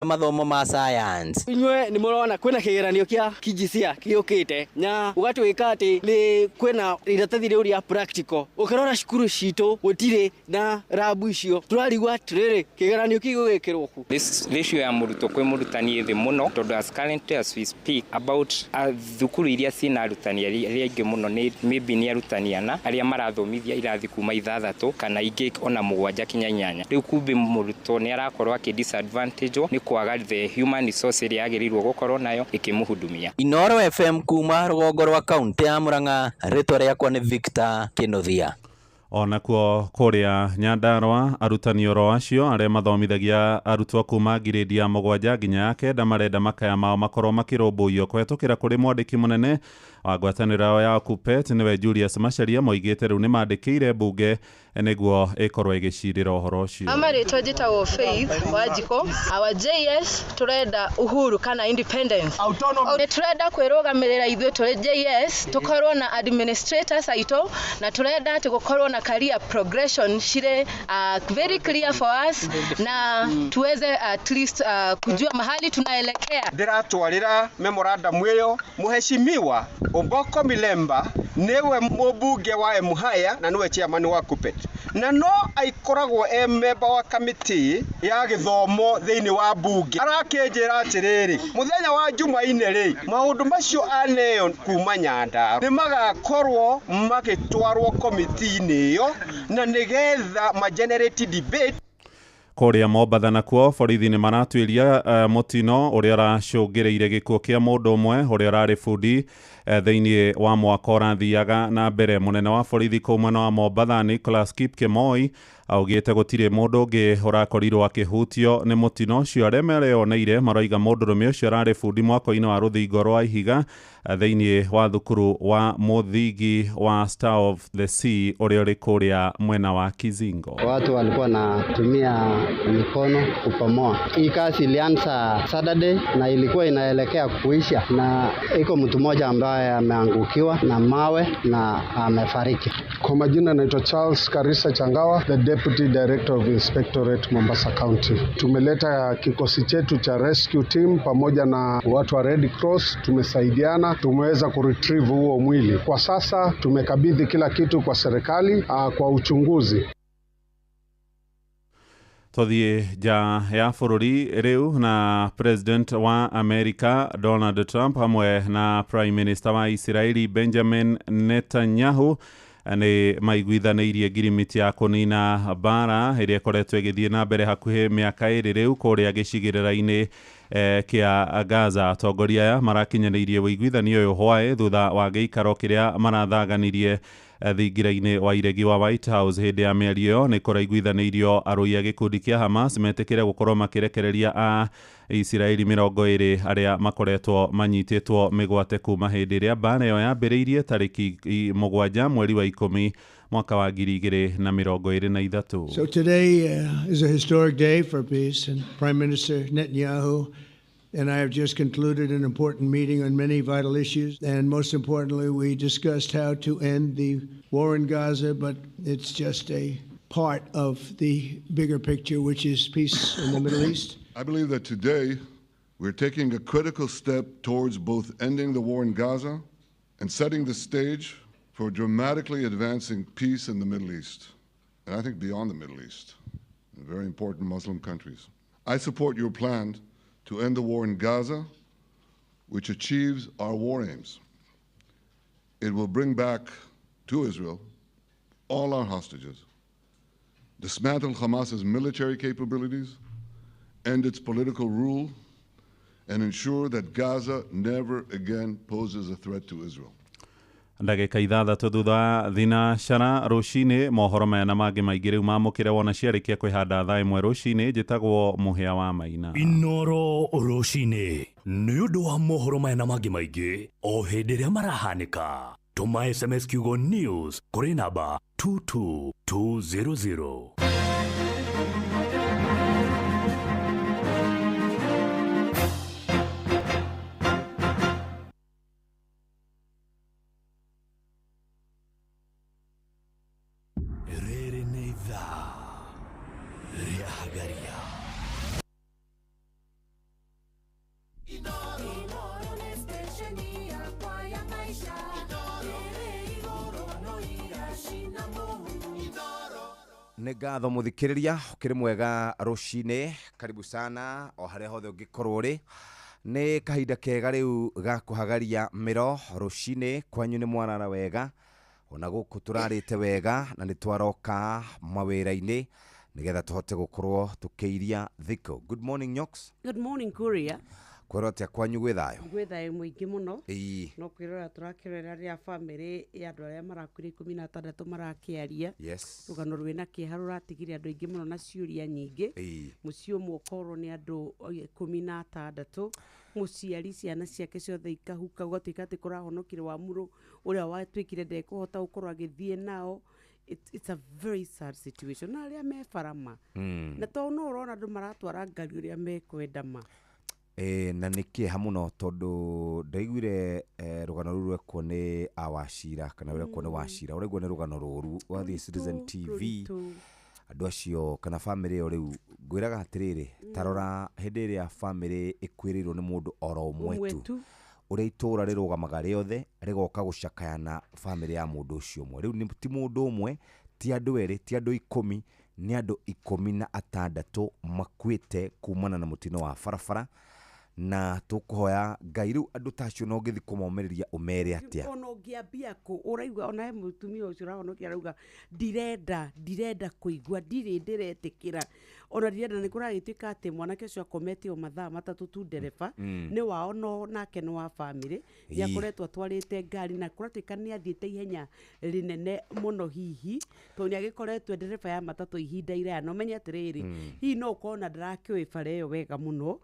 Mathomo ma science. Inyue nĩ mũrona kwĩna kĩgeranio kĩa KJSEA gĩũkĩte na gũgatuĩka atĩ nĩ kwĩna iratathi rĩu rĩa practical. Ũkĩrora cukuru citũ gũtirĩ na rabu icio, tũrarigwo atĩrĩrĩ, kĩgeranio kĩu gĩgwĩkĩrwo kũ? Ratio ya mũrutwo kwĩ mũrutani ĩ thĩ mũno tondũ as currently as we speak about thukuru iria ciĩna arutani arĩa aingĩ mũno nĩ maybe nĩ arutani ana arĩa marathomithia irathi kuma ithathatũ kana ingĩ ona mũgwanja kinya inyanya. Rĩu kumbe mũrutwo nĩ arakorwo akĩ disadvantage nĩ kwaga the human resource ĩrĩa agĩrĩirwo gũkorwo nayo ĩkĩmũhudumia. Inooro FM kuma rũgongo rwa kaunti ya Murang'a, rĩtwa rĩakwa nĩ Victor Kinuthia. Onakuo kũrĩa Nyandarũa arutani oro acio arĩa mathomithagia arutwo kuma ngirĩndi ya mũgwanja nginya ya kenda marenda makaya mao makorwo makĩrũmbũiyo kũhetũkĩra kũrĩ mwandĩki mũnene wa ngwatanĩro ya KUPPET nĩwe Julius Macharia moigĩte rĩu nĩmandĩkĩire mbunge nĩguo ĩkorwo ĩgĩcirĩra ũhoro ũcio. Amarĩtwa njĩtagwo Faith Wanjikũ. Our JS turenda uhuru kana independence. Nĩ turenda kwĩrũgamĩrĩra ithuĩ tũrĩ JS, tũkorwo na administrators aitũ na turenda atĩ gũkorwo na career progression cirĩ very clear for us na tuweze at least kujua mahali tunaelekea. Ndĩratwarĩra memorandum ĩyo mũheshimiwa Omboko Milemba nĩwe mũmbunge wa Emuhaya na nĩwe chairman wa KUPPET na no aikoragwo e member wa kamĩtĩ ya gĩthomo thĩinĩ wa mbunge. Arakĩnjĩra atĩrĩrĩ, mũthenya wa Jumaine rĩ, maũndũ macio aneo kuma Nyandarua nĩ magakorwo magĩtwarwo komiti-inĩ ĩyo na nĩgetha ma generate debate. Kũrĩa Mombatha nakuo borithi nĩ maratuĩria mũtino ũrĩa ũracũngĩrĩire gĩkuũ kĩa mũndũ ũmwe ũrĩa ũrarĩ bundi thĩinĩ wa mwaka ũrathiaga na mbere. Mũnene wa borithi kũu mwena wa Mombatha Nicholas Kipkemoi augĩte gũtirĩ mũndũ ũngĩ ũrakorirwo akĩhutio nĩ mũtino ũcio. Arĩa mereoneire maroiga mũndũrũme ũcio ararĩ bundi mwako-inĩ wa rũthingo rwa ihiga thĩinĩ wa thukuru wa mũthingi wa Star of the Sea ũrĩa ũrĩ kũrĩa mwena wa Kizingo. Watu walikuwa wanatumia mikono kupomoa. Hii kazi ilianza Saturday na ilikuwa inaelekea kuisha, na iko mtu mmoja ambaye ameangukiwa na mawe na amefariki. Kwa majina naitwa Charles Karisa Changawa, the Deputy Director of Inspectorate Mombasa County. Tumeleta kikosi chetu cha rescue team pamoja na watu wa Red Cross, tumesaidiana, tumeweza kuretrieve huo mwili. Kwa sasa tumekabidhi kila kitu kwa serikali kwa uchunguzi. Tũthiĩ nja ya bũrũri rĩu na President wa America Donald Trump hamwe na Prime Minister wa Israeli Benjamin Netanyahu nĩ maiguithanĩirie ngirimiti ya kũnina mbara ĩrĩa ĩkoretwo ĩgĩthiĩ na mbere hakuhĩ mĩaka ĩrĩ rĩu kũrĩa gĩcigĩrĩra-inĩ kĩa Gaza. Atongoria aya marakinyanĩirie ũiguithanio ũyũ hwaĩ thutha wa gĩikaro kĩrĩa marathaganirie thingira-inĩ wa iregi wa White House. Hĩndĩ ya mĩario ĩyo nĩ kũraiguithanĩirio arũi a gĩkundi kĩa Hamas metĩkĩre gũkorwo makĩrekereria a Isiraeli 20 arĩa makoretwo manyitĩtwo mĩgwate kuma hĩndĩ ĩrĩa mbara ĩyo yambĩrĩirie tarĩki 7 mweri wa 10 mwaka wa 2023. So today is a historic day for peace, and Prime Minister Netanyahu and I have just concluded an important meeting on many vital issues. And most importantly, we discussed how to end the war in Gaza, but it's just a part of the bigger picture, which is peace in the Middle East. I believe that today we're taking a critical step towards both ending the war in Gaza and setting the stage for dramatically advancing peace in the Middle East, and I think beyond the Middle East, in very important Muslim countries. I support your plan to end the war in Gaza, which achieves our war aims. It will bring back to Israel all our hostages, dismantle Hamas's military capabilities, end its political rule, and ensure that Gaza never again poses a threat to Israel. Ndagĩka 6 thutha wa thinacara rũcinĩ, mohoro maya na mangĩ maingĩ rĩu mamũkĩre wona ciarĩkia kwĩhanda thaa 1 rũcinĩ. Njĩtagwo Mũhĩa wa Maina. Inoro rũcinĩ nĩ ũndũ wa mohoro maya na mangĩ maingĩ o hĩndĩ ĩrĩa marahanĩka, tũma SMS kiugo news kũrĩ namba 22200. Rĩrĩ nĩ ithaa rĩa Hagaria. Nĩ ngatho mũthikĩrĩria, ũkĩrĩ mwega rũcinĩ, karibu sana o harĩa hothe ũngĩkorwo ũrĩ. Nĩ kahinda kega rĩu ga kũhagaria mĩro rũcinĩ, kwanyu nĩ mwarara wega, ona gũkũ tũrarĩte wega na nĩ twaroka mawĩra-inĩ nĩgetha tũhote gũkorwo tũkĩiria thikũ. Good morning, Nyox. Good morning, Kuria. Kwĩrwo atĩa kwanyu gwĩ thayũ? Gwĩ thayũ mũingĩ mũno. Ĩĩ. No kwĩrora tũrakĩrora rĩrĩa bamĩrĩ ya andũ arĩa marakuire 16 marakĩaria. Yes. Rũgano rwĩna kĩeha rũratigire andũ aingĩ mũno na ciũria nyingĩ. Ĩĩ. Mũciĩ ũmwe ũkorwo nĩ andũ 16, mũciari ciana ciake ciothe ikahuka, gũgatuĩka atĩ kũrahonokire wa mũrũ ũrĩa watuĩkire ndekũhota gũkorwo agĩthiĩ nao. It's a very sad situation. Na arĩa me bara ma. Na to no ũrona andũ maratwara ngari ũrĩa mekwenda ma. Na nĩ kĩeha mũno tondũ ndaiguire rũgano rũu rwekwo nĩ Awacira kana rwekwo nĩ Wachira, ũraigua nĩ rũgano rũru wathiĩ Citizen TV, andũ acio kana bamĩrĩ ĩyo rĩu ngwĩraga atĩrĩrĩ, tarora hĩndĩ ĩrĩa bamĩrĩ ĩkuĩrĩirwo nĩ mũndũ oro ũmwe tu, ũrĩa itũũra rĩrũgamaga rĩothe rĩgoka gũcakaya bamĩrĩ ya mũndũ ũcio ũmwe. Rĩu ti mũndũ ũmwe, ti andũ erĩ, ti andũ 10, nĩ andũ 16 makuĩte kumana na mũtino wa barabara. Na tũkũhoya Ngai rĩu andũ ta acio no ũngĩthiĩ kũmomĩrĩria ũmere atĩa? Ona ũngĩambia kũ ũraigua ona he mũtumia ũcio ũrahonokia arauga ndirenda kũigua, ndirĩ ndĩretĩkĩra, ona ndirenda. Nĩ kũragĩtuĩka atĩ mwanake ũcio akomete o mathaa 3 tu ndereba nĩ wao no nake nĩ wa bamĩrĩ, nĩ akoretwo atwarĩte ngari na kũratuĩka nĩ athiĩte ihenya rĩnene mũno hihi tondũ nĩ agĩkoretwo ndereba ya matatũ ihinda iraya. Na ũmenye atĩrĩrĩ, hihi no ũkorwo na ndarakĩũĩ bara ĩyo wega mũno,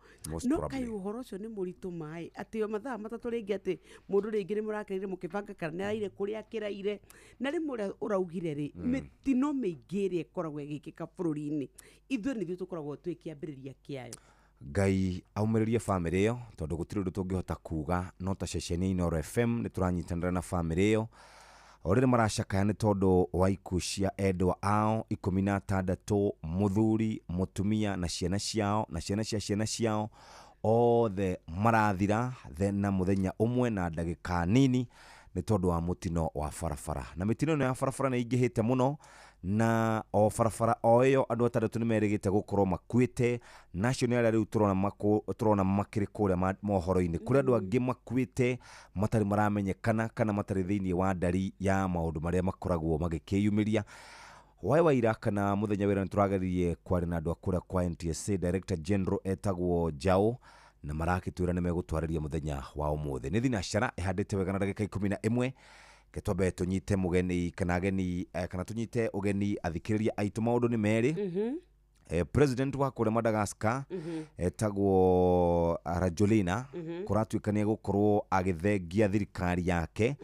no kaĩ ũhoro ũcio nĩ mũritũ maĩ atĩ o mathaa 3 rĩngĩ atĩ mũndũ rĩngĩ nĩ mũrakereire mũkĩbanga kana nĩ araire kũrĩa akĩraire. Na rĩmwe ũrĩa ũraugire rĩ, mĩtino mĩingĩ ĩrĩa ĩkoragwo ĩgĩkĩka bũrũri-inĩ ithuĩ nĩthuĩ tũkoragwo twĩ kĩambĩrĩria kĩayo. Ngai aumĩrĩrie bamĩrĩ ĩyo tondũ gũtirĩ ũndũ tũngĩhota kuga no ta ceceni Inooro FM nĩ tũranyitanĩra na bamĩrĩ ĩyo o rĩrĩ maracakaya nĩ tondũ wa ikuũ cia endwa ao 16, mũthuri, mũtumia na ciana ciao na ciana cia ciana ciao othe marathira na mũthenya ũmwe na ndagĩka nini nĩ tondũ wa mũtino wa barabara. Na mĩtino ĩno ya barabara nĩ ĩingĩhĩte mũno, na o barabara o ĩyo andũ 6 nĩ merĩgĩte gũkorwo makuĩte, na acio nĩ arĩa rĩu tũrona makĩrĩ kũrĩa mohoro-inĩ, kũrĩ andũ angĩ makuĩte matarĩ maramenyekana kana matarĩ thĩinĩ wa ndari ya maũndũ marĩa makoragwo magĩkĩyumĩria. Waĩ waira kana mũthenya wĩra nĩ tũrageririe kwaria na andũ a kũrĩa kwa NTSA, Director General etagwo Jao, na marakĩtwĩra nĩ megũtwarĩria mũthenya wa ũmũthĩ. Nĩ thinacara ĩhandĩte wega na ndagĩka 11. Ke twambe tũnyite mũgeni kana ageni kana tũnyite ũgeni athikĩrĩria aitũ. Maũndũ nĩ merĩ. President wa kũrĩa Madagascar etagwo Rajoelina kũratuĩka nĩ egũkorwo agĩthengia thirikari yake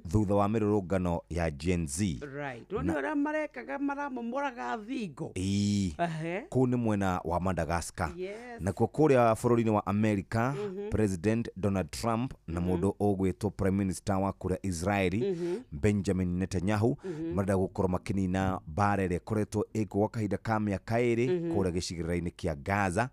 thutha wa mĩrũrũngano ya Gen Z. Right. Nĩ ũrĩa marekaga maramomoraga thingo. Kũu nĩ mwena wa Madagascar. Nakuo kũrĩa bũrũri-inĩ wa America, President Donald Trump na mũndũ ũgwĩtwo Prime Minister wa kũrĩa Israeli Benjamin Netanyahu marenda gũkorwo makĩnina mbara ĩrĩa ĩkoretwo ĩkuo gwa kahinda ka mĩaka 2 kũrĩa gĩcigĩrĩra-inĩ kĩa Gaza.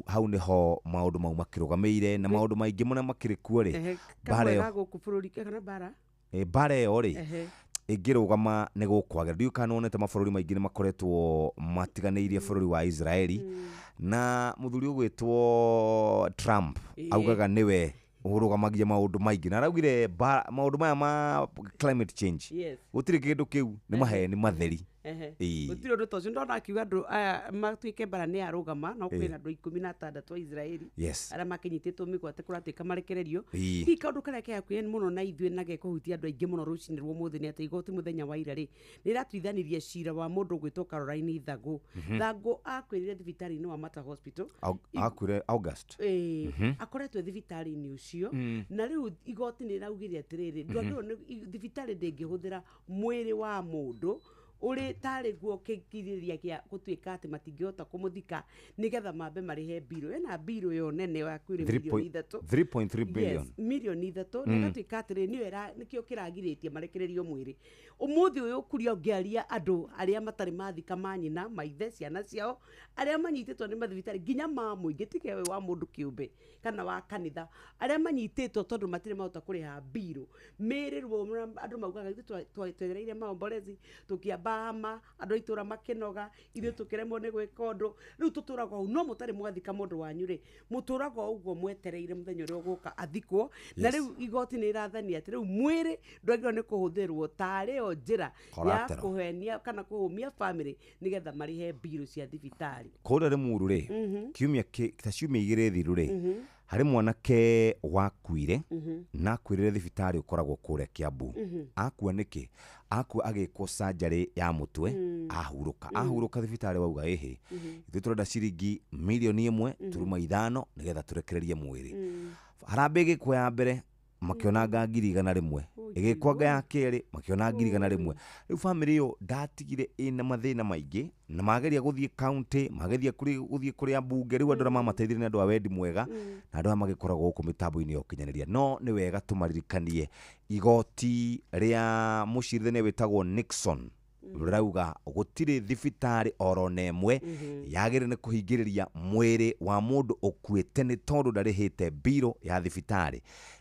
Hau nĩho maũndũ mau makĩrũgamĩire na maũndũ maingĩ mũno makĩrĩ kuo rĩ. Mbara ĩyo gũkũ bũrũri kana mbara? Mbara ĩyo rĩ ĩngĩrũgama nĩ gũkwagĩra. Ndiũĩ kana nĩwonete mabũrũri maingĩ nĩ makoretwo matiganĩirie bũrũri wa Israeli, na mũthuri ũgwĩtwo Trump augaga nĩwe ũrũgamagia maũndũ maingĩ, na araugire maũndũ maya ma climate change gũtirĩ kĩndũ kĩu, nĩ maheni matheri. Gũtirĩ ũndũ ta ũcio. Ndona akiuga andũ aya matuĩke mbara nĩ yarũgama, no kwĩna andũ 16 a Israeli arĩa makĩnyitĩtwo mĩgwate kũratuĩka marekererio. Hihi kaũndũ karĩa ke hakuhĩ mũno na ithuĩ na gekũhutia andũ aingĩ mũno rũcinĩ rwa ũmũthĩ nĩ atĩ igoti mũthenya wa ira rĩ nĩ rĩratuithanirie cira wa mũndũ ũgwĩtwo Caroline Thangũ. Thangũ akuĩrire thibitarĩ-inĩ wa Mater Hospital. Akuire August. Akoretwo thibitarĩ-inĩ ũcio, na rĩu igoti nĩ rĩraugire atĩrĩrĩ, ndwagĩrĩirwo thibitarĩ ndĩngĩhũthĩra mwĩrĩ wa mũndũ uri tari guo kĩgirĩrĩria gĩa gũtuĩka atĩ matingĩhota kũmũthika nĩgetha mambe marĩhe mbirũ. Ena mbirũ yo nene ya kwĩrĩ milioni 3 3.3 billion. Yes, milioni 3 na gatuĩka atĩrĩ nĩyo nĩkĩo kĩragirĩtie marekererio mwĩrĩ. Ũmũthĩ ũyũ kuria ũngĩaria andũ arĩa matarĩ mathika manyina maithe ciana ciao arĩa manyitĩtwo nĩ mathibitarĩ nginya ma mũingĩ tiga we wa mũndũ kĩũmbe kana wa kanitha arĩa manyitĩtwo tondũ matirĩ mahota kũrĩha mbirũ mĩrĩ ruo andũ maugaga ithuĩ twegereire maombolezi tũkĩamba Bahama andũ a itũra makĩnoga ithuĩ tũkĩremwo nĩ gwĩka ũndũ rĩu tũtũraga hau no mũtarĩ mwathika mũndũ wanyu rĩ mũtũraga o ũguo mwetereire mũthenya ũrĩa ũgũka athikwo na rĩu igoti nĩ ĩrathania atĩ rĩu mwĩrĩ ndwagĩrĩirwo nĩ kũhũthĩrwo tarĩ yo njĩra ya Collateral. kũhenia kana kũhũmia bamĩrĩ nĩgetha marĩhe mbirũ cia thibitarĩ. Kũrĩa Rĩmuru rĩ, kiumia ta ciumia 2 thiru rĩ, harĩ mwanake wakuire na akuĩrĩre thibitarĩ ũkoragwo kũrĩa Kiambu. Akua nĩkĩ? Akua agĩkwo surgery ya mũtwe, ahurũka ahurũka thibitarĩ wauga ĩhĩ, ithuĩ tũrenda ciringi 1.5 million nĩgetha tũrekererie mwĩrĩ. Harambĩ ĩgĩkwo ya mbere makĩona nga 100,000, ĩgĩkwo nga ya kerĩ makĩona 100,000. Rĩu bamĩrĩ ĩyo ndatigire ĩna mathĩna maingĩ na mageria gũthiĩ county, mageria gũthiĩ kũrĩ ambunge. Rĩu andũ arĩa mamateithirie nĩ andũ a wendi mwega na andũ aya magĩkoragwo gũkũ mĩtambo-inĩ ya ũkinyanĩria. No nĩ wega tũmaririkanie igoti rĩa mũcirithania wĩtagwo Nixon rĩrauga gũtirĩ thibitarĩ oro na ĩmwe yagĩrĩire nĩ kũhingĩrĩria mwĩrĩ wa mũndũ ũkuĩte nĩ tondũ ndarĩhĩte mbirũ ya thibitarĩ.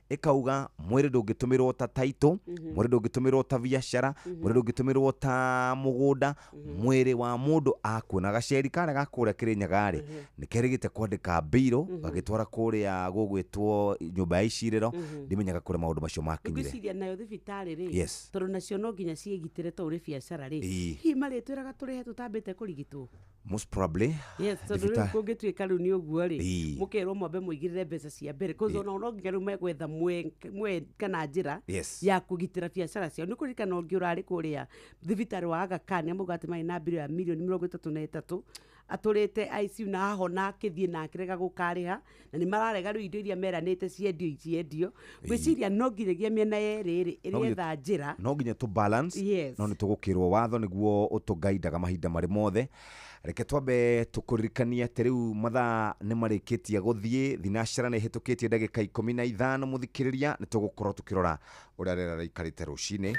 Ĩkauga mwĩrĩ ndũngĩtũmĩrwo ta title, mwĩrĩ ndũngĩtũmĩrwo ta biacara, mwĩrĩ ndũngĩtũmĩrwo ta mũgũnda. Mwĩrĩ wa mũndũ akua na gaceri karĩa ga kũrĩa Kĩrĩnyaga rĩ, nĩ kerĩgĩte kwandĩka mbirũ gagĩtwara kũrĩa gũgwĩtwo nyũmba ya icirĩro. Ndimenyaga kũrĩa maũndũ macio makinyire. Ngwĩciria nayo thibitarĩ rĩ, tondũ nacio no nginya ciĩgitĩre to ũrĩ biacara rĩ, hihi marĩtwĩraga tũrĩhe tũtambĩte kũrigitwo? Most probably. Yes, tondũ rĩu kũngĩtuĩka rĩu nĩ ũguo rĩ, mũkerwo mwambe mũigĩrĩre mbeca cia mbere, 'cause ona no nginya rĩu megwetha mwe kana njĩra ya kũgitĩra biacara ciao. Nĩ kũririkana ũngĩ ũrarĩ kũrĩa thibitarĩ wa Aga Khan amauga atĩ marĩ na mbirũ ya mirioni 33 atũrĩte ICU na ahona akĩthiĩ na akĩrega gũkarĩha, na nĩ mararega rĩu indo iria meranĩte ciendio iciendio. Ngwĩciria no nginyagia mĩena yerĩ rĩ ĩrĩetha njĩra. No nginya tũ balance. No nĩ tũgũkĩrwo watho nĩguo ũtũgaidaga mahinda marĩ mothe. Reke twambe tũkũririkanie atĩ rĩu mathaa nĩ marĩkĩtie gũthiĩ thinacara nĩ ĩhĩtũkĩtie ndagĩka 15. Mũthikĩrĩria, nĩ tũgũkorwo tũkĩrora ũrĩa rĩera rĩikarĩte rũcinĩ.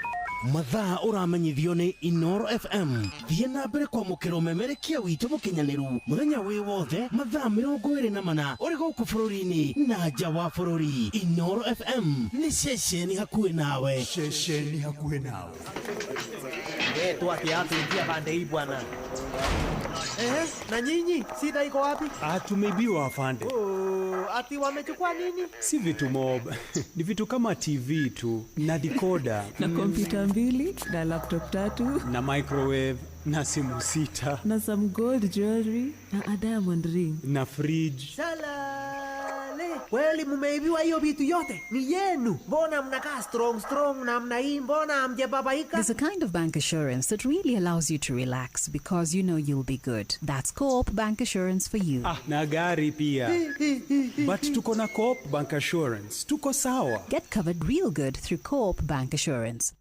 Mathaa ũramenyithio nĩ Inoro FM. Thiĩ na mbere kwamũkĩra ũmemerekia witũ mũkinyanĩru mũthenya wĩ wothe mathaa 24 ũrĩ gũkũ bũrũri-inĩ na nja wa bũrũri. Inoro FM nĩ ceceni hakuhĩ nawe. Ceceni hakuhĩ nawe. Twake atuingia pande hii bwana. Ehe, na nyinyi shida iko wapi? Ah, tumeibiwa afande. Oh, ati wamechukua nini? Si vitu mob, ni vitu kama TV tu na decoder na kompyuta 2 na laptop 3 na microwave na simu 6 na some gold jewelry na a diamond ring na fridge. Salale. Kweli mumeibiwa hiyo vitu yote? Ni yenu. Mbona mnakaa strong strong namna hii? Mbona hamjababaika? There's a kind of bank assurance that really allows you to relax because you know you'll be good. That's Co-op Bank Assurance for you. Ah, na gari pia. But tuko na Co-op Bank Assurance. Tuko sawa. Get covered real good through Co-op Bank Assurance.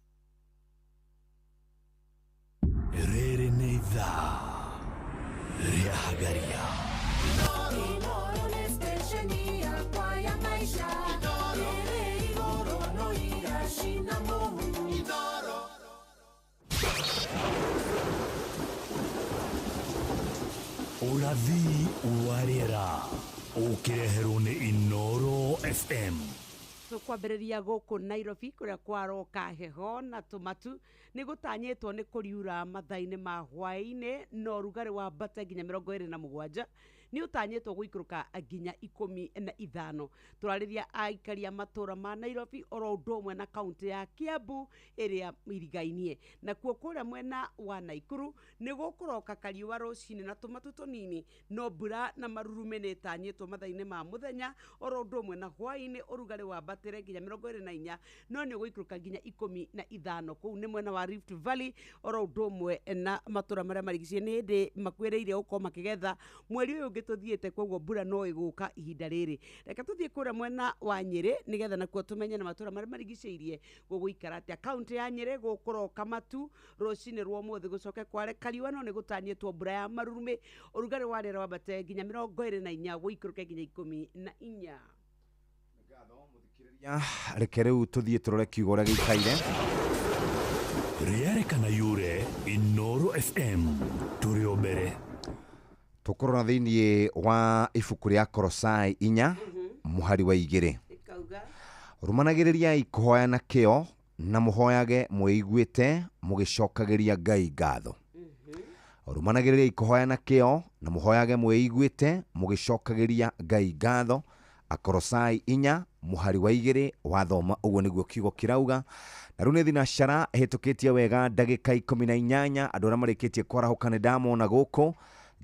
Rĩrĩ nĩ ithaa rĩa Hagaria. Ũrathi wa rĩera ũkĩreherwo nĩ Inoro FM. Tũkwambĩrĩria gũkũ Nairobi kũrĩa kwaroka heho na tũmatu nĩ gũtanyĩtwo nĩ kũriura mathaa-inĩ ma hwaĩ-inĩ na ũrugarĩ wambate nginya 27, nĩ ũtanyĩtwo gũikũrũka nginya 15. Tũrarĩria aikari a matũra ma Nairobi oro ũndũ ũmwe na kaũntĩ ya Kiambu ĩrĩa irigainie. Nakuo kũrĩa mwena wa Naikuru nĩ gũkũroka kariũa rũcinĩ na tũmatu tũnini, no mbura na marurume nĩ ĩtanyĩtwo mathaa-inĩ ma mũthenya oro ũndũ ũmwe na hwaĩ-inĩ. Ũrugarĩ wambatĩre nginya 24, no nĩ ũgũikũrũka nginya 15. Kũu nĩ mwena wa Rift Valley oro ũndũ ũmwe na matũra marĩa marigicĩirie. Nĩ hĩndĩ makuĩrĩire gũkorwo makĩgetha mweri ũyũ ũngĩ tũthiĩte, koguo mbura no ĩgũka ihinda rĩrĩ. Reke tũthiĩ kũrĩa mwena wa Nyĩrĩ nĩgetha nakuo tũmenye na matũra marĩa marigicĩirie gũgũikara atĩa. Kaũntĩ ya Nyĩrĩ gũkũroka matu rũcinĩ rwa ũmũthĩ, gũcoke kware kariũa, no nĩ gũtanyĩtwo mbura ya marurumĩ. Ũrugarĩ wa rĩera wambate nginya 24, gũikũrũke nginya 14. Reke rĩu tũthiĩ tũrore kiugo ũrĩa gĩikaire. Rĩarĩkana yure Inoro FM tũrĩ o mbere. Tũkũrora thĩinĩ wa ibuku rĩa Korosai 4 mũhari wa 2. Rũmanagĩrĩriai kũhoya na kĩyo na mũhoyage mwĩiguĩte mũgĩcokagĩria Ngai ngatho. Rũmanagĩrĩriai kũhoya na kĩo na mũhoyage mwĩiguĩte mũgĩcokagĩria Ngai ngatho. Akorosai 4 mũhari wa 2 wathoma ũguo nĩguo kiugo kĩrauga. Na rĩu nĩ thinacara ĩhĩtũkĩtie wega ndagĩka 18. Andũ arĩa marĩkĩtie kwarahũka nĩ ndamona gũkũ: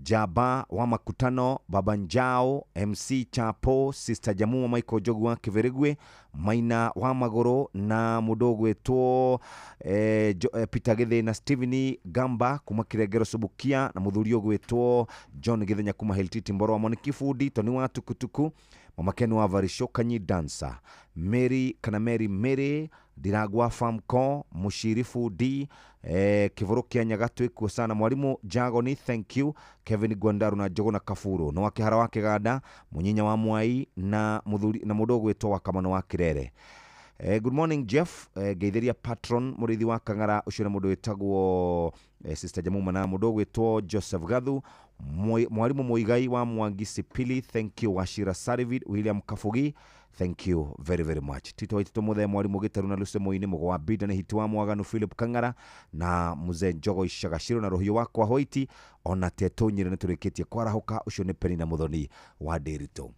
Jaba wa Makutano, Baba Njao, MC Chapo, Sister Jamu wa Michael Njogu wa Kĩbĩrĩgwe, Maina wa Magũrũ na mũndũ ũgwĩtwo Peter Gĩthĩna, Stephen Gamba kuma Kĩrengero Subukia, na mũthuri ũgwĩtwo John Gĩthenya kuma Hiltiti Mboro wa Moniki Fundi, Tony wa Tukutuku, Mama Ken wa Varisho Kanyi Dancer, Mary kana Mary Mary Ndiragwa Famco, Mushiri Fundi, Kĩbũrũ kĩa Nyagatũ ikuo sana, Mwalimu Jagoni, thank you, Kevin Gwandaru na Njũgũna Kaburu, no wa Kĩhara wa Kĩganda, Mũnyinya wa Mwai na mũthuri na mũndũ ũgwĩtwo wa Kamano wa Kĩrere. Good morning Jeff, ngeithĩria patron mũrĩithi wa Kang'ara ũcio nĩ mũndũ wĩtagwo Sister Jamuma na mũndũ ũgwĩtwo Joseph Gathu, Mwalimu Muigai wa Mwangi Sipili, thank you, Wachira Sarivid, William Kafugi, thank you very very much. Tito Waitito Muthe, Mwalimu Gĩtaru na Lucy Moini, Mũgo wa Binda nĩ Hiti wa Mwaganu, Philip Kang'ara na Mzee Njogo Icagaciro na Rũhiũ wakwa Hoiti, ona Tetũ Nyĩrĩ nĩ tũrĩkĩtie kwarahũka. Ũcio nĩ Penina Mũthoni wa Ndĩritũ.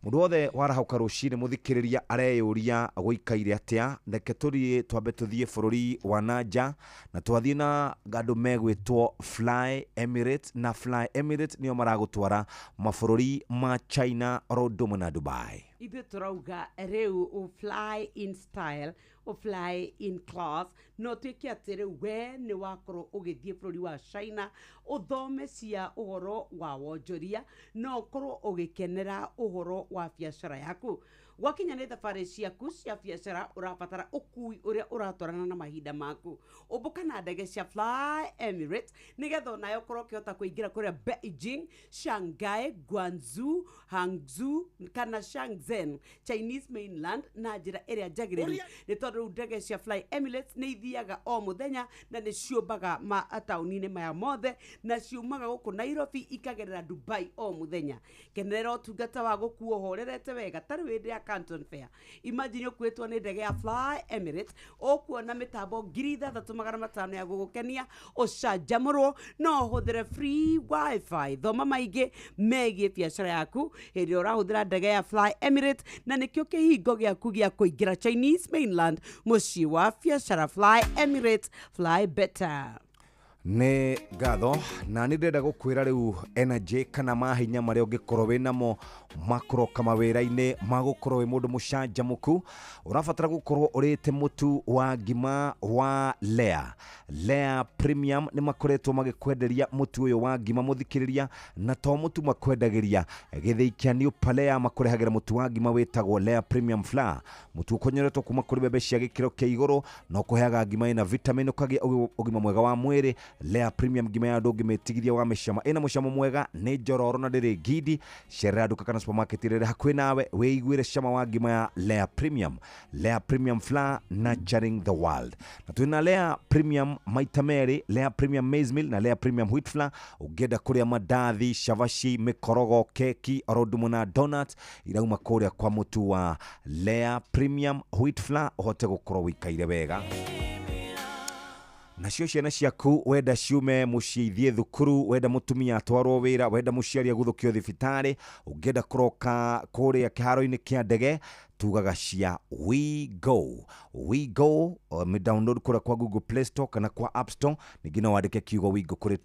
Mũndũ wothe warahũka rũcinĩ mũthikĩrĩria areyũria gũikaire atĩa. Reke tũthiĩ twambe tũthiĩ bũrũri wa nanja na twathiĩ na andũ megwĩtwo Fly Emirates, na Fly Emirates nĩo maragũtwara mabũrũri ma China oro ũndũ ũmwe na Dubai. Ithuĩ tũrauga rĩu ũ fly in style, ũ fly in class, no tuĩke atĩ rĩu we nĩ wakorwo ũgĩthiĩ bũrũri wa China ũthome cia ũhoro wa wonjoria, no ũkorwo ũgĩkenera ũhoro wa biacara yaku. Gwakinya nĩ thabarĩ ciaku cia biacara, ũrabatara ũkui ũrĩa ũratwarana na mahinda maku. Ũmbũka na ndege cia Fly Emirates nĩgetha onawe ũkorwo ũkĩhota kũingĩra kũrĩa Beijing, Shanghai, Guangzhou, Hangzhou kana Shenzhen, Chinese mainland na njĩra ĩrĩa njagĩrĩru, nĩ tondũ rĩu ndege cia Fly Emirates nĩ ithiaga o mũthenya na nĩ ciũmbaga mataũni-inĩ maya mothe na ciumaga gũkũ Nairobi ikagerera Dubai o mũthenya. Kenerera ũtungata wa gũkuo ũhorerete wega ta rĩu hĩndĩ ya Canton Fair. Imagine ũkuĩtwo nĩ ndege ya Fly Emirates, ũkuona mĩtambo 6500 ya gũgũkenia, ũcanjamũrwo, no ũhũthĩre free wifi. Thoma maingĩ megiĩ biacara yaku hĩndĩ ĩrĩa ũrahũthĩra ndege ya Fly Emirates, na nĩkĩo kĩhingo gĩaku gĩa kũingĩra Chinese mainland, mũciĩ wa biacara. Fly Emirates, fly better. Nĩ ngatho na nĩ ndĩrenda gũkwĩra rĩu energy kana mahinya marĩa ũngĩkorwo wĩ namo makũroka mawĩra-inĩ magũkorwo wĩ mũndũ mũcanjamũku. Ũrabatara gũkorwo ũrĩte mũtu wa ngima wa Lea. Lea Premium nĩ makoretwo magĩkwenderia mũtu ũyũ wa ngima mũthikĩrĩria, na to mũtu makwendagĩria gĩthĩi kĩa New Palea makũrehagĩra mũtu wa ngima wĩtagwo Lea Premium Flour, mũtu ũkonyoretwo kuma kũrĩ mbembe cia gĩkĩro kĩa igũrũ na ũkũheaga ngima ĩna vitamin ũkagĩa ũgima mwega wa mwĩrĩ. Lea Premium ngima ya andũ ũngĩmĩtigithia wa mĩcama ĩna mũcamo mwega, nĩ njororo na ndĩrĩ ngindi. Cerera nduka kana supermarket ĩrĩa ĩrĩ hakuhĩ nawe wĩiguĩre cama wa ngima ya Lea Premium. Lea Premium Flour, nurturing the world. Na twĩna Lea Premium maita merĩ, Lea Premium Maize Meal na Lea Premium Wheat Flour. Ũngĩenda kũrĩa mandathi, cabaci, mĩkorogo, keki oro ũndũ ũmwe na donut irauma kũrĩa kwa mũtu wa Lea Premium Wheat Flour, ũhote gũkorwo wĩikaire wega. Nacio ciana ciaku wenda ciume mũciĩ ithiĩ thukuru, wenda mũtumia atwarwo wĩra, wenda mũciari aguthũkio thibitarĩ, ũngĩenda kũroka kũrĩa kĩharo-inĩ kĩa ndege, tugaga cia We Go. We Go download kũrĩa kwa Google Play Store kana kwa App Store, ningĩ no wandĩke kiugo We Go kũrĩ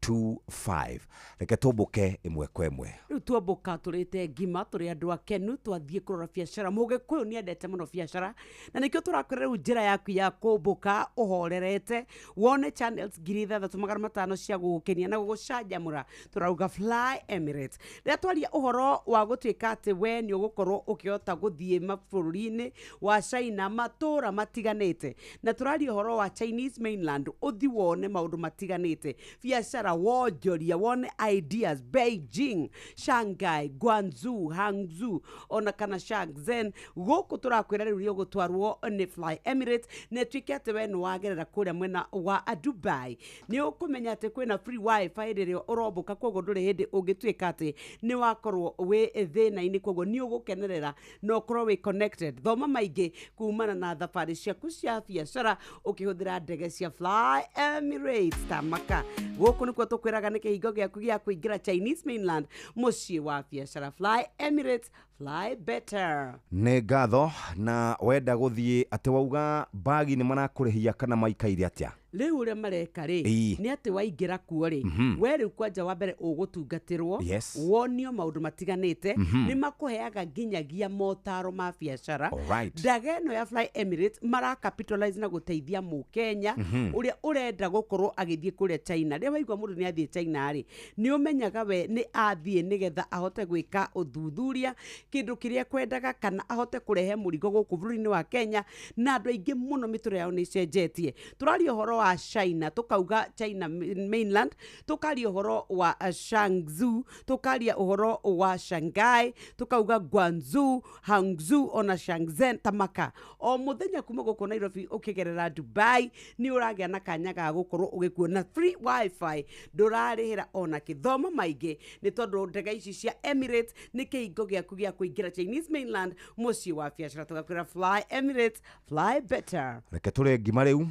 20425. Reke tũmbũke ĩmwe kwa ĩmwe. Rĩu tuombũka tũrĩte ngima, tũrĩ andũ akenu, twathiĩ kũrora biacara. Mũgĩkũyũ nĩ endete mũno biacara na nĩkĩo tũrakwĩra rĩu njĩra yaku ya kũmbũka ũhorerete, wone channels 6500 cia gũgũkenia na gũgũcanjamũra. Tũrauga Fly Emirates. Rĩrĩa twaria ũhoro wa gũtuĩka atĩ we nĩ ũgũkorwo ũkĩhota gũthiĩ mabũrũri-inĩ wa China matũra matiganĩte, na tũraria ũhoro wa Chinese mainland, ũthi wone maũndũ matiganĩte, biacara, biacara, wonjoria, wone ideas Beijing, Shanghai, Guangzhou, Hangzhou ona kana Shenzhen. Gũkũ tũrakwĩra rĩu rĩũgũtwarwo nĩ Fly Emirates, na ĩtuĩke atĩ we nĩ wagerera kũrĩa mwena wa Dubai, nĩ ũkũmenya atĩ kwĩna free wifi rĩrĩa ũrombũka, koguo ndũrĩ hĩndĩ ũngĩtuĩka atĩ nĩ wakorwo wĩ thĩna-inĩ, koguo nĩ ũgũkenerera na ũkorwo wĩ connected. Thoma maingĩ kumana na thabarĩ ciaku cia biacara ũkĩhũthĩra ndege cia Fly Emirates. Tamaka gũkũ nĩkuo tũkwĩraga nĩ kĩhingo gĩaku gĩa kũingĩra Chinese mainland, mũciĩ wa biacara. Fly Emirates, fly better. Nĩ ngatho. Na wenda gũthiĩ atĩ wauga mbagi nĩ marakũrĩhia kana maikaire atĩa? Rĩu ũrĩa mareka rĩ, nĩ atĩ waingĩra kuo rĩ, we rĩu kwanja wa mbere ũgũtungatĩrwo, wonio maũndũ matiganĩte, nĩ makũheaga nginyagia motaro ma biacara. Ndaga ĩno ya Fly Emirates mara capitalize na gũteithia mũkenya ũrĩa ũrenda gũkorwo agĩthiĩ kũrĩa China. Rĩrĩa waigua mũndũ nĩ athiĩ China rĩ, nĩ ũmenyaga we nĩ athiĩ nĩgetha ahote gwĩka ũthuthuria kĩndũ kĩrĩa ekwendaga, kana ahote kũrehe mũrigo gũkũ bũrũri-inĩ wa Kenya. Na andũ aingĩ mũno mĩtũrĩre yao nĩ ĩcenjetie. Tũraria ũhoro wa China, tũkauga China mainland, tũkaria ũhoro wa Shangzhou, tũkaria ũhoro wa Shanghai, tũkauga Guangzhou, Hangzhou ona Shenzhen. Tamaka o mũthenya kuma gũkũ Nairobi ũkĩgerera Dubai nĩ ũragĩa na kanya ga gũkorwo ũgĩkuona free wifi, ndũrarĩhĩra ona kĩthomo maingĩ, nĩ tondũ ndege ici cia Emirates nĩ kĩhingo gĩaku gĩa kũingĩra Chinese mainland, mũciĩ wa biacara. Tũgakwĩra Fly Emirates, fly better. Reke tũrĩe ngima rĩu.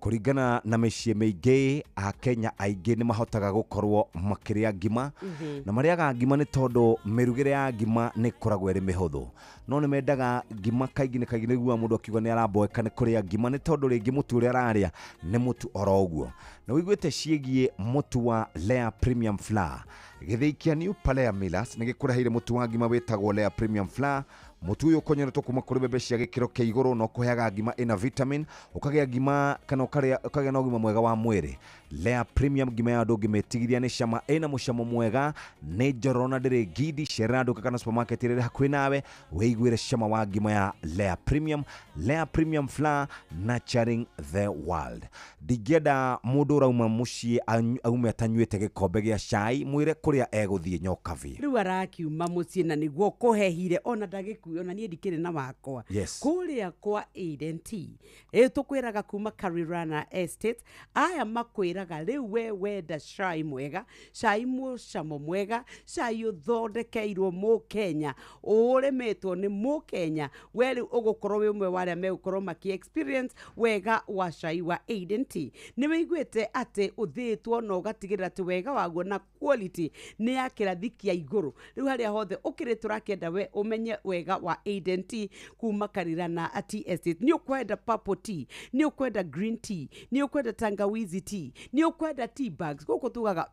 Kũringana na mĩciĩ mĩingĩ, akenya aingĩ nĩ mahotaga gũkorwo makĩrĩa ngima, na marĩaga ngima nĩ tondũ mĩrugĩre ya ngima nĩ ĩkoragwo ĩrĩ mĩhũthũ, no nĩ mendaga ngima kaingĩ na kaingĩ. Nĩguo mũndũ akiuga nĩ aramboeka nĩ kũrĩa ngima, nĩ tondũ rĩngĩ mũtu ũrĩa ararĩa nĩ mũtu oro ũguo. Na ũiguĩte ciĩgiĩ mũtu wa Lea Premium Flour? Gĩthĩi kĩa New Palea Millers nĩ gĩkũreheire mũtu wa ngima wĩtagwo Lea Premium Flour. Mũtu ũyũ ũkonyeretwo kuma kũrĩ mbembe cia gĩkĩro kĩa igũrũ, na ũkũheaga ngima ĩna vitamin, ũkagĩa ngima kana ũkagĩa na ũgima mwega wa mwĩrĩ. Lea Premium ngima ya andũ ũngĩmĩtigithia nĩ cama, ĩna mũcamo mwega, nĩ njororo na ndĩrĩ ngindi. Cerera nduka kana supermarket ĩrĩa ĩrĩ hakuhĩ nawe wĩiguĩre cama wa ngima ya Lea Premium. Lea Premium Flour, nurturing the world. Ndingĩenda mũndũ ũrauma mũciĩ aume atanyuĩte gĩkombe gĩa cai, mwĩre kũrĩa egũthiĩ Nyokabi. Rĩu arakiuma mũciĩ na nĩguo kũhehire ona ndagĩkuo, ona niĩ ndikĩrĩ na wakwa. Kũrĩa kwa Eden Tea ĩ tũkwĩraga kuma Karirana Estate, aya makwĩraga rĩu we wenda cai mwega, cai mũcamo mwega, cai ũthondekeirwo mũkenya, ũrĩmĩtwo nĩ mũkenya, we rĩu ũgũkorwo wĩ ũmwe wa arĩa megũkorwo makĩ experience wega wa cai wa Eden Tea. Nĩ wĩiguĩte atĩ ũthĩĩtwo na ũgatigĩrĩra atĩ wega waguo na quality nĩ ya kĩrathi kĩa igũrũ. Rĩu harĩa hothe ũkĩrĩ, tũrakĩenda we ũmenye wega wa Eden Tea kuma Karirana Tea Estate. Nĩ ũkwenda purple tea, nĩ ũkwenda green tea, nĩ ũkwenda tangawizi tea, nĩ ũkwenda tea bags. Gũkũ tugaga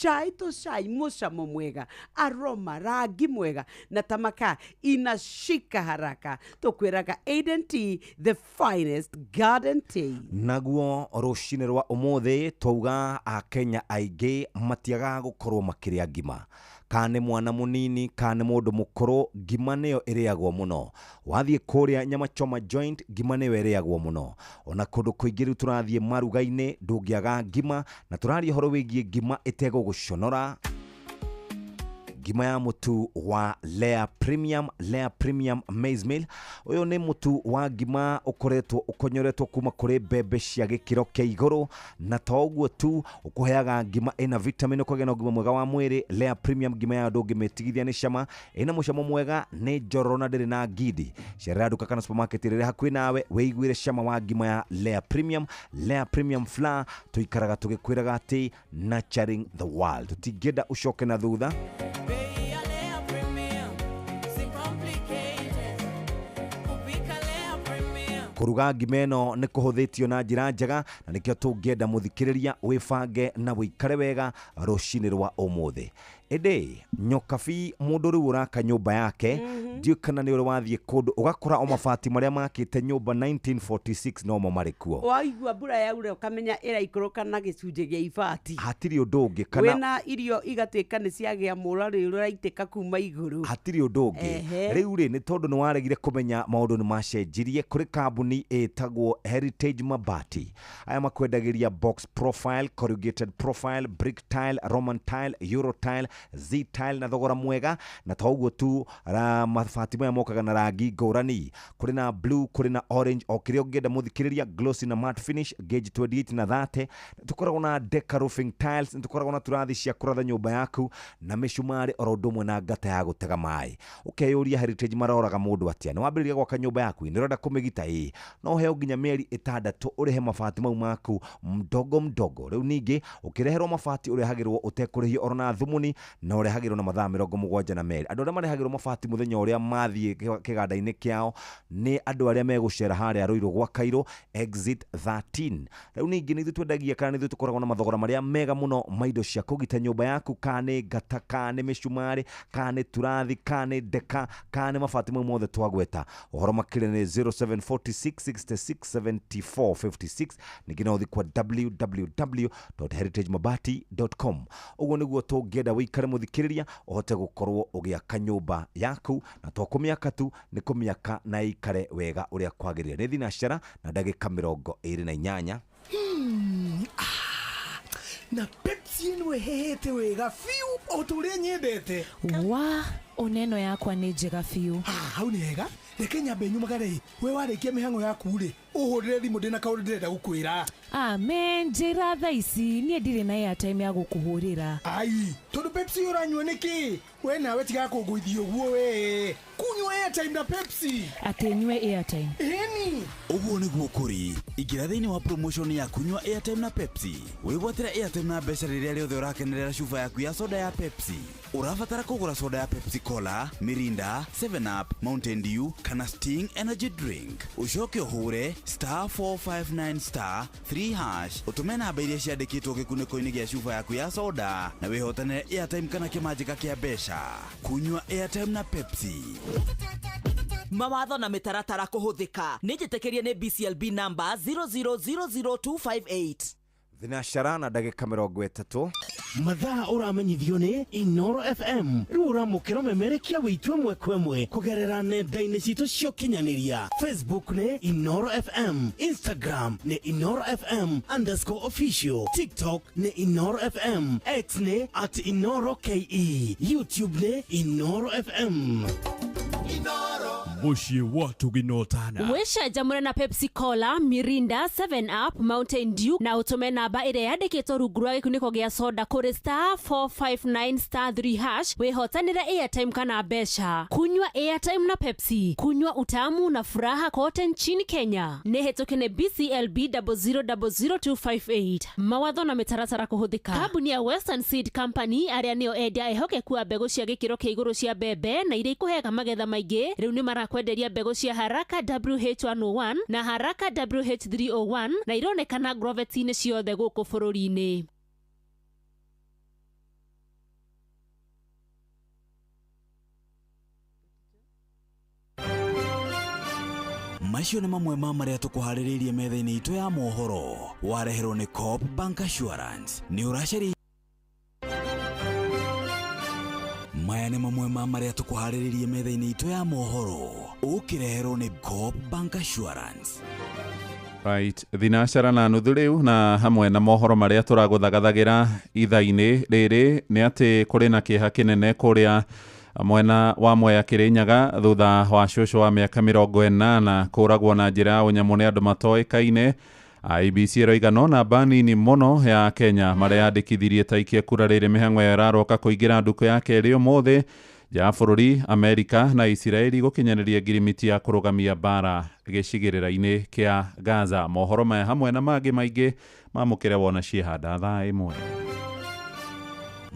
cai tũ cai mũcamo mwega, aroma, rangi mwega, na tamaka inashika haraka. Tũkwĩraga Eden Tea, the finest garden tea. Naguo rũcinĩ rwa ũmũthĩ twauga akenya aingĩ matiagaga gũkorwo makĩrĩa ngima, kana nĩ mwana mũnini kana nĩ mũndũ mũkũrũ, ngima nĩyo ĩrĩagwo mũno. Wathiĩ kũrĩa nyama choma joint, ngima nĩyo ĩrĩagwo mũno. Ona kũndũ kũingĩ rĩu tũrathiĩ maruga-inĩ ndũngĩaga ngima, na tũraria ũhoro wĩgiĩ ngima ĩtegũgũconora, ngima ya mũtu wa Lea Premium, Lea Premium Maize Meal. Ũyũ nĩ mũtu wa ngima ũkoretwo ũkonyoretwo kuma kũrĩ mbembe cia gĩkĩro kĩa igũrũ, na to ũguo tu, ũkũheaga ngima ĩna vitamin, ũkagĩa na ũgima mwega wa mwĩrĩ. Lea Premium ngima ya andũ ũngĩmĩtigithia nĩ cama, ĩna mũcamo mwega, nĩ njororo na ndĩrĩ na ngindi. Cerera nduka kana supermarket ĩrĩa ĩrĩ hakuhĩ nawe wĩiguĩre cama wa ngima ya Lea Premium, Lea Premium Flour. Tũikaraga tũgĩkwĩraga atĩ nurturing the world, tũtingĩenda ũcoke na thutha. Kũruga ngima ĩno nĩ kũhũthĩtio na njĩra njega, na nĩkĩo tũngĩenda mũthikĩrĩria wĩbange na wĩikare wega rũcinĩ rwa ũmũthĩ. Ĩndĩ nyokabi mũndũ rĩu ũraka nyũmba yake, ndiũĩ kana nĩ ũrĩ wathiĩ kũndũ ũgakora o mabati marĩa makĩte nyũmba 1946 nomo marĩ kuo. Waigua mbura yaura ũkamenya ĩraikũrũka na gĩcunjĩ gĩa ibati. Hatirĩ ũndũ ũngĩ kana wĩna irio igatuĩka nĩ ciagĩa mũrarĩ ũraitĩka kuma igũrũ. Hatirĩ ũndũ ũngĩ. Rĩu rĩ, nĩ tondũ nĩ waregire kũmenya maũndũ nĩ macenjirie. Kũrĩ kambuni ĩtagwo Heritage Mabati, aya makwendagĩria box profile, corrugated profile, brick tile, Roman tile, euro tile, Z tile na thogora mwega. Na to ũguo tu, mabati maya mokaga na rangi ngũrani, kũrĩ na blue, kũrĩ na orange, o kĩrĩa ũngĩenda mũthikĩrĩria, glossy na matte finish, gauge 28 na 30. Tũkoragwo na deca roofing tiles, nĩ tũkoragwo na turathi cia kũratha nyũmba yaku na mĩcumarĩ, oro ũndũ ũmwe na ngata ya gũtega maĩ. Ũkeyũria Heritage maroraga mũndũ atĩa? Nĩ wambĩrĩria gwaka nyũmba yaku, nĩ ũrenda kũmĩgita, ĩ no ũheo nginya mĩeri 6 ũrĩhe mabati mau maku mdogo mdogo. Rĩu ningĩ ũkĩreherwo mabati ũrehagĩrwo ũtekũrĩhio oro na thumuni, na ũrehagĩrwo na mathaa 72. Andũ arĩa marehagĩrwo mabati mũthenya ũrĩa mathiĩ kĩganda-inĩ kĩao nĩ andũ arĩa megũcera harĩa Rũirũ gwa Kairũ exit 13. Rĩu ningĩ nĩ ithuĩ twendagia kana nĩ ithuĩ tũkoragwo na mathogora marĩa mega mũno ma indo cia kũgita nyũmba yaku, kana nĩ ngata, kana nĩ mĩcumarĩ, kana nĩ turathi, kana nĩ ndeka, kana nĩ mabati mau mothe twagweta. Ũhoro makĩria nĩ 0746 66 74 56. Ningĩ no ũthiĩ kwa www.heritagemabati.com. Ũguo nĩguo tũngĩenda wĩikare mũthikĩrĩria, ũhote gũkorwo ũgĩaka nyũmba yaku, na to kũmĩaka tu, nĩ kũmĩaka na ĩikare wega ũrĩa kwagĩrĩire. Nĩ thinacara na ndagĩka 28. Ah, na Pepsi ĩno ĩhehete wega biũ o ta ũrĩa nyendete. Wa oneno yakwa nĩ njega biũ. Ah, hau nĩ hega, reke nyambe nyumagare. We warĩkia mĩhang'o yaku rĩ, ũhũrĩre thimũ, ndĩna kaũndũ ndĩrenda gũkwĩra. Amen, njĩra thaa ici, niĩ ndirĩ na airtime ya gũkũhũrĩra. Ai, tondũ Pepsi ũranyua nĩkĩ? We nawe tiga kũngũithia ũguo, we kunyua airtime na Pepsi. Atĩ nyue airtime? Ĩni. Ũguo nĩguo kũrĩ. Ingĩra thĩinĩ wa promotion ya kunyua airtime na Pepsi, wĩgwatĩre airtime na mbeca rĩrĩa rĩothe ũrakenerera cuba yaku ya soda ya Pepsi. Ũrabatara kũgũra soda ya Pepsi Cola, Mirinda, 7 Up, Mountain Dew kana Sting Energy Drink, ũcoke ũhũre *459*3# ũtũme namba iria ciandĩkĩtwo gĩkunĩko-inĩ gĩa cuba yaku ya soda na wĩhotanĩre airtime kana kĩmanjĩka kĩa mbeca. Kunyua airtime na Pepsi. Mawatho na mĩtaratara kũhũthĩka. Nĩ njĩtĩkĩrie nĩ BCLB number 0000258. Thinacara na ndagĩka 30. Mathaa ũramenyithio nĩ Inoro FM. Rĩu ũramũkĩra ũmemerekia witũ ĩmwe kwa ĩmwe kũgerera nenda-inĩ citũ cia ũkinyanĩria. Facebook nĩ Inoro FM, Instagram nĩ InoroFM_official, TikTok nĩ Inoro FM, X nĩ @InoroKE, YouTube nĩ Inoro FM. Mũciĩ wa tũginotana. Wĩcanjamũre na Pepsi Cola, Mirinda, 7 Up, Mountain Dew na ũtũme namba ĩrĩa yandĩkĩtwo rungu rwa gĩkunĩko gĩa soda kũrĩ *459*3# wĩhotanĩre airtime kana mbeca. Kunywa airtime na Pepsi, kunywa utamu na furaha kote nchini Kenya. Nĩ hĩtũke nĩ BCLB 0000258. Mawatho na mĩtaratara kũhũthĩka. Kambuni ya Western Seed Company, arĩa nĩo endia ehokeku a mbegũ cia gĩkĩro kĩa igũrũ cia mbembe na iria ikũheaga magetha maingĩ, rĩu nĩ marakwenderia mbegũ cia Haraka WH101 na Haraka WH301 na ironekana groveti-inĩ ciothe gũkũ bũrũri-inĩ. Macio nĩ mamwe ma marĩa tũkũharĩrĩirie metha-inĩ itũ ya mohoro. Wareherwo nĩ Coop Bank Assurance. Nĩ ũracaria. Maya nĩ mamwe ma marĩa tũkũharĩrĩirie metha-inĩ itũ ya mohoro, ũkĩreherwo nĩ Coop Bank Assurance. Right, thinacara na nuthu rĩu, na hamwe na mohoro marĩa tũragũthagathagira ithaa-inĩ rĩrĩ nĩ atĩ kũrĩ na kĩeha kĩnene kũrĩa mwena wa Mwea Kĩrĩnyaga thutha wa cũcũ wa mĩaka 80 kũragwo na njĩra ya ũnyamũ nĩ andũ matoĩkaine. IEBC ĩroiga no namba nini mũno ya Kenya mareyandĩkithirie ta ikia kura rĩrĩ mĩhang'o ĩyo ĩraroka kũingĩra ndukũ ya kerĩ ũmũthĩ. Nja ya bũrũri, Amerika na Isiraeli gũkinyanĩria ngirimiti ya kũrũgamia mbara gĩcigĩrĩra-inĩ kĩa Gaza. Mohoro maya hamwe na mangĩ maingĩ mamũkĩre wona ciĩhanda thaa 1.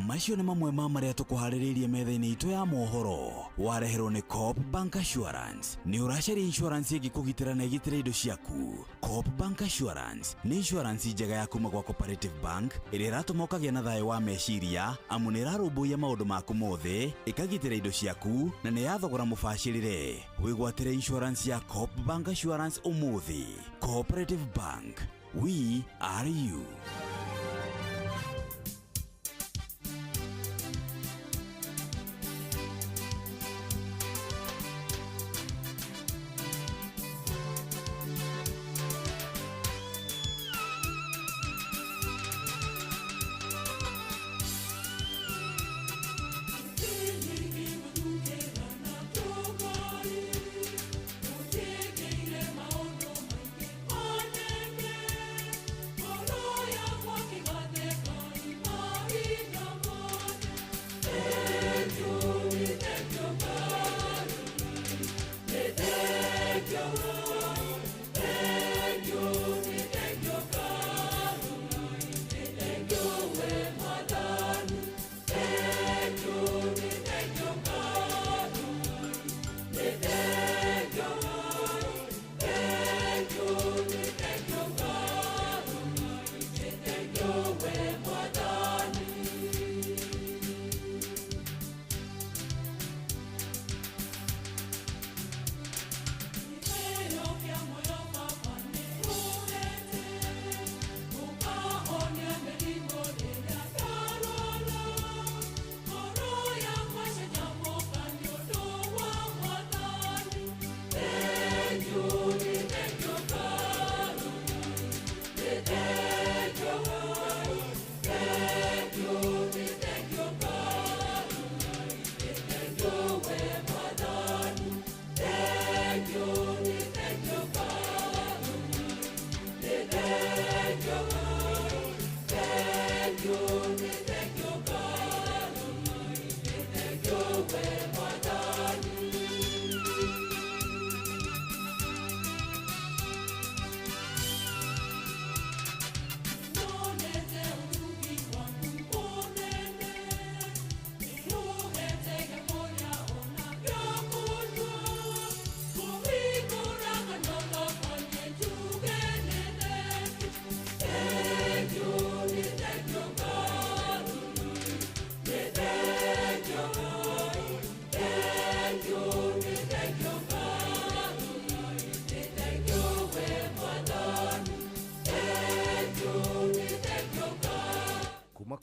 Macio nĩ mamwe ma marĩa tũkũharĩrĩirie metha-inĩ itũ ya mohoro. Wareherwo nĩ Coop Bank Assurance. Nĩ ũracaria insurance ĩngĩkũgitĩra na ĩgitĩre indo ciaku. Coop Bank Assurance nĩ insurance njega ya kuma gwa Cooperative Bank ĩrĩa ĩratũma ũkagĩa na thayũ wa meciria amu nĩ ĩrarũmbũiya maũndũ maku mothe, ĩkagitĩra indo ciaku na nĩ ya thogora mũbacĩrĩre. Wĩgwatĩre insurance ya Coop Bank Assurance ũmũthĩ. Cooperative Bank, we are you.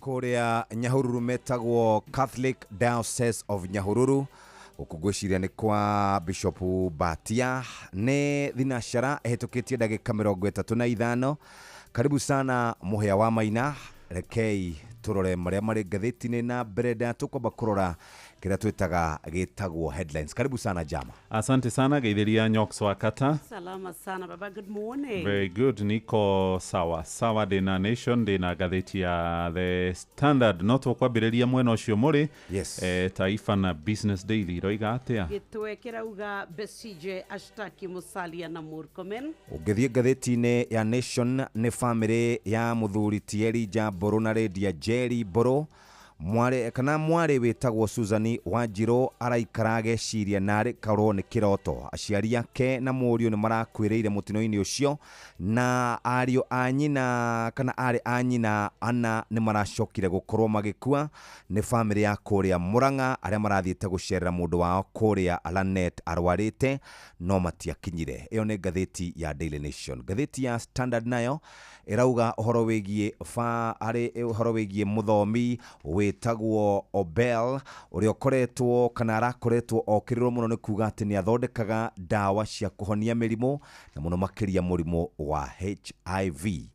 Kuria Nyahururu metagwo Catholic Diocese of Nyahururu gũkũ ngwĩciria nĩ kwa Bishop Batia nĩ thinacara ĩhĩtũkĩtie ndagĩka 35. Karibu sana mũhĩa wa Maina, rekei tũrore marĩa marĩ ngathĩti-inĩ na mbere nda tũkwamba kũrora kĩrĩa twĩtaga gĩtagwo headlines. Karibu sana Jama. Asante sana Geitheria Nyox Wakata. Salama sana baba, good morning. Very good, niko sawa sawa. Ndĩna Nation, ndĩna ngathĩti ya The Standard. No tũkwambĩrĩria mwena ũcio mũrĩ. Yes. Taifa na Business Daily iroiga atĩa? Gĩtwe kĩrauga Besigye ashtaki Musalia na Murkomen. Ũngĩthiĩ ngathĩti-inĩ ya Nation nĩ famĩlĩ ya mũthuri ti Elijah Mbũrũ na Lydia Jerry Mbũrũ, mware kana mware wĩtagwo Susan Wanjirũ araikara ageciria na arĩ korwo nĩ kĩroto. Aciari ake na mũriũ nĩ marakuĩrĩire mũtino-inĩ ũcio na ariũ a nyina kana arĩ a nyina ana nĩ maracokire gũkorwo magĩkua. Nĩ famĩlĩ ya kũrĩa Murang'a arĩa marathiĩte gũcerera mũndũ wao kũrĩa Lanet arwarĩte no matiakinyire. Ĩyo nĩ ngathĩti ya Daily Nation. Ngathĩti ya Standard nayo ĩrauga ũhoro wĩgiĩ ũhoro wĩgiĩ mũthomi wĩtagwo Obel ũrĩa ũkoretwo kana arakoretwo okĩrĩrwo mũno nĩ kuga atĩ nĩ athondekaga ndawa cia kũhonia mĩrimũ na mũno makĩria mũrimũ wa HIV.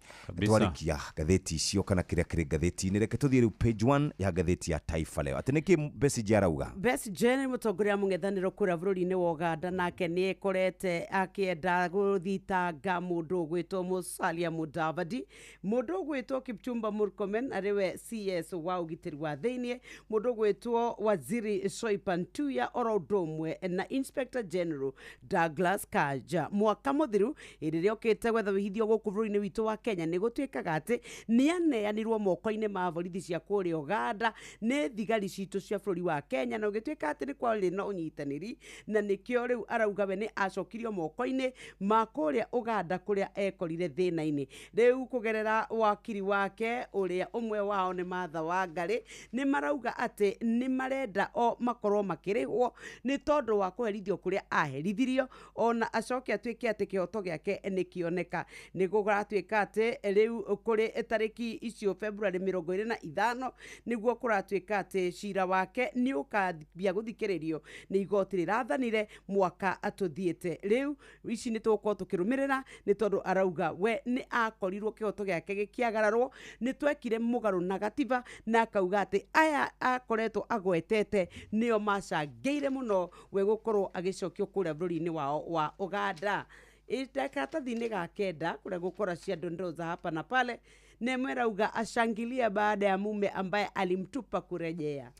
Twarikia ngathĩti icio kana kĩrĩa kĩrĩ ngathĩti-inĩ, reke tũthiĩ rĩu page 1 ya ngathĩti ya Taifa Leo. Atĩ nĩkĩ Besigye arauga? Besigye nĩ mũtongoria mũng'ethanĩro kũrĩa bũrũri-inĩ wa Uganda, nake nĩ ekorete akĩenda gũthitanga mũndũ ũgwĩtwo Musalia Mudavadi, mũndũ ũgwĩtwo Kipchumba Murkomen arĩwe CS wa ũgitĩri wa thĩinĩ mũndũ gwĩtwo waziri Soipan Tuya oro ũndũ ũmwe na Inspector General Douglas Kanja. Mwaka mũthiru hĩndĩ ĩrĩa okĩte gwetha wĩhithio gũkũ bũrũri-inĩ witũ wa Kenya nĩ gũtuĩkaga atĩ nĩ aneanirwo moko-inĩ ma borithi cia kũrĩa Uganda nĩ thigari citũ cia bũrũri wa Kenya, na ũgĩtuĩka atĩ nĩ kwarĩ na ũnyitanĩri, na nĩkĩo rĩu arauga we nĩ acokirio moko-inĩ ma kũrĩa Uganda kũrĩa ekorire thĩna-inĩ. Rĩu kũgerera wakiri wake ũrĩa ũmwe wao nĩ Martha Wangari, nĩ marauga atĩ nĩ marenda o makorwo makĩrĩhwo nĩ tondũ wa kũherithio kũrĩa aherithirio, ona acoke atuĩke atĩ kĩhoto gĩake nĩ kĩoneka. Nĩ gũgatuĩka atĩ rĩu kũrĩ tarĩki icio February 25 nĩguo kũratuĩka atĩ cira wake nĩ ũkambia gũthikĩrĩrio nĩ igoti rĩrathanire mwaka atũthiĩte. Rĩu ici nĩ tũgũkorwo tũkĩrũmĩrĩra nĩ tondũ arauga we nĩ akorirwo kĩhoto gĩake gĩkĩagararwo, nĩ twekire mũgarũ na gatiba, na akauga atĩ aya akoretwo agwetete nĩo macangĩire mũno we gũkorwo agĩcokio kũrĩa bũrũri-inĩ wao wa Uganda. Karatathi-inĩ ga kenda kũrĩa gũkora cia dondoo za hapa na pale, Nemwerauga ashangilia baada ya mume ambaye alimtupa kurejea.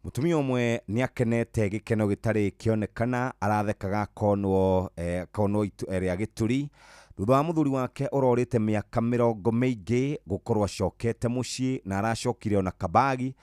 Mutumia ũmwe nĩ akenete gĩkeno gĩtarĩ kĩonekana, arathekaga akonwo akonwo rĩa gĩturi thutha wa mũthuri wake ũrorĩte mĩaka mĩrongo mĩingĩ gũkorwo acokete mũciĩ, na aracokire ona kabagi.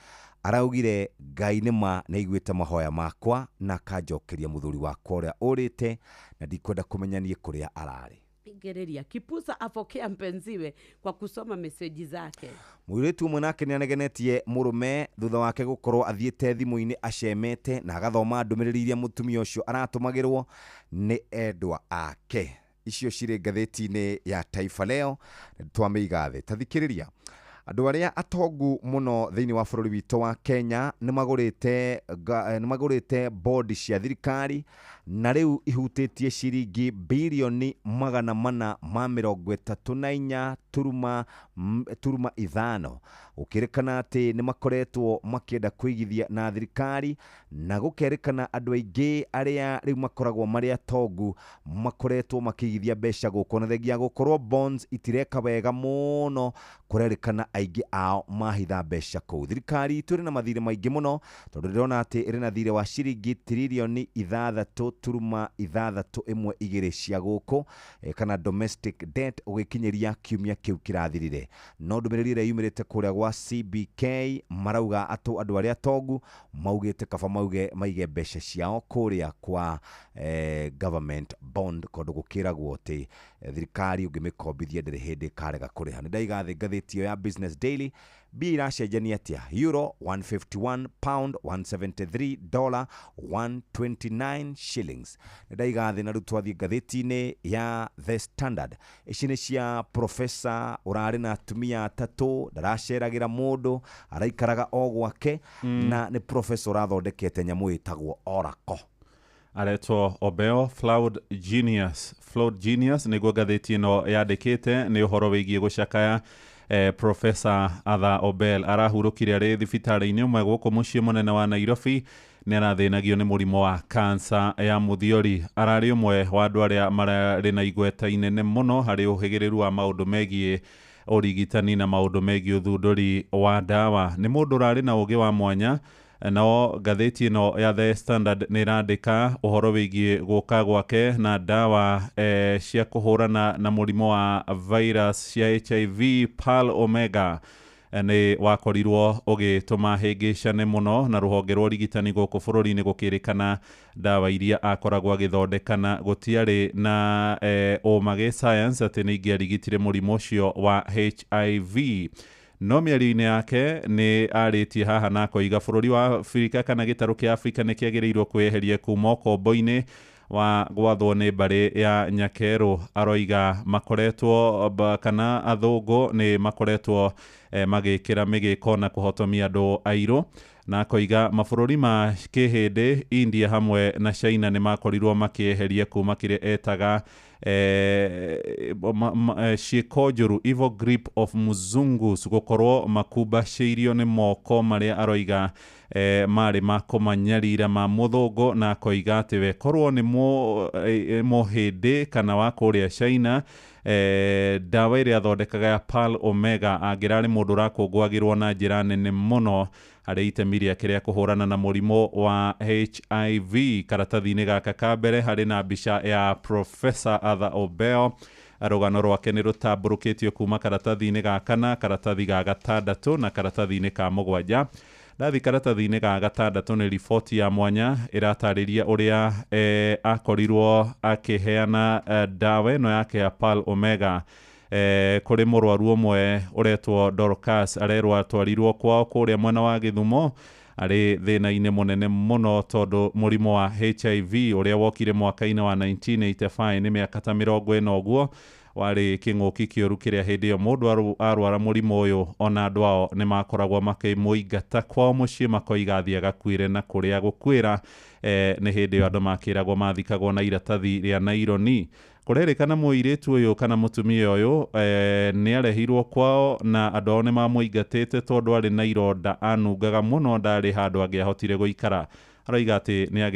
Araugire Ngai nĩ ma nĩ aiguĩte mahoya makwa na akanjokeria mũthuri wakwa ũrĩa ũrĩte, na ndikwenda kũmenya niĩ kũrĩa ararĩ. Gereria kipusa afokea mpenziwe kwa kusoma meseji zake. Mũirĩtu ũmwe nake nĩ anegenetie mũrũme thutha wake gũkorwo athiĩte thimũ-inĩ acemete na agathoma ndũmĩrĩri iria mũtumia ũcio aratũmagĩrwo nĩ endwa ake. Icio cirĩ ngathĩti-inĩ ya Taifa Leo, twamĩiga thĩ. Ta thikĩrĩria, andũ arĩa atongu mũno thĩinĩ wa bũrũri witũ wa Kenya nĩ magũrĩte bondi cia thirikari, na rĩu ihutĩtie ciringi birioni 434 turuma 5. Gũkĩrĩkana atĩ nĩ makoretwo makĩenda kũigithia na thirikari, na gũkerĩkana andũ aingĩ arĩa rĩu makoragwo marĩ atongu makoretwo makĩigithia mbeca gũkũ, na thengia gũkorwo bonds itireka wega mũno, kũrerĩkana aingĩ ao mahitha mbeca kũu. Thirikari itũ ĩrĩ na mathirĩ maingĩ mũno, tondũ ndĩrona atĩ ĩrĩ na thirĩ wa ciringi tiririoni 6.612 cia gũkũ, kana domestic debt ũgĩkinyĩria kiumia kĩu kĩrathirire. No ndũmĩrĩri ĩrĩa yumĩrĩte kũrĩa gwa CBK marauga atũ andũ arĩa atongu maugĩte kaba mauge maige mbeca ciao kũrĩa kwa government bond, kũndũ gũkĩragwo atĩ thirikari ũngĩmĩkombithia ndĩrĩ hĩndĩ ĩkarega kũrĩha. Nĩ ndaiga thĩ ngathĩti ĩyo ya Business Daily. Mbia iracenjania atĩa? Euro 151, pound 173, dollar 129 shillings. Nĩ ndaiga thĩ na rĩu twathiĩ ngathĩti-inĩ ya The Standard. Ici nĩ cia professor ũrarĩ na atumia atatũ, ndaraceragĩra mũndũ, araikaraga o gwake, na nĩ professor ũrathondekete nyamũ ĩtagwo Oracle. Aretwo Obeo Flood Genius. Flood Genius nĩguo ngathĩti ĩno yandĩkĩte nĩ ũhoro wĩgiĩ gũcakaya. Professor Arthur Obel arahurũkire arĩ thibitarĩ-inĩ ũmwe gũkũ mũciĩ mũnene wa Nairobi. Nĩ arathĩnagio nĩ mũrimũ wa kansa ya mũthiori. Ararĩ ũmwe wa andũ arĩa mararĩ na igweta inene mũno harĩ ũhĩgĩrĩru wa maũndũ megiĩ ũrigitani na maũndũ megiĩ ũthundũri wa ndawa. Nĩ mũndũ ũrarĩ na ũgĩ wa mwanya. No ngathĩti ĩno ya The Standard nĩ ĩrandĩka ũhoro wĩgiĩ gũka gwake na ndawa cia kũhũrana na mũrimũ wa virus cia HIV Pal Omega nĩ wakorirwo ũgĩtũma hĩngĩcane mũno na rũhonge rwa ũrigitani gũkũ bũrũri-inĩ gũkĩrĩkana ndawa iria akoragwo agĩthondekana gũtiarĩ na ũma gĩ science atĩ nĩ ingĩarigitire mũrimũ ũcio wa HIV. No mĩario-inĩ yake nĩ arĩtie haha na akoiga bũrũri wa Afrika kana gĩtarũ kĩa Afrika nĩ kĩagĩrĩirwo kwĩyeheria kuma ũkombo-inĩ wa gwathwo nĩ mbarĩ ya Nyakerũ. Aroiga makoretwo kana athũngũ nĩ makoretwo magĩkĩra mĩgĩko na kũhotomia andũ airũ, na akoiga mabũrũri ma kĩhĩndĩ India hamwe na China nĩ makorirwo makĩeheria kuma kĩrĩa etaga ciĩko njũru, evil grip of muzungus, gũkorwo makumbacĩirio nĩ moko marĩa aroiga marĩ ma kũmanyarira ma mũthũngũ, na akoiga atĩ we korwo nĩ mũhĩndĩ kana wa kũrĩa China ndawa ĩrĩa athondekaga ya Pal Omega angĩrarĩ mũndũ ũrakũngũagĩrwo na njĩra nene mũno Harĩ itemi rĩake rĩa kũhũrana na mũrimũ wa HIV. Karatathi-inĩ gaka ka mbere harĩ na mbica ya Professor Arthur Obeo. Rũgano rwake nĩ rũtambũrũkĩtio kuma karatathi-inĩ ga kana, karatathi ga gatandatũ na karatathi-inĩ ka mũgwanja. Ndathi karatathi-inĩ ga gatandatũ nĩ riboti ya mwanya ĩratarĩria ũrĩa akorirwo akĩheana ndawa ĩno yake ya Pal Omega kũrĩ mũrwaru ũmwe ũretwo Dorcas. Arerwo atwarirwo kwao kũrĩa mwena wa Gĩthumo arĩ thĩna-inĩ mũnene mũno tondũ mũrimũ wa HIV ũrĩa wokire mwaka-inĩ wa 1985, nĩ mĩaka ta 40 ũguo, warĩ kĩng'ũki kĩũru kĩrĩa hĩndĩ ĩyo mũndũ arwara mũrimũ ũyũ ona andũ ao nĩ makoragwo makĩmũingata kwao mũciĩ, makoiga athiĩ agakuĩre na kũrĩa gũkuĩra. Nĩ hĩndĩ ĩyo andũ makĩragwo mathikagwo na iratathi rĩa naironi. Kũrerĩkana mũirĩtu ũyũ kana mũtumia ũyũ nĩ arehirwo kwao na andũ ao nĩ mamũingatĩte tondũ arĩ na ironda, anungaga mũno, ndarĩ handũ angĩahotire gũikara. Aroiga atĩ nĩ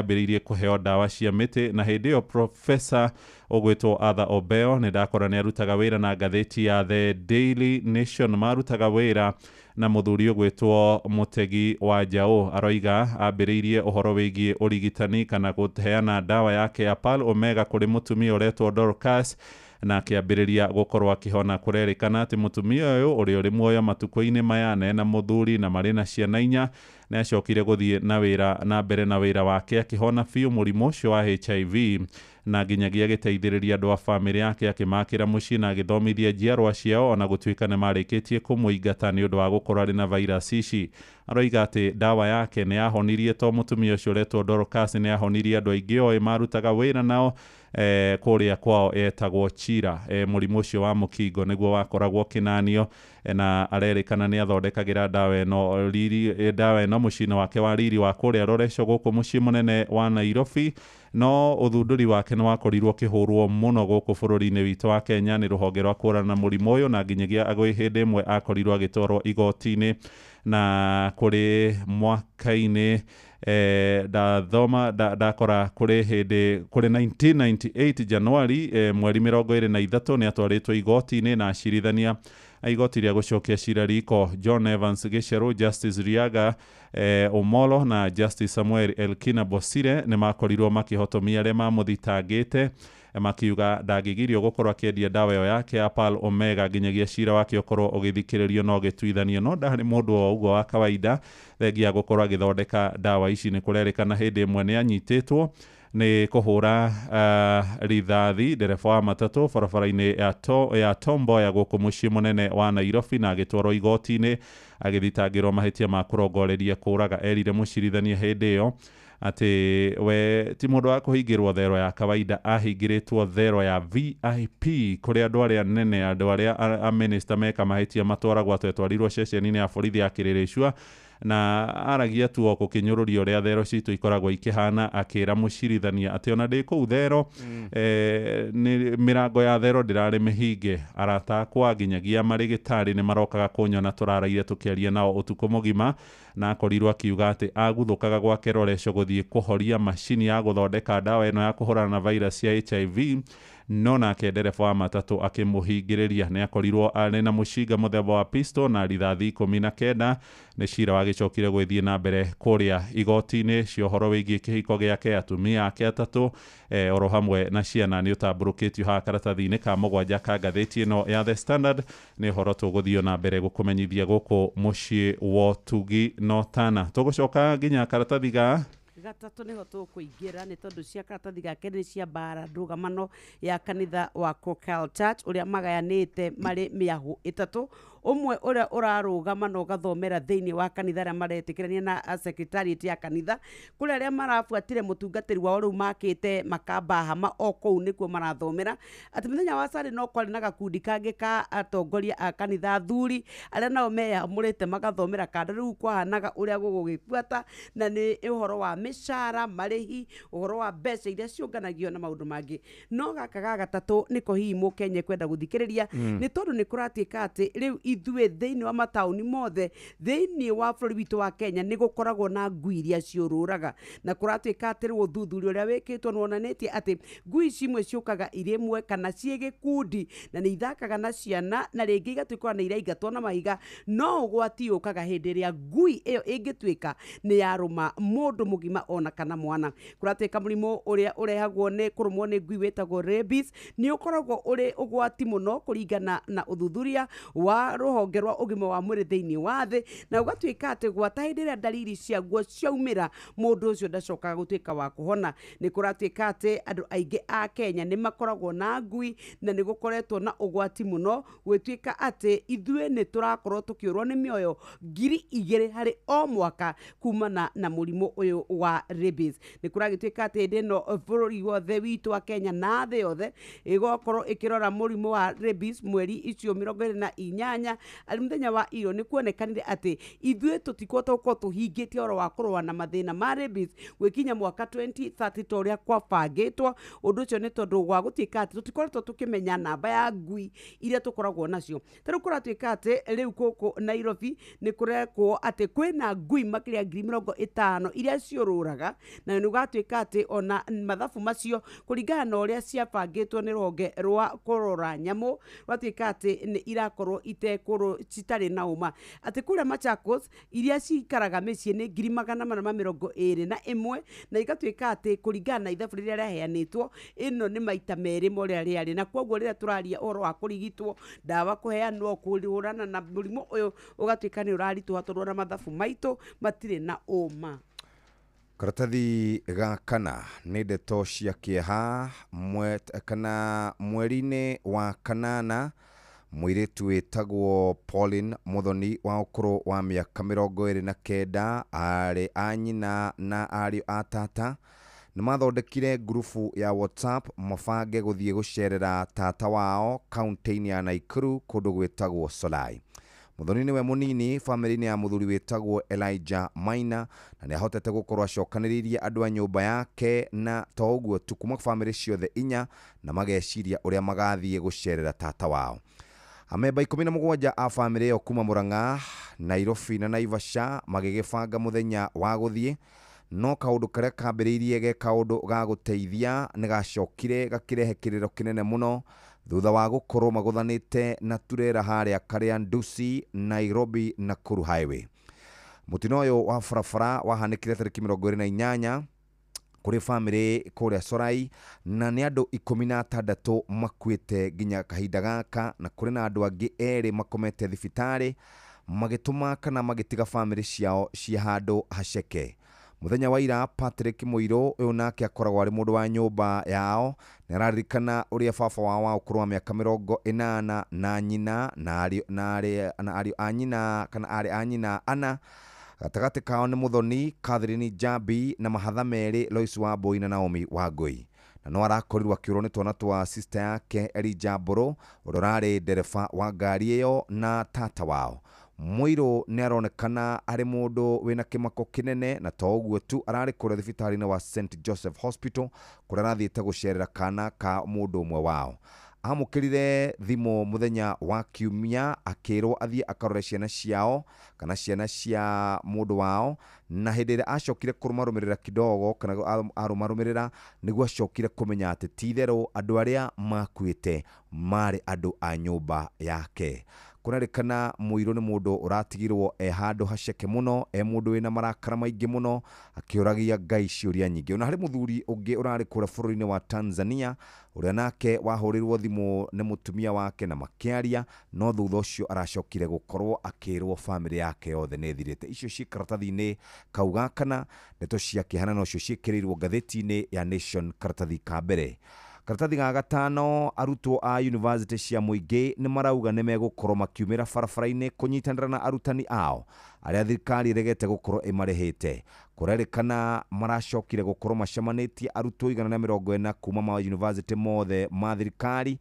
ambĩrĩirie kũheo ndawa cia mĩtĩ, na hĩndĩ ĩyo Professor ũgwĩtwo Arthur Obeo nĩ ndakora nĩ arutaga wĩra na ngathĩti ya The Daily Nation, marutaga wĩra na mũthuri ũgwĩtwo Mũtegi wa Njaũ. Aroiga ambĩrĩirie ũhoro wĩgiĩ ũrigitani kana kũheana ndawa yake ya Pal Omega kũrĩ mũtumia ũretwo Dorcas, na akĩambĩrĩria gũkorwo akĩhona. Kũrerĩkana atĩ mũtumia ũyũ ũrĩa ũrĩ muoyo matukũ-inĩ maya na ena mũthuri na marĩ na ciana 4, nĩ acokire gũthiĩ na wĩra na mbere na wĩra wake akĩhona biũ mũrimũ ũcio wa HIV, na nginyagia agĩteithĩrĩria andũ a bamĩrĩ yake akĩmakĩra mũciĩ na agĩthomithia njiarwa ciao, ona gũtuĩka nĩ marĩkĩtie kũmũingata nĩ ũndũ wa gũkorwo arĩ na virus ici. Aroiga atĩ ndawa yake nĩ yahonirie to mũtumia ũcio ũretwo Dorcas, nĩ yahonirie andũ aingĩ oĩ marutaga wĩra nao kũrĩa kwao etagwo Chira. Mũrimũ ũcio wa mũkingo nĩguo wakoragwo kĩnanio, na arerĩkana nĩ athondekagĩra ndawa ĩno riri, ndawa ĩno mũciĩ-inĩ wake wa riri wa kũrĩa Loresho gũkũ mũciĩ mũnene wa Nairobi. No ũthundũri wake nĩ wakorirwo ũkĩhũrwo mũno gũkũ bũrũri-inĩ witũ wa Kenya nĩ rũhonge rwa kũhũrana na mũrimũ ũyũ, na nginyagia gwĩ hĩndĩ ĩmwe akorirwo agĩtwarwo igoti-inĩ na kũrĩ mwaka-inĩ ndathoma ndakora kũrĩ hĩndĩ kũrĩ 1998 Januari mweri 23 nĩ atwarĩtwo igoti-inĩ na acirithania igoti rĩa gũcokia cira riko John Evans Gicheru, Justice Riaga Omolo na Justice Samuel Elkina Bosire nĩ makorirwo makĩhotomia arĩa mamũthitangĩte, makiuga ndangĩgirio gũkorwo akĩendia ndawa ĩyo yake ya Pal Omega nginyagia cira wake ũkorwo ũgĩthikĩrĩrio na ũgĩtuithanio. No ndarĩ mũndũ o ũguo wa kawaida thengia gũkorwo agĩthondeka ndawa ici. Nĩ kũrerĩkana hĩndĩ ĩmwe nĩ anyitĩtwo nĩ kũhũra rithathi ndereba wa matatũ barabara-inĩ ya Tom Mboya gũkũ mũciĩ mũnene wa Nairobi, na agĩtwarwo igoti-inĩ agĩthitangĩrwo mahĩtia ma kũrongoreria kũraga. Erire mũcirithania hĩndĩ ĩyo atĩ we ti mũndũ wa kũhingĩrwo thero ya kawaida, ahingĩrĩtwo thero ya VIP kũrĩa andũ arĩa nene, andũ arĩa a minister meka mahĩtia matwaragwo, atwetwarirwo ceceni-inĩ ya borithi ya Kĩrĩrĩcua, na aragia tu o gũkĩnyũrũria ũrĩa thero citũ ikoragwo ikĩhana, akĩra mũcirithania atĩ ona ndĩ kũu thero nĩ mĩrango ya thero ndĩrarĩ mĩhinge, arata akwa nginyagia marĩgĩtarĩ nĩ marokaga kũnyona tũraraire tũkĩaria nao ũtukũ mũgima. Na akorirwo akiuga atĩ aguthũkaga gwake Loresho gũthiĩ kũhoria macini ya gũthondeka ndawa ĩno ya kũhũrana na virus ya HIV, no nake ndereba wa matatũ akĩmũhingĩrĩria. Nĩ akorirwo arĩ na mũcinga mũthemba wa pistol na rithathi 19. Nĩ cira wagĩcokire gwĩthiĩ na mbere kũrĩa igoti-inĩ cia ũhoro wĩgiĩ kĩhiko gĩake, atumia ake atatũ oro hamwe na ciana nĩ ũtambũrũkĩtio haha karatathi-inĩ ka mũgwanja ka ngathĩti ĩno ya The Standard. Nĩ ũhoro tũgũthiĩ na mbere gũkũmenyithia gũkũ mũciĩ wa Ũtugi no Tana. Tũgũcoka nginya karatathi ga gatatũ nĩho tũkũingĩra, nĩ tondũ cia karatathi gake nĩ cia mbara ndũgamano ya kanitha wa Cocal Church ũrĩa magayanĩte marĩ mĩahũ ĩtatũ, ũmwe ũrĩa ũrarũgama na ũgathomera thĩinĩ wa kanitha arĩa maretĩkĩrania na secretariat ya kanitha, kũrĩ arĩa marabuatire mũtungatĩri wao rĩu makĩte makamba hama o kũu nĩkuo marathomera, atĩ mũthenya wa Sunday no kwarĩ na gakundi kangĩ ka atongoria a kanitha athuri arĩa nao meyamũrĩte magathomera kando. Rĩu kwahanaga ũrĩa gũgũgĩbuata, na nĩ ũhoro wa mĩcara, marĩhi, ũhoro wa mbeca iria ciũnganagio na maũndũ mangĩ. No gaka ga gatatũ nĩko hihi mũkenya kwenda gũthikĩrĩria, nĩ tondũ nĩ kũratuĩka atĩ rĩu ithuĩ thĩinĩ wa mataũni mothe thĩinĩ wa bũrũri witũ wa Kenya nĩ gũkoragwo na ngui iria ciũrũraga. Na kũratuĩka atĩ rĩu ũthuthuria ũrĩa wĩkĩtwo nĩ wonanĩtie atĩ ngui ici imwe ciũkaga irĩ ĩmwe kana ciĩ gĩkundi, na nĩ ithakaga na ciana, na rĩngĩ igatuĩka ona iraingatwo na mahiga. No ũgwati ũkaga hĩndĩ ĩrĩa ngui ĩyo ĩngĩtuĩka nĩ yarũma mũndũ mũgima ona kana mwana. Kũratuĩka mũrimũ ũrĩa ũrehagwo nĩ kũrũmwo nĩ ngui wĩtagwo rabies nĩ ũkoragwo ũrĩ ũgwati mũno kũringana na ũthuthuria wa rũhonge rwa ũgima wa mwĩrĩ thĩinĩ wa thĩ, na ũgatuĩka atĩ gwata hĩndĩ ĩrĩa ndariri ciaguo ciaumĩra mũndũ ũcio ndacokaga gũtuĩka wa kũhona. Nĩ kũratuĩka atĩ andũ aingĩ a Kenya nĩ makoragwo na ngui, na nĩ gũkoretwo na ũgwati mũno gwĩtuĩka atĩ ithuĩ nĩ tũrakorwo tũkĩũrwo nĩ mĩoyo 2,000 harĩ o mwaka kumana na mũrimũ ũyũ wa rabies. Nĩ kũragĩtuĩka atĩ hĩndĩ ĩno bũrũri wothe witũ wa Kenya na thĩ yothe ĩgokorwo ĩkĩrora mũrimũ wa rabies mweri icio 28 arĩ mũthenya wa iro. Nĩ kuonekanire atĩ ithuĩ tũtikũhota gũkorwo tũhingĩtie ũhoro wa kũrũa na mathĩna ma rabies gwĩkinya mwaka 2030 ta ũrĩa kwabangĩtwo. Ũndũ ũcio nĩ tondũ wa gũtuĩka atĩ tũtikoretwo tũkĩmenya namba ya ngui iria tũkoragwo nacio. Ta rĩu kũratuĩka atĩ rĩu gũkũ Nairobi nĩ kũrekwo atĩ kwĩna ngui makĩria 50,000 iria ciũrũraga, na nĩ gũgatuĩka atĩ ona mathabu macio kũringana na ũrĩa ciabangĩtwo nĩ rũhonge rwa kũrora nyamũ rwatuĩka atĩ nĩ irakorwo itekũrũ citarĩ na ũma. Atĩ kũrĩa Machakos iria cikaraga mĩciĩ nĩ 421, na igatuĩka atĩ kũringana na ithabu rĩrĩa rĩaheanĩtwo ĩno nĩ maita merĩ ma ũrĩa rĩarĩ. Na koguo rĩrĩa tũraria ũhoro wa kũrigitwo, ndawa kũheanwo, kũhũrana na mũrimũ ũyũ ũgatuĩka nĩ ũraritũha tondũ ona mathabu maitũ matirĩ na ũma. Karatathi ga kana nĩ ndeto cia kĩeha kana mweri-inĩ wa kanana mũirĩtu wĩtagwo Pauline Muthoni wa ũkũrũ wa mĩaka 29, aarĩ a nyina na ariũ a tata nĩ mathondekire ngurubu ya WhatsApp mabange gũthiĩ gũcerera tata wao kaunti-inĩ ya Nakuru kũndũ gwĩtagwo Solai. Muthoni nĩwe mũnini bamĩrĩ-inĩ ya mũthuri wĩtagwo Elijah Maina, na nĩ ahotete gũkorwo acokanĩrĩirie andũ a nyũmba yake na to ũguo tu kuma bamĩrĩ ciothe inya, na mageciria ũrĩa magathiĩ gũcerera tata wao. Amemba 17 a bamĩrĩ ĩyo kuma Murang'a, Nairobi na Naivasha magĩgĩbanga mũthenya wa gũthiĩ, no kaũndũ karĩa kambĩrĩirie ge kaũndũ ga gũteithia nĩ gacokire gakĩrehe kĩrĩro kĩnene mũno thutha wa gũkorwo magũthanĩte na turera harĩa Kariandusi, Nairobi Nakuru Highway. Mũtino ũyũ wa barabara wahanĩkire tarĩki 28 kũrĩ bamĩrĩ kũrĩa Sorai, na nĩ andũ 16 makuĩte nginya kahinda gaka, na kũrĩ na andũ angĩ erĩ makomete thibitarĩ magĩtũma kana magĩtiga bamĩrĩ ciao ciĩ handũ haceke. Mũthenya wa ira Patrick Mũirũ ũyũ nake akoragwo arĩ mũndũ wa nyũmba yao nĩ araririkana ũrĩa baba wao wa ũkũrũ wa mĩaka 80 na nyina na ariũ a nyina kana arĩ a nyina ana. Gatagatĩ kao nĩ Muthoni, Catherine Njambi na mahatha merĩ Lois Wambui na Naomi Wangui. Na no arakorirwo akĩũrwo nĩ twana twa sister yake Elijah Mbũrũ ũrĩa ũrarĩ ndereba wa ngari ĩyo na tata wao. Mũirũ nĩ aronekana arĩ mũndũ wĩna kĩmako kĩnene, na to ũguo tu ararĩ kũrĩa thibitarĩ-inĩ wa St Joseph Hospital kũrĩa arathiĩte gũcerera kana ka mũndũ ũmwe wao. Amũkĩrire thimũ mũthenya wa kiumia akĩrwo athiĩ akarore ciana ciao kana ciana cia mũndũ wao, na hĩndĩ ĩrĩa acokire kũrũmarũmĩrĩra kidogo kana arũmarũmĩrĩra nĩguo acokire kũmenya atĩ ti itherũ andũ arĩa makuĩte marĩ andũ a nyũmba yake. Kũrerĩkana Mũirũ nĩ mũndũ ũratigirwo e handũ haceke mũno, e mũndũ wĩna marakara maingĩ mũno, akĩũragia Ngai ciũria nyingĩ. Ona harĩ mũthuri ũngĩ ũrarĩ kũrĩa bũrũri-inĩ wa Tanzania ũrĩa nake wahũrĩrwo thimũ nĩ mũtumia wake na makĩaria, no thutha ũcio aracokire gũkorwo akĩrwo bamĩrĩ yake yothe nĩ ĩthirĩte. Icio ciĩ karatathi-inĩ kau ga kana, ndeto cia kĩeha na nocio ciĩkĩrĩirwo ngathĩti-inĩ ya Nation karatathi ka mbere. Karatathi ga gatano, arutwo a university cia mũingĩ nĩ marauga nĩ megũkorwo makiumĩra barabara-inĩ kũnyitanĩra na arutani ao arĩa thirikari ĩregete gũkorwo ĩmarĩhĩte. Kũrerĩkana maracokire gũkorwo macemanĩtie arutwo 140 kuma ma university mothe ma thirikari,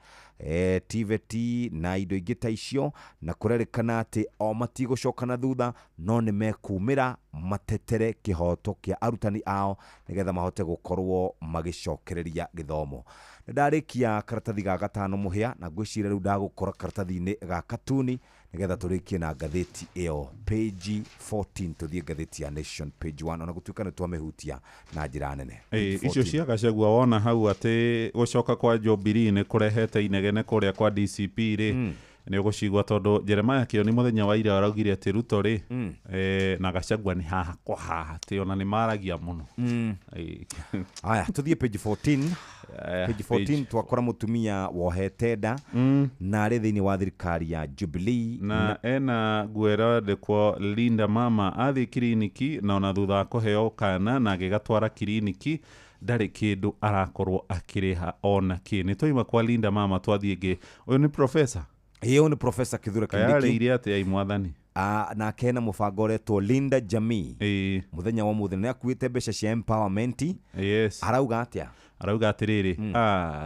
TVET na indo ingĩ ta icio, na kũrerĩkana atĩ o matigũcoka na thutha no nĩ mekumĩra matetere kĩhoto kĩa arutani ao nĩgetha mahote gũkorwo magĩcokereria gĩthomo. Nĩ ndarĩkia karatathi ga gatano mũhĩa, na ngwĩciria rĩu ndagũkora karatathi-inĩ ga katuni Nĩgetha tũrĩkie na ngathĩti ĩyo page 14, tũthiĩ ngathĩti ya Nation page 1, ona gũtuĩka nĩ twamĩhutia na njĩra nene. Ĩ, Page icio 14. cia Gachagua wona hau atĩ gũcoka kwa Jubilee nĩ kũrehete inegene kũrĩa kwa DCP rĩ, nĩ ũgũcigua tondũ Jeremiah Kĩoni mũthenya wa ira araugire atĩ Ruto rĩ, na Gachagua nĩ haha kwa haha, atĩ ona nĩ maragia mũno. Ĩ. Aya, tũthiĩ page 14. Aya, Page 14 twakora mũtumia wohete nda na arĩ thĩinĩ wa thirikari ya Jubilee. Na ena nguo ĩrandĩkwo Linda Mama, athiĩ kiriniki na ona thutha wa kũheo kana na agĩgatwara kiriniki ndarĩ kĩndũ arakorwo akĩrĩha ona kĩ. Nĩ twaima kwa Linda Mama twathiĩ ĩngĩ. Ũyũ nĩ professor. Ĩyo nĩ Professor Kithure Kindiki. Kayarĩire atĩa i mwathani? Nake ena mũbango ũretwo Linda Jamii. Mũthenya wa mũthenya nĩ akuĩte mbeca cia empowerment. Yes. Arauga atĩa? Arauga atĩrĩrĩ,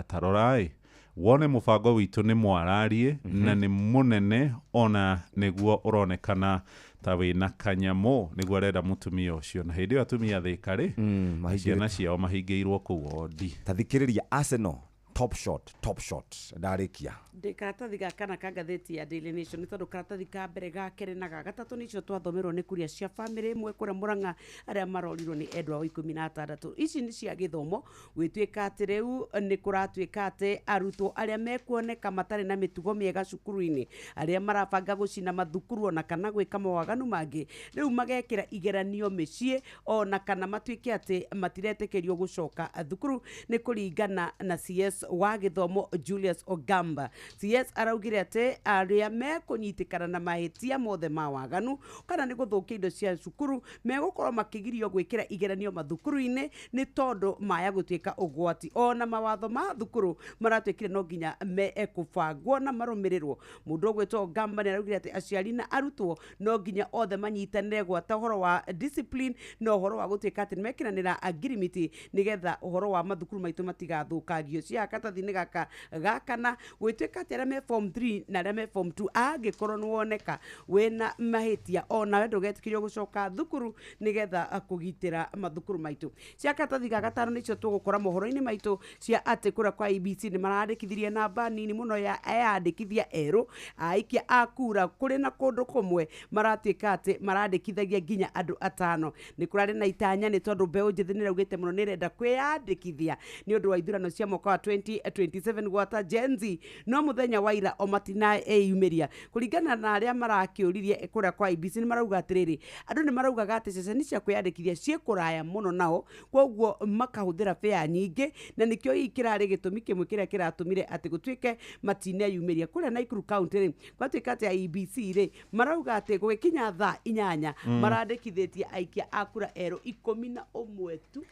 ta rorai wone mũbango witũ nĩ mwararie na nĩ mũnene, ona nĩguo ũronekana ta wĩna kanyamũ, nĩguo arenda mũtumia ũcio. Na hĩndĩ ĩyo atumia Thĩka rĩ, ciana ciao mahingĩirwo kũu wondi. Ta thikĩrĩria, Arsenal top shot, top shot, ndarĩkia. Ndĩ karatathi ga kana ka ngathĩti ya Daily Nation, nĩ tondũ karatathi ka mbere, ga kerĩ na ga gatatũ nĩcio twathomerwo nĩ kuria cia bamĩrĩ ĩmwe kũrĩa Mũrang'a arĩa marorirwo nĩ endwa ao 16. Ici nĩ cia gĩthomo. Gwĩtuĩka atĩ rĩu nĩ kũratuĩka atĩ arutwo arĩa mekuoneka matarĩ na mĩtugo mĩega cukuru-inĩ, arĩa marabanga gũcina mathukuru ona kana gwĩka mawaganu mangĩ, rĩu magekĩra igeranio mĩciĩ ona kana matuĩke atĩ matiretĩkĩrio gũcoka thukuru, nĩ kũringana na CS wa gĩthomo Julius Ogamba. CS araugire atĩ arĩa mekũnyitĩkana na mahĩtia mothe ma waganu kana nĩ gũthũkia indo cia cukuru megũkorwo makĩgirio gwĩkĩra igeranio mathukuru-inĩ, nĩ tondũ maya gũtuĩka ũgwati. Ona mawatho ma thukuru maratuĩkire no nginya mekũbangwo na marũmĩrĩrwo. Mũndũ ũgwĩtwo Ogamba nĩ araugire atĩ aciari na arutwo no nginya othe manyitanĩre gwata ũhoro wa discipline na ũhoro wa gũtuĩka atĩ nĩmekĩranĩra ngirimiti, nĩgetha ũhoro wa mathukuru maitũ matigathũkangio. Cia karatathi-inĩ gaka ga kana, gwĩtuĩka atĩ arĩa me form 3 na arĩa me form 2, angĩkorwo nĩ woneka wĩna mahĩtia onawe ndũgetĩkĩrio gũcoka thukuru, nĩgetha kũgitĩra mathukuru maitũ. Cia karatathi ga gatano nĩcio tũgũkora mohoro-inĩ maitũ cia atĩ kũrĩa kwa IEBC nĩ marandĩkithirie namba nini mũno ya ayandĩkithia erũ aikia a kura. Kũrĩ na kũndũ kũmwe maratuĩka atĩ marandĩkithagia nginya andũ atano. Nĩ kũrarĩ na itanya nĩ tondũ mbeũ njĩthĩ nĩ ĩraugĩte mũno nĩ ĩrenda kwĩyandĩkithia nĩ ũndũ wa ithurano cia mwaka wa 2027 gwata Gen Z, no mũthenya wa ira o matineyumĩria. Kũringana na arĩa marakĩũririe kũrĩa kwa IEBC, nĩ marauga atĩrĩrĩ, andũ nĩ maraugaga atĩ ceceni cia kwĩyandĩkithia ciĩ kũraya mũno nao, koguo makahũthĩra fare nyingĩ, na nĩkĩo hihi kĩrarĩ gĩtũmi kĩmwe kĩrĩa kĩratũmire atĩ gũtuĩke matineyumĩria. Kũrĩa Nakuru County rĩ, gwatuĩka atĩ IEBC rĩ marauga atĩ gũgĩkinya thaa 8 marandĩkithĩtie aikia a kura erũ 11 tu.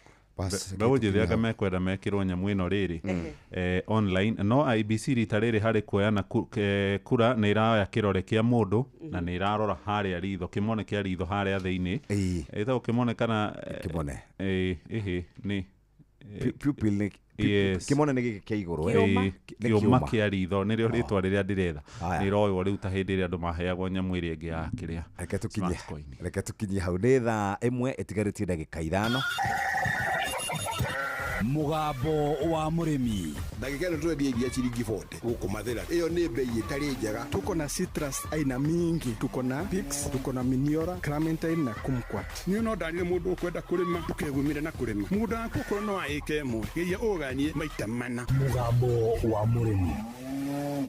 Mbeũ njĩthĩ anga mekwenda mekĩrwo nyamũ ĩno rĩrĩ online, no IEBC rita rĩrĩ harĩ kuoyana kura nĩ ĩroya kĩrore kĩa mũndũ na nĩ ĩrarora harĩa ritho, kĩmone kĩa ritho harĩa thĩinĩ, ĩtagwo kĩmone kana kĩmone, ĩhĩ nĩ pupil nĩ Yes. Kĩmone nĩ gĩkĩ kĩa igũrũ, eh? Ĩĩ, Nĩ kĩũma kĩũma. Kĩa ritho nĩrĩo rĩtwa rĩrĩa ndĩretha. Aya. Nĩ ĩroywo rĩu ta hĩndĩ ĩrĩa andũ maheagwo nyamũ ĩrĩa ĩngĩ ya kĩrĩa Reke tũkinye smart coin. Reke tũkinye hau, nĩ thaa 1 ĩtigarĩtie ndagĩka 5. Mũgambo wa mũrĩmi. Ndagĩka ĩno tũrendia iria ciringi 40 gũkũ Mathĩra, ĩyo nĩ bei ĩtarĩ njega. Tuko na citrus aina mingi, tuko na Pix, tuko na Miniora, Clementine na Kumquat. Niĩ no ndarire mũndũ ũkwenda kũrĩma ndũkegumire na kũrĩma mũgũnda waku, okorwo no wa ĩka ĩmwe, geria ũganie maita mana. Mũgambo wa mũrĩmi.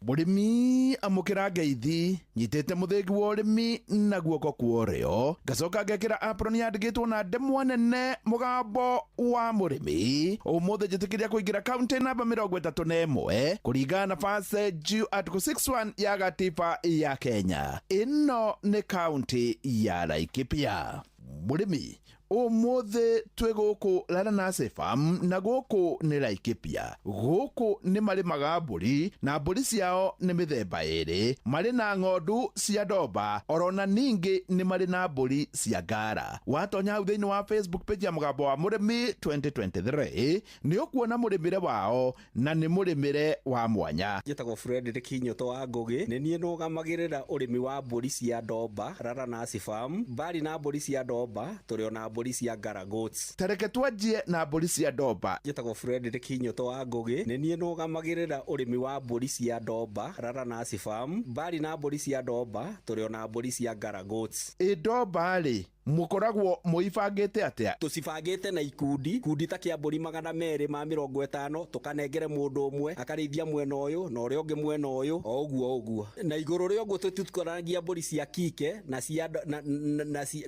Mũrĩmi, amũkĩra ngeithi. Nyitĩte mũthĩgi wa ũrĩmi na guoko kwa ũrĩo, ngacoka ngekĩra apron yandĩkĩtwo na ndemwa nene mũgambo wa mũrĩmi. Ũmũthĩ njĩtĩkĩria kũingĩra kaunti namba 31 kũringana na verse G article 61 ya gatiba ya Kenya. Ĩno nĩ kaunti ya Laikipia. Mũrĩmi, ũmũthĩ twĩ gũkũ Laranase Farm, na gũkũ nĩ Laikipia. Gũkũ nĩ marĩmaga mbũri, na mbũri ciao nĩ mĩthemba ĩrĩ. Marĩ na ng'ondu cia ndomba, orona ningĩ nĩ marĩ na mbũri cia ngara. Watonya hau thĩinĩ wa Facebook page ya mũgambo wa mũrĩmi 2023, nĩ ũkuona mũrĩmĩre wao, na nĩ mũrĩmĩre wa mwanya. Njĩtagwo Frederick Nyoto wa Ngũgĩ, nĩ niĩ nũgamagĩrĩra ũrĩmi wa mbũri cia ndomba Laranasi Farm. Mbari na mbũri cia ndomba, tũrĩ ona mbũri mbũri cia Ngara Goats. Tareke twanjie na mbũri cia Ndomba. Njĩtagwo Frederick Nyoto wa Ngũgĩ, nĩ niĩ nũgamagĩrĩra ũrĩmi wa mbũri cia Ndomba Raranasi Farm. Mbari na mbũri cia Ndomba tũrĩ ona mbũri cia Ngara Goats. Ĩ Ndomba rĩ, mũkoragwo mũibangĩte atĩa? Tũcibangĩte na ikundi, kundi ta kĩa mbũri 250 tũkanengere mũndũ ũmwe akarĩithia mwena ũyũ na ũrĩa ũngĩ mwena ũyũ, o ũguo ũguo. Na igũrũ rĩa ũguo tũtitukanagia mbũri cia kike na cia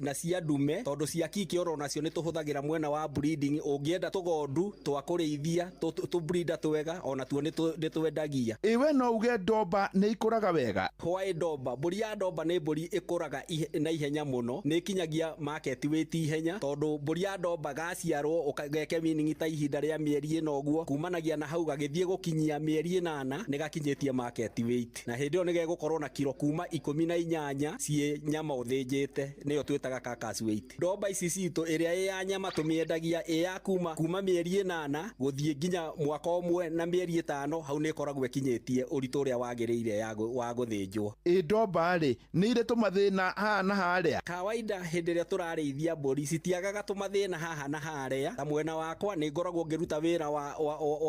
na cia ndume, tondũ cia kike oro nacio nĩ tũhũthagĩra mwena wa breeding. Ũngĩenda tũgondu twa kũrĩithia tũ breeder twega, ona tuo nĩ twendagia. Ĩ we no uge Ndomba nĩ ikũraga wega? Hwaĩ Ndomba, mbũri ya Ndomba nĩ mbũri ĩkũraga na ihenya mũno, nĩ ĩkinyagia market weight ihenya, tondũ mbũri ya Ndomba gaciarwo ũgeke weaning ta ihinda rĩa mĩeri ĩna ũguo, kumanagia na hau gagĩthiĩ gũkinyia mĩeri 8 nĩ gakinyĩtie market weight, na hĩndĩ ĩyo nĩ gegũkorwo na kiro kuma 18 ciĩ nyama ũthĩnjĩte, nĩyo twĩtaga carcass weight. Ndomba ici citũ ĩrĩa ĩ ya nyama tũmĩendagia ĩ ya kuma mĩeri 8 gũthiĩ nginya mwaka ũmwe na mĩeri 5, hau nĩ ĩkoragwo ĩkinyĩtie ũritũ ũrĩa wagĩrĩire wa gũthĩnjwo. Ĩ Ndomba rĩ, nĩ irĩ tũmathĩna haha na harĩa? Kawaida hĩndĩ ĩrĩa tũrarĩithia mbũri citiagaga tũmathĩna haha na harĩa. Ta mwena wakwa nĩ ngoragwo ngĩruta wĩra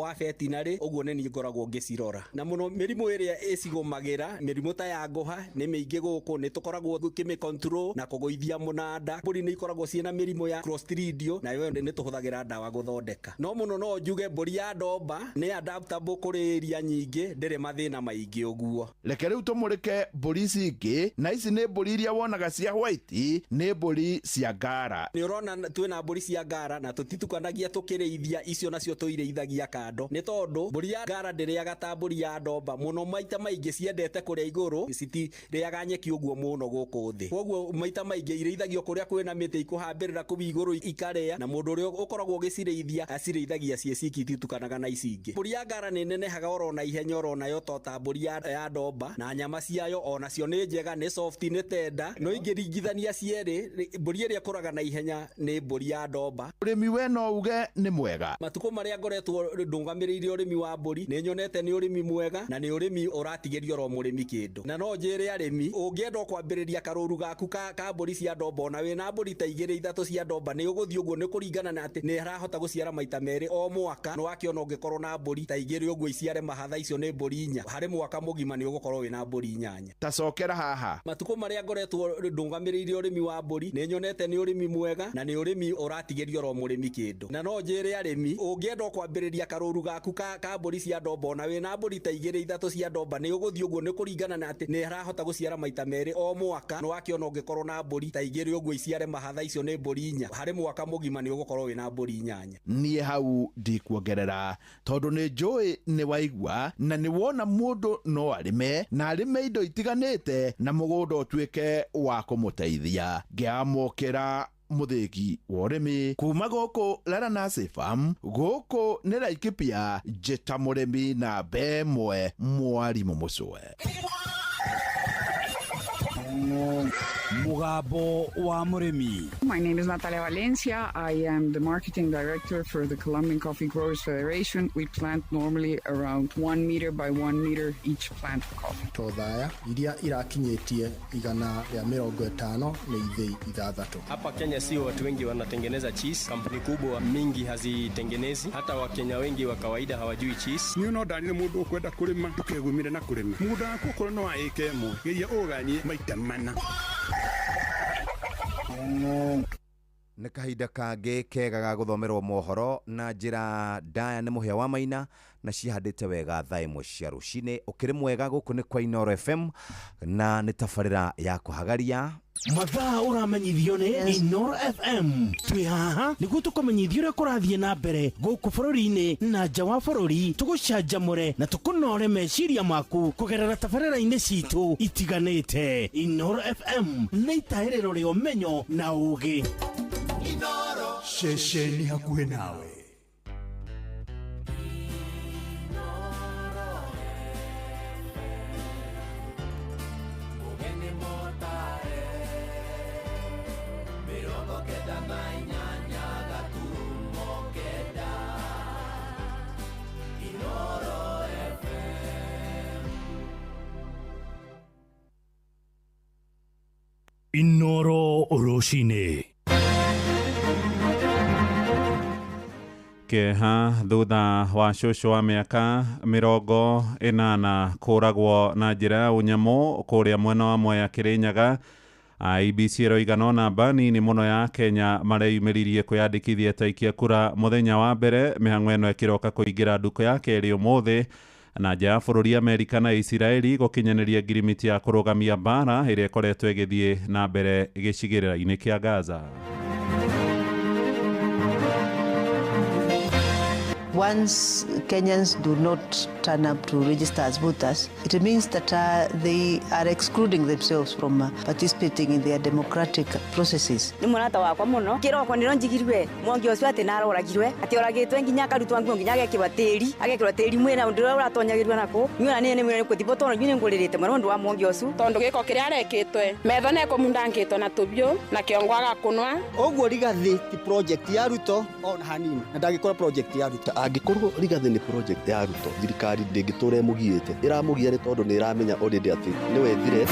wa veterinary, ũguo nĩ niĩ ngoragwo ngĩcirora. Na mũno mĩrimũ ĩrĩa ĩcigũmagĩra, mĩrimũ ta ya ngũha nĩ mĩingĩ gũkũ, nĩ tũkoragwo tũkĩmĩ control na kũgũithia mũnanda. Mbũri nĩ ikoragwo ciĩna mĩrimũ ya Clostridio, nayo nĩ tũhũthagĩra ndawa gũthondeka. No mũno no njuge mbũri ya Ndomba nĩ adaptable kũrĩ area nyingĩ, ndĩrĩ mathĩna maingĩ ũguo. Reke rĩu tũmũrĩke mbũri ici ingĩ, na ici nĩ mbũri iria wonaga cia white, nĩ mbũri cia Ngara. Nĩ ũrona twĩna mbũri cia Ngara na tũtitukanagia tũkĩrĩithia icio, nacio tũirĩithagia kando, nĩ tondũ mbũri ya Ngara ndĩrĩaga ta mbũri ya Ndomba mũno. Maita maingĩ ciendete kũrĩa igũrũ, citirĩaga nyeki ũguo mũno gũkũ thĩ. Koguo maita maingĩ irĩithagio kũrĩa kwĩna mĩtĩ ikũhambĩrĩra kũu igũrũ ikarĩa, na mũndũ ũrĩa ũkoragwo ũgĩcirĩithia acirĩithagia ciĩ ciki, ititukanaga na ici ingĩ. Mbũri ya Ngara nĩ nenehaga oro na ihenya oro nayo to ta mbũri ya Ndomba, na nyama ciayo onacio nĩ njega, nĩ soft, nĩ tender. No ingĩringithania cierĩ, mbũri ĩrĩa ĩkũraga na ihenya nĩ mbũri ya Ndomba. Ũrĩmi we no uge nĩ mwega? Matukũ marĩa ngoretwo ndũgamĩrĩire ũrĩmi wa mbũri, nĩ nyonete nĩ ũrĩmi mwega na nĩ ũrĩmi ũratigĩria oro mũrĩmi kĩndũ. Na no njĩre arĩmi, ũngĩenda kwambĩrĩria karũru gaku ka mbũri cia Ndomba, ona wĩna mbũri ta 2 3 cia Ndomba, nĩ ũgũthiĩ ũguo, nĩ kũringana na atĩ nĩ harahota gũciara maita 2 o mwaka. Nĩ wakĩona ũngĩkorwo na mbũri ta 2 ũguo iciare mahatha, icio nĩ mbũri 4 harĩ mwaka mũgima, nĩ ũgũkorwo wĩna mbũri 8. Tacokera haha. Matukũ marĩa ngoretwo ndũgamĩrĩire ũrĩmi wa mbũri, nĩ nyonete nĩ ũrĩmi mwega na nĩ ũrĩmi ũratigĩria oro mũrĩmi kĩndũ. Na no njĩre arĩmi, ũngĩenda kwambĩrĩria karũru gaku ka mbũri cia Ndomba, ona wĩna mbũri ta 2 3 cia Ndomba, nĩ ũgũthiĩ ũguo, nĩ kũringana na atĩ nĩ harahota gũciara maita 2 o mwaka. Nĩ wakĩona ũngĩkorwo na mbũri ta 2 ũguo iciare mahatha, icio nĩ mbũri 4 harĩ mwaka mũgima, nĩ ũgũkorwo wĩna mbũri 8. Niĩ hau ndikuongerera, tondũ nĩ njũĩ nĩ waigua na nĩ wona mũndũ no arĩme na arĩme indo itiganĩte na mũgũnda ũtuĩke wa kũmũteithia. Ngĩamũkĩra mũthĩgi wa ũrĩmi kuma gũkũ Laranasi Farm, gũkũ nĩ Laikipia, njĩta mũrĩmi na 1 mwarimũ mũcwe. Mugambo wa mũrĩmi. My name is Natalia Valencia. I am the marketing director for the Colombian Coffee Growers Federation. We plant normally around 1 meter by 1 meter each plant of coffee. Tothaya iria irakinyĩtie 150 nĩ ithĩi 6. Hapa Kenya sio watu wengi wanatengeneza cheese, kampuni kubwa mingi hazitengenezi, hata Wakenya wengi wa kawaida hawajui cheese. Niĩ no ndarire mũndũ ũkwenda kũrĩma ndũkegumire na kũrĩma. Mũgũnda waku okorwo no wa ĩka 1, geria ũganie maita 4. Nĩ kahinda kangĩ kega ga gũthomerwo mohoro na njĩra ndaya nĩ Mũhĩa wa Maina, na cihandĩte wega thaa 1 cia rũcinĩ. Ũkĩrĩ mwega, gũkũ nĩ kwa Inooro FM na nĩ tabarĩra ya kũhagaria. Mathaa ũramenyithio nĩ Inooro FM. Twĩ haha nĩguo tũkũmenyithie ũrĩa kũrathiĩ na mbere gũkũ bũrũri-inĩ na nja wa bũrũri, tũgũcanjamũre na tũkũnore meciria maku kũgerera tabarĩra-inĩ citũ itiganĩte. Inooro FM nĩ itahĩrĩro rĩa ũmenyo na ũũgĩ. Ceceni hakuhĩ nawe. Inooro rũcinĩ. Kĩeha thutha wa cũcũ wa mĩaka 80 kũragwo na njĩra ya ũnyamũ kũrĩa mwena wa Mwea Kĩrĩnyaga. IEBC ĩroiga no namba nini mũno ya Kenya mareyumĩririe kwĩyandĩkithia ta aikia kura mũthenya wa mbere. Mĩhang'o ĩno ĩkĩroka kũingĩra ndukũ ya kerĩ ũmũthĩ. Na nja ya bũrũri, Amerika na Isiraeli gũkinyanĩria ngirimiti ya kũrũgamia mbara ĩrĩa ĩkoretwo ĩgĩthiĩ na mbere gĩcigĩrĩra-inĩ kĩa Gaza. Once Kenyans do not turn up to register as voters, it means that they are excluding themselves from participating in their democratic processes. Nĩ mũrata wakwa mũno kĩroko nĩro njigirwe mwangi ũcio atĩ naroragirwe atĩ oragĩtwe nginya akarutwo nguo nginya agekĩrwo tĩri, agekĩrwo tĩri mwĩna ũndũ ũrĩa ũratonyagĩrwo nako niĩ ona nĩ kũthibwo tondũ niĩ nĩngũrĩrĩte mũno ũndũ wa mwangi ũcio. Tondũ gĩko kĩrĩa arekĩtwe metho nekũmundangĩtwo na tũbiũ na kĩongo agakunwa. Ũguo Rigathi ti project ya Ruto ona hanini, na ndangĩkorwo project ya Ruto. Angĩkorwo Rigathi nĩ project ya Ruto, thirikari ndĩngĩtũra ĩmũgiĩte. Ĩramũgia nĩ tondũ nĩ ĩramenya already atĩ nĩwe threat.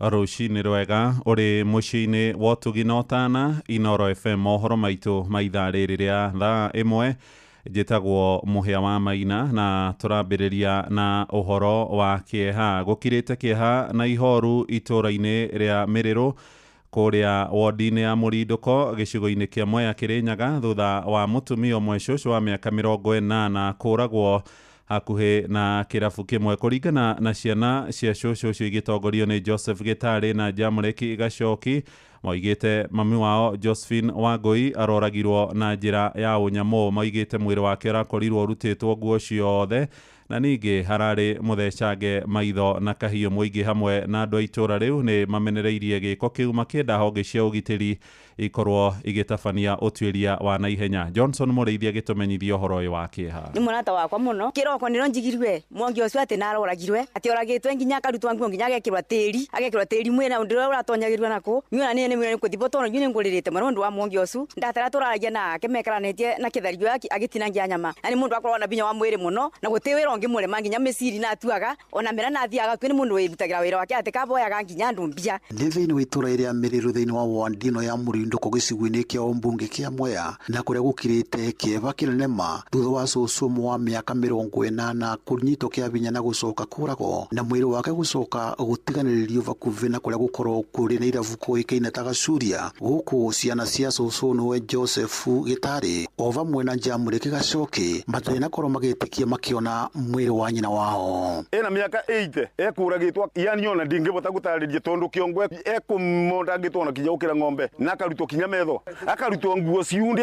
Rũcinĩ rwega ũrĩ mũciĩ-inĩ wa ũtugi na ũtana, Inoro FM, mohoro maitũ ma ithaa rĩrĩ rĩa thaa 1. Njĩtagwo Mũhĩa wa Maina na tũrambĩrĩria na ũhoro wa kĩeha. Gũkirĩte kĩeha na ihoru itũũra-inĩ rĩa Mĩrĩrũ kũrĩa wodi-inĩ ya Mũrindũko gĩcigo-inĩ kĩa Mwea Kĩrĩnyaga thutha wa mũtumia ũmwe cũcũ wa mĩaka 80 kũragwo hakuhĩ na kĩrabu kĩmwe. Kũringana na ciana cia cũcũ ũcio igĩtongorio nĩ Joseph Gĩtarĩ na Jamũreki Gacoki, moigĩte mami wao Josephine Wangũi aroragirwo na njĩra ya ũnyamũ. Moigĩte mwĩrĩ wake ũrakorirwo ũrutĩtwo nguo ciothe na ningĩ hararĩ mũthecange maitho na kahiũ. Mũingĩ hamwe na andũ a itũũra rĩu nĩ mamenereirie gĩko kĩu makĩenda honge cia ũgitĩri ikorwo igĩtabania ũtuĩria wa naihenya. Johnson Mũrĩithi agĩtũmenyithia ũhoro ũyũ wa kĩeha. Nĩ mũrata wakwa mũno kĩroko nĩro njigirwe mwangi ũcio atĩ naroragirwe atĩ oragĩtwe nginya akarutwo nguo nginya agekĩrwo tĩri, agekĩrwo tĩri mwĩna ũndũ ũrĩa ũratonyagĩrwo nako niĩ ona nĩ kũthibwo tondũ niĩ nĩngũrĩrĩte mũno ũndũ wa mwangi ũcio. Ndatara tũraragia nake mekaranĩtie na kĩthario agĩtinangia nyama na nĩ mũndũ akoragwo na binya wa mwĩrĩ mũno na gũtĩ wĩra ũngĩmũrema nginya mĩciri na atuaga ona mĩra na athiaga kwĩ nĩ mũndũ wĩrutagĩra wĩra wake atĩ kaboyaga nginya andũ mbia. Nĩ thĩinĩ wa itũũra rĩa Mĩrĩrũ thĩinĩ wa ward ĩno ya Mũrindũko gĩcigo-inĩ kĩa ũmbunge kĩa Mwea na kũrĩa gũkirĩte kĩeva kĩnene ma thutha wa cũcũ ũmwe wa mĩaka 80 kũnyitwo kĩa binya na gũcoka kũragwo na mwĩrĩ wake gũcoka gũtiganĩrĩrio bakuhĩ na kũrĩa gũkorwo kũrĩ na irabu kũĩkaine ta Gacuria. Gũkũ ciana cia cũcũ nĩwe Joseph Gĩtarĩ o vamwe na Jamũrĩki Gacoki matarĩ na korwo magĩtĩkia makĩona mwĩrĩ wa nyina wao. Ena mĩaka 80 ekũragĩtwo yani ona ndingĩbota gũtarĩria tondũ kĩongo ekũmondangĩtwo na kinya gũkĩra ng'ombe na akarutwo kinya metho akarutwo nguo ciunde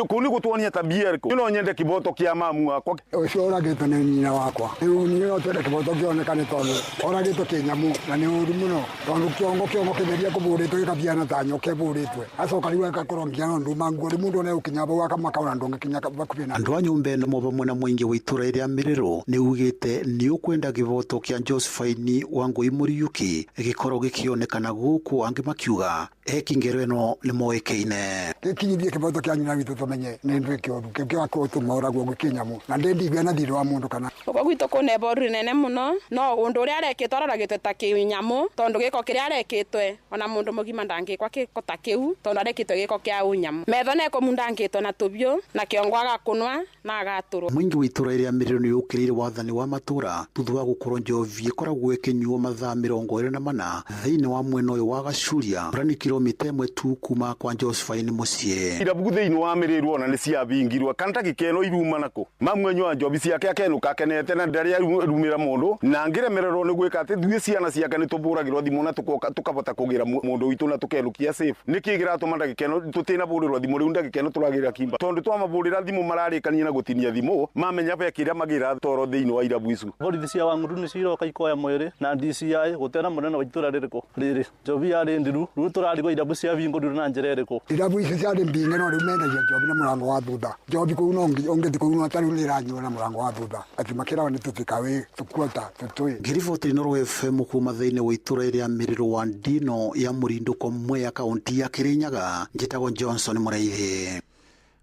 kũu nĩ gũtuonia tabia ĩrĩkũ. No nyende kĩboto kĩa mamu wakwa. Ũcio ũragĩtwo nĩ nyina wakwa rĩu niĩ no twende kĩboto kĩonekane tondũ oragĩtwo kĩnyamu na nĩ ũru mũno tondũ kĩongo kĩgeria kũbũrĩtwo gĩkabiana ta nyoka ĩbũrĩtwe acoka rĩu agakorwo nginya no nduma nguo rĩu mũndũ ona ũkinya bau akamaka ona ndũngĩkinya bakuhĩ na andũ a nyũmba ĩno vamwe na mũingĩ wa itũũra rĩa Mĩrĩrũ nĩ ugĩte nĩ ũkwenda kĩboto kĩa Josephine Wangũi Mũriũki gĩkorwo gĩkĩonekana gũkũ angĩ makiuga ekingero ĩno nĩ moĩkaine. Gĩkinyithie kĩboto kĩa nyina witũ tũmenye nĩ ndũ kĩũru kĩu kĩgakorwo tũmoragwo gĩkĩnyamũ na ndĩndigua na thirĩ wa mũndũ kana gũkũ gwitũ kwĩna iboru rĩnene mũno no ũndũ ũrĩa arekĩtwo aroragĩtwe ta kĩnyamũ tondũ gĩko kĩrĩa arekĩtwe ona mũndũ mũgima ndangĩkwa gĩko ta kĩu tondũ arekĩtwe gĩko kĩa ũnyamũ. Metho nekũmundangĩtwo na tũbiũ na kĩongo agakunwa na agatũrwo. Mũingĩ wa itũũra rĩa Mĩrĩrũ nĩ ũkĩrĩire wathani wa matũũra thutha wa gũkorwo njovi ĩkoragwo ĩkĩnyuo mathaa 24 thĩinĩ wa mwena ũyũ wa Gacuria ũrĩa nĩ kilomita 1 tu kuma kwa Josephine mũciĩ. Irabu thĩinĩ wa Mĩrĩrũ ona nĩ ciabingirwo kana ta gĩkeno iruma nako mamwe wa njovi ciake akenũka akenete na ndarĩ arumĩra mũndũ na angĩremererwo nĩ gwĩka atĩ ithuĩ ciana ciake nĩ tũbũragĩrwo thimũ na tũkabota kũgĩra mũndũ witũ na tũkenũkia safe. Nĩkĩ kĩratũma ndagĩka ĩno tũtinabũrĩrwo thimũ rĩu ndagĩka ĩno tũragĩra kimba tondũ twamabũrĩra thimũ mararĩkania na gũtinia thimũ mamenya be kĩrĩa magĩra toro thĩinĩ wa irabu icu. Borithi cia Wang'ũrũ nĩ ciroka ikoya mwĩrĩ na DCI gũtena mũnene wa itũũra rĩrĩkũ rĩrĩ njovi yarĩ ndiru rĩu tũrarigwo irabu cia bingũrirwo na njĩra ĩrĩkũ. Irabu ici ciarĩ mbinge no rĩu mendagia njovi na mũrango wa thutha njovi kũu no ũngĩthiĩ kũu no tarĩu nĩ ĩranyuo na mũrango wa thutha atĩ makĩrawa nĩ tũtikawe tũkuota tũtũĩ. Ngĩriboti Inooro FM kuma thĩinĩ wa itũũra rĩa Mĩrĩrũ wa Ndino ya Mũrindũko Mwea kaunti ya Kĩrĩnyaga njĩtagwo Johnson Mũraithi.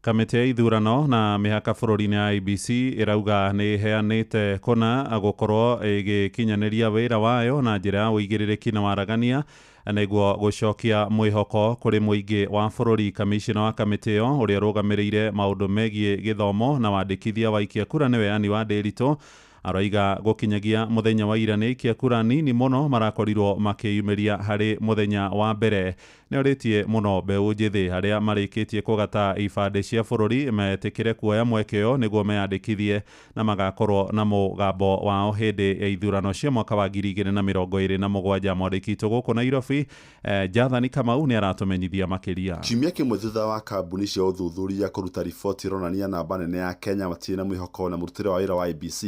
Kamĩtĩ ya ithurano na mĩhaka bũrũri-inĩ ya IEBC ĩrauga nĩ ĩheanĩte kũna gũkorwo ĩgĩkinyanĩria wĩra wayo na njĩra ya ũigĩrĩrĩki na waragania Nĩguo gũcokia mwĩhoko kũrĩ mũingĩ wa bũrũri. Kamishina wa kamĩtĩ ĩyo ũrĩa ũrũgamĩrĩire maũndũ megiĩ gĩthomo na wandĩkithia wa aikia kura nĩwe Anne Wandĩritũ aroiga gũkinyagia mũthenya wa ira nĩ aikia kura nini mũno marakorirwo makĩyumĩria harĩ mũthenya wa mbere. Nĩ orĩtie mũno mbeũ njĩthĩ arĩa marĩkĩtie kũgata ibandĩ cia bũrũri metĩkĩre kuoya mweke ũyũ nĩguo meyandĩkithie na magakorwo na mũgambo wao hĩndĩ ya ithurano cia mwaka wa 2027. Mwandĩki witũ gũkũ Nairobi Jathani Kamau nĩ aratũmenyithia makĩria. Kiumia kĩmwe thutha wa kambuni cia ũthuthuria kũruta riboti ĩronania namba nene ya Kenya matirĩ na mwĩhoko na mũrutĩre wa wĩra wa IEBC,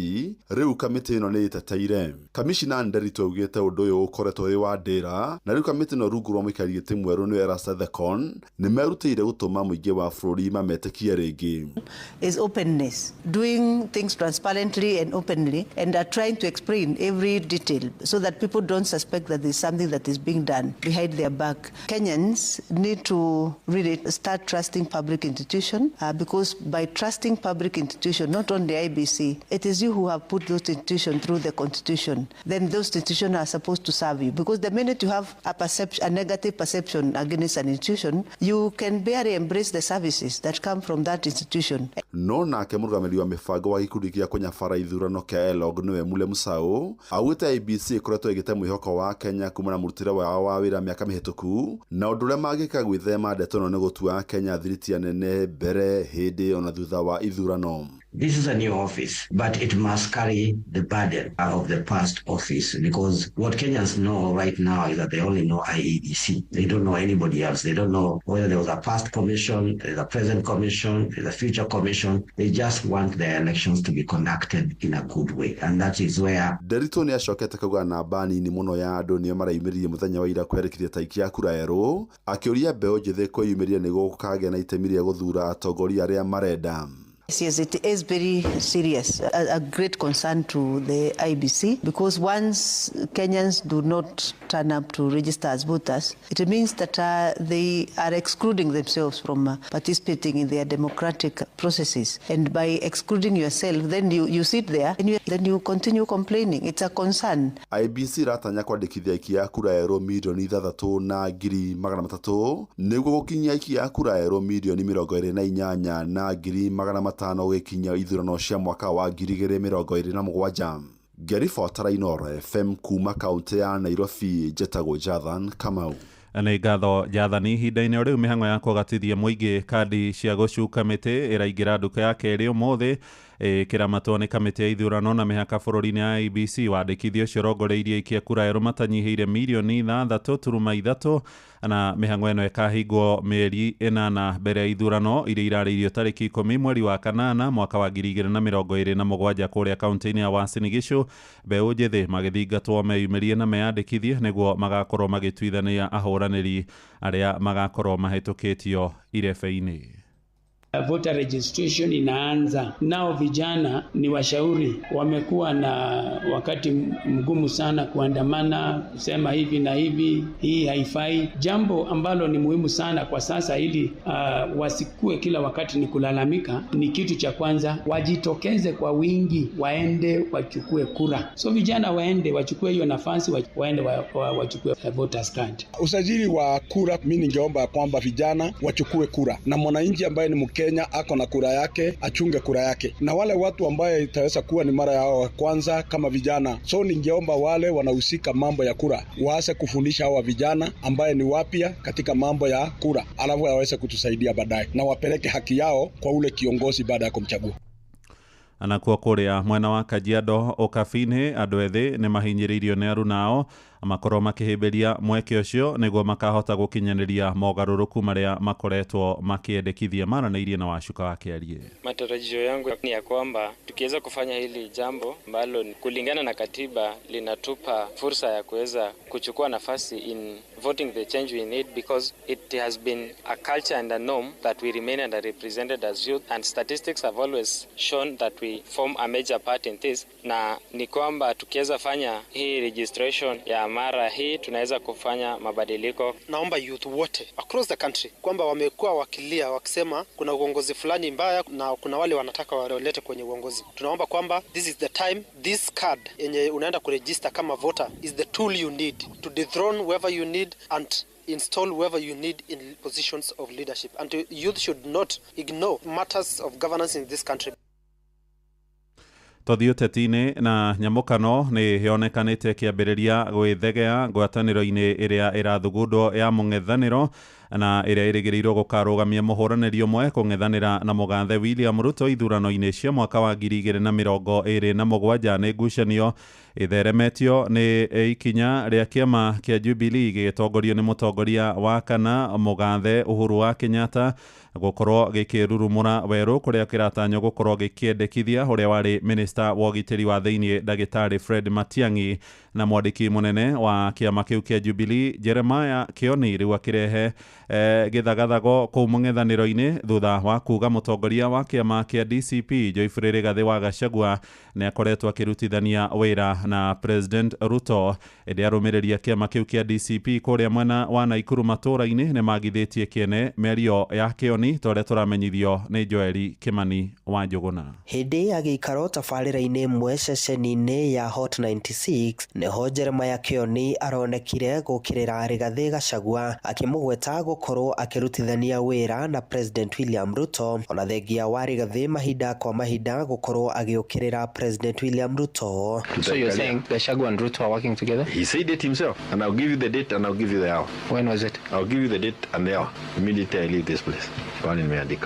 rĩu kamĩtĩ ĩno nĩ ĩteteire. Kamishina Nderitu augĩte ũndũ ũyũ ũkoretwo wĩ wa ndĩra na rĩu kamĩtĩ ĩno rungu rwa mũikarĩri gĩtĩ mwerũ nĩwe Erastus Thekon nĩ merutĩire gũtũma mũingĩ wa bũrũri mametĩkie rĩngĩ. Is openness, doing things transparently and openly, and are trying to explain every detail so that people don't suspect that there's something that is being done behind their back. Kenyans need to really start trusting public institution because by trusting public institution, not only IEBC, it is you who have put those institutions through the constitution. Then those institutions are supposed to serve you, because the minute you have a perception, a negative perception against an institution, you can barely embrace the services that come from that institution. No nake mũrũgamĩrĩri wa mĩbango wa gĩkundi gĩa kũnyabara ithurano kĩa ELOG nĩwe Mule Musau augĩte IEBC ĩkoretwo ĩgĩte mwĩhoko wa Kenya kumana na mũrutĩre wao wa wĩra mĩaka mĩhĩtũku na ũndũ ũrĩa mangĩka gwĩthema ndeto ĩno nĩ gũtua Kenya thiriti nene mbere hĩndĩ ona thutha wa ithurano. This is a new office, but it must carry the burden of the past office, because what Kenyans know right now is that they only know IEBC. They don't know anybody else. They don't know whether there was a past commission, there's a present commission, there's a future commission. They just want their elections to be conducted in a good way, and that is where... Nderitu nĩ acokete kauga namba nini mũno ya andũ nĩo mareyumĩririe mũthenya wa ira kwĩyandĩkithia ta aikia a kura erũ, akĩũria mbeũ njĩthĩ kwĩyumĩria nĩguo gũkagĩa na itemi rĩa gũthuura atongoria arĩa marenda. Yes, it is very serious, a great concern to the IEBC, because once Kenyans do not turn up to register as voters, it means that they are excluding themselves from participating in their democratic processes. And by excluding yourself, then you sit there and then you continue complaining. It's a concern. IEBC ĩratanya kwandĩkithia aikia a kura erũ mirioni 6,300 nĩguo gũkinyia aikia a kura erũ mirioni 28,500 gĩkinya ithurano cia mwaka wa 2027. Ngĩribotera Inooro FM kuma kaunti ya Nairobi, njetagwo Jathan Kamau. Nĩ ngatho Jathani. Ihinda-inĩ o rĩu mĩhang'o ya kũgatithia mũingĩ kandi cia gũcuka mĩtĩ ĩraingĩra nduka ya kerĩ ũmũthĩ ĩkĩramatwo nĩ kamĩtĩ ya ithurano na mĩhaka bũrũri-inĩ ya IEBC. Wandĩkithia ũcio ũrongoreirie aikia kura erũ matanyihĩire mirioni 6.3 na mĩhang'o ĩno ĩkahingwo mĩeri 8 mbere ya ithurano iria irarĩirio tarĩki 10 mweri wa 8 mwaka wa 2027 kũrĩa kaunti-inĩ ya Uasin Gishu. Mbeũ njĩthĩ magĩthingatwo meyumĩrie na meyandĩkithie nĩguo magakorwo magĩtuithania ahũranĩri arĩa magakorwo mahĩtũkĩtio irebe-inĩ. Voter registration inaanza nao. Vijana ni washauri, wamekuwa na wakati mgumu sana kuandamana, kusema hivi na hivi, hii haifai, jambo ambalo ni muhimu sana kwa sasa ili wasikue kila wakati ni kulalamika. Ni kitu cha kwanza, wajitokeze kwa wingi, waende wachukue kura. So vijana waende wachukue hiyo nafasi, waende wachukue voters card. Usajili wa kura, mimi ningeomba kwamba vijana wachukue kura, na mwananchi ambaye ni Kenya ako na kura yake, achunge kura yake, na wale watu ambaye itaweza kuwa ni mara yao ya kwanza kama vijana. So ningeomba wale wanahusika mambo ya kura waase kufundisha hawa vijana ambaye ni wapya katika mambo ya kura, alafu waweze kutusaidia baadaye na wapeleke haki yao kwa ule kiongozi baada ya kumchagua. Anakuo kũrĩa mwena wa Kajiado Ũkabi-inĩ andũ ethĩ nĩ mahinyĩrĩirio nĩ arunao makorwo makĩhĩmbĩria mweke ũcio nĩguo makahota gũkinyanĩria mogarũrũku marĩa makoretwo makĩendekithia. Maranĩirie na Wacuka wa Kĩarie. Matarajio yangu ni ya kwamba tukiweza kufanya hili jambo ambalo kulingana na katiba linatupa fursa ya kuweza kuchukua nafasi in voting the change we need, because it has been a culture and a norm that we remain underrepresented as youth, and statistics have always shown that we form a major part in this. Na ni kwamba tukiweza fanya hii registration ya mara hii tunaweza kufanya mabadiliko. Naomba youth wote across the country kwamba wamekuwa wakilia wakisema kuna uongozi fulani mbaya na kuna wale wanataka walete kwenye uongozi. Tunaomba kwamba this is the time, this card yenye unaenda kuregister kama voter is the tool you need to dethrone whoever you need and install whoever you need in positions of leadership. And youth should not ignore matters of governance in this country. Tũthiĩ ũteti-inĩ na nyamũkano nĩ yonekanĩte ĩkĩambĩrĩria gwĩthegea ngwatanĩro-inĩ ĩrĩa ĩrathugundwo ya mũng'ethanĩro na ĩrĩa ĩrĩgĩrĩirwo gũkarũgamia mũhũranĩri ũmwe kũng'ethanĩra na mũgathe William Ruto ithurano-inĩ cia mwaka wa 2027. Nĩ ngucanio itheremetio nĩ ikinya rĩa kĩama kĩa Jubilee gĩgĩtongorio nĩ mũtongoria wa kana mũgathe Uhuru wa Kenyatta gũkorwo gĩkĩrurumũra werũ kũrĩa kĩratanywo gũkorwo gĩkĩendekithia ũrĩa warĩ minista wa ũgitĩri wa thĩinĩ ndagĩtarĩ Fred Matiang'i na mwandĩki mũnene wa kĩama kĩu kĩa Jubilee Jeremiah Kioni rĩu akĩrehe gĩthagathago kũu mũng'ethanĩro-inĩ thutha wa kuga mũtongoria wa kĩama kĩa DCP Geoffrey Rigathĩ wa Gachagua nĩ akoretwo akĩrutithania wĩra na President Ruto. Ĩndĩ arũmĩrĩri a kĩama kĩu kĩa DCP kũrĩa mwena wa Naikuru matũũra-inĩ nĩ magithĩtie kĩene mĩario ya Kioni ta ũrĩa tũramenyithio nĩ Joeli Kimani wa Njũgũna. Hĩndĩ ya gĩikaro tabarĩra-inĩ ĩmwe ceceni-inĩ ya Hot 96 nĩho Jeremiah Kioni aronekire gũkĩrĩra Rigathĩ Gachagua akĩmũgweta gũkorwo akĩrutithania wĩra na President William Ruto, ona thengia wa Rigathĩ mahinda kwa mahinda gũkorwo agĩũkĩrĩra President William Ruto. So you're saying Gachagua and Ruto are working together? He said it himself, and I'll give you the date and I'll give you the hour. When was it? I'll give you the date and the hour immediately I leave this place.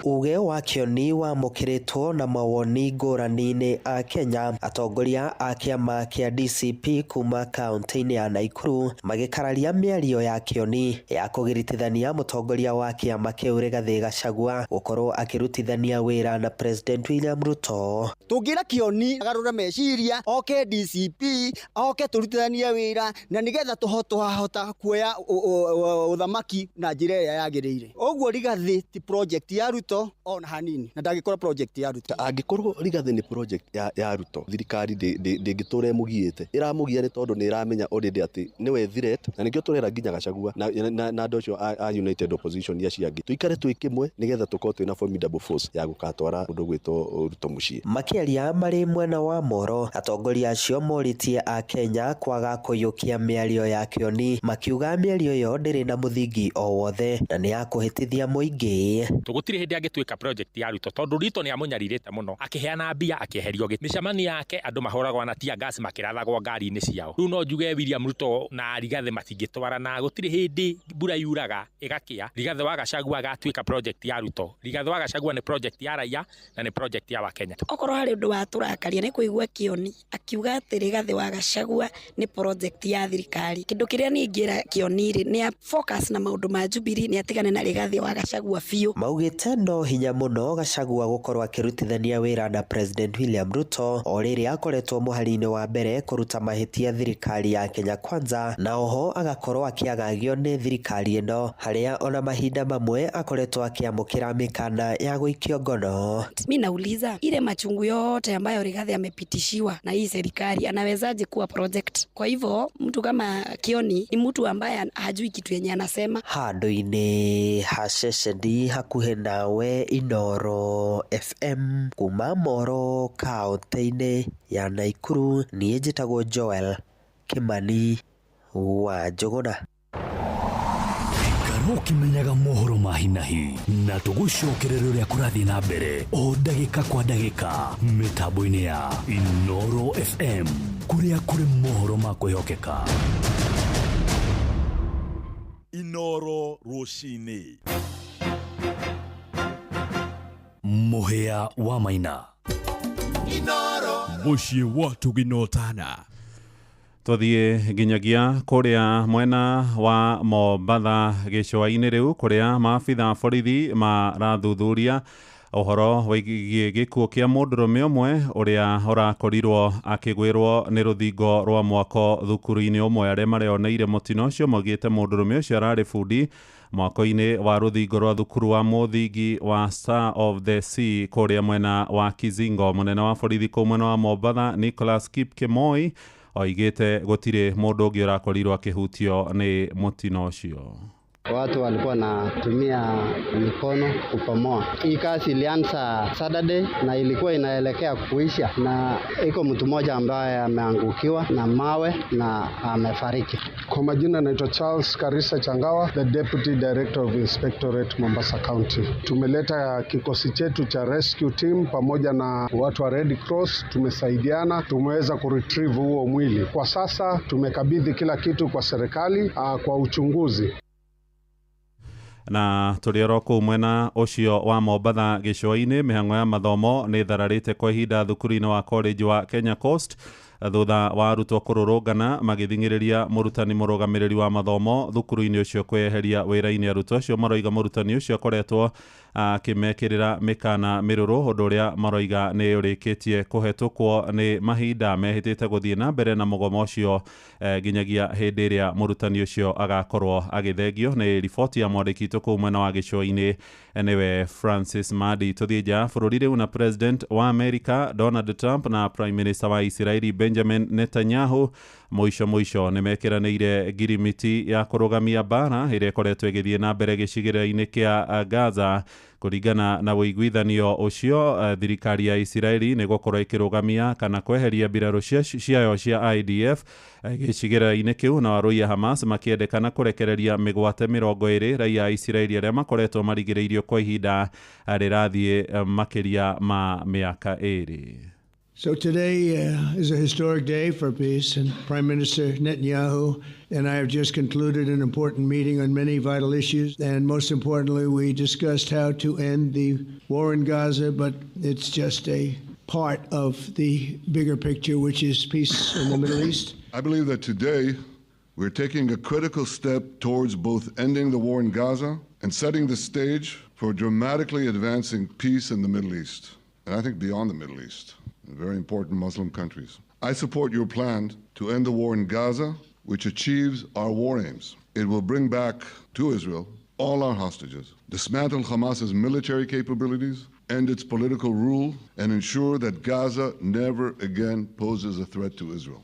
Uge wa Kioni wamũkĩrĩtwo na mawoni ngũrani-inĩ a Kenya. Atongoria a kĩama kĩa DCP kuma kaunti-inĩ ya Naikuru magĩkararia mĩario ya Kioni ya kũgiritithania mũtongoria wa kĩama kĩu Rigathĩ Gachagua gũkorwo akĩrutithania wĩra na President William Ruto. Tũngĩra Kioni agarũre meciria oke DCP oke tũrutithanie wĩra na nĩgetha tũhota kuoya ũthamaki na njĩra ĩrĩa yagĩrĩire. Ũguo Rigathĩ ti project ya Ruto ona hanini na ndangĩkorwo project ya Ruto. Angĩkorwo Rigathĩ nĩ project ya Ruto, thirikari ndĩngĩtũra ĩmũgiĩte. Ĩramũgia nĩ tondũ nĩ ĩramenya already atĩ nĩwe threat, na nĩkĩo tũrera nginya Gachagua na andũ acio a United Opposition acio angĩ tũikare twĩ kĩmwe nĩgetha tũkorwo twĩna formidable force ya gũgatwara ũndũ gwĩtwo Ruto mũciĩ. Makĩaria marĩ mwena wa Moro, atongoria acio morĩtie a Kenya kwaga kũiyũkia mĩario ya Kioni makiuga mĩario ĩyo ndĩrĩ na mũthingi o wothe na nĩ ya kũhĩtithia mũingĩ. Tũgũtirĩ hĩndĩ angĩtuĩka project ya Ruto tondũ Ruto nĩ amũnyarirĩte mũno akĩheana mbia akĩeherio gĩtĩ. Mĩcemanio yake andũ mahũragwo na tear gas makĩrathagwo ngari-inĩ ciao. Rĩu no njuge William Ruto na Rigathĩ matingĩtwarana, gũtirĩ hĩndĩ mbura yuraga ĩgakĩa Rigathĩ wa Gachagua agatuĩka project ya Ruto. Rigathĩ wa Gachagua nĩ project ya raia na nĩ project ya Wakenya. Okorwo harĩ ũndũ watũrakaria nĩ kũigua Kioni akiuga atĩ Rigathĩ wa Gachagua nĩ project ya thirikari. Kĩndũ kĩrĩa niĩ ingĩra Kioni rĩ nĩ focus na maũndũ ma Jubilee, nĩ atigane na Rigathĩ wa Gachagua biũ. Maugĩte no hinya mũno Gachagua gũkorwo akĩrutithania wĩra na President William Ruto o rĩrĩa akoretwo mũhari-inĩ wa mbere kũruta mahĩtia thirikari ya Kenya Kwanza, na oho agakorwo akĩagagio nĩ thirikari ĩno harĩa ona mahinda mamwe akoretwo akĩamũkĩra mĩkana ya gũikio ngono. Mimi nauliza ile machungu yote ambayo Rigathĩ amepitishiwa na hii serikali anawezaje kuwa project? Kwa hivyo mtu kama Kioni ni mtu ambaye hajui kitu yenye anasema. Handũ-inĩ ha ceceni hakuhĩ nawe Inooro FM kuma Moro kaunti-inĩ ya Naikuru, niĩ njĩtagwo Joel Kimani wa Njũgũna. Ikara ũkĩmenyaga mohoro ma hi na hi na tũgũcokerera ũrĩa kũrathiĩ na mbere o ndagĩka kwa ndagĩka mĩtambo-inĩ ya Inooro FM kũrĩa kũrĩ mohoro ma kwĩhokeka. Inooro rũcinĩ. Mũhĩa wa Maina. Inooro mũciĩ wa tũginotana. Tũthiĩ nginyagia kũrĩa mwena wa Mombatha gĩcũa-inĩ rĩu kũrĩa maabitha borithi marathuthuria ũhoro wĩgiĩ gĩkuũ kĩa mũndũrũme ũmwe ũrĩa ũrakorirwo akĩgwĩrwo nĩ rũthingo rwa mwako thukuru-inĩ ũmwe. Arĩa mareoneire mũtino ũcio maugĩte mũndũrũme ũcio ararĩ bundi mwako-inĩ wa rũthingo rwa thukuru wa mũthingi wa Star of the Sea kũrĩa mwena wa Kizingo. Mũnene wa borithi kũu mwena wa Mombatha Nicholas Kipkemoi Oigĩte gũtirĩ mũndũ ũngĩ ũrakorirwo akĩhutio nĩ mũtino ũcio. Watu walikuwa wanatumia mikono kupomoa. Hii kazi ilianza Saturday na ilikuwa inaelekea kuisha, na iko mtu mmoja ambaye ameangukiwa na mawe na amefariki. Kwa majina naitwa Charles Karisa Changawa, the Deputy Director of Inspectorate Mombasa County. Tumeleta kikosi chetu cha rescue team pamoja na watu wa Red Cross, tumesaidiana, tumeweza kuretrieve huo mwili. Kwa sasa tumekabidhi kila kitu kwa serikali kwa uchunguzi. Na tũrĩ oro kũu mwena ũcio wa Mombatha gĩcũa-inĩ, mĩhang'o ya mathomo nĩ ĩthararĩte kwa ihinda thukuru-inĩ wa college wa Kenya Coast thutha wa arutwo kũrũrũngana magĩthing'ĩrĩria mũrutani mũrũgamĩrĩri wa mathomo thukuru-inĩ ũcio kweheria wĩra-inĩ. Arutwo acio maroiga mũrutani ũcio akoretwo akĩmekĩrĩra mĩkana mĩrũrũ, ũndũ ũrĩa maroiga nĩ ũrĩkĩtie kũhetũkwo nĩ mahinda. Mehĩtĩte gũthiĩ na mbere na mũgomo ũcio nginyagia hĩndĩ ĩrĩa mũrutani ũcio agakorwo agĩthengio. Nĩ riboti ya mwandĩki witũ kũu mwena wa gĩcũa-inĩ nĩwe Francis Madi. Tũthiĩ nja bũrũri rĩu na President wa America Donald Trump na Prime Minister wa Isiraeli Benjamin Netanyahu mũico mũico nĩ mekĩranĩire ngirimiti ya kũrũgamia mbara ĩrĩa ĩkoretwo ĩgĩthiĩ na mbere gĩcigĩrĩra-inĩ kĩa Gaza. Kũringana na ũiguithanio ũcio, thirikari ya Isiraeli nĩ gũkorwo ĩkĩrũgamia kana kweheria mbirarũ ciayo cia IDF gĩcigĩrĩra-inĩ kĩu, na arũi a Hamas makĩendekana kũrekereria mĩgwate 20 raia a Isiraeli arĩa makoretwo marigĩrĩirio kwa ihinda rĩrathiĩ makĩria ma mĩaka 2. So today is a historic day for peace, and Prime Minister Netanyahu and I have just concluded an important meeting on many vital issues. And most importantly, we discussed how to end the war in Gaza, but it's just a part of the bigger picture, which is peace in the Middle East. I believe that today we're taking a critical step towards both ending the war in Gaza and setting the stage for dramatically advancing peace in the Middle East, and I think beyond the Middle East, in very important Muslim countries. I support your plan to end the war in Gaza, which achieves our war aims. It will bring back to Israel all our hostages, dismantle Hamas's military capabilities, end its political rule, and ensure that Gaza never again poses a threat to Israel.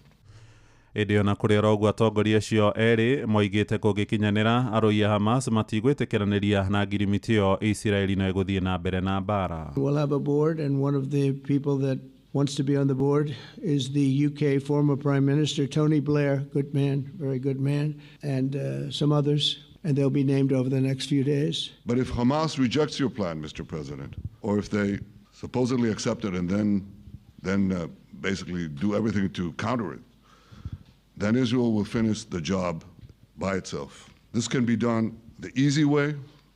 Ĩndĩ ona kũrĩ oro ũguo, atongoria acio erĩ moigĩte kũngĩkinyanĩra arũi a Hamas matigwĩtĩkĩranĩria na ngirimiti ĩyo, Isiraeli no ĩgũthiĩ na mbere na mbara. We'll have a board, and one of the people that wants to be on the board is the UK former Prime Minister Tony Blair, good man, very good man, and some others, and they'll be named over the next few days. But if Hamas rejects your plan, Mr. President, or if they supposedly accept it and then basically do everything to counter it, then Israel will finish the job by itself. This can be done the easy way,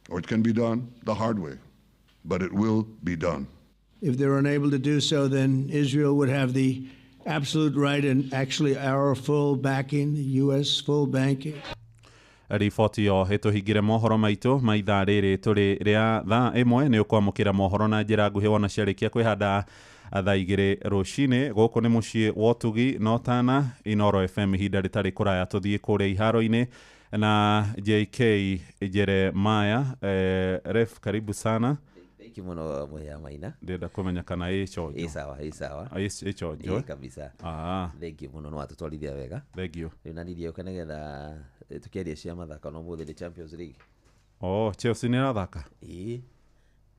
or it can be done the hard way, but it will be done. If they're unable to do so, then Israel would have the absolute right and actually our full backing, the U.S. full backing. Riboti ĩyo ĩtũhingĩre mohoro maitũ ma ithaa rĩrĩ tũrĩ rĩa thaa 1. Nĩ ũkwamũkĩra mohoro na njĩra nguhĩ wona ciarĩkia kwĩhanda thaa 2 rũcinĩ. Gũkũ nĩ mũciĩ wa ũtugi no tana Inoro FM, ihinda rĩtarĩ kũraya tũthiĩ kũrĩa iharo-inĩ na JK Jeremiah. Ref, karibu sana. Thank you muno Muhia Maina. Ndĩrenda kũmenya kana ĩ chonjo. Ĩ sawa, ĩ sawa. Ĩ chonjo. Ĩ kabisa. Thank you muno, no watũtwarithia wega. Thank you. Rĩu na ndirĩ ũka nĩgetha tũkĩaria cia mathako no mũthĩ nĩ Champions League. Oh, Chelsea nĩ ĩrathaka? Ĩ.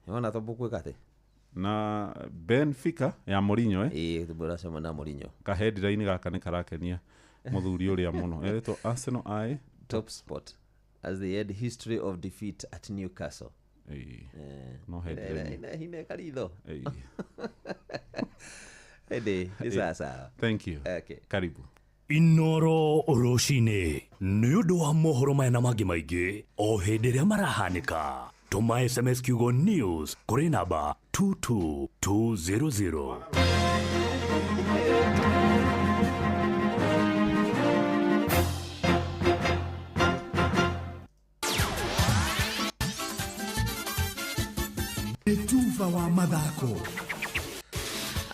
Nĩwona to mbũkwĩka atĩ? Na Benfica ya Mourinho. Ĩ, tũracemania na Mourinho. Ka headline gaka nĩ karakenia mũthuri ũrĩa mũno. Ĩretwo Arsenal I top spot as they had history of defeat at Newcastle. No headline. Hine karitho. Ĩndĩ, nĩ sawa sawa. Thank you. Okay. Karibu. Inoro rũcinĩ nĩ ũndũ wa mohoro maya na mangĩ maingĩ o hĩndĩ ĩrĩa marahanĩka. Tũma SMS kiugo news kũrĩ namba 22200. Tuva wa mathako.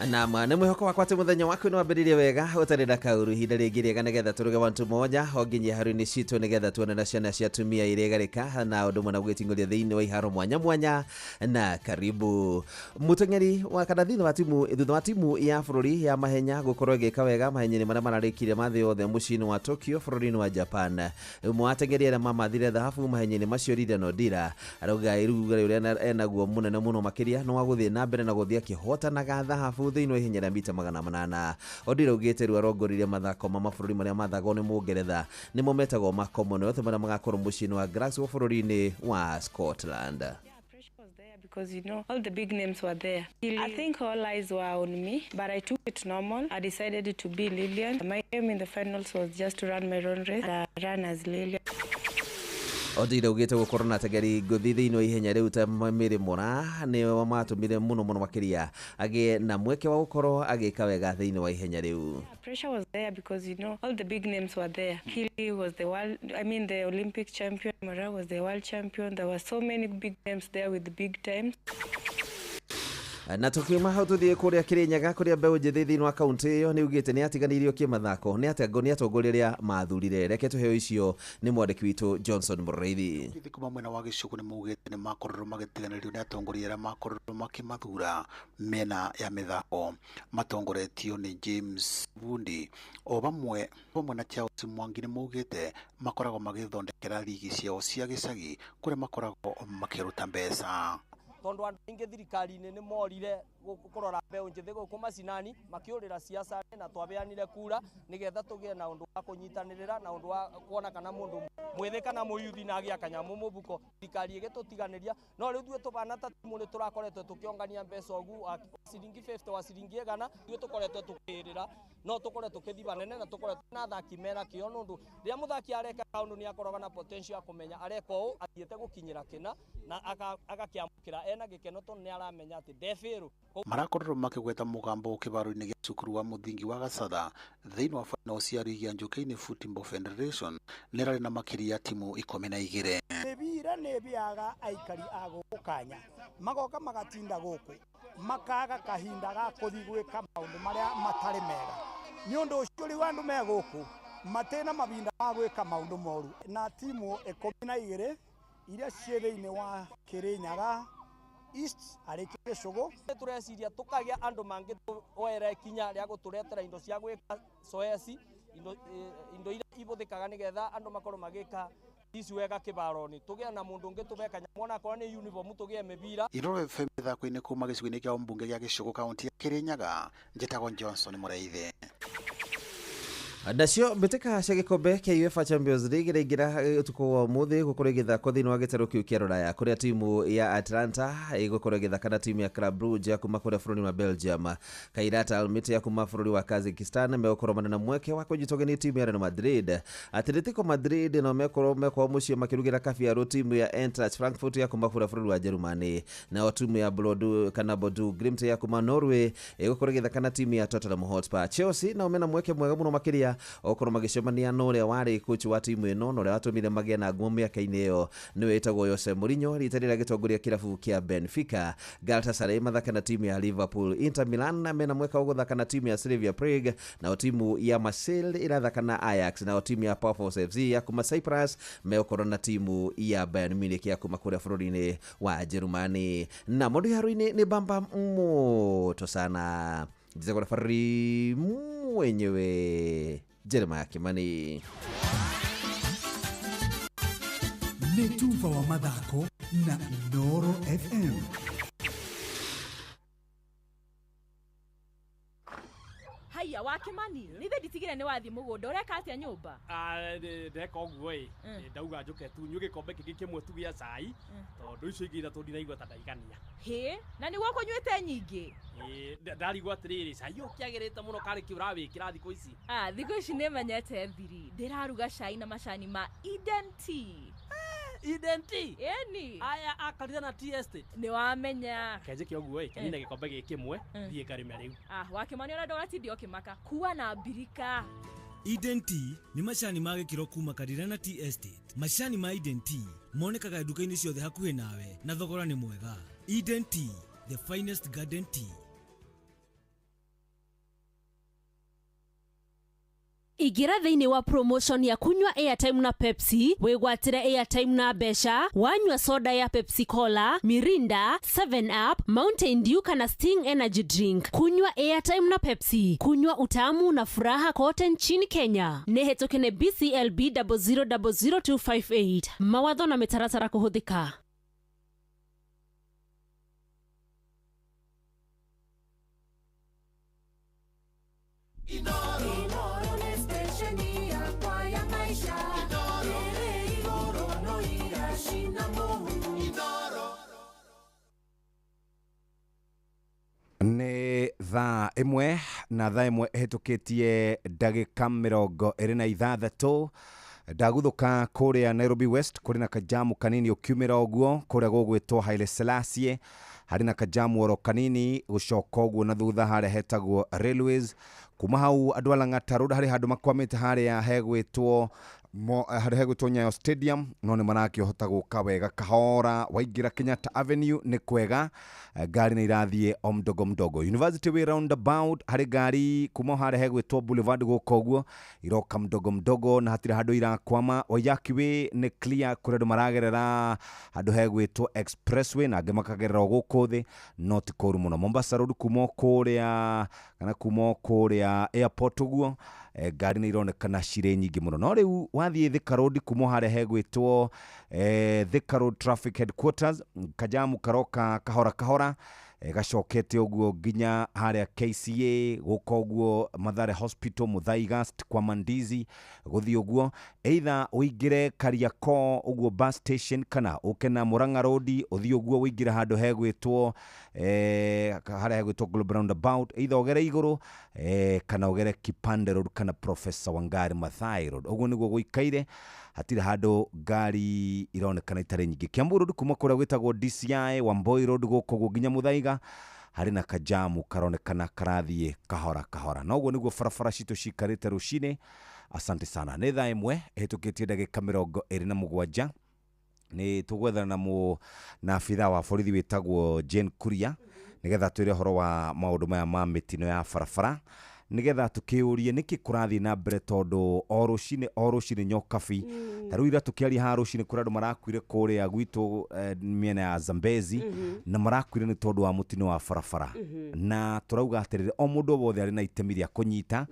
Naam, nĩ mwĩhoko wakwa atĩ mũthenya waku nĩ wambĩrĩirie wega ũtarĩ na kaũru ihinda rĩngĩ rĩega nĩgetha tũruge wantu moja o nginya haru-inĩ citũ nĩgetha tuone na ciana cia atumia iregarĩka na ũndũ ũmwe na gũgĩting'ũria thĩinĩ wa iharo mwanya mwanya na karibu mũteng'eri wa kana thĩinĩ wa timu thutha wa timu ya bũrũri ya mahenya gũkorwo ĩgĩka wega mahenya-inĩ marĩa mararĩkire ma thĩ yothe mũciĩ-inĩ wa Tokyo bũrũri-inĩ wa Japan. Ũmwe wa ateng'eri arĩa mamathire thahabu mahenya-inĩ macio Lilian Odira arauga iruga rĩrĩa enaguo mũnene mũno makĩria nĩ wa gũthiĩ na mbere na gũthiĩ akĩhotanaga thahabu thĩinĩ wa ihenya rĩa mita 800. Odira augĩte rĩu arongoririe mathako ma mabũrũri marĩa mathagwo nĩ Mũngeretha nĩmo metagwo ma Commonwealth marĩa magakorwo mũciĩ-inĩ wa Glasgow bũrũri-inĩ wa Scotland. Because you know all the big names were there. I think all eyes were on me, but I took it normal. I decided to be Lilian. My aim in the finals was just to run my own race. I ran as Lilian. Odira augĩte gũkorwo na ateng'eri ngũthi thĩinĩ wa ihenya rĩu ta Mary Moraa nĩo matũmire mũno mũno makĩria agĩe na mweke wa gũkorwo agĩka wega thĩinĩ wa ihenya rĩu. Pressure was there because you know all the big names were there. Kili was the world, I mean the Olympic champion. Moraa was the world champion. There were so many big names there with big times. Na tukiuma hau tuthiĩ kũrĩa Kĩrĩnyaga kũrĩa mbeũ njĩthĩ thĩinĩ wa kaũntĩ ĩyo nĩ ugĩte nĩ atiganĩirio kĩmathako nĩ atongoria arĩa mathurire. Reke tũheo icio nĩ mwandĩki witũ Johnson Mũrĩithi. Njĩthĩ kuma mwena wa Gĩcugu nĩ maugĩte nĩ makorirwo magĩtiganĩrio nĩ atongoria arĩa makorirwo makĩmathura mĩena ya mĩthako matongoretio nĩ James Bundi o vamwe na Charles Mwangi nĩ maugĩte makoragwo magĩthondekera ligi ciao cia gĩcagi kũrĩa makoragwo makĩruta mbeca. Tondu andu aingi thirikari-inĩ nĩ morire kũrora mbeũ njĩthĩ gũkũ macinani makĩũrĩra siasa na twabeanire kura nĩgetha tũgĩe na ũndũ wa kũnyitanĩrĩra na ũndũ wa kuona kana mũndũ mwĩthĩ kana mũyuthi na agĩa kanyamũ mũbuko thirikari ĩgĩtũtiganĩria no rĩu ithuĩ tũbana ta timu nĩ tũrakoretwo tũkĩongania mbeca ũguo ciringi 50 wa ciringi 100 ithuĩ tũkoretwo tũkĩrĩra no tũkorwe tũkĩthiĩ banene na tũkoretwo na athaki mena kĩo nũndũ rĩrĩa mũthaki areka kaũndũ nĩ akoragwo na potential ya kũmenya areka ũũ athiĩte gũkinyĩra kĩna na agakĩamũkĩra ena gĩkeno tondũ nĩ aramenya atĩ ndebĩrũ. Marakorirwo makĩgweta mũgambo kĩbaro-inĩ gĩa cukuru wa mũthingi wa Gacatha thĩinĩ wa final cia rigi ya Njũkĩ-inĩ Football Federation nĩrarĩ na makĩria timu 12. Mĩbira nĩ ĩbĩaga aikari a gũkũ kanya magoka magatinda gũkũ makaga kahinda ga kũthiĩ gwĩka maũndũ marĩa matarĩ mega nĩ ũndũ ũcio rĩu andũ me gũkũ matĩna mahinda ma gwĩka maũndũ moru na timu 12 iria ciĩ thĩinĩ wa Kĩrĩnyaga East arĩ Gĩcũgũ. Tũreciria tũkagĩa andũ mangĩtwoera ikinya rĩa gũtũretera indo cia gwĩka coeci indo iria ibũthĩkaga nĩgetha andũ makorwo magĩka ici wega kĩbaro-inĩ tũgĩe na mũndũ ũngĩ tũbe kanyamũ ona akorwo nĩ uniform tũgĩe mĩbira. Inooro FM mĩthako-inĩ kuma gĩcigo-inĩ kĩa mbunge gĩa Gĩcũgũ kaũntĩ ya Kĩrĩnyaga njĩtagwo Johnson Mũrĩithi. Nacio mbĩtĩka cia gĩkombe kĩa UEFA Champions League iraingĩra ũtukũ wa ũmũthĩ gũkorwo ĩgĩthakwo thĩinĩ wa gĩtarũ kĩu kĩa Rũraya kũrĩa timu ya Atlanta ĩgũkorwo ĩgĩthaka na timu ya Club Brugge ya kuma kũrĩa bũrũri wa Belgium. Kairat Almaty ya kuma bũrũri wa Kazakhstan megũkorwo marĩ na mweke wa kũnyitwo ũgeni timu ya Real Madrid. Atletico Madrid nao mekorwo mekwao mũciĩ makĩrugĩra kabiarũ timu ya Eintracht Frankfurt ya kuma kũrĩa bũrũri wa Jerumani. Nao timu ya Bordeaux kana Bordeaux Glimt ya kuma Norway ĩgũkorwo ĩgĩthaka na timu ya Tottenham Hotspur. Chelsea nao mena mweke mwega mũno makĩria okorwo magĩcemania na ũrĩa warĩ coach wa timu ĩno na ũrĩa watũmire magĩe na ngumo mĩaka-inĩ ĩyo nĩwe wĩtagwo Jose Mourinho rita rĩrĩa agĩtongoria kĩrabu kĩa Benfica. Galatasaray mathaka na timu ya Liverpool. Inter Milan mena mweka wa gũthaka na timu ya Slavia Prague, nao timu ya Marseille irathaka na Ajax, nao timu ya Pafos FC ya kuma Cyprus megũkorwo na timu ya Bayern Munich ya kuma kũrĩa bũrũri-inĩ wa Jerumani. Na mũndũ haro-inĩ nĩ bamba moto sana njĩtagwo referee mwenyewe Jeremiah Kimani. Nĩ tuba wa mathako na Inooro FM. Haiya wa Kimani, nithe nditigire nĩ wathiĩ mũgũnda ũreka atĩa nyũmba? Ndeka ũguo ĩ, ndauga njũke tu nyue gĩkombe kĩngĩ kĩmwe tu gĩa cai tondũ icio ingĩ ithatũ ndinaigua ta ndaigania. Hĩ, na nĩguo ũkũnyuĩte nyingĩ? Ndarigwo atĩrĩrĩ, cai ũyũ ũkĩagĩrĩte mũno karĩ kĩ ũrawĩkĩra thikũ ici? Thikũ ici nĩmenyete thiri, ndĩraruga cai na macani ma Eden Tea. Eden Tea? Ĩni. Aya a na Tea Estate. Nĩwamenya. Kenjĩke ũguo ĩ, kenine gĩkombe gĩkĩ kĩmwe, thiĩ ngarĩme rĩu. Wa Kimani ona ndũgatinde ũkĩmaka, kua na mbirika. Eden Tea nĩ macani ma gĩkĩro kuma Karirana Tea Estate. Macani ma Eden Tea monekaga nduka-inĩ ciothe hakuhĩ nawe na thogora nĩ mwega. Eden Tea, the finest garden tea. Ingĩra thĩinĩ wa promotion ya kunywa airtime na Pepsi, wĩgwatĩre airtime na mbeca, wanyua soda ya Pepsi Cola, Mirinda, 7 Up, Mountain Dew kana Sting Energy Drink. Kunywa airtime na Pepsi, kunywa utamu na furaha kote nchini Kenya. Nĩ hetũke nĩ BCLB 0000258. Mawatho na mĩtaratara kũhũthĩka. Nĩ thaa 1 na thaa 1 ĩhĩtũkĩtie ndagĩka 26. Ndagũthũka kũrĩa Nairobi West kũrĩ na kajamu kanini ũkiumĩra ũguo kũrĩa gũgwĩtwo Haile Selassie, harĩ na kajamu oro kanini gũcoka ũguo na thutha harĩa hetagwo Railways. Kuma hau andũ a Lang'ata Road harĩ handũ makwamĩte harĩa hegwĩtwo harĩa hegwĩtwo Nyayo Stadium, no nĩ marakĩhota gũka wega kahora. Waingĩra Kenyatta Avenue nĩ kwega, ngari nĩ irathiĩ o mdogo mdogo. University Way roundabout harĩ ngari kuma harĩa hegwĩtwo Boulevard gũka ũguo iroka mdogo mdogo na hatirĩ handũ irakwama. Waiyaki Way nĩ clear, kũrĩ andũ maragerera handũ hegwĩtwo Expressway na angĩ makagerera o gũkũ thĩ, no ti kũru mũno. Mombasa Road kuma o kũrĩa kana kuma o kũrĩa airport ũguo, ngari nĩ ironekana cirĩ nyingĩ mũno. No rĩu wathiĩ Thika Road kuma o harĩa hegwĩtwo Thika Road Traffic Headquarters, kajamu karoka kahora kahora, gacokete ũguo nginya harĩa KCA gũka ũguo Mathare Hospital, Muthaiga kwa Mandizi gũthiĩ ũguo, either ũingĩre Kariakoo ũguo bus station kana ũke na Murang'a Road ũthiĩ ũguo ũingĩre handũ hegwĩtwo harĩa hegwĩtwo Global Roundabout, either ũgere igũrũ kana ũgere Kipande Road kana Professor Wangari Maathai Road. Ũguo nĩguo gũikaire, hatirĩ handũ ngari ironekana itarĩ nyingĩ. Kiambu Road kuma kũrĩa gwĩtagwo DCI Wamboi Road gũkũ ũguo nginya Muthaiga harĩ na kajamu karonekana karathiĩ kahora kahora. Na ũguo nĩguo barabara citũ cikarĩte rũcinĩ. Asante sana. Nĩ thaa 1 ĩhĩtũkĩtie ndagĩka 27. Nĩ tũgwethana na na abithaa wa borithi wĩtagwo Jane Kuria nĩgetha twĩre ũhoro wa maũndũ maya ma mĩtino ya barabara, nĩgetha tũkĩũrie nĩkĩ kũrathiĩ na mbere, tondũ o rũcinĩ o rũcinĩ nyokabi ta rĩu ira tũkĩaria haha rũcinĩ kũrĩ andũ marakuire kũrĩa gwitũ, mĩena ya Zambezi, na marakuire nĩ tondũ wa mũtino wa barabara. Na tũrauga atĩrĩrĩ, o mũndũ o wothe arĩ na itemi rĩa kũnyita,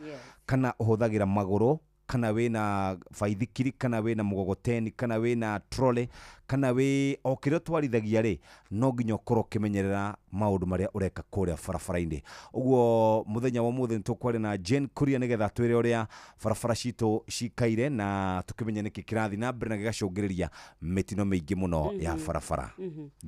kana ũhũthagĩra magũrũ kana wĩna baithikiri kana wĩna mũgogoteni kana wĩna trolley kana wĩ o kĩrĩa ũtwarithagia rĩ, no nginya ũkorwo ũkĩmenyerera maũndũ marĩa ũreka kũrĩa barabara-inĩ. Ũguo mũthenya wa ũmũthĩ nĩ tũkwaria na Jane Kuria nĩgetha twĩre ũrĩa barabara citũ cikaire na tũkĩmenye nĩkĩ kĩrathiĩ na mbere na gĩgacũngĩrĩria mĩtino mĩingĩ mũno ya barabara.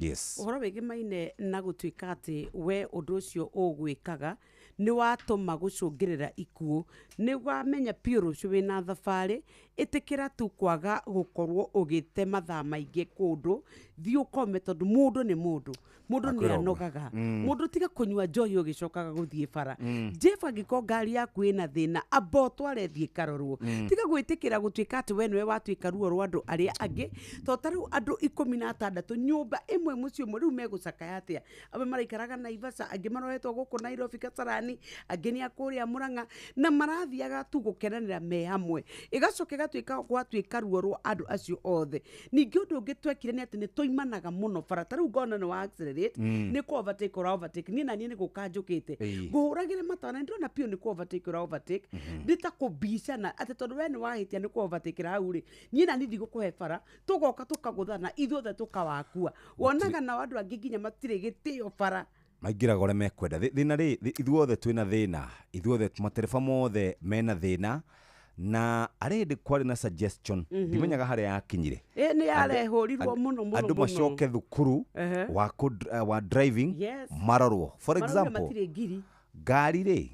Yes. Ũhoro wĩgĩmaine na gũtuĩka atĩ we ũndũ ũcio ũgwĩkaga nĩ watũma gũcũngĩrĩra ikuũ, nĩ wamenya biũ rũciũ wĩna thabarĩ, ĩtĩkĩra tu kwaga gũkorwo ũgĩte mathaa maingĩ kũndũ, thiĩ ũkome, tondũ mũndũ nĩ mũndũ, mũndũ nĩ Akwĩra ũguo. anogaga. Mũndũ tiga kũnyua njohi ũgĩcokaga gũthiĩ bara. Jeff, angĩkorwo ngari yaku ĩna thĩna, amba ũtware thiĩ karorwo. Tiga gwĩtĩkĩra gũtuĩka atĩ we nĩwe watuĩka ruo rwa andũ arĩa angĩ, tondũ ta rĩu andũ 16 nyũmba ĩmwe mũciĩ ũmwe rĩu megũcakaya atĩa? Amwe maraikaraga Naivasha, angĩ marohetwo gũkũ Nairobi Kasarani, angĩ nĩ a kũrĩa Murang'a, na marathiaga tu gũkenanĩra me hamwe, ĩgacoka ĩgatuĩka gwatuĩka ruo rwa andũ acio othe. Ningĩ ũndũ ũngĩ twekire nĩ atĩ nĩ tũimanaga mũno bara. Ta rĩu ngona nĩ wa accelerate, nĩ kũ overtake ũra overtake, niĩ na niĩ nĩ gũka njũkĩte ngũhũragĩre matawa na ndĩrona biũ nĩ kũ overtake ũra overtake, ndĩ ta kũbicana atĩ tondũ we nĩ wahĩtia nĩ kũ overtake hau rĩ, niĩ na niĩ ndigũkũhe bara, tũgoka tũkagũthana ithuothe tũkawakua. Wonaga nao andũ angĩ nginya matirĩ gĩtĩo bara. Maingĩraga ũrĩa mekwenda. Thĩna rĩ, ithuothe twĩna thĩna, ithuothe matereba mothe mena thĩna, na arĩ hĩndĩ kwarĩ na suggestion, ndimenyaga harĩa yakinyire. Ĩ nĩ yarehũrirwo mũno mũno Andũ mũno. macoke thukuru wa driving, marorwo for Marauga example matirĩ ngiri. Ngari rĩ,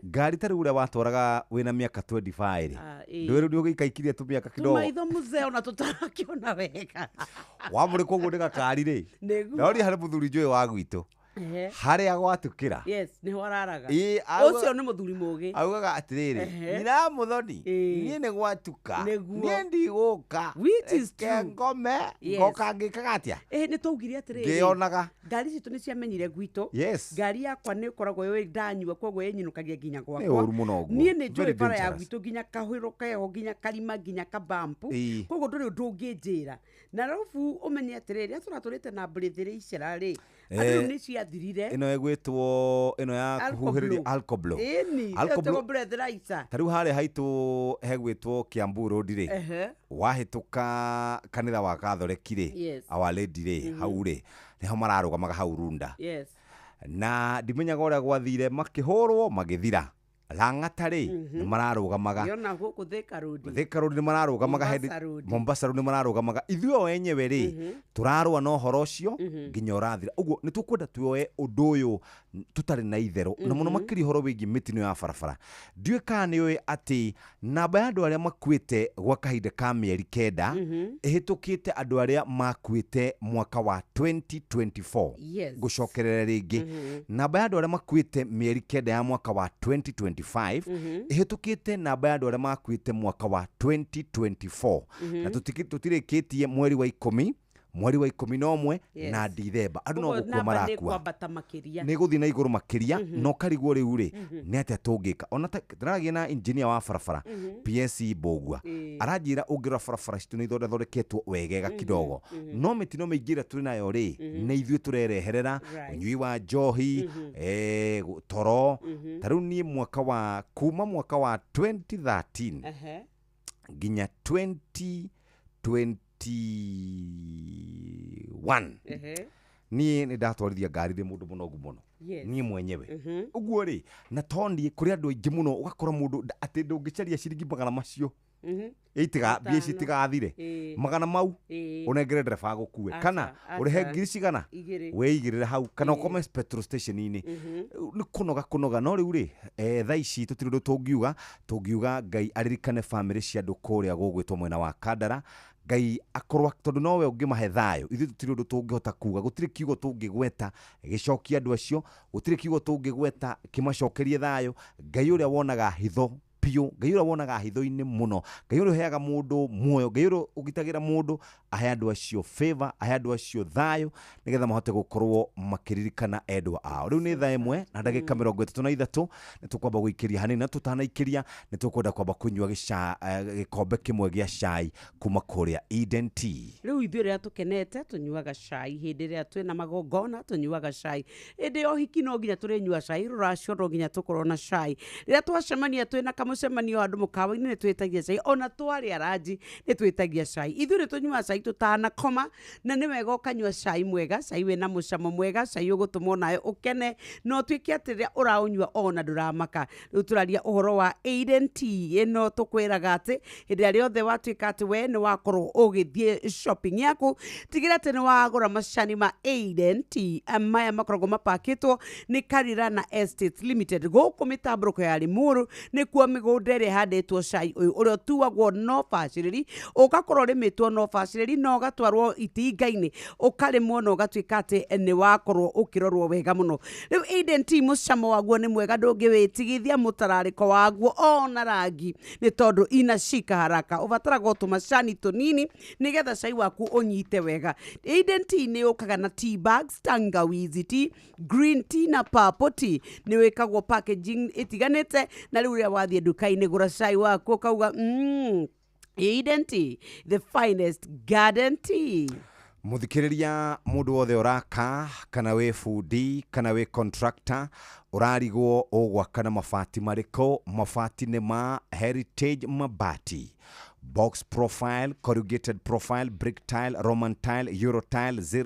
ngari ta rĩu ũrĩa watwaraga wĩna mĩaka 25 rĩ, Ah, ĩĩ. ndwĩrĩ nĩ ũgĩikaikirie tũmĩaka kidogo. Tũmaitho mũzee ona tũtarakĩona wega. Wamũrĩkwo ũguo nĩ gakari rĩ. Nĩguo. Ndorire harĩ mũthuri njũĩ wa gwitũ. Harĩa gwatukĩra. Yes, nĩho araraga. Ĩĩ, Ũcio nĩ mũthuri mũgĩ. Augaga atĩrĩrĩ, Ehe. nyina Mũthoni, Ĩĩ. niĩ nĩ gwatuka, Nĩguo. niĩ ndigũka, Which is reke true. ngome, Yes. ngoka ngĩkaga atĩa? Ĩĩ, nĩ twaugire atĩrĩrĩ, Ngĩonaga. Ngari citũ nĩ ciamenyire gwitũ. Yes. Ngari yakwa nĩ ĩkoragwo ĩĩ ndanyua, koguo ĩnyinũkagia nginya gwakwa. Nĩ ũru mũno ũguo. Niĩ nĩ njũĩ Very bara ya dangerous. gwitũ nginya kahũrũ keho, nginya karima, nginya kabampu. Ĩĩ. Koguo ndũrĩ ũndũ ũngĩnjĩra. Na arabu ũmenye atĩrĩrĩ, rĩrĩa tũratũrĩte na mbũrĩthĩrĩ icera rĩ, andũ rĩu nĩ ciathirire. Ĩno ĩgwĩtwo ĩno ya kũhuhĩrĩria Alcoblow. Ĩni, Alcoblow- ĩtagwo breathalyzer. Ta rĩu harĩa haitũ hegwĩtwo Kiambu Road rĩ, Ehe. wahĩtũka kanitha wa Katholeki rĩ, Yes. Our Lady rĩ, hau rĩ, nĩho mararũgamaga hau Runda. Yes. Na ndimenyaga ũrĩa gwathire, makĩhũrwo magĩthira. Lang'ata rĩ, nĩ mararũgamaga. Yona gũkũ Thika Road. Thika Road nĩ mararũgamaga hĩndĩ Mombasa Road. Mombasa Road nĩ mararũgamaga. Ithuĩ o enyewe rĩ, tũrarũa na ũhoro ũcio nginya ũrathira. Ũguo nĩ tũkwenda tuoe ũndũ ũyũ tũtarĩ na itherũ, na mũno makĩria ũhoro wĩgiĩ mĩtino ya barabara. Ndiũĩ kana nĩ ũĩ atĩ namba ya andũ arĩa makuĩte gwa kahinda ka mĩeri 9 ĩhĩtũkĩte andũ arĩa makuĩte mwaka wa 2024. Yes. Ngũcokerera rĩngĩ, namba ya andũ arĩa makuĩte mĩeri 9 ya mwaka wa 2025 ĩhĩtũkĩte namba ya andũ arĩa makuĩte mwaka wa 2024. Na tũtirĩkĩtie mweri wa 10, mweri wa 11 Yes. na Dithemba, andũ no Koguo gũkua namba nĩ marakua, kwambata makĩria. nĩ gũthiĩ na igũrũ makĩria. Na ũkarigwo rĩu rĩ, nĩ atĩa tũngĩka? Ona tũraragia na engineer wa barabara, PSC Mbũgua, aranjĩra ũngĩrora barabara citũ nĩ ithondeketwo wegega kidogo, no mĩtino mĩingĩ ĩrĩa twĩ nayo rĩ, nĩ ithuĩ tũrereherera. Ũnyui wa njohi, toro. Ta rĩu niĩ mwaka wa kuma mwaka wa 2013 Ehe. nginya 2021, Ehe. niĩ nĩ ndatwarithia ngari ndĩ mũndũ mũnogu mũno. Yes. Niĩ mwenyewe ũguo rĩ, na tondĩ kũrĩ andũ aingĩ mũno, ũgakora mũndũ atĩ ndũngĩcaria ciringi magana macio, mbia ici Matano. itigathire, magana mau, ũnengere ndereba agũkue, kana ũrĩhe ngiri cigana 2. wĩigĩrĩre hau, kana ũkome petrol station-inĩ. Nĩ kũnoga kũnoga. No rĩu rĩ, thaa ici tũtirĩ ũndũ tũngiuga. Tũngiuga Ngai aririkane bamĩrĩ cia andũ kũrĩa gũgwĩtwo mwena wa Kandara. Ngai akorwo, tondũ nowe ũngĩmahe thayũ. Ithuĩ tũtirĩ ũndũ tũngĩhota kuga, gũtirĩ kiugo tũngĩgweta gĩcokie andũ acio, gũtirĩ kiugo tũngĩgweta kĩmacokerie thayũ. Ngai ũrĩa wonaga hitho biũ, Ngai ũrĩa wonaga hitho-inĩ mũno, Ngai ũrĩa ũheaga mũndũ muoyo, Ngai ũrĩa ũgitagĩra mũndũ, ahe andũ acio favor, ahe andũ acio thayũ, nĩgetha mahote gũkorwo makĩririkana endwa ao. Rĩu nĩ thaa 1 na ndagĩka 33. Nĩ tũkwamba gũikĩria hanini, na tũtanaikĩria nĩ tũkwenda kwamba kũnyua gĩkombe kĩmwe gĩa cai kuma kũrĩa Eden Tea. Rĩu ithuĩ rĩrĩa tũkenete tũnyuaga cai, hĩndĩ ĩrĩa twĩna magongona tũnyuaga cai, hĩndĩ ya ũhiki no nginya tũrĩnyua cai, rũracio no nginya tũkorwo na cai, rĩrĩa twacemania twĩna kamũcemanio andũ mũkawa-inĩ nĩ twĩtagia cai, ona twarĩa ranji nĩ twĩtagia cai. Ithuĩ nĩ tũnyuaga cai tũtanakoma, na nĩ wega ũkanyua cai mwega, cai wĩna mũcamo mwega, cai ũgũtũma onawe ũkene na ũtuĩke atĩ rĩrĩa ũraũnyua ona ndũramaka. Rĩu tũraria ũhoro wa Eden Tea ĩno, tũkwĩraga atĩ hĩndĩ ĩrĩa rĩothe watuĩka atĩ we nĩ wakorwo ũgĩthiĩ shopping yaku, tigĩra atĩ nĩ wagũra macani ma Eden Tea. Maya makoragwo mapakĩtwo nĩ Karirana Estates Limited gũkũ mĩtambũrũko ya Limuru, nĩkuo mĩgũnda ĩrĩa ĩhandĩtwo cai ũyũ ũrĩa ũtuagwo no bacĩrĩri, ũgakorwo ũrĩmĩtwo no bacĩrĩri na ũgatwarwo itinga-inĩ ũkarĩmwo na ũgatuĩka atĩ nĩ wakorwo ũkĩrorwo wega mũno. Rĩu Eden Tea mũcamo waguo nĩ mwega, ndũngĩwĩtigithia mũtararĩko waguo ona rangi, nĩ tondũ inashika haraka. Ũbataraga o tũmacani tũnini nĩgetha cai waku ũnyite wega. Eden Tea nĩ yũkaga na tea bags, tangawizi tea, green tea na purple tea. Nĩ wĩkagwo packaging ĩtiganĩte, na rĩu rĩrĩa wathiĩ nduka-inĩ gũra cai waku ũkauga, Eden Tea, the finest garden tea. Mũthikĩrĩria, mũndũ wothe ũraka, kana wĩ bundi, kana wĩ contractor, ũrarigwo ũgwaka na mabati marĩkũ, mabati nĩ ma Heritage Mabati. Box profile, corrugated profile, brick tile, Roman tile, Euro tile, Z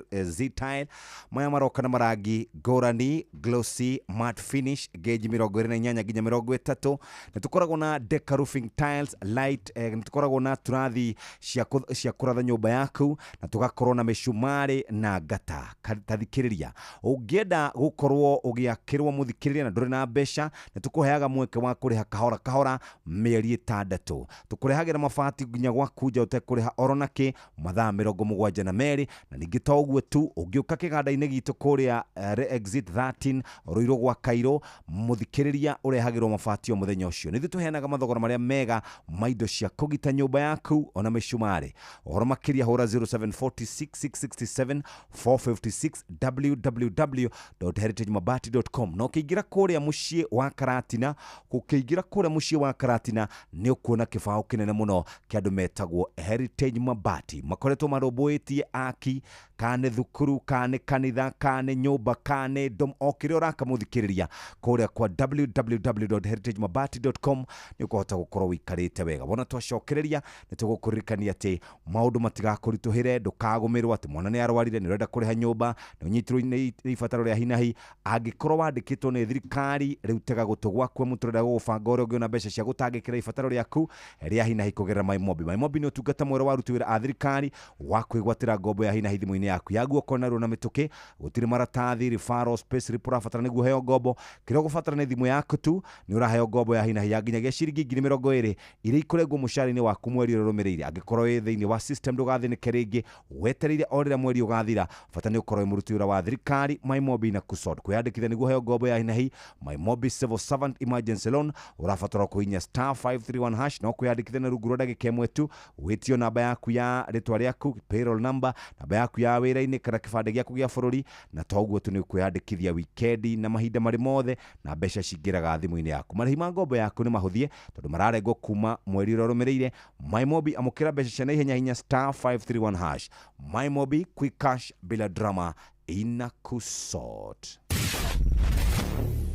tile. Maya maroka na marangi ngũrani, glossy, matte finish, gauge 28 nginya 30. Nĩ tũkoragwo na deca roofing tiles, light, nĩ tũkoragwo na turathi cia kũratha nyũmba yaku, na tũgakorwo na mĩcumarĩ na ngata. Tathikĩrĩria, ũngĩenda gũkorwo ũgĩakĩrwo mũthikĩrĩria na ndũrĩ na mbeca, nĩ tũkũheaga mweke wa kũrĩha kahora kahora mĩeri 6. Tũkũrehagĩra mabati mabati nginya gwaku nja ũtekũrĩha oro nakĩ mathaa 72. Na ningĩ to ũguo tu, ũngĩũka kĩganda-inĩ gitũ kũrĩa exit 13 Rũirũ gwa Kairũ, mũthikĩrĩria ũrehagĩrwo mabati o mũthenya ũcio. Nĩ ithuĩ tũheanaga mathogora marĩa mega ma indo cia kũgita nyũmba yaku ona mĩcumarĩ. Ũhoro makĩria hũra 0746 667 456, www.heritagemabati.com. Na ũkĩingĩra kũrĩa mũciĩ wa Karatina, ũkĩingĩra kũrĩa mũciĩ wa Karatina nĩ ũkuona kĩbaũ kĩnene mũno kĩa andũ metagwo Heritage Mabati. Makoretwo marũmbũĩtie aki, kana nĩ thukuru, kana nĩ kanitha, kana nĩ nyũmba, kana nĩ dom, o kĩrĩa ũraka mũthikĩrĩria kũrĩa kwa www.heritagemabati.com nĩ ũkũhota gũkorwo wĩikarĩte wega. Wona twacokereria nĩ tũgũkũririkania atĩ maũndũ matigakũritũhĩre, ndũkagũmĩrwo atĩ mwana nĩ arwarire, nĩ ũrenda kũrĩha nyũmba, nĩ ũnyitirwo nĩ ibataro rĩa hinahi. Angĩkorwo wandĩkĩtwo nĩ thirikari, rĩu tega gũtũ gwaku amu tũrenda gũgũbanga ũrĩa ũngĩona mbeca cia gũtangĩkĩra ibataro rĩaku rĩa hinahi kũgerera MyMobi. MyMobi nĩ ũtungata mwerũ wa aruti wĩra a thirikari wa kwĩgwatĩra ngombo ya hinahi thimũ-inĩ yaku ya guoko narua na mĩtũkĩ. Gũtirĩ maratathi, referral, payslip ũrabatara nĩguo ũheo ngombo. Kĩrĩa ũgũbatara nĩ thimũ yaku tu, nĩ ũraheo ngombo ya hinahi ya nginyagia ciringi 20,000 iria ikũrengwo mũcara-inĩ waku mweri ũrĩa ũrũmĩrĩire. Angĩkorwo wĩ thĩinĩ wa system ndũgathĩnĩke rĩngĩ, wetereire o rĩrĩa mweri ũgathira. Bata nĩ ũkorwo wĩ mũruti wĩra wa thirikari. MyMobi na kusod kwĩyandĩkithia nĩguo ũheo ngombo ya hinahi MyMobi Civil Servant Emergency Loan, ũrabatara kũhihinya *531# no kwĩyandĩkithia na rungu rwa ndagĩka 1 tu. Wĩtio namba yaku ya rĩtwa rĩaku, payroll number, namba yaku ya wĩra-inĩ kana kĩbandĩ gĩaku gĩa bũrũri, na toguo tu nĩ ũkwĩyandĩkithia wikendi na mahinda marĩ mothe, na mbeca cingĩraga thimũ-inĩ yaku. Marĩhi ma ngombo yaku nĩ mahũthie tondũ mararengwo kuma mweri ũrĩa ũrũmĩrĩire. MyMobi, amũkĩra mbeca cia naihenya, hinya *531#. MyMobi, quick cash bila drama, inakusort.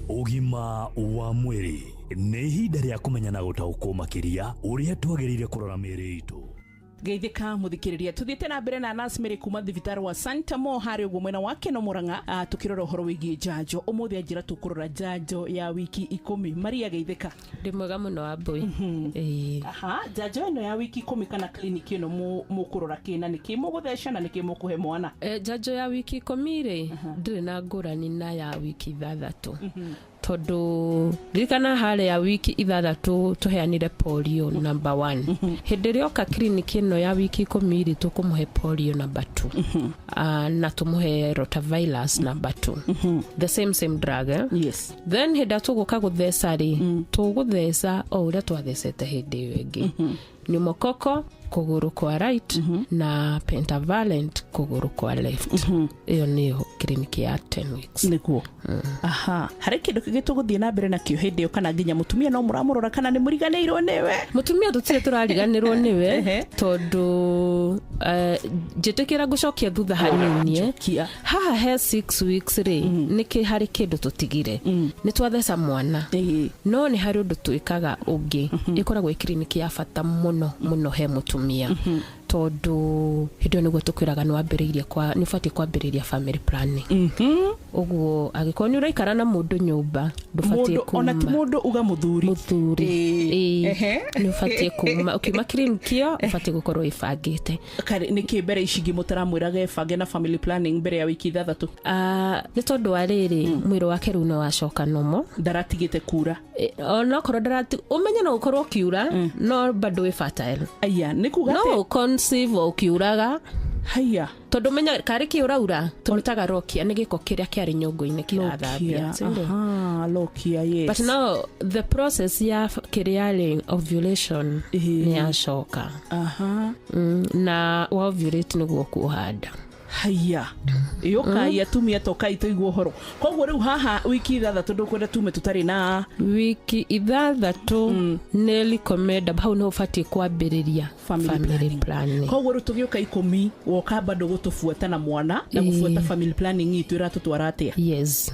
Ũgima wa mwĩrĩ nĩ ihinda rĩa kũmenya na gũtaũkwo makĩria ũrĩa twagĩrĩire kũrora mĩĩrĩ itũ. Geithĩka mũthikĩrĩria, tuthiĩte na mbere na Nurse Mary kuma thibitarĩ wa Santa Mo harĩa ũguo mwena wa Keno Murang'a, tukĩrora ũhoro wĩgiĩ njanjo. Ũmũthĩ anjĩra tũkũrora njanjo ya wiki 10. Maria, geithĩka. Ndĩ mwega mũno Wambui. Aha, njanjo ĩno ya wiki 10 kana kliniki ĩno mũkũrora kĩ na nĩkĩ mũgũtheca na nĩkĩ mũkũhe mwana? Njanjo ya wiki 10 rĩ, ndĩrĩ na ngũrani na ya wiki 6, tondũ ririkana harĩa wiki 6 tũheanire polio number 1. Hĩndĩ ĩrĩa oka kliniki ĩno ya wiki 10 rĩ, tũkũmũhe polio number 2 na tũmũhe rotavirus number 2, the same same drug, eh? Yes. Then hĩndĩ ĩrĩa tũgũka gũtheca rĩ, tũgũtheca o ũrĩa twathecete hĩndĩ ĩyo ĩngĩ, pneumococcal kũgũrũ kwa right na pentavalent kũgũrũ kwa left. Ĩyo nĩyo kliniki ya 10 weeks. Nĩguo. Aha, harĩ kĩndũ kĩngĩ tũgũthiĩ na mbere nakĩo hĩndĩ ĩyo, kana nginya mũtumia no mũramũrora, kana nĩ mũriganĩirwo nĩwe? Mũtumia tũtirĩ tũrariganĩrwo nĩwe, tondũ njĩtĩkĩra ngũcokia thutha hanini, eh. Haha he 6 weeks rĩ, nĩkĩ harĩ kĩndũ tũtigire? Nĩ twatheca mwana, no nĩ harĩ ũndũ twĩkaga ũngĩ. Ĩkoragwo ĩ kiriniki ya bata mũno mũno he mũtumia, tondũ hĩndĩ ĩyo nĩguo tũkwĩraga nĩ wambĩrĩirie kwa nĩ ũbatiĩ kwambĩrĩria family planning. Ũguo angĩkorwo nĩ ũraikara na mũndũ nyũmba, ndũbatiĩ Mũndũ- ona ti kuma mũndũ, uga mũthuri. Mũthuri. Ĩĩ, nĩ ũbatiĩ kuma ũkiuma kiriniki ĩyo ũbatiĩ gũkorwo ĩbangĩte. Nĩkĩ mbere ici ingĩ mũtaramwĩraga ĩbange na family planning mbere ya wiki 6? Nĩ tondũ wa rĩrĩ, mwĩrĩ wake rĩu nĩ wacoka nomo. Ndaratigĩte kura. Onokorwo ndarati, ũmenye no ũkorwo ũkiura no bado wĩ fertile. Aya, nĩ kuga no ũconceive o ũkiuraga. Haya. Tondũ menya karĩ kĩ ũraura tũmĩtaga rokia, nĩ gĩko kĩrĩa kĩarĩ nyũngũ-inĩ kĩrathambia, si ndio? Aha, lokia, yes. But now the process ya kĩrĩa rĩ, ovulation, nĩ yacoka. Na wa ovulate nĩguo kuoha nda. Haya, ĩũkai atumia, tokai tũigue ũhoro. Koguo rĩu haha wiki 6 ndũkwenda tume tũtarĩ na Wiki 6 nĩ recommendable, hau nĩ ũbatiĩ kwambĩrĩria family planning. Koguo rĩu tũgĩũka 10 woka bado gũtũbuata na mwana na gũbuata family planning itũ ĩratũtwara atĩa? Yes.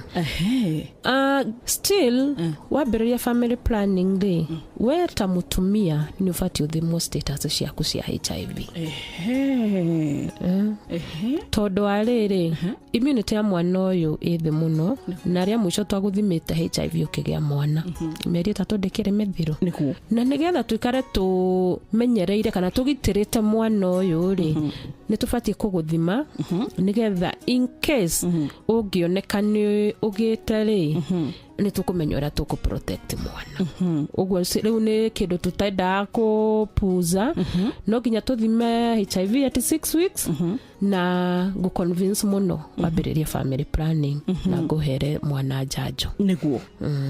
Still wambĩrĩria family planning rĩ, we ta mũtumia nĩ ũbatiĩ ũthimwo status ciaku cia HIV. Tondũ wa rĩrĩ, immunity ya mwana ũyũ ĩ thĩ mũno, na rĩa mũico twagũthimĩte HIV ũkĩgĩa mwana mĩeri 3 ndĩkĩrĩ mĩthiru. Nĩguo. Na nĩgetha tũikare tũmenyereire kana tũgitĩrĩte mwana ũyũ rĩ, Nĩ tũbatiĩ kũgũthima nĩgetha in case ũngĩoneka nĩ ũgĩte rĩ, nĩ tũkũmenya ũrĩa tũkũ protect mwana. Ũguo rĩu nĩ kĩndũ tũtendaga kũpuza. No nginya tũthime HIV at 6 weeks na ngũ convince mũno wambĩrĩrie family planning na ngũhere mwana njanjo. Nĩguo.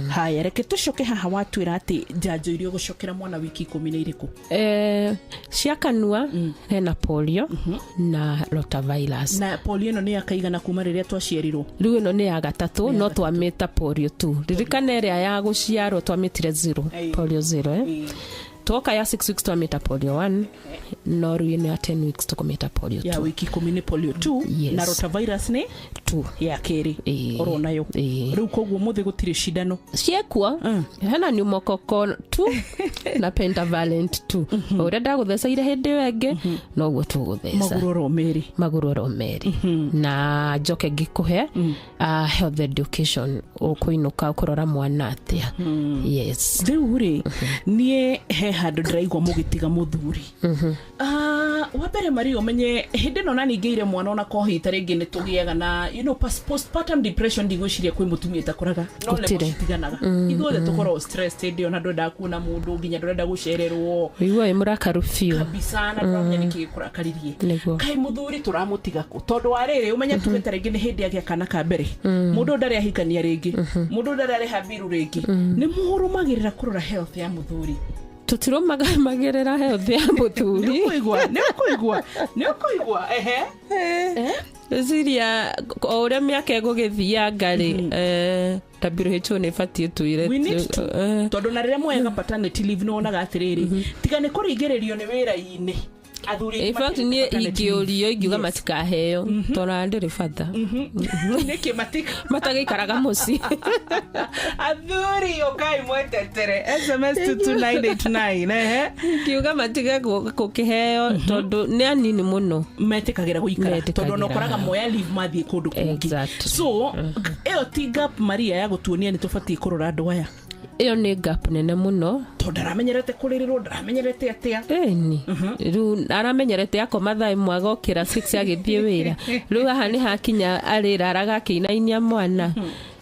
Haya, reke tũcoke haha. Watwĩra atĩ njanjo iria ũgũcokera mwana wiki 10 nĩ irĩkũ? Cia kanua hena polio na rotavirus. Na polio ĩno nĩ yakaigana kuma rĩrĩa twaciarirwo? Rĩu ĩno nĩ ya gatatũ, no twamĩta polio 2. Ririkana ĩrĩa ya gũciarwo twamĩtire 0, polio 0, eh? Twoka ya 6 weeks twamĩta polio 1, no rĩu ĩno ya 10 weeks tũkũmĩta polio 2. Ya wiki 10 nĩ polio 2. Yes. Na rotavirus nĩ 2. Ya kerĩ oro nayo. Rĩu koguo mũthĩ gũtirĩ cindano? Ciekuo, hena pneumococcal 2 na pentavalent 2. O ũrĩa ndagũtheceire hĩndĩ ĩyo ĩngĩ, noguo tũgũtheca. Magũrũ oro merĩ. Magũrũ oro merĩ, na njoke ngĩkũhe health education, ũkũinũka ũkũrora mwana atĩa. Yes. Rĩu rĩ, niĩ he handũ ndĩraigua mũgĩtiga mũthuri. Wa mbere, Maria, ũmenye hĩndĩ ĩno na ningĩire mwana ona kohi ta rĩngĩ nĩ tũgĩaga na postpartum depression. Ndigwĩciria kwĩ mũtumia ĩtakoraga no level Gũtirĩ. citiganaga. Ithuothe tũkoragwo stressed hĩndĩ ĩyo na ndũrendaga kuona mũndũ, nginya ndũrenda gũcererwo. Wĩigua wĩ mũrakaru biũ. Kabisa, na ndũramenya nĩkĩ gĩkũrakaririe. Kaĩ mũthuri tũramũtiga kũ? Tondũ wa rĩrĩ, ũmenye tuge ta rĩngĩ nĩ hĩndĩ agĩa kana ka mbere, mũndũ ndarĩ ahikania rĩngĩ, mũndũ ndarĩ arĩha mbiru rĩngĩ. Nĩ mũrũmagĩrĩra kũrora health ya mũthuri? Tũtirũmagĩrĩra health ya mũthuri. Nĩ ũkũigua, nĩ ũkũigua, nĩ ũkũigua, ehe. Ngwĩciria o ũrĩa mĩaka ĩgũgĩthianga rĩ, WHO nĩ ĩbatiĩ twĩre. We need to. Tondũ na rĩrĩa moyaga paternity leave, nĩ wonaga atĩrĩrĩ, tiga nĩ kũringĩrĩrio nĩ wĩra-inĩ, athuri In fact, niĩ ingĩũrio ingiuga matikaheo, tondũ ndĩrĩ bata. Nĩkĩ matika? Matagĩikaraga mũciĩ. Athuri, ũkai mwetetere SMS 22989, ehe. Ngiuga matige gũkĩheo tondũ nĩ anini mũno metĩkagĩra gũikara, tondũ ona ũkoraga moya leave mathiĩ kũndũ kũngĩ. So ĩyo ti gap, Maria, ya gũtuonia nĩ tũbatiĩ kũrora andũ aya? Ĩyo nĩ gap nene mũno. Tondũ ndaramenyerete kũrĩrĩrwo, ndaramenyerete atĩa. Ĩni, rĩu aramenyerete akoma thaa 1, agokĩra 6, agĩthiĩ wĩra. Rĩu haha nĩ hakinya arĩraraga akĩinainia mwana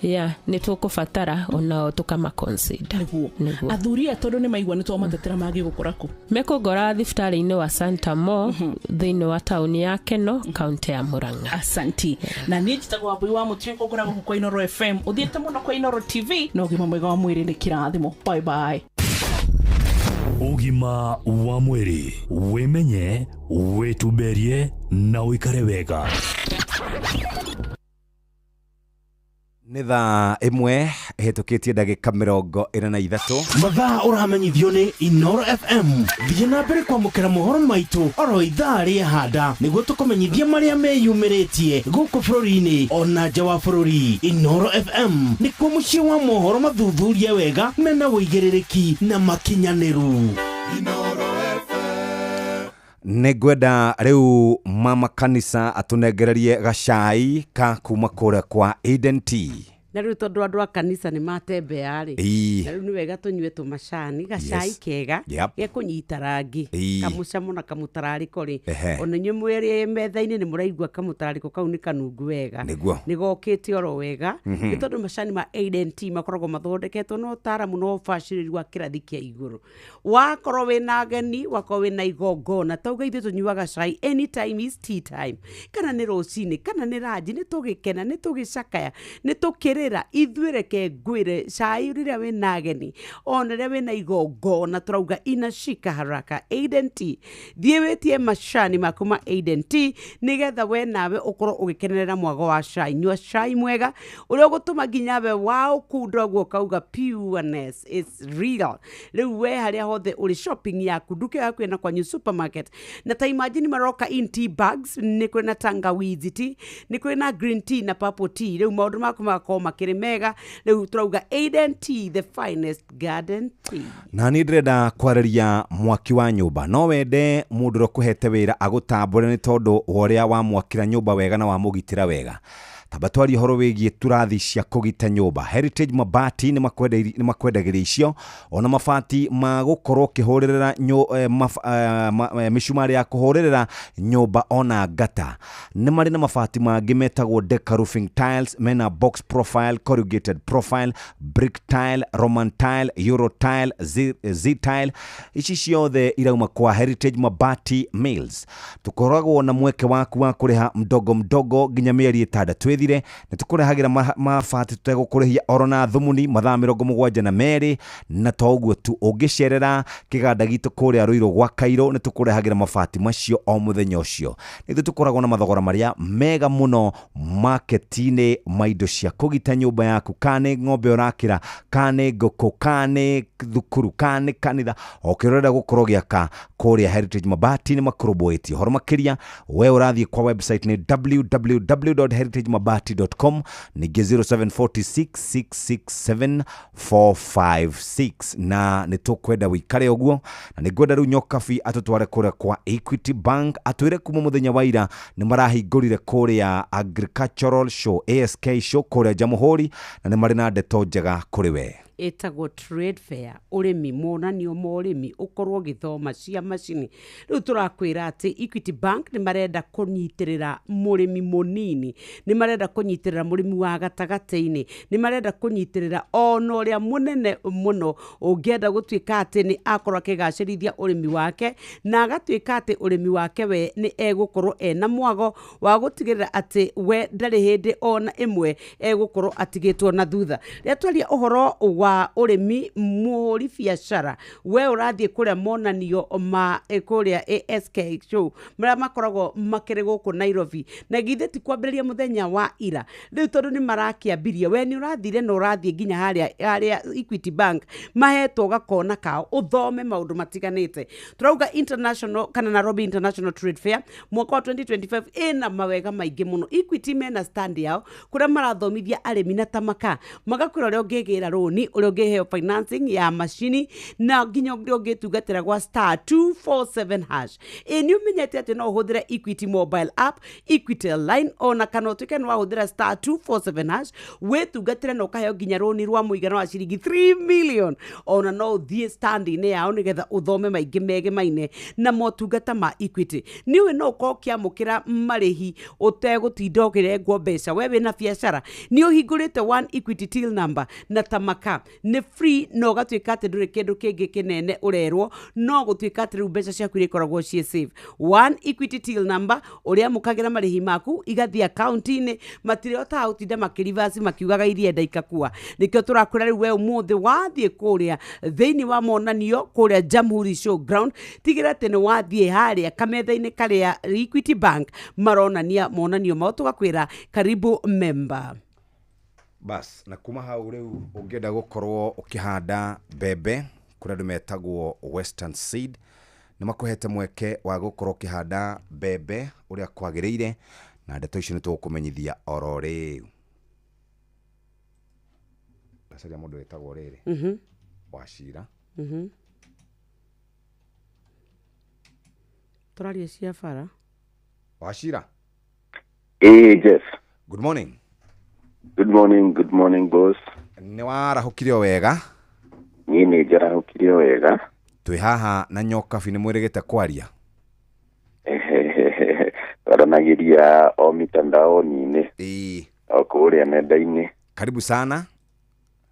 ya nĩ tũkũbatara onao tũkama consider. Nĩguo. Athuri aya, tondũ nĩ maigua nĩ twamatetera, mangĩgũkora kũ? Mekũngora thibitarĩ-inĩ wa Santa Mo thĩinĩ wa taũni ya Keno, kaunti ya Murang'a. Asanti. Na niĩ njĩtagwo Wambui wa Mũtuĩko, ngoragwo gũkũ kwa Inoro FM, ũthiĩte mũno kwa Inoro TV, na ũgima mwega wa mwĩrĩ nĩ kĩrathimo. Bye bye. Ũgima wa mwĩrĩ: wĩmenye, wĩtumberie na ũikare wega. Nĩ thaa 1 ĩhĩtũkĩtie ndagĩka 43. Mathaa ũramenyithio nĩ Inoro FM. Thiĩ na mbere kwamũkĩra mohoro maitũ oro ithaa rĩa handa nĩguo tũkũmenyithie marĩa meyumĩrĩtie gũkũ bũrũri-inĩ ona nja wa bũrũri. Inoro FM nĩkuo mũciĩ wa mohoro mathuthurie wega, mena ũigĩrĩrĩki na makinyanĩru. Nĩ ngwenda rĩu mama kanisa atũnengererie gacai ka kuma kũrĩa kwa Eden Tea. Na rĩu tondũ andũ a kanitha nĩ matembea rĩ, na rĩu nĩ wega tũnyue tũmacani, gacai kega gekũnyita rangi, kamũcamo na kamũtararĩko rĩ. Ona inyuĩ mwĩrĩ metha-inĩ nĩ mũraigua kamũtararĩko kau nĩ kanungu wega. Nĩ gokĩte oro wega. Nĩ tondũ macani ma Eden Tea makoragwo mathondeketwo na ũtaaramu na ũbacĩrĩri wa kĩrathi kĩa igũrũ. Wakorwo wĩna ageni, wakorwo wĩna igongona, tauga ithuĩ tũnyuaga cai anytime is tea time, kana nĩ rũcinĩ, kana nĩ ranji, nĩ tũgĩkena, nĩ tũgĩcakaya, nĩ tũkĩrĩra, ithuĩ reke ngwĩre, cai rĩrĩa wĩna ageni, ona rĩrĩa wĩna igongona, tũrauga inashika haraka. Eden Tea, thiĩ wĩtie macani maku ma Eden Tea nĩgetha we nawe ũkorwo ũgĩkenerera mwago wa cai. Nyua cai mwega ũrĩa ũgũtũma nginya we waũkunda ũguo ũkauga pureness is real. Rĩu we harĩa hothe ũrĩ, shopping yaku, nduka ĩyo hakuhĩ na kwanyu, supermarket, na ta imagine maroka in tea bags, nĩ kũrĩ na tangawizi tea, nĩ kũrĩ na green tea na purple tea. Rĩu maũndũ maku magakorwo makĩrĩ mega. Rĩu tũrauga Eden Tea, the finest garden tea. Na niĩ ndĩrenda kwarĩria mwaki wa nyũmba. No wende mũndũ ũrĩa ũkũhete wĩra agũtambũre nĩ tondũ wa ũrĩa wamwakĩra nyũmba wega na wamũgitĩra wega. Tamba twarie ũhoro wĩgiĩ turathi cia kũgita nyũmba. Heritage Mabati nĩ makwendagĩria icio, ona mabati ma gũkorwo ũkĩhũrĩrĩra mĩcumarĩ ya kũhũrĩrĩra nyũmba ona ngata. Nĩ marĩ na mabati mangĩ metagwo Deca roofing tiles, mena box profile, corrugated profile, brick tile, Roman tile, Euro tile, Z tile. Ici ciothe irauma kwa Heritage Mabati Mills. Tukoragwo na mweke waku wa kũrĩha mdogo mdogo nginya mĩeri 6 ĩthire. Nĩ tũkũrehagĩra mabati tũtegũkũrĩhia oro na thumuni mathaa 72, na to ũguo tu, ũngĩcerera kĩganda gitũ kũrĩa Ruiru gwa Kairũ nĩ tũkũrehagĩra mabati macio o mũthenya ũcio. Nĩ ithuĩ tũkoragwo na mathogora marĩa mega mũno market-inĩ ma indo cia kũgita nyũmba yaku, kana nĩ ng'ombe ũrakĩra, kana nĩ ngũkũ, kana nĩ thukuru, kana nĩ kanitha, o kĩrĩa ũrenda gũkorwo ũgĩaka kũrĩa Heritage Mabati nĩ makũrũmbũĩtie. Ũhoro makĩria we ũrathiĩ kwa website nĩ www.heritagemabati.com, ningĩ 0746667456, na nĩ tũkwenda wĩikare ũguo, na nĩ ngwenda rĩu Nyokabi atũtware kũrĩa kwa Equity Bank, atwĩre kuma mũthenya wa ira nĩ marahingũrire kũrĩa Agricultural Show, ASK Show kũrĩa Jamhuri, na nĩ marĩ na ndeto njega kũrĩ we. Ĩtagwo trade fair, ũrĩmi, monanio ma ũrĩmi, ũkorwo ũgĩthoma cia macini. Rĩu tũrakwĩra atĩ Equity Bank nĩ marenda kũnyitĩrĩra mũrĩmi mũnini, nĩ marenda kũnyitĩrĩra mũrĩmi wa gatagatĩ-inĩ, nĩ marenda kũnyitĩrĩra ona ũrĩa mũnene mũno ũngĩenda gũtuĩka atĩ nĩ akorwo akĩgacĩrithia ũrĩmi wake, na agatuĩka atĩ ũrĩmi wake we nĩ egũkorwo ena mwago wa gũtigĩrĩra atĩ we ndarĩ hĩndĩ ona ĩmwe egũkorwo atigĩtwo na thutha. Rĩrĩa twaria ũhoro wa ũrĩmi, mũhũri biacara we ũrathiĩ kũrĩa monanio ma kũrĩa ASK Show marĩa makoragwo makĩrĩ gũkũ Nairobi, na githĩ ti kwambĩrĩria mũthenya wa ira, rĩu tondũ nĩ marakĩambirie, we nĩ ũrathire na ũrathiĩ nginya harĩa Equity Bank mahetwo gakona kao ũthome maũndũ matiganĩte. Tũrauga international kana Nairobi International Trade Fair mwaka wa 2025 ĩna mawega maingĩ mũno. Equity mena stand yao kũrĩa marathomithia arĩmi na tamaka, magakwĩra ũrĩa ũngĩgĩra rũni, ũrĩa ũngĩheo financing ya macini, na nginya ũrĩa ũngĩtungatĩra gwa star 247 hash. Ĩ nĩ ũmenyete atĩ no ũhũthĩre Equity mobile app, Equitel line, ona kana ũtuĩke nĩ wahũthĩra star 247 hash wĩtungatĩre na ũkaheo nginya rũni rwa mũigana wa ciringi 3 million. Ona no ũthiĩ stand-inĩ yao nĩgetha ũthome maingĩ megemaine na motungata ma Equity. Nĩũĩ no ũkorwo ũkĩamũkĩra marĩhi ũtegũtinda ũkĩrengwo mbeca. We wĩna biacara nĩ ũhingũrĩte one Equity till number na tamaka nĩ free, na ũgatuĩka atĩ ndũrĩ kĩndũ kĩngĩ kĩnene ũrerwo, no gũtuĩka atĩ rĩu mbeca ciaku irĩkoragwo ciĩ safe. One Equity till number ũrĩamũkagĩra marĩhi maku igathiĩ akaunti-inĩ, matirĩhotaga gũtinda makĩrivasi makiugaga irienda ikakua. Nĩkĩo tũrakwĩra rĩu we ũmũthĩ wathiĩ kũrĩa thĩinĩ wa monanio kũrĩa Jamhuri Show Ground, tigĩrĩra atĩ nĩ wathiĩ harĩa kametha-inĩ karĩa Equity Bank maronania monanio mao, tũgakwĩra karibu member. Bas, na kuma hau rĩu ũngĩenda gũkorwo ũkĩhanda mbembe kũrĩa andũ metagwo Western Seed, nĩ makũhete mweke wa gũkorwo ũkĩhanda mbembe ũrĩa kwagĩrĩire, na ndeto icio nĩ tũgũkũmenyithia oro rĩu. Ndacaria mũndũ wĩtagwo rĩrĩ Wachira. Tũraria cia bara. Wachira. Hey, Jeff. Good morning. Good morning, boss. Nĩ warahũkire o wega? Niĩ nĩ njarahũkire o wega. Twĩ haha na Nyokabi nĩ mwĩrĩgĩte kwaria? Twaranagĩria o mitandaoni-inĩ. Ĩĩ. O kũrĩa nenda-inĩ. Karibu sana.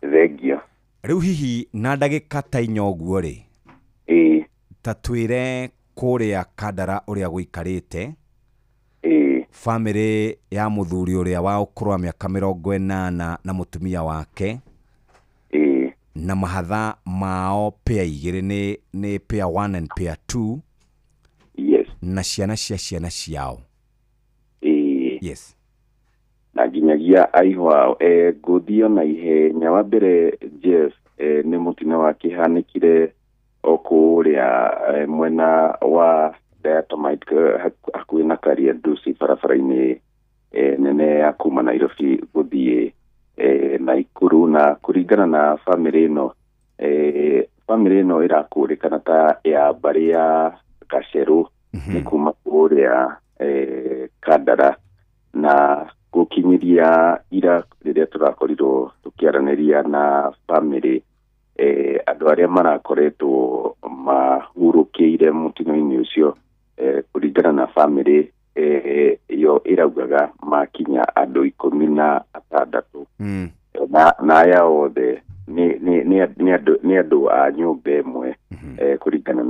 Thengio. Rĩu hihi na ndagĩka ta inya ũguo rĩ? Ĩĩ. Ta twĩre kũrĩa Kandara ũrĩa gũikarĩte. Ĩĩ. Bamĩrĩ ya mũthuri ũrĩa wa ũkũrũ wa mĩaka 80 na mũtumia wake. Ĩĩ. Na mahatha mao pair igĩrĩ nĩ pair 1 and pair 2. Yes. Na ciana cia ciana ciao. Ĩĩ. Yes. Na nginyagia aihwa ngũthio na ihenya. Wa mbere Jeff, nĩ mũtino wakĩhanĩkire o kũrĩa mwena wa Diatomite hakuhĩ na Kariandusi barabara-inĩ nene ya kuma Nairobi gũthiĩ Naikuru. Na kũringana na bamĩrĩ ĩno, bamĩrĩ ĩno ĩrakũrĩkana ta ya mbarĩ ya Gacerũ, nĩ kuma kũrĩa Kandara. Na Gũkinyĩria ira rĩrĩa tũrakorirwo tũkĩaranĩria na bamĩrĩ, andũ arĩa marakoretwo mahurũkĩire mũtino-inĩ ũcio, kũringana na bamĩrĩ yo ĩraugaga makinya andũ 16. Na aya othe nĩ andũ a nyũmba ĩmwe, kũringana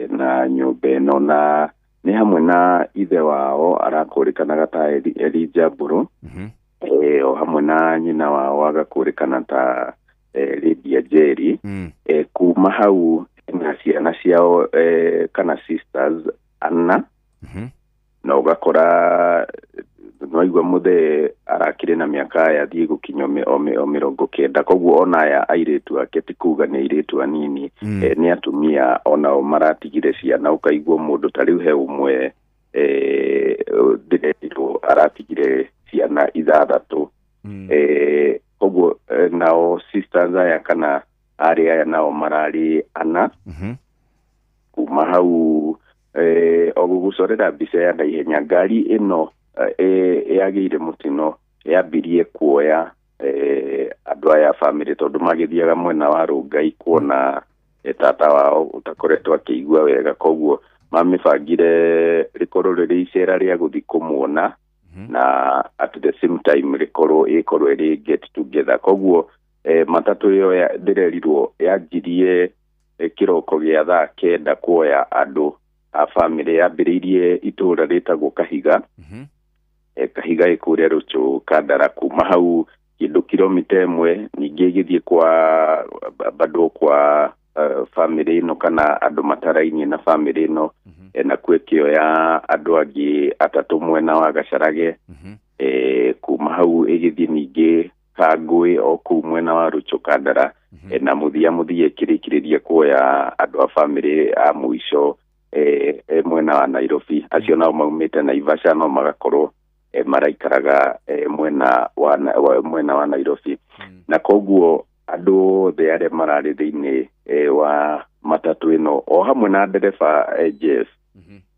na nyũmba ĩno, na nĩ hamwe na ithe wao arakũrĩkanaga ta Elijah Mbũrũ, o hamwe na nyina wao agakũrĩkana ta Lydia Njeri. Kuma hau na ciana ciao, kana sisters ana, na ũgakora nwaigua mũthee arakĩrĩ na mĩaka yathiĩ gũkinya o 90, koguo ona aya airĩtu ake ti kuga nĩ airĩtu anini. Nĩ atumia onao maratigire ciana, ũkaigua mũndũ ta rĩu he ũmwe ndĩrerirwo aratigire ciana 6. Koguo nao sisters aya kana arĩ aya nao mararĩ 4. Kuma hau, o gũgũcorera mbica ya naihenya, ngari ĩno yagĩire mũtino yambirie kuoya andũ aya bamĩrĩ tondũ magĩthiaga mwena wa Rũngai kuona tata wao ũtakoretwo akĩigua wega, koguo mamĩbangire rĩkorwo rĩrĩ icera rĩa gũthiĩ kũmuona na at the same time rĩkorwo ĩkorwo ĩrĩ get together. Koguo matatũ ĩyo ndĩrerirwo yanjirie kĩroko gĩa thaa 9 kuoya andũ a bamĩrĩ, yambĩrĩirie itũũra rĩtagwo Kahiga. Kahiga ĩkũrĩa Rũchũ Kandara. Kuma hau kĩndũ kilomita 1 ningĩ ĩgĩthiĩ kwa bado kwa bamĩrĩ ĩno kana andũ matarainie na bamĩrĩ ĩno, nakuo ĩkĩoya andũ angĩ 3 mwena wa Gacarage. Kuma hau ĩgĩthiĩ ningĩ Kangũĩ o kũu mwena wa Rũchũ Kandara, na mũthia ĩkĩrĩkĩrĩria kuoya andũ a bamĩrĩ a mũico mwena wa Nairobi. Acio nao maumĩte Naivasha no magakorwo maraikaraga mwena wa Nairobi. Na koguo andũ othe arĩa mararĩ thĩinĩ wa matatũ ĩno o hamwe na ndereba Jeff,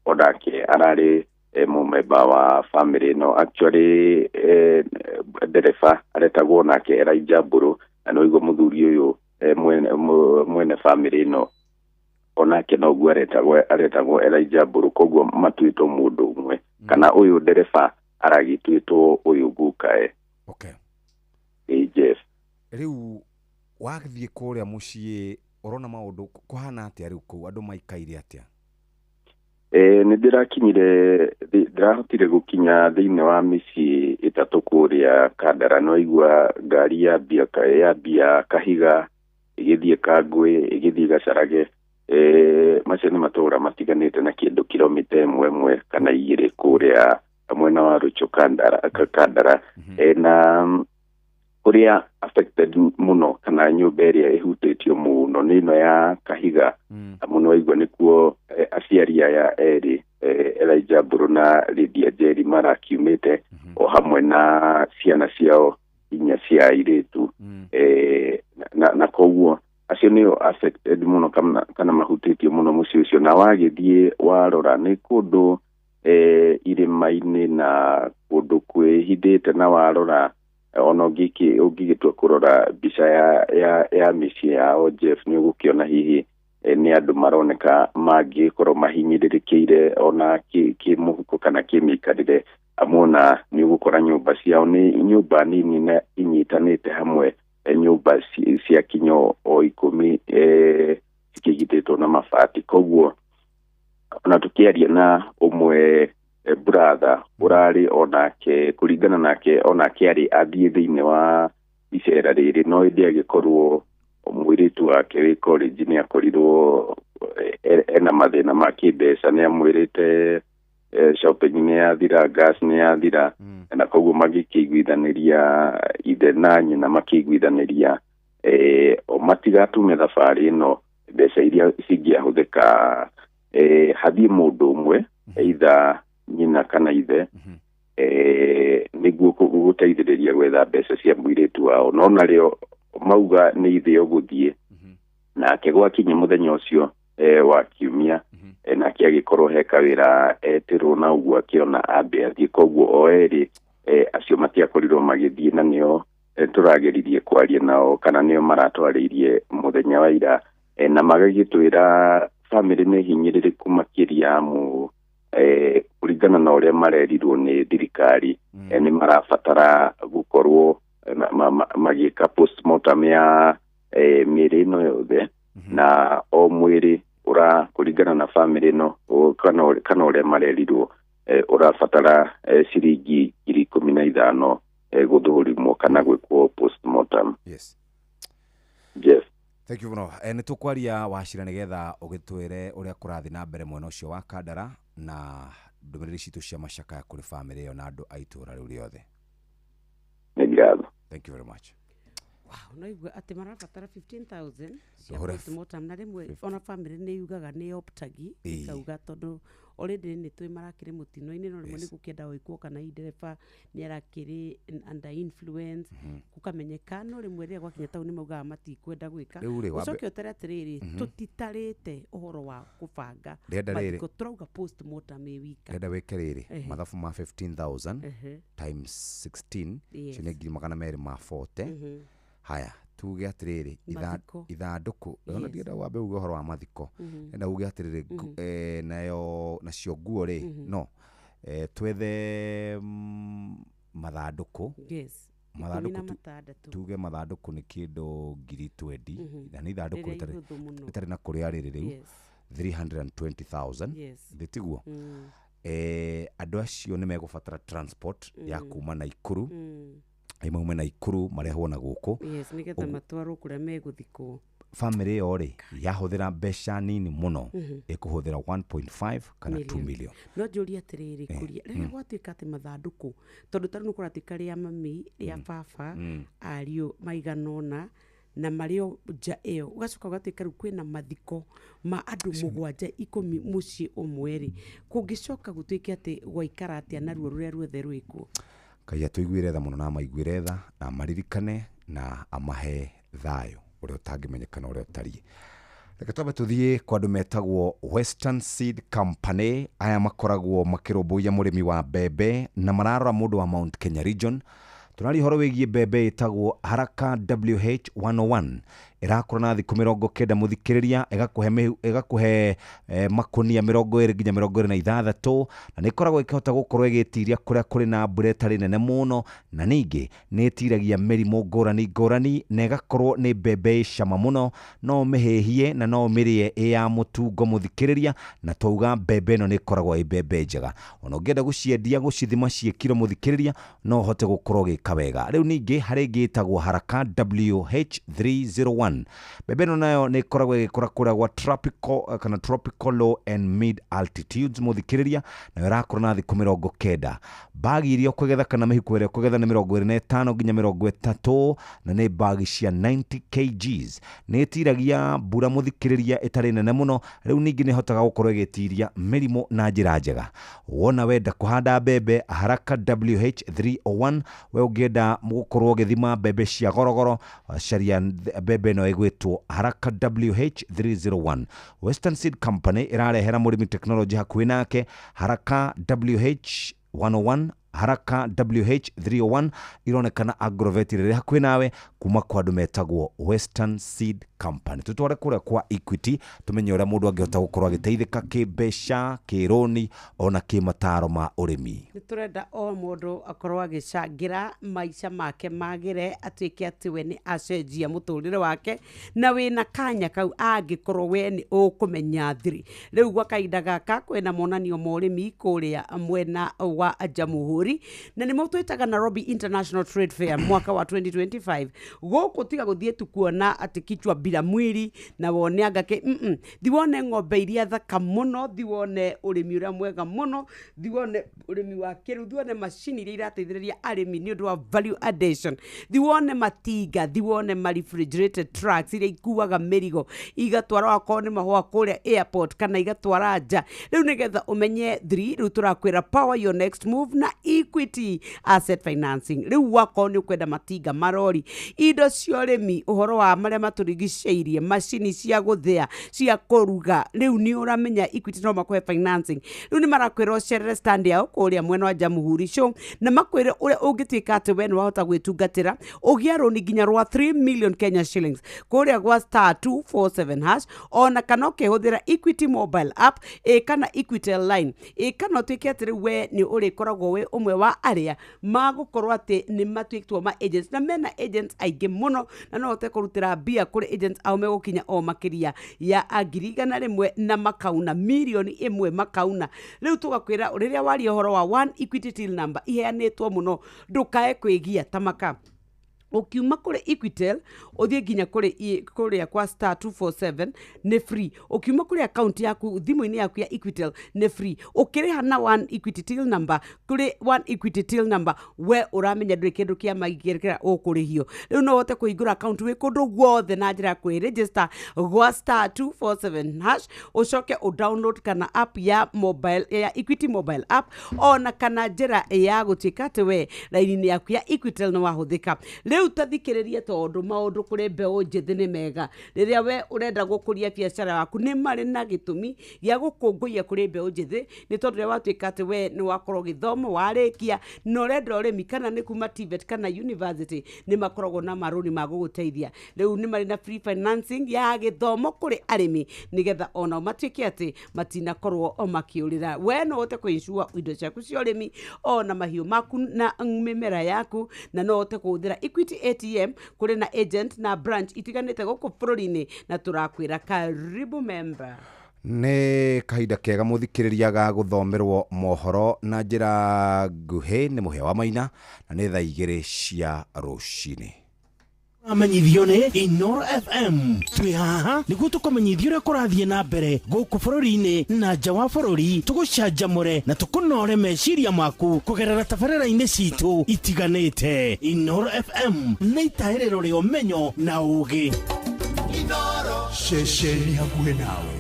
onake ararĩ mũmemba wa bamĩrĩ ĩno. Actually ndereba aretagwo nake Elijah Mbũrũ, na nĩwaigua mũthuri ũyũ mwene bamĩrĩ ĩno onake noguo aretagwo Elijah Mbũrũ, koguo matuĩtwo mũndũ ũmwe, kana ũyũ ndereba aragĩtuĩtwo ũyũ gukae. Okay. Jeff, rĩu wathiĩ kũrĩa mũciĩ ũrona maũndũ kũhana atĩa rĩu kũu, andũ maikaire atĩa? Nĩ ndĩrakinyire, ndĩrahotire gũkinya thĩinĩ wa mĩciĩ 3 kũrĩa Kandara. Nĩwaigua ngari yambia Kahiga ĩgĩthiĩ Kangũĩ ĩgĩthiĩ Gacarage. Macio nĩ matũũra matiganĩte na kĩndũ kilomita 1 kana 2 kũrĩa mwena wa Rũchũ Kandara. Na kũrĩa affected mũno kana nyũmba ĩrĩa ĩhutĩtio mũno nĩ ĩno ya Kahiga. Mũno waigua nĩkuo aciari aya erĩ, Elijah Mbũrũ na Lydia Njeri marakiumĩte, o hamwe na ciana ciao 4 cia airĩtu. Na koguo acio nĩo affected mũno kana mahutĩtio mũno mũciĩ ũcio. Na wagĩthiĩ warora nĩ kũndũ irĩma-inĩ na kũndũ kwĩhithĩte, na warora ona ũngĩgĩtua kũrora mbica ya mĩciĩ yao Jeff, nĩ ũgũkĩona hihi nĩ andũ maroneka mangĩkorwo mahinyĩrĩrĩkĩire ona kĩmũhuko kana kĩmĩikarĩre. Amona nĩ ũgũkora nyũmba ciao nĩ nyũmba nini na inyitanĩte hamwe, nyũmba cia kinyo o 10 cikĩgitĩtwo na mabati. Koguo ona tũkĩaria na ũmwe brother ũrarĩ onake, kũringana nake onake arĩ athiĩ thĩinĩ wa icera rĩrĩ, no ĩndĩ agĩkorwo mũirĩtu wake wĩ college nĩ akorirwo ena mathĩna ma kĩmbeca, nĩ amwĩrĩte shopping nĩ yathira, gas nĩ yathira, na koguo magĩkĩiguithanĩria ithe na nyina makĩiguithanĩria o matigatume thabarĩ ĩno mbeca iria cingĩahũthĩka hathiĩ mũndũ ũmwe either nyina kana ithe, nĩguo gũteithĩrĩria gwetha mbeca cia mũirĩtu wao. No narĩo mauga nĩ ithe ũgũthiĩ nake gwakinya mũthenya ũcio wa kiumia, nake agĩkorwo he kawĩra etĩrwo na ũguo akĩona ambe athiĩ. Koguo o erĩ Acio matiakorirwo magĩthiĩ na nĩo tũrageririe kwaria nao kana nĩo maratwarĩirie mũthenya wa ira, na magagĩtwĩra bamĩrĩ nĩ hinyĩrĩrĩku makĩria amu kũringana na ũrĩa marerirwo nĩ thirikari, nĩ marabatara gũkorwo magĩka postmortem ya mĩĩrĩ ĩno yothe, na o mwĩrĩ ũra kũringana na bamĩrĩ ĩno kana ũrĩa marerirwo ũrabatara ciringi 15,000 gũthũrimwo kana gwĩkwo postmortem. Yes. Jeff. Thank you mũno. Nĩ tũkwaria Wachira nĩgetha ũgĩtwĩre ũrĩa kũrathiĩ na mbere mwena ũcio wa Kandara na ndũmĩrĩri citũ cia macakaya kũrĩ bamĩrĩ ĩyo na andũ a itũũra rĩu rĩothe. Nĩ ngatho. Thank you very much. Wow, no igua atĩ marabatara 15,000 cia Tũhũre postmortem, na rĩmwe ona bamĩrĩ nĩ yugaga nĩ optagi ĩkauga tondũ already nĩ twĩ marakĩrĩ mũtino-inĩ, no rĩmwe nĩ gũkĩenda gwĩkwo kana hihi ndereba nĩ arakĩrĩ under influence, gũkamenyeka, no rĩmwe rĩrĩa gwakinya tau nĩ maugaga matikwenda gwĩka. Rĩu rĩ, ũcoke ũtare atĩrĩrĩ, tũtitarĩte ũhoro wa kũbanga Ndĩrenda rĩrĩ. mathiko, tũrauga postmortem ĩ wika. Ndĩrenda wĩke rĩrĩ, mathabu ma 15,000 times 16, icio nĩ 240,000. Haya, tuge atĩrĩrĩ, Mathiko. ithandũkũ ona ndienda wambe uge ũhoro wa mathiko, ndĩrenda uge atĩrĩrĩ, nayo nacio nguo rĩ, no twethe mathandũkũ. Yes. Mathandũkũ 16. Tuge mathandũkũ nĩ kĩndũ 20,000, na nĩ ithandũkũ Rĩrĩa rĩtarĩ ihũthũ mũno. rĩtarĩ na kũrĩa rĩrĩ rĩu, 320,000. Thĩ tiguo? Andũ acio nĩ megũbatara transport ya kuma Naikuru, maume Naikuru marehwo na gũkũ. Yes, nĩgetha matwarwo kũrĩa megũthikwo. Bamĩrĩ ĩyo rĩ, yahũthĩra mbeca nini mũno, ĩkũhũthĩra 1.5 kana 2 million. No njũrie atĩrĩrĩ, kũria rĩrĩa gwatuĩka atĩ mathandũkũ, tondũ tarĩu nĩ kũratuĩka rĩa mami, rĩa baba, ariũ maigana ũna na marĩ o nja ĩyo, ũgacoka ũgatuĩka rĩu kwĩna mathiko ma andũ 7, 10 mũciĩ ũmwe rĩ, kũngĩcoka gũtuĩke atĩ gwaikara atĩa na ruo rũrĩa ruothe rwĩkuo? Ngai atũiguĩre tha mũno na amaiguĩre tha na amaririkane na amahe thayũ ũrĩa ũtangĩmenyekana ũrĩa ũtariĩ. Reke twambe tũthiĩ kwa andũ metagwo Western Seed Company. Aya makoragwo makĩrũmbũiya mũrĩmi wa mbembe na mararora mũndũ wa Mount Kenya region. Tũraria ũhoro wĩgiĩ mbembe ĩtagwo Haraka WH101, ĩrakũra na thikũ 90 mũthikĩrĩria, ĩgakũhe makonia 20 nginya 26, na nĩ ĩkoragwo ĩkĩhota gũkorwo ĩgĩtiria kũrĩa kũrĩ na mbura ĩtarĩ nene mũno, na ningĩ nĩ ĩtiragia mĩrimũ ngũrani ngũrani, na ĩgakorwo nĩ mbembe ĩ cama mũno, no ũmĩhĩhie na no ũmĩrĩe ĩ ya mũtungo mũthikĩrĩria, na twauga mbembe ĩno nĩ ĩkoragwo ĩ mbembe njega. Ona ũngĩenda gũciendia gũcithima ciĩ kiro mũthikĩrĩria, no ũhote gũkorwo ũgĩka wega. Rĩu ningĩ harĩ ĩngĩ ĩtagwo Haraka WH301. Mbembe ĩno nayo nĩ ĩkoragwo ĩgĩkũra kũrĩa gwa tropical kana tropical low and mid altitudes mũthikĩrĩria, nayo ĩrakũra na thikũ 90. Mbagi iria ũkũgetha kana mĩhuko ĩrĩa ũkũgetha nĩ 25 nginya 30, na nĩ mbagi cia 90 kgs. Nĩ ĩtiragia mbura mũthikĩrĩria ĩtarĩ nene mũno. Rĩu ningĩ nĩ ĩhotaga gũkorwo ĩgĩtiria mĩrimũ na njĩra njega. Wona wenda kũhanda mbembe Haraka WH301, we ũngĩenda gũkorwo ũgĩthima mbembe cia gorogoro, caria mbembe ĩno ĩgwĩtwo Haraka WH301. Western Seed Company ĩrarehera mũrĩmi tekinoronjĩ hakuhĩ nake. Haraka WH101, Haraka WH301 ironekana agrovet rĩrĩ hakuhĩ nawe kuma kwa andũ metagwo Western Seed Company. Tũtware kũrĩa kwa Equity tũmenye ũrĩa mũndũ angĩhota gũkorwo agĩteithĩka kĩmbeca, kĩrũni ona kĩmataro ma ũrĩmi. Nĩ tũrenda o mũndũ akorwo agĩcangĩra maica make magĩre, atuĩke atĩ we nĩ acenjia mũtũrĩre wake, na wĩna kanya kau angĩkorwo we nĩ ũkũmenya thiri. Rĩu gwa kahinda gaka kwĩna monanio ma ũrĩmi kũrĩa mwena wa Jamhuri, na nĩmo twĩtaga Nairobi International Trade Fair mwaka wa 2025. Gũkũ tiga gũthiĩ tu kuona atĩ kichwa bila mwili na wone anga kĩ, thi wone ng'ombe iria thaka mũno, thi wone ũrĩmi ũrĩa mwega mũno, thi wone ũrĩmi wa kĩrĩu, thi wone macini iria irateithĩrĩria arĩmi nĩ ũndũ wa value addition, thi wone matinga, thi wone ma refrigerated trucks iria ikuaga mĩrigo igatwara akorwo nĩ mahũa kũrĩa airport kana igatwara nja. Rĩu nĩgetha ũmenye thiri, rĩu tũrakwĩra power your next move na Equity Asset Financing. Rĩu wakorwo nĩ ũkwenda matinga, marori, indo cia ũrĩmi, ũhoro wa marĩa matũrigicĩirie, macini cia gũthĩa, cia kũruga, rĩu nĩ ũramenya Equity no makũhe financing. Rĩu nĩ marakwĩra ũcerere stand yao kũrĩa mwena wa Jamhuri Show na makwĩre ũrĩa ũngĩtuĩka atĩ we nĩ wahota gwĩtungatĩra ũgĩa rũni nginya rwa 3 million Kenya shillings kũrĩa gwa star 247 hash, ona kana ũkĩhũthĩra Equity mobile app ĩ kana Equitel line ĩ kana ũtuĩke atĩ rĩu we nĩ ũrĩkoragwo wĩ ũmwe wa arĩa magũkorwo atĩ nĩ matuĩtwo ma agents, na mena agents aingĩ mũno, na no ũhote kũrutĩra mbia kũrĩ agents ao megũkinya o makĩria ya 100,000 na makauna 1,000,000 makauna. Rĩu tũgakwĩra rĩrĩa waria ũhoro wa One Equity till number iheanĩtwo mũno, ndũkae kwĩgia tamaka ukiuma kũrĩ Equitel ũthiĩ nginya kũrĩ kũrĩa kwa star 247 nĩ free. Ũkiuma kũrĩ account yaku thimũ-inĩ yaku ya Equitel nĩ free. Ũkĩrĩha na One Equity till number kũrĩ One Equity till number, we ũramenya ndũrĩ kĩndũ kĩa maigĩrĩra ũkũrĩhio. Rĩu no ũhote kũhingũra account wĩ kũndũ guothe na njĩra ya kwĩregister gwa star 247 hash, ũcoke ũ download kana app ya mobile ya Equity mobile app, ona kana njĩra ya gũtuĩka atĩ we raini-inĩ yaku ya Equitel nĩ wahũthĩka. Rĩu tathikĩrĩrie, tondũ maũndũ kũrĩ mbeũ njĩthĩ nĩ mega. Rĩrĩa we ũrenda gũkũria biacara yaku, nĩ marĩ na gĩtũmi gĩa gũkũngũiya kũrĩ mbeũ njĩthĩ, nĩ tondũ rĩrĩa watuĩka atĩ we nĩ wakorwo gĩthomo warĩkia na ũrenda ũrĩmi, kana nĩ kuma TVET kana university, nĩ makoragwo na marũni ma gũgũteithia. Rĩu nĩ marĩ na free financing ya gĩthomo kũrĩ arĩmi, nĩgetha onao matuĩke atĩ matinakorwo o makĩũrĩra. We no ũhote kũ-insure indo ciaku cia ũrĩmi ona mahiũ maku na mĩmera yaku, na no ũhote kũhũthĩra Equity ATM kũrĩ na agent na branch itiganĩte gũkũ bũrũri-inĩ, na tũrakwĩra karibu member. Nĩ kahinda kega mũthikĩrĩria ga gũthomerwo mohoro na njĩra nguhĩ nĩ Mũhĩa wa Maina, na nĩ thaa 2 cia rũcinĩ. Amenyithio nĩ Inoro FM. Twĩ haha nĩguo tũkũmenyithia ũrĩa kũrathiĩ na mbere gũkũ bũrũri-inĩ na nja wa bũrũri, tũgũcanjamũre na tũkũnore meciria maku kũgerera tabarĩra-inĩ citũ itiganĩte. Inoro FM nĩ itahĩrĩro rĩa ũmenyo na ũgĩ. Ceceni hakuhĩ nawe.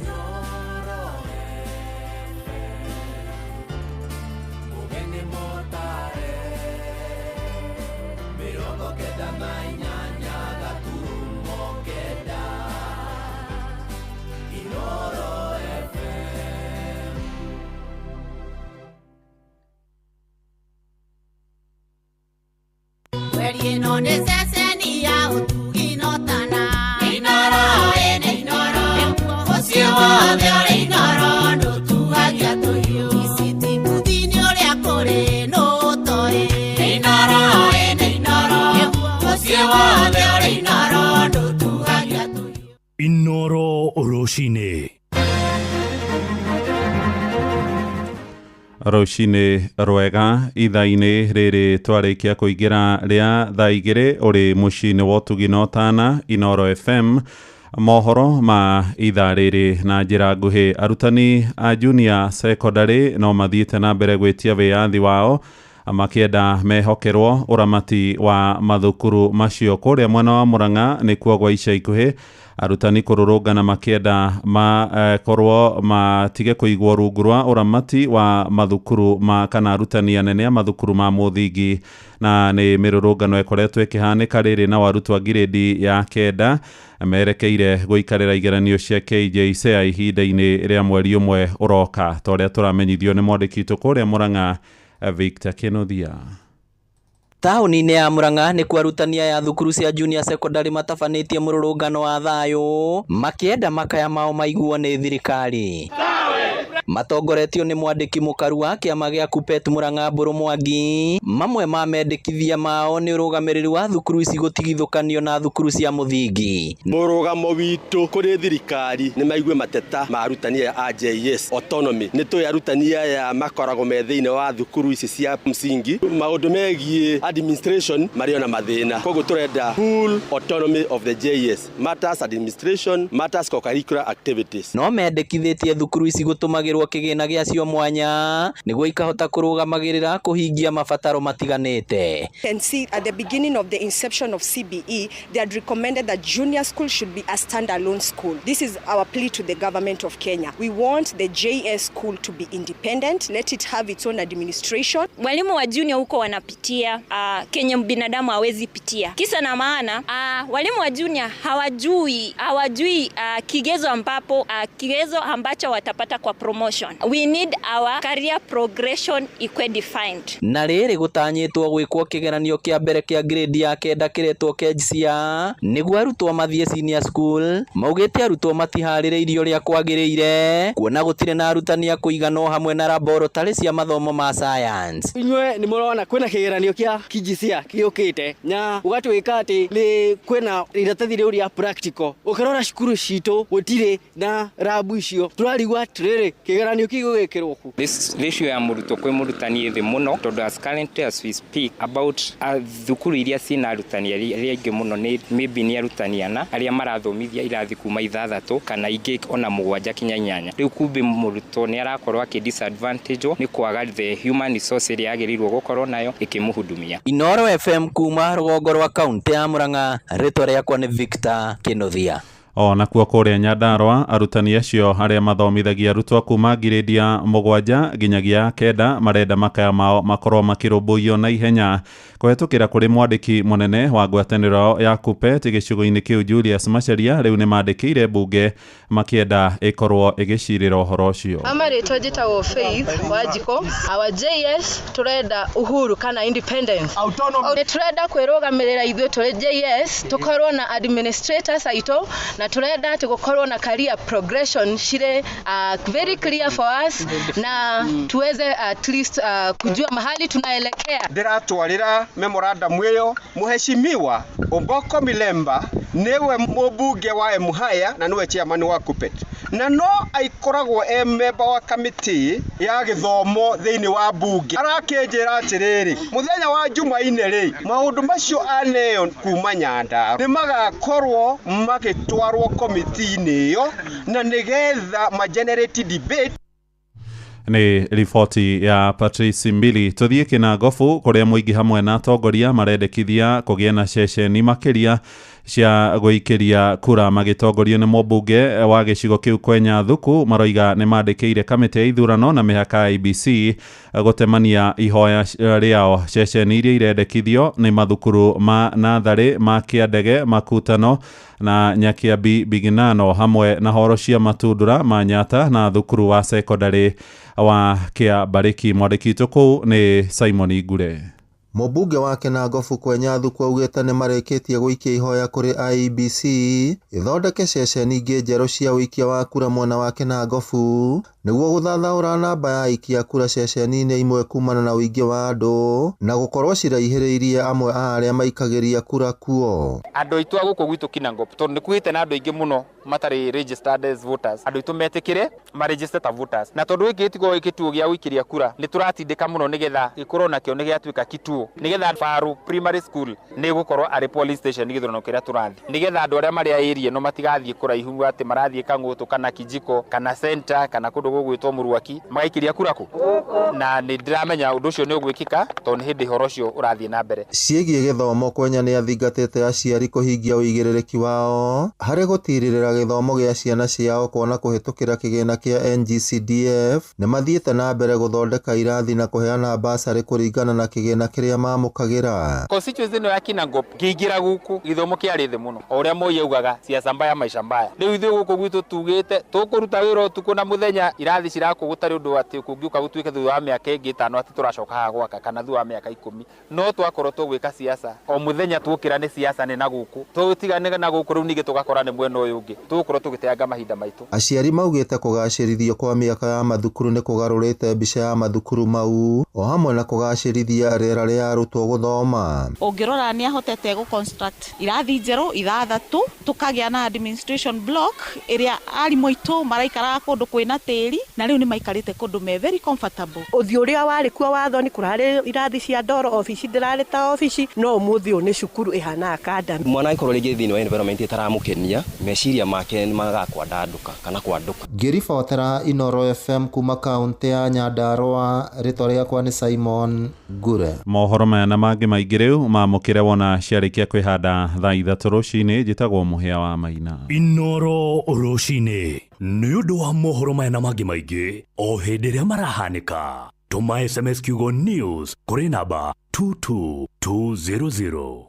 Ĩno nĩ ceceni ya ũtugi no tana. Inoro ĩnĩ Inoro, mũciĩ wothe ũrĩ Inoro, ndũtuagia tũhiũ. Ici ti mbuthi-inĩ ũrĩa kũrĩ nũtoĩ. Inoro ĩnĩ Inoro, mũciĩ wothe ũrĩ Inoro, ndũtuagia tũhiũ. Inoro rũcinĩ. Rũcinĩ rwega ithaa-inĩ rĩrĩ twarĩkia kũingĩra rĩa thaa 2 ũrĩ mũciĩ-inĩ wa ũtugi na ũtana Inoro FM. Mohoro ma ithaa rĩrĩ na njĩra nguhĩ. Arutani a junior secondary no mathiĩte na mbere gwĩtia wĩyathi wao makĩenda mehokerwo ũramati wa mathukuru macio. Kũrĩa mwena wa Murang'a nĩkuo gwa ica ikuhĩ arutani kũrũrũngana makĩenda makorwo matige kũigwo rungu rwa ũramati wa mathukuru ma kana arutani anene a mathukuru ma mũthingi, na nĩ mĩrũrũngano ĩkoretwo ĩkĩhanĩka rĩrĩ na arutwo a ngirĩndi ya 9 merekeire gũikarĩra igeranio cia KJSEA ihinda-inĩ rĩa mweri ũmwe ũroka, ta ũrĩa tũramenyithio nĩ mwandĩki witũ kũrĩa Murang'a Victor Kenothia. Taũni-inĩ ya Murang'a nĩkuo arutani aya thukuru cia junior secondary matabanĩtie mũrũrũngano wa thayũ makĩenda makaya mao maiguo nĩ thirikari. Matongoretio nĩ mwandĩki mũkaru wa kĩama gĩa Kuppet Murang'a Mbũrũ Mwangi. Mamwe ma mendekithia mao nĩ ũrũgamĩrĩri wa thukuru ici gũtigithũkanio na thukuru cia mũthingi. Mũrũgamo witũ kũrĩ thirikari nĩ maigue mateta ma arutani aya a JS autonomy. Nĩ tũĩ arutani aya makoragwo me thĩinĩ wa thukuru ici cia msingi, maũndũ megiĩ administration marĩ ona mathĩna, koguo tũrenda full autonomy of the JS matters administration, matters co-curricular activities. No mendekithĩtie thukuru ici gũtũmagĩrwo kũigĩrwo kĩgĩna gĩacio mwanya nĩguo ikahota kũrũgamagĩrĩra kũhingia mabataro matiganĩte. Can see at the beginning of the inception of CBE, they had recommended that junior school should be a standalone school. This is our plea to the government of Kenya. We want the JS school to be independent, let it have its own administration. Walimu wa junior huko wanapitia kenye binadamu hawezi pitia. Kisa na maana walimu wa junior hawajui kigezo ambapo kigezo ambacho watapata kwa promotion. We need our career progression ikuwe defined. Na rĩrĩ gũtanyĩtwo gwĩkwo kĩgeranio kĩa mbere kĩa grade ya kenda kĩretwo KJSEA nĩguo arutwo mathiĩ senior school. Maugĩte arutwo matiharĩrĩirio ũrĩa kwagĩrĩire kuona gũtirĩ na arutani a kũigana o hamwe na laboratory cia mathomo ma science. Inyue nĩ mũrona kwĩna kĩgeranio kĩa KJSEA gĩũkĩte na gũgatuĩka atĩ nĩ kwĩna iratathi rĩu rĩa practical. Ũkĩrora cukuru citũ gũtirĩ na rabu icio, tũrarigwo atĩrĩrĩ, kĩgeranio kĩu gĩgwĩkĩrwo kũ? This ratio ya mũrutwo kwĩ mũrutani ĩ thĩ mũno tondũ as currently as we speak about thukuru iria ciĩna arutani arĩa aingĩ mũno nĩ maybe nĩ arutani ana arĩa marathomithia irathi kuma 6 kana ingĩ ona 7 kinya 8. Rĩu kumbe mũrutwo nĩ arakorwo akĩ disadvantage nĩ kwaga the human resource ĩrĩa agĩrĩirwo gũkorwo nayo ĩkĩmũhudumia. Inooro FM kuma rũgongo rwa kaunti ya Murang'a, rĩtwa rĩakwa nĩ Victor Kinuthia. O nakuo kũrĩa Nyandarũa arutani acio arĩa mathomithagia arutwo kuma ngirĩndi ya 7 nginyagia 9 marenda makaya mao makorwo makĩrũmbũiyo na ihenya kũhetũkĩra kũrĩ mwandĩki mũnene wa ngwatanĩro ya KUPPET gĩcigo-inĩ kĩu Julius Macharia. Rĩu nĩ mandĩkĩire mbunge makĩenda ĩkorwo ĩgĩcirĩra ũhoro ũcio. Mama rĩtwa njĩtagwo Faith Wanjikũ. Our JS tũrenda uhuru kana independence. Nĩ tũrenda kwĩrũgamĩrĩra ithuĩ tũrĩ JS, tũkorwo na administrators aitũ na tũrenda atĩ gũkorwo na career progression cirĩ very clear for us na tuweze at least kujua mahali tunaelekea. Ndĩratwarĩra memorandum ĩyo mũheshimiwa Omboko Milemba, nĩwe mũmbunge wa Emuhaya na nĩwe chairman wa KUPPET, na no aikoragwo e memba wa kamĩtĩ ya gĩthomo thĩinĩ wa mbunge. Arakĩnjĩra atĩrĩrĩ, mũthenya wa Jumaine rĩ, maũndũ macio aneo kuma Nyandarua nĩ magakorwo magĩtwarwo komiti-inĩ ĩyo na nĩgetha ma generate debate. Nĩ riboti ya Patrice Mbili. Tũthiĩ Kĩnangobu kũrĩa mũingĩ hamwe na atongoria marendekithia kũgĩe na ceceni makĩria cia gũikĩria kura magĩtongorio nĩ mũmbunge wa gĩcigo kĩu Kwenya Thuku. Maroiga nĩ mandĩkĩire kamĩtĩ ya ithurano na mĩhaka ya IEBC gũtemania ihoya rĩao. Ceceni iria irendekithio nĩ mathukuru ma natharĩ ma Kĩandege, Makutano na Nyakiambi Biginano hamwe na horo cia Matundura ma Nyata na thukuru wa sekondarĩ wa Kĩambarĩki. Mwandĩki witũ kũu nĩ Simon Ngure. Mũmbunge wa Kĩnangobu Kwenya Thuku augĩte nĩ marĩkĩtie gũikia ihoya kũrĩ IEBC ĩthondeke ceceni ingĩ njerũ cia ũikia wa kura mwena wa Kĩnangobu nĩguo gũthathaũra namba ya aikia kura ceceni-inĩ imwe kumana na ũingĩ wa andũ na gũkorwo ciraihĩrĩirie amwe a arĩa maikagĩria kura kuo. Andũ aitũ a gũkũ gwitũ Kinangop tondũ nĩ kugĩte na andũ aingĩ mũno matarĩ registered as voters, andũ aitũ metĩkĩre maregister ta voters, na tondũ gĩkĩ gĩtikoragwo gĩ kĩtuo gĩa gũikĩria kura nĩ tũratindĩka mũno nĩgetha gĩkorwo nakĩo nĩ gĩatuĩka kituo, nĩgetha Faru Primary School nĩ gũkorwo arĩ police station gĩthurano kĩrĩa tũrathiĩ, nĩgetha andũ arĩa marĩ a area ĩno matigathiĩ kũraihu atĩ marathiĩ Kang'ũtũ kana Kijiko kana center kana kũndũ gũgwĩtwo Mũruaki magaikĩria kura kũ, na nĩ ndĩramenya ũndũ ũcio nĩ ũgwĩkĩka tondũ nĩ hĩndĩ ũhoro ũcio ũrathiĩ na mbere. Ciĩgiĩ gĩthomo Kwenya nĩ athingatĩte aciari kũhingia ũigĩrĩrĩki wao harĩ gũtirĩrĩra gĩthomo gĩa ciana ciao kuona kũhĩtũkĩra kĩgĩna kĩa NGCDF nĩ mathiĩte na mbere gũthondeka irathi na kũheana basarĩ kũringana na kĩgĩna kĩrĩa mamũkagĩra. Constituency ĩno ya Kinangop ngĩingĩra gũkũ gĩthomo kĩarĩ thĩ mũno, o ũrĩa Moi augaga siasa mbaya maisha mbaya. Rĩu ithuĩ gũkũ gwitũ tugĩte tũkũruta wĩra ũtukũ na mũthenya, irathi cirakwo gũtarĩ ũndũ atĩ kũngĩũka gũtuĩke thutha wa mĩaka ĩngĩ 5 atĩ tũracoka haha gwaka kana thutha wa mĩaka 10, no twakorwo tũgwĩka siasa o mũthenya tuokĩra nĩ siasa nĩ na gũkũ tũtigane na gũkũ rĩu ningĩ tũgakora nĩ mwena ũyũ ũngĩ tũgũkorwo tũgĩteanga mahinda maitũ. Aciari maugĩte kũgacĩrithio kwa mĩaka ya mathukuru nĩ kũgarũrĩte mbica ya mathukuru mau o hamwe na kũgacĩrithia rĩera rĩa arutwo gũthoma. Ũngĩrora nĩ ahotete gũ construct irathi njerũ 6, tũkagĩa na administration block ĩrĩa arimũ aitũ maraikaraga kũndũ kwĩna tĩri. theri na rĩu nĩ maikarĩte kũndũ me very comfortable. Ũthiũ ũrĩa warĩ kuo wa thoni, kũrarĩ irathi cia ndoro, obici ndĩrarĩ ta obici, no ũmũthĩ ũyũ nĩ cukuru ĩhana academy. Mwana angĩkorwo rĩngĩ thĩinĩ wa environment ĩtaramũkenia, meciria make nĩ magaga kwandandũka kana kwandũka. Ngĩribotera Inoro FM kuma kaũntĩ ya Nyandarua, rĩtwa rĩakwa nĩ Simon Ngure. Mohoro maya na mangĩ maingĩ rĩu mamũkĩre wona ciarĩkia kwĩhanda thaa 3 rũcinĩ. Njĩtagwo Mũhĩa wa Maina. Inoro rũcinĩ nĩ ũndũ wa mohoro maya na mangĩ maingĩ o hĩndĩ ĩrĩa marahanĩka, tũma SMS kiugo news kũrĩ namba 22200.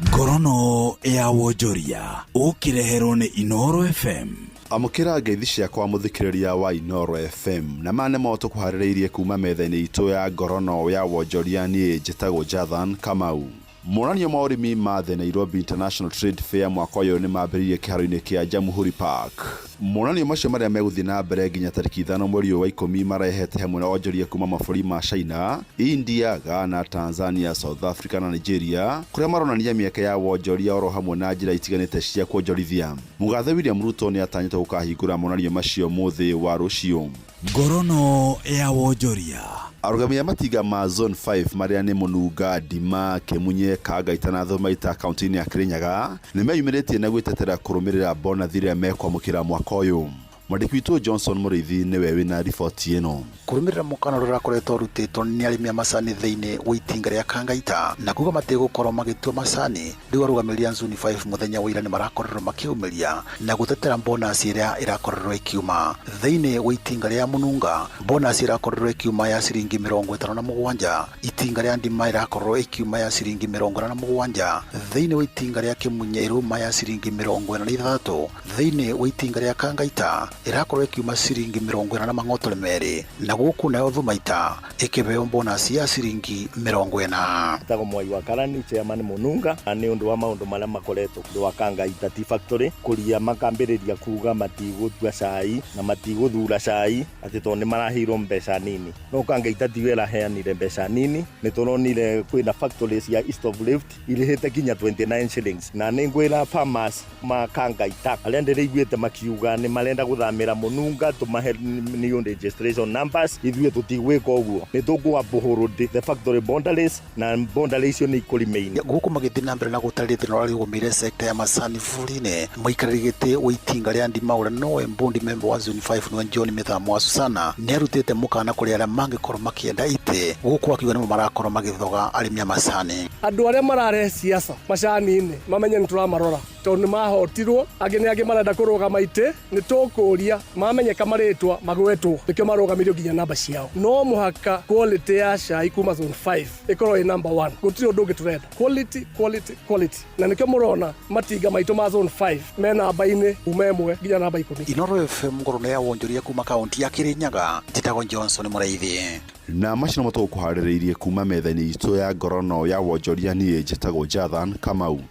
Ngorono ya wonjoria ũkĩreherwo nĩ Inoro FM. Amũkĩra ngeithi ciakwa mũthikĩrĩria wa Inoro FM, na maya nĩmo tũkũharĩrĩirie kuma metha-inĩ itũ ya ngorono ya wonjoria. Niĩ njĩtagwo Jathan Kamau. Monanio ma ũrĩmi ma The Nairobi International Trade Fair mwaka ũyũ nĩ mambĩrĩirie kĩharo-inĩ kĩa Jamhuri Park. Monanio macio marĩa megũthiĩ na mbere nginya tarĩki 5 mweri ũyũ wa 10 marehete hamwe na onjoria kuma mabũrũri ma China, India, Ghana, Tanzania, South Africa na Nigeria, kũrĩa maronania mĩeke ya wonjoria oro hamwe na njĩra itiganĩte cia kuonjorithia. Mũgathe William Ruto nĩ atanyĩtwo gũkahingũra monanio macio mũthĩ wa rũciũ. Ngorono ya wonjoria. Arũgamia matinga ma Zone 5 marĩa nĩ Mũnunga, Ndima, Kĩmunye, Kangaita na Thumaita kaunti-inĩ ya Kirinyaga nĩ meyumĩrĩtie na gwĩtetera kũrũmĩrĩra bonathi ĩrĩa mekwamũkĩra mwaka ũyũ. Mwandĩki witũ Johnson Mũrĩithi nĩwe wĩna riboti ĩno. Kũrũmĩrĩra mũkana ũrĩa ũrakoretwo ũrutĩtwo nĩ arĩmi a macani thĩinĩ wa itinga rĩa Kangaita na kuga matigũkorwo magĩtua macani, rĩu arũgamĩrĩri a Zone 5 mũthenya wa ira nĩ marakorirwo makĩumĩria na gũtetera bonus ĩrĩa ĩrakorirwo ĩkiuma thĩinĩ wa itinga rĩa Mũnunga. Bonus ĩrakorirwo ĩkiuma ya ciringi 57, itinga rĩa Ndima ĩrakorirwo ĩkiuma ya ciringi 47, thĩinĩ wa itinga rĩa Kĩmunye ĩrauma ya ciringi 46, thĩinĩ wa itinga rĩa Kangaita ĩrakorwo ĩkiuma ciringi 42 na gũkũ nayo Thumaita ĩkĩheo bonus ya ciringi 40. Tagwo Mwai wa Karani, chairman Mũnunga, nĩ ũndũ wa maũndũ marĩa makoretwo wa Kangaita Tea Factory kũria makambĩrĩria kuga matigũtua cai na matigũthura cai atĩ tondũ nĩ maraheirwo mbeca nini, no Kangaita tiwe ĩraheanire mbeca nini. Nĩ tũronire kwĩna factory cia East of Rift irĩhĩte nginya 29 shillings, na nĩ ngwĩra farmers ma Kangaita arĩa ndĩraiguĩte makiuga nĩ marenda gũthamĩra Mũnunga tũmahe new registration numbers, ithuĩ tũtigwĩka ũguo, nĩ tũkũ uphold the factory boundaries na boundaries icio nĩ ikũremain. Gũkũ magĩthiĩ na mbere na gũtarĩria thĩna ũrĩa ũgũmĩire sector ya macani bũrũri-inĩ, mũikarĩri gĩtĩ wa itinga rĩa Ndima ũrĩa nowe board member wa Zone 5 nĩwe John Mĩthamo wa Susana nĩ arutĩte mũkana kũrĩ arĩa mangĩkorwo makĩenda itĩ, gũkũ akiuga nĩmo marakorwo magĩthoga arĩmi a macani. Andũ arĩa mararehe siasa macani-inĩ mamenye nĩ tũramarora tondũ nĩ mahotirwo, angĩ nĩ angĩ marenda kũrũgama itĩ, nĩ tũkũria mamenyeka marĩtwa magwetwo nĩkĩo marũgamirio nginya namba ciao. No mũhaka quality ya cai kuma Zone 5 ĩkorwo ĩ number 1, gũtirĩ ũndũ ũngĩ tũrenda, quality quality quality, na nĩkĩo mũrona matinga maitũ ma Zone 5 me namba-inĩ kuma 1 nginya namba 10. Inoro FM ngorono ya wonjoria kuma kaunti ya Kirinyaga, njĩtagwo Johnson Mũrĩithi. Na macio nĩmo tũgũkũharĩrĩirie kuma metha-inĩ itũ ya ngorono ya wonjoria. Niĩ njĩtagwo Jathan Kamau.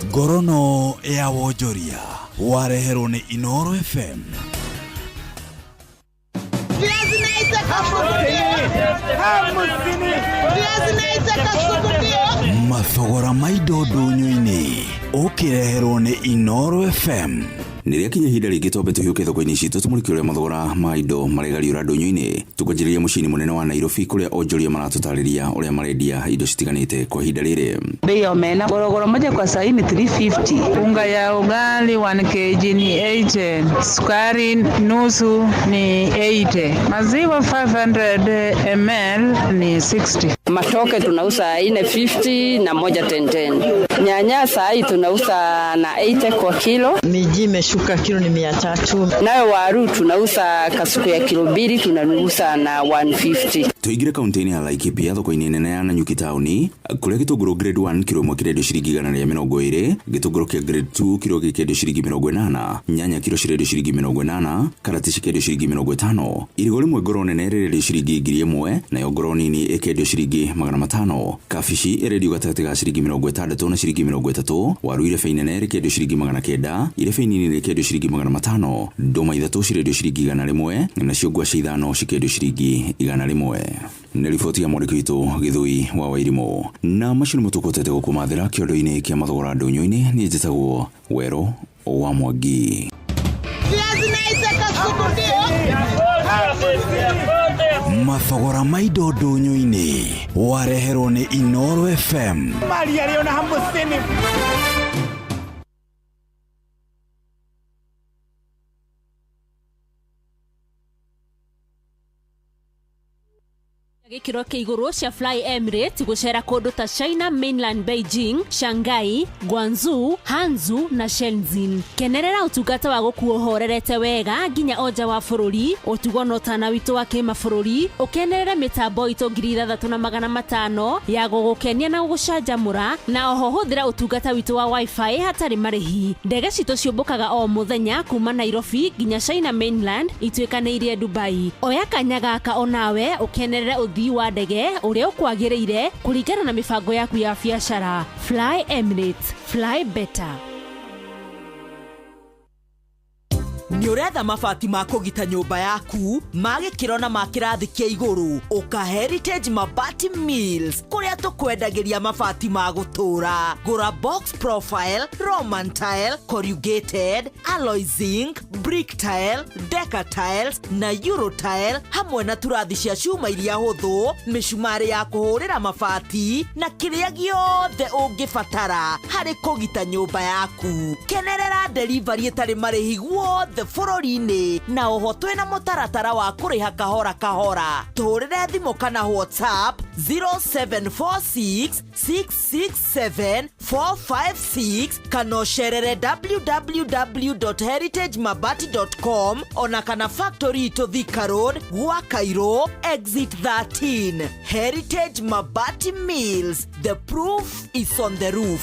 Ngorono ya wonjoria wareherwo nĩ Inoro FM. Mathogora ma indo ndũnyũ-inĩ ũkĩreherwo nĩ Inoro FM. Nĩ rĩakinya ihinda rĩngĩ twambe tũhiũke thoko-inĩ citũ tũmũrĩke ũrĩa mathogora ma indo maregariũra ndũnyũ-inĩ. Tũkwanjĩrĩria mũciĩ-inĩ mũnene wa Nairobi kũrĩa onjoria maratũtarĩria ũrĩa marendia indo citiganĩte kwa ihinda rĩrĩ. Bei ya omena gorogoro moja kwa sahi ni 350. Unga ya ugali 1 kg ni 80. Sukari nusu ni 80. Maziwa 500 ml ni 60. Matoke tunauza 450 na moja 10. Nyanya sahi tunauza na 80 kwa kilo. Miji imeshuka kilo ni 300. Nayo waru tunauza kasuku ya kilo 2 tunanusa na 150. Tuingire kaunti-inĩ ya Laikipia thoko-inĩ nene ya Nanyuki taũni kũrĩa gĩtũngũrũ grade 1 kilo 1 kĩrendio ciringi 120, gĩtũngũrũ kĩa grade 2 kilo gĩkĩendio ciringi 80, nyanya kilo cirendio ciringi 80, karati cikĩendio ciringi 50, irigũ rĩmwe ngoro nene rĩrendio ciringi 1000, nayo ngoro nini ĩkendio ciringi 500, kabici ĩrendio gatagatĩ ga ciringi 60 na ciringi 30, waru irebe inene rĩkendio ciringi 900, irebe inini rĩkendio ciringi 500, ndũma 3 cirendio ciringi 100, nacio ngwacĩ 5 cikĩendio ciringi 100. Nĩ riboti ya mwandĩki witũ Gĩthũi wa Wairimũ. Na macio nĩmo tũkũhotete gũkũmathĩra kĩondo-inĩ kĩa mathogora ndũnyũ-inĩ. Niĩ njĩtagwo Werũ wa Mwangi. Mathogora ma indo ndũnyũ-inĩ wareherwo nĩ Inooro FM. Maria rĩo na hamũcini. Gĩkĩro kĩa igũrũ cia Fly Emirates gũcera kũndũ ta China Mainland, Beijing, Shanghai, Guangzhou, Hangzhou na Shenzhen. Kenerera ũtungata wa gũkuo ũhorerete wega nginya o nja wa bũrũri, ũtugo na ũtana witũ wa kĩmabũrũri, ũkenerere mĩtambo itũ 6500 ya gũgũkenia na gũgũcanjamũra, na oho hũthĩra ũtungata witũ wa wifi hatarĩ marĩhi. Ndege citũ ciũmbũkaga o mũthenya kuma Nairobi nginya China Mainland ituĩkanĩirie Dubai. Oya kanya gaka onawe ũkenerere ũthii wa ndege ũrĩa ũkwagĩrĩire kũringana na mĩbango yaku ya biacara. Fly Emirates, fly better. Nĩ ũretha mabati ma kũgita nyũmba yaku ma gĩkĩro na ma kĩrathi kĩa igũrũ, ũka Heritage Mabati Mills kũrĩa tũkwendagĩria mabati ma gũtũũra. Gũra box profile, Roman tile, corrugated, alloy zinc, brick tile, deca tiles na euro tile, hamwe na turathi cia cuma iria hũthũ, mĩcumarĩ ya kũhũrĩra mabati na kĩrĩa gĩothe ũngĩbatara harĩ kũgita nyũmba yaku. Kenerera delivery ĩtarĩ marĩhi guothe bũrũri-inĩ, na oho twĩna mũtaratara wa kũrĩha kahora kahora. Tũhũrĩre thimũ kana WhatsApp 0746 667 456 kana ũcerere www.heritagemabati.com ona kana factory itũ Thika Road, gwa Cairo, exit 13. Heritage Mabati Mills, the proof is on the roof.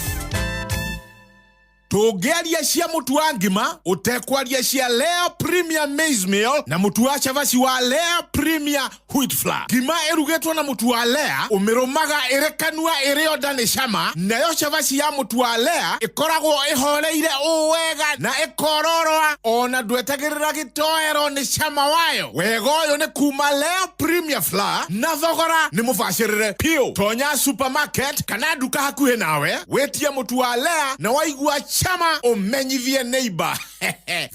Tũngĩaria cia mũtu wa ngima ũtekwaria cia Lea Premier Maize Meal na mũtu wa cabaci wa Lea Premier Wheat Flour. Ngima ĩrugĩtwo na mũtu wa Lea ũmĩrũmaga ĩrĩ kanua ĩrĩ o nda nĩ cama, nayo cabaci ya mũtu wa Lea ĩkoragwo ĩhoreire ũũ wega na ĩkororoa ona ndwetagĩrĩra gĩtoero nĩ cama wayo. Wega ũyũ nĩ kuma Lea Premier Flour na thogora nĩ mũbacĩrĩre piũ. Tonya supermarket kana nduka hakuhĩ nawe wĩtie mũtu wa Lea na waigua chama umenyithie neighbor.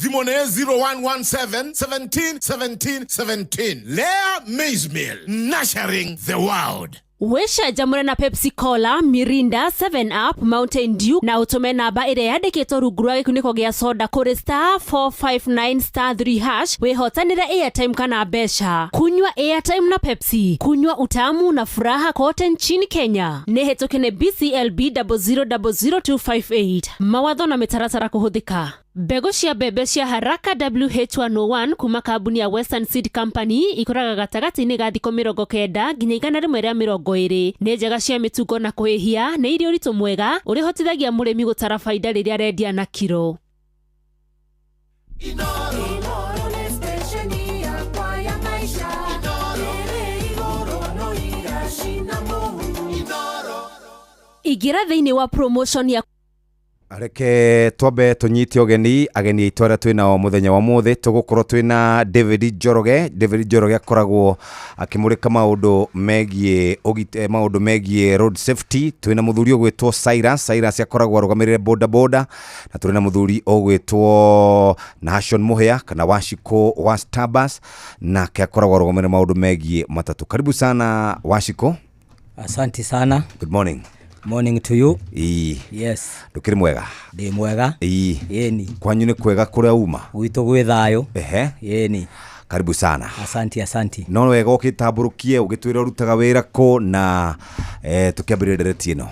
Thimũ nĩ 0117 17 17 17. Lea Maize Meal, nurturing the world. Wĩcanjamũre na Pepsi Cola, Mirinda, 7 Up, Mountain Dew na ũtũme namba ĩrĩa yandĩkĩtwo rungu rwa gĩkunĩko gĩa soda kũrĩ star 459 star 3 hash wĩhotanĩre airtime kana mbeca. Kunywa airtime na Pepsi, kunywa utamu na furaha kote nchini Kenya. Nĩ hĩtũke nĩ BCLB 0000258. Mawatho na mĩtaratara kũhũthĩka. Mbegũ cia mbembe cia Haraka WH101 kuma kambuni ya Western Seed Company ikũraga gatagatĩ-inĩ ga thikũ 90 nginya 120. Nĩ njega cia mĩtungo na kũhĩhia, nĩ irĩ ũritũ mwega ũrĩa ũhotithagia mũrĩmi gũtara baida rĩrĩa arendia na kiro. Ingĩra thĩinĩ wa promotion ya Reke twambe tũnyite ũgeni ageni aitũ arĩa twĩnao mũthenya wa mũthĩ. Tũgũkorwo twĩna David Njoroge. David Njoroge akoragwo akĩmũrĩka maũndũ megiĩ maũndũ megiĩ road safety. Twĩna mũthuri ũgwĩtwo Cyrus. Cyrus akoragwo arũgamĩrĩre boda boda, na tũrĩ na mũthuri ũgwĩtwo Nahashon Mũhĩa kana Washiko wa Starbucks, nake akoragwo arũgamĩrĩre maũndũ megiĩ matatũ. Karibu sana Washiko. Asante sana. Good morning. Morning to you. Ii. Yes. Ndũkĩrĩ mwega? Ndĩ mwega. Ii. Yeni. Kwanyu nĩ kwega kũrĩa uma? Gwitũ gwĩ thayũ. Ehe. Yeni. Karibu sana. Asanti, asanti. No wega ũgĩtambũrũkie ũgĩtwĩra ũrutaga wĩra kũ na tũkĩambĩrĩria ndereti ĩno.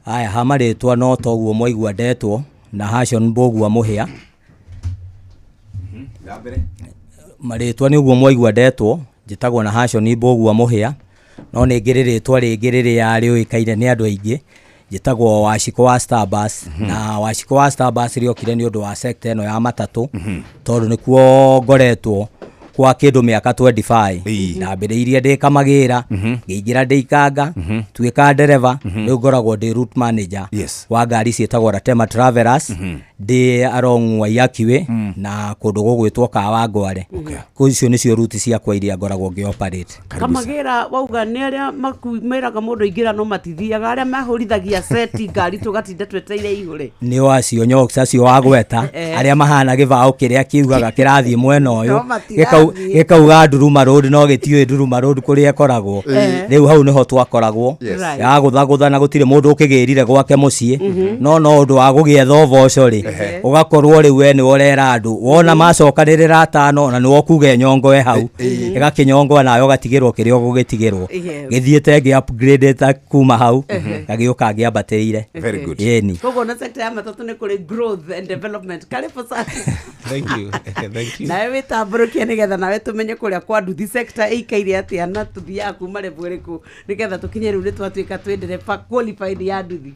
Aya, ha marĩtwa no toguo mwaigua ndetwo na Hashon Mbũgua Mũhĩa. Marĩtwa nĩ ũguo mwaigua ndetwo, njĩtagwo na Hashon Mbũgua Mũhĩa. No nĩ ngĩrĩ rĩtwa rĩngĩ rĩrĩa rĩũĩkaine nĩ andũ aingĩ, njĩtagwo Wachiko wa Starbucks. Na Wachiko wa Starbucks rĩokire nĩ ũndũ wa sector ĩno ya matatũ, tondũ nĩkuo ngoretwo kwa kĩndũ mĩaka 25. Ndambĩrĩirie ndĩ kamagĩra, ngĩingĩra ndĩ ikanga, tuĩka ndereba, rĩu ngoragwo ndĩ route manager wa ngari ciĩtagwo Ratema Travelers. Ndĩ along Waiyaki Way na kũndũ gũgwĩtwo Kawangware. Kũu icio nĩcio ruti ciakwa iria ngoragwo ngĩ operate. Kamagĩra wauga nĩ arĩa meraga mũndũ ingĩra no matithiaga, arĩa mahũrithagia seti ngari tũgatinda twetereire ihũre. Nĩ acio nyoks acio wagweta, arĩa mahana gĩbaũ kĩrĩa kiugaga kĩrathiĩ mwena ũyũ, No matirathiĩ. Gĩkauga Nduruma Road, no gĩtiũĩ Nduruma Road kũrĩa ĩkoragwo. Rĩu hau nĩho twakoragwo. Right. Ya gũthagũtha na gũtirĩ mũndũ ũkĩgĩrire gwake mũciĩ, no ũndũ wa gũgĩetha ũboco rĩ, ũgakorwo rĩu we nĩwe ũrera andũ, wona macokanĩrĩra atano na nĩwe ũkuga ĩnyongoe hau, ĩgakĩnyongoa nawe ũgatigĩrwo kĩrĩa ũgũgĩtigĩrwo. Gĩthiĩte ngĩ upgrade ta kuma hau, ngagĩũka ngĩambatĩire. Very good. Ĩni. Koguo na sector ya matatũ nĩ kũrĩ growth and development. Karibu sana. Thank you. Thank you. Nawe wĩtambũrũkie nĩgetha nawe tũmenye kũrĩa kwa nduthi sector ĩikaire atĩa na tũthiaga kuma level ĩrĩkũ nĩgetha tũkinye rĩu nĩ twatuĩka twĩ ndereba qualified ya nduthi.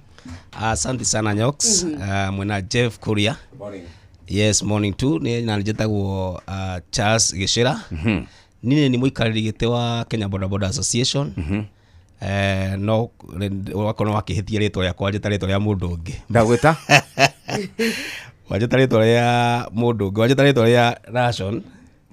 Asante sana Nyox. Mwena Jeff Kuria. Morning. Yes, morning too. Ni na njĩtagwo Charles Gĩcĩra. Niĩ nĩ mũikarĩri gĩtĩ wa Kenya Boda Boda Association. No wakorwo wakĩhĩtia rĩtwa rĩakwa, wanjĩta rĩtwa rĩa mũndũ ũngĩ. Ndagwĩta? Wanjĩta rĩtwa rĩa mũndũ ũngĩ, wanjĩta rĩtwa rĩa Nashon.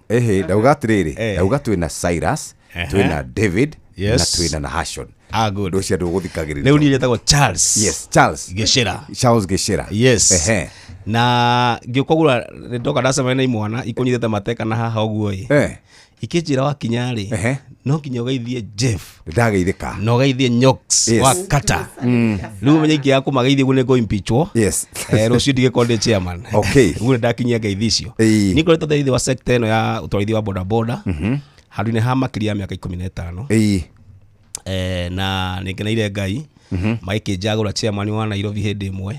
Ĩhĩ, ndauga atĩrĩrĩ, ndauga twĩna Cyrus, twĩna David, Yes. na twĩna Nahashon. Ah, good. Ndũ ũcio andũ gũthikagĩrĩria. Rĩu niĩ njĩtagwo Charles. Yes, Charles. Gĩcĩra. Charles Gĩcĩra. Yes. Ehe. Na ngĩũka ũguo nĩ ndoka ndacemania na imwana ikũnyitĩte mateka na haha ũguo ĩ. Ikĩnjĩra wakinya rĩ, no nginya ũgeithie Jeff. Ndageithĩka. Na ũgeithie Nyox Yes. wa Kata. Rĩu ũmenye ingĩaga kũmageithia ũguo nĩ ngũ impeachwo. Yes. Rũciũ ndigĩkorwo ndĩ chairman. Okay. Ũguo nĩ ndakinyia ngeithi icio. Niĩ ngoretwo thĩinĩ wa sector ĩno ya ũtwarithia wa boda boda handũ-inĩ ha makĩria ya mĩaka 15. Na nĩ ngeneire Ngai, magĩkĩnjagũra chairman wa Nairobi hĩndĩ ĩmwe,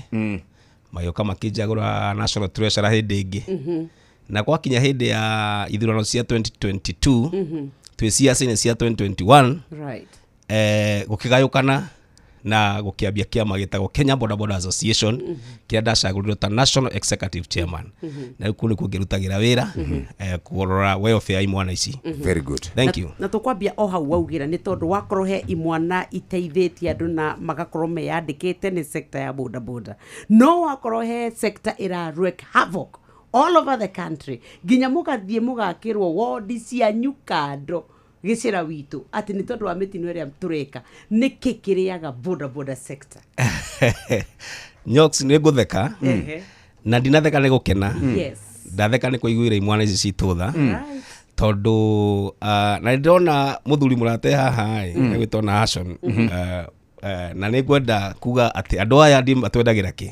magĩũka makĩnjagũra national treasurer hĩndĩ ĩngĩ, na gwakinya hĩndĩ ya ithurano cia 2022, twĩ ciaca-inĩ cia 2021, gũkĩgayũkana na gũkĩambia kĩama gĩtagwo Kenya Boda Boda Association, kĩrĩa ndacagũrirwo ta national executive chairman, na rĩu kũu nĩkuo ngĩrutagĩra wĩra, kũrora welfare ya imwana ici. Very good. Thank you. Na tũkwambia o hau waugĩra nĩ tondũ wakorwo he imwana iteithĩtie andũ na magakorwo meyandĩkĩte nĩ sector ya boda boda, no wakorwo he sector ĩra wreak havoc all over the country, nginya mũgathiĩ mũgakĩrwo wondi cianyu kando gĩcĩra witũ atĩ nĩ tondũ wa mĩtino ĩrĩa tũreka. Nĩkĩ kĩrĩaga boda boda sector? Nyox, nĩ ngũtheka na ndinatheka nĩ gũkena. Ndatheka nĩ kũiguĩra imwana ici citũ tha, tondũ na nĩ ndĩrona mũthuri mũrate haha ĩ, egwĩtwo Nahashon. Na nĩ ngwenda kuga atĩ andũ aya ndimatwendagĩra kĩ,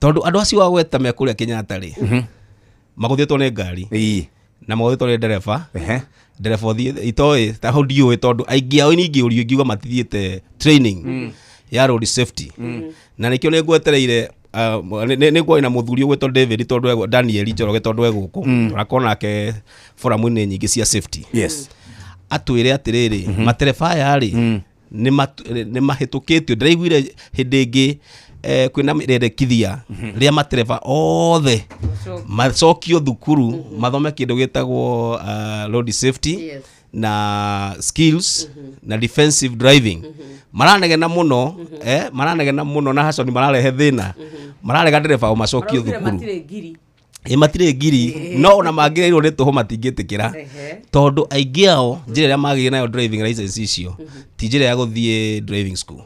tondũ andũ acio wagweta me kũrĩa Kenyatta rĩ, magũthĩtwo nĩ ngari na magũthĩtwo nĩ ndereba, ndereba ũthiĩ itoĩ ta hau ndiũĩ, tondũ aingĩ ao ningĩũrio ingiuga matithiĩte training ya road safety. Na nĩkĩo nĩ ngwetereire, nĩ ngwaria na mũthuri ũgwĩtwo David, tondũ Daniel Njoroge, tondũ e gũkũ, tũrakorwo nake foramu-inĩ nyingĩ cia safety. Atwĩre atĩrĩrĩ, matereba aya rĩ, nĩ mahĩtũkĩtio. Ndĩraiguire hĩndĩ ĩngĩ, kwĩna rĩendekithia rĩa matereba othe macokio thukuru mathome kĩndũ gĩtagwo road safety na skills na defensive driving. Maranegena mũno, maranegena mũno na haconi, mararehe thĩna, mararega ndereba o macokio Maraugire thukuru. Matirĩ ngiri. Ĩ, matirĩ ngiri, no ona mangĩrĩirwo nĩ tũhũ matingĩtĩkĩra, tondũ aingĩ ao njĩra ĩrĩa magĩire nayo driving license icio ti njĩra ya gũthiĩ driving school.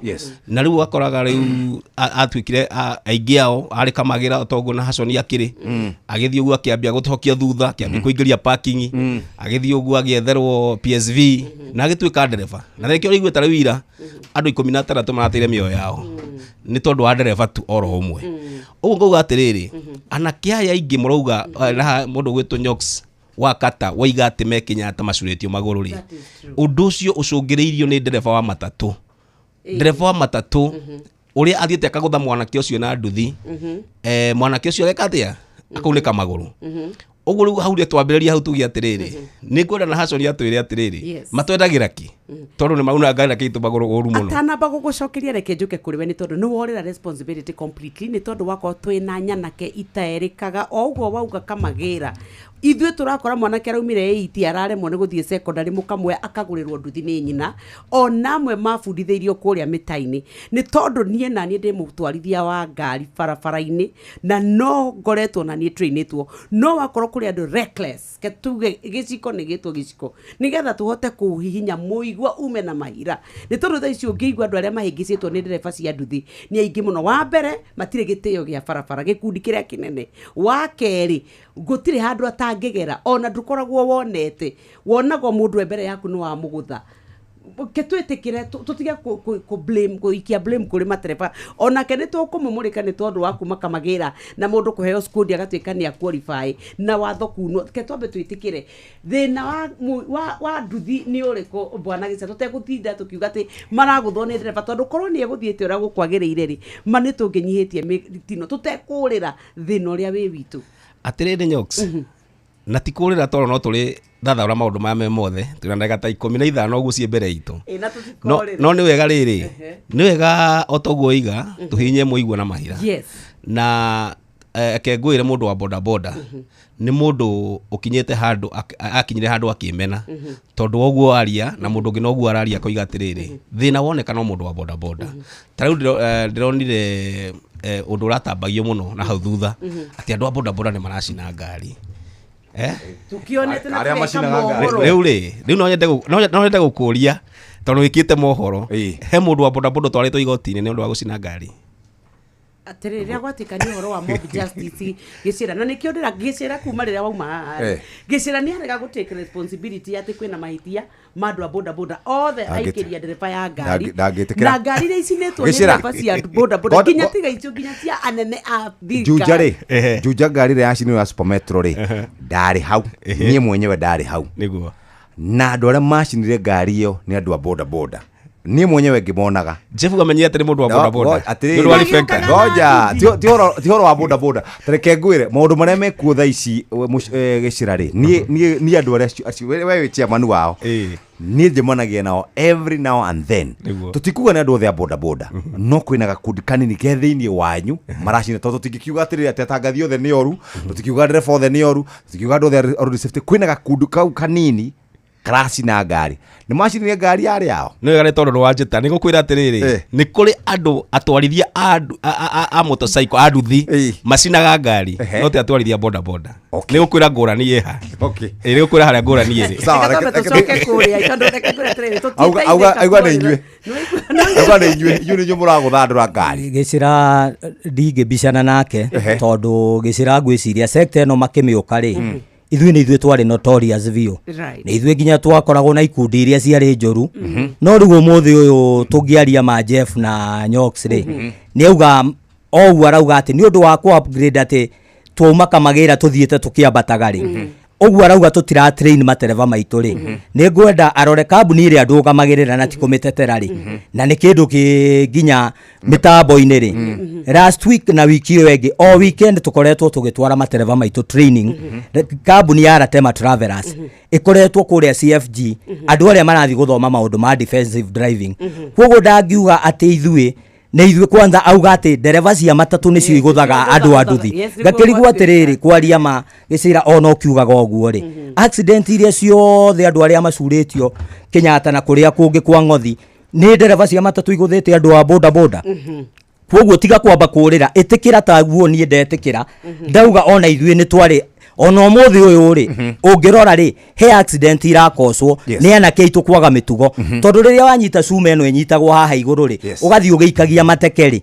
Na rĩu wakoraga rĩu atuĩkire aingĩ ao arĩ kamagĩra toguo na haconi akĩrĩ, agĩthiĩ ũguo akĩambia gũcokia thutha, akĩambia kũingĩria parking, agĩthiĩ ũguo agĩetherwo PSV na agĩtuĩka ndereba. Na nĩkĩo ũraigua ta rĩu ira andũ 16 marateire mĩoyo yao nĩ tondũ wa ndereba tu oro ũmwe. Ũguo ngauga atĩrĩrĩ, anake aya aingĩ mũrauga, na mũndũ ũgwĩtwo Nyox wa Kata waiga atĩ me Kenyatta macurĩtio magũrũ rĩ, ũndũ ũcio ũcũngĩrĩirio nĩ ndereba wa matatũ, ndereba wa matatũ ũrĩa athiĩte akagũtha mwanake ũcio na nduthi, mwanake ũcio ageka atĩa? Akaunĩka magũrũ. Ũguo rĩu hau rĩ twambĩrĩria hau tuge atĩrĩrĩ, nĩ ngwenda na Haconi atwĩre atĩrĩrĩ, matwendagĩra kĩ, tondũ nĩ mauna ngari na kĩitũ magũrũ ũru mũno. Atanamba gũgũcokeria, reke njũke kũrĩ we, nĩ tondũ nĩ worĩra responsibility completely, nĩ tondũ wakorwo twĩna nyanake itaerĩkaga o ũguo wauga kamagĩra. Ithuĩ tũrakora mwanake araumire 8 araremwo nĩ gũthiĩ secondary, mũkamwe akagũrĩrwo nduthi nĩ nyina, ona amwe mabundithĩirio kũrĩa mĩta-inĩ. Nĩ tondũ niĩ na niĩ ndĩ mũtwarithia wa ngari barabara-inĩ, na no ngoretwo na niĩ trainĩtwo, no wakorwo kũrĩ andũ reckless, ke tuge gĩciko nĩ gĩtwo gĩciko, nĩgetha tũhote kũhihinya mũigua ume na mahira. Nĩ tondũ thaa ici ũngĩigua andũ arĩa mahĩngĩcĩtwo nĩ ndereba cia nduthi nĩ aingĩ mũno. Wa mbere, matirĩ gĩtĩo gĩa barabara, gĩkundi kĩrĩa kĩnene. Wa kerĩ, gũtirĩ handũ atangĩgera, ona ndũkoragwo wonete, wonagwo mũndũ e mbere yaku nĩ wamũgũtha. Ke twĩtĩkĩre tũtige kũ blame, gũikia blame kũrĩ matereba. Onake nĩ tũkũmũmũrĩka nĩ tondũ wa kuma kamagĩra na mũndũ kũheo skundi agatuĩka nĩ aqualify na watho kunwo. Ke twambe twĩtĩkĩre thĩna wa nduthi nĩ ũrĩkũ, bwana Gĩca, tũtegũtinda tũkiuga atĩ maragũthwo nĩ ndereba, tondũ korwo nĩ egũthiĩte ũrĩa gũkwagĩrĩire rĩ, ma nĩ tũngĩnyihĩtie mĩtino tũtekũrĩra thĩna ũrĩa wĩ witũ. Atĩrĩrĩ Nyox, na ti kũrĩra tondũ no tũrĩ thathaũra maũndũ maya me mothe, twĩna ndagĩka ta 15 ũguo ciĩ mbere itũ. Ĩ, na No, tũtikorĩra. no nĩ wega rĩrĩ, nĩ wega o toguo iga tũhinye mũigua na mahira. Na reke ngwĩre mũndũ wa boda boda nĩ mũndũ ũkinyĩte handũ akinyire handũ akĩmena, tondũ ũguo aria na mũndũ ũngĩ noguo araria akoiga atĩrĩrĩ, thĩna woneka no mũndũ wa boda boda. Ta rĩu ndĩronire ũndũ ũratambagio mũno na hau thutha atĩ andũ a boda boda nĩ maracina ngari. Tukionete na Arĩa tũgeka macinaga ngari. mohoro. Rĩu rĩ, rĩu no nyende gũkũria tondũ wĩkĩte mohoro, he mũndũ wa boda boda ũtwarĩtwo igoti-inĩ nĩ ũndũ wa gũcina ngari. Atĩrĩrĩ, rĩrĩa gwatuĩka nĩ ũhoro wa mob justice gĩcĩra, na nĩkĩo ndĩra gĩcĩra kuma rĩrĩa wauma haha rĩ, gĩcĩra nĩ arega gũ take responsibility atĩ kwĩna mahĩtia ma andũ a boda boda othe, aikĩria ndereba ya ngari Ndangĩtĩkĩra. na ngari iria icinĩtwo nĩ Gĩcĩra. ndereba cia boda boda, nginya tiga icio, nginya cia anene a Juja thirikari. rĩ, Juja ngari ĩrĩa yacinirwo ya Super Metro rĩ, ndarĩ hau, niĩ mwenyewe ndarĩ hau. Nĩguo. Na andũ arĩa macinire ngari ĩyo nĩ andũ a boda boda, niĩ mwenyewe ngĩmonaga. Jeff amenyire atĩ nĩ mũndũ wa boda boda. Atĩrĩrĩ, Nĩ ũndũ wa reflector. ngoja, ti ũhoro wa boda boda. Ta reke ngwĩre maũndũ marĩa mekuo thaa ici gĩcĩra rĩ, niĩ andũ arĩa acio we wĩ chairman wao, niĩ njemanagia nao every now and then. Tũtikuga nĩ andũ othe a boda boda, no kwĩna gakundi kanini ke thĩinĩ wanyu maracina, tondũ tũtingĩkiuga atĩrĩrĩ atĩ atangathi othe nĩ oru, tũtikiuga ndereba othe nĩ oru, tũtikiuga andũ othe a road safety. Kwĩna gakundi kau kanini karacina ngari, nĩ macinire ngari yarĩ yao. Nĩ wega nĩ tondũ nĩ wanjĩta, nĩ ngũkwĩra atĩrĩrĩ, nĩ kũrĩ andũ atwarithia a motorcycle a nduthi macinaga ngari, no ti atwarithia boda boda. Nĩ ngũkwĩra ngũrani ĩ ha. Ĩ, nĩ ngũkwĩra harĩa ngũrani ĩrĩ. Sawa, Reke twambe tũcoke kũrĩa, tondũ reke ngwĩre atĩrĩrĩ, Auga tũtiteithĩka nĩ inyuĩ. Auga nĩ inyuĩ, inyuĩ nĩ inyuĩ mũragũthandũra ngari. Gĩcĩra ndingĩbicana nake, tondũ gĩcĩra ngwĩciria sector ĩno makĩmĩũka rĩ, ithuĩ nĩ ithuĩ twarĩ notorious biũ. Nĩ ithuĩ nginya twakoragwo na ikundi iria ciarĩ njũru. No rĩu ũmũthĩ ũyũ tũngĩaria ma Jeff na Nyox rĩ, nĩ auga o ũguo arauga atĩ nĩ ũndũ wa kũ upgrade atĩ twauma kamagĩra tũthiĩte tũkĩambataga rĩ, ũguo arauga tũtira train matereba maitũ rĩ, nĩ ngwenda arore kambuni ĩrĩa ndũgamagĩrĩra na ti kũmĩtetera rĩ, na nĩ kĩndũ kĩ nginya mĩtambo-inĩ rĩ. Last week na wiki ĩyo ĩngĩ, o weekend tũkoretwo tũgĩtwara matereba maitũ training. Kambuni ya Ratema Travelers ĩkoretwo kũrĩa CFG, andũ arĩa marathiĩ gũthoma maũndũ ma defensive driving. Koguo ndangiuga atĩ ithuĩ nĩ ithuĩ, kwanza auga atĩ ndereba cia matatũ nĩcio igũthaga andũ a nduthi. Ngakĩrigwo atĩrĩrĩ, kwaria ma gĩcĩra ona ũkiugaga ũguo rĩ, accident iria ciothe andũ arĩa macurĩtio Kenyatta na kũrĩa kũngĩ kwa ng'othi nĩ ndereba cia matatũ igũthĩte andũ a boda boda. Koguo tiga kwamba kũrĩra, ĩtĩkĩra taguo niĩ ndetĩkĩra, ndauga ona ithuĩ nĩ twarĩ ona ũmũthĩ ũyũ rĩ, ũngĩrora rĩ, he accident irakocwo nĩ anake aitũ kwaga mĩtugo, tondũ rĩrĩa wanyita cuma ĩno ĩnyitagwo haha igũrũ rĩ, ũgathiĩ ũgĩikagia mateke rĩ,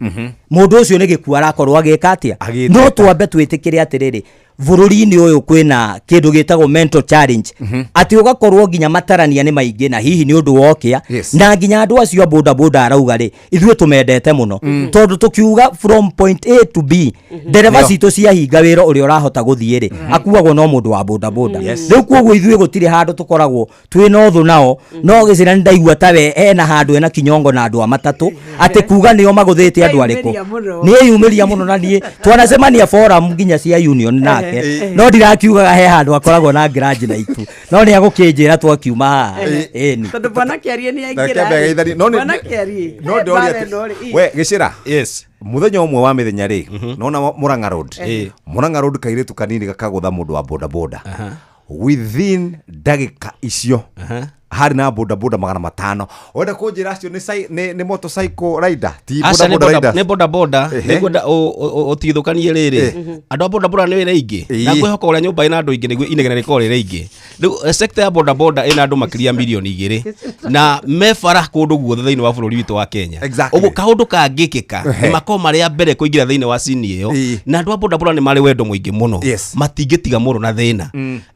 mũndũ ũcio nĩ gĩkuo arakorwo agĩka atĩa. No twambe twĩtĩkĩre atĩrĩrĩ, bũrũri-inĩ ũyũ kwĩna kĩndũ gĩtagwo mental challenge, atĩ ũgakorwo nginya matarania nĩ maingĩ na hihi nĩ ũndũ wa ũkĩa, na nginya andũ acio a boda boda arauga rĩ, ithuĩ tũmendete mũno, tondũ tũkiuga from point A to B, ndereba citũ ciahinga wĩra ũrĩa ũrahota gũthiĩ rĩ, akuagwo no mũndũ wa boda boda. Rĩu koguo ithuĩ gũtirĩ handũ tũkoragwo twĩna ũthũ nao, no gĩcĩra nĩ ndaigua ta we ena handũ ena kinyongo na andũ a matatũ, atĩ kuga nĩo magũthĩte andũ arĩkũ. Nĩeyumĩria mũno. Nĩeyumĩria mũno na niĩ twanacemania forum nginya cia union nake. No ndirakiugaga he handũ akoragwo na grudge na itu, no nĩ agũkĩnjĩra twakiuma haha. Ĩni. Tondũ bwana Kĩarie nĩ Reke aingĩra. ambe ageithanie. No Bwana Kĩarie. No ndĩroria atĩ- we gĩcĩra, yes, muthenya ũmwe wa mĩthenya rĩ, nona Murang'a Road, Ĩĩ. Murang'a Road, kairĩtu kanini gakagũtha mũndũ wa bodaboda. Within ndagĩka icio harĩ na bodaboda 500. Wenda kũnjĩra acio nĩ nĩ motorcycle rider, ti Aca, nĩ bodaboda riders? Nĩ bodaboda. Nĩngwenda ũtigithũkanie rĩrĩ, andũ a bodaboda nĩ wĩra aingĩ, na ngwĩhoka ũrĩa nyũmba ĩna andũ aingĩ nĩguo inegene rĩkorwo rĩrĩ aingĩ. Rĩu sector ya bodaboda ĩna andũ makĩria 2 mirioni na me bara kũndũ guothe thĩinĩ wa bũrũri witũ wa Kenya. Ũguo kaũndũ kangĩkĩka, nĩ makorwo marĩ a mbere kũingĩra thĩinĩ wa cini ĩyo, na andũ a bodaboda nĩ marĩ wendo mũingĩ mũno. Matingĩtiga mũndũ na thĩna,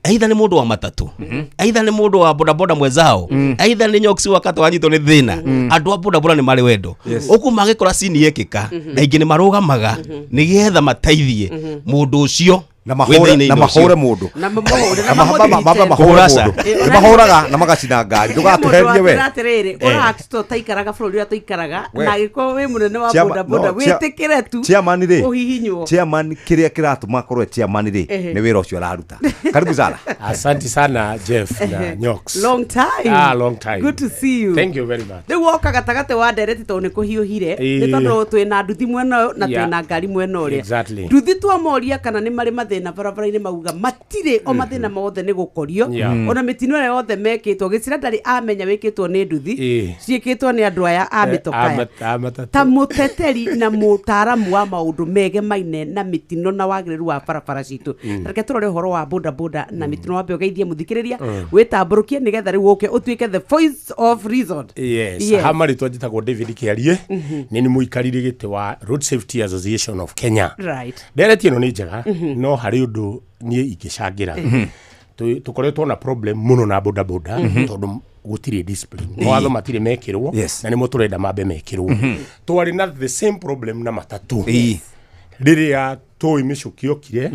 either nĩ mũndũ wa matatũ, either nĩ mũndũ wa bodaboda mwenzao, either nĩ nyoksi wakati wanyitwo nĩ thĩna. Andũ a bodaboda nĩ marĩ wendo. Ũguo mangĩkora cini yekĩka, aingĩ nĩ marũgamaga nĩgetha mateithie mũndũ ũcio Na wĩ mahũre thĩinĩ-inĩ na mahũre ũcio. mũndũ. Na mamũhũre na Na mamũthirite. mahũre Kũhũra mũndũ. ca. Nĩ mahũraga na magacina ngari. Ndũgatũherie we. Atĩrĩrĩ, ũrato taikaraga bũrũri ũrĩa tũikaraga, We. na angĩkorwo wĩ mũnene wa bodaboda no, wĩtĩkĩre tu chairman rĩ, ũhihinywo. Chairman, kĩrĩa kĩratũma akorwo e chairman rĩ, nĩ wĩra ũcio araruta. Karibu sana. Asante sana, Jeff na Nyox. Long time. Ah, long time. Good to see you. Thank you very much. Rĩu woka gatagatĩ wa ndereti tondũ nĩ kũhiũhire, nĩ tondũ twĩna nduthi mwena ũyũ na twĩna ngari mwena ũrĩa. Nduthi twamoria kana nĩ marĩ mathĩna barabara-inĩ, mauga matirĩ o mathĩna mothe nĩ gũkorio. Ona mĩtino ĩrĩa yothe mekĩtwo, gĩcira ndarĩ amenya wĩkĩtwo nĩ nduthi, ciĩkĩtwo nĩ andũ aya a mĩtokaya. A matatũ. Ta mũteteri na mũtaaramu wa maũndũ megemaine na mĩtino na wagĩrĩru wa barabara citũ, reke tũrore ũhoro wa bodaboda na mĩtino. Wambe ũgeithie mũthikĩrĩria, wĩtambũrũkie nĩgetha rĩu ũke ũtuĩke the voice of reason. Yes. Ha marĩtwa njĩtagwo David Kĩarie, nĩ nĩ mũikarĩri gĩtĩ wa Road Safety Association of Kenya. Ndereti ĩno nĩ njega, no harĩ ũndũ niĩ ingĩcangĩra. Tũkoretwo na problem mũno na bodaboda tondũ gũtirĩ discipline, mawatho matirĩ mekĩrwo, na nĩmo tũrenda mambe mekĩrwo. Twarĩ na the same problem na matatũ rĩrĩa tũĩ mĩcũkĩ yokire.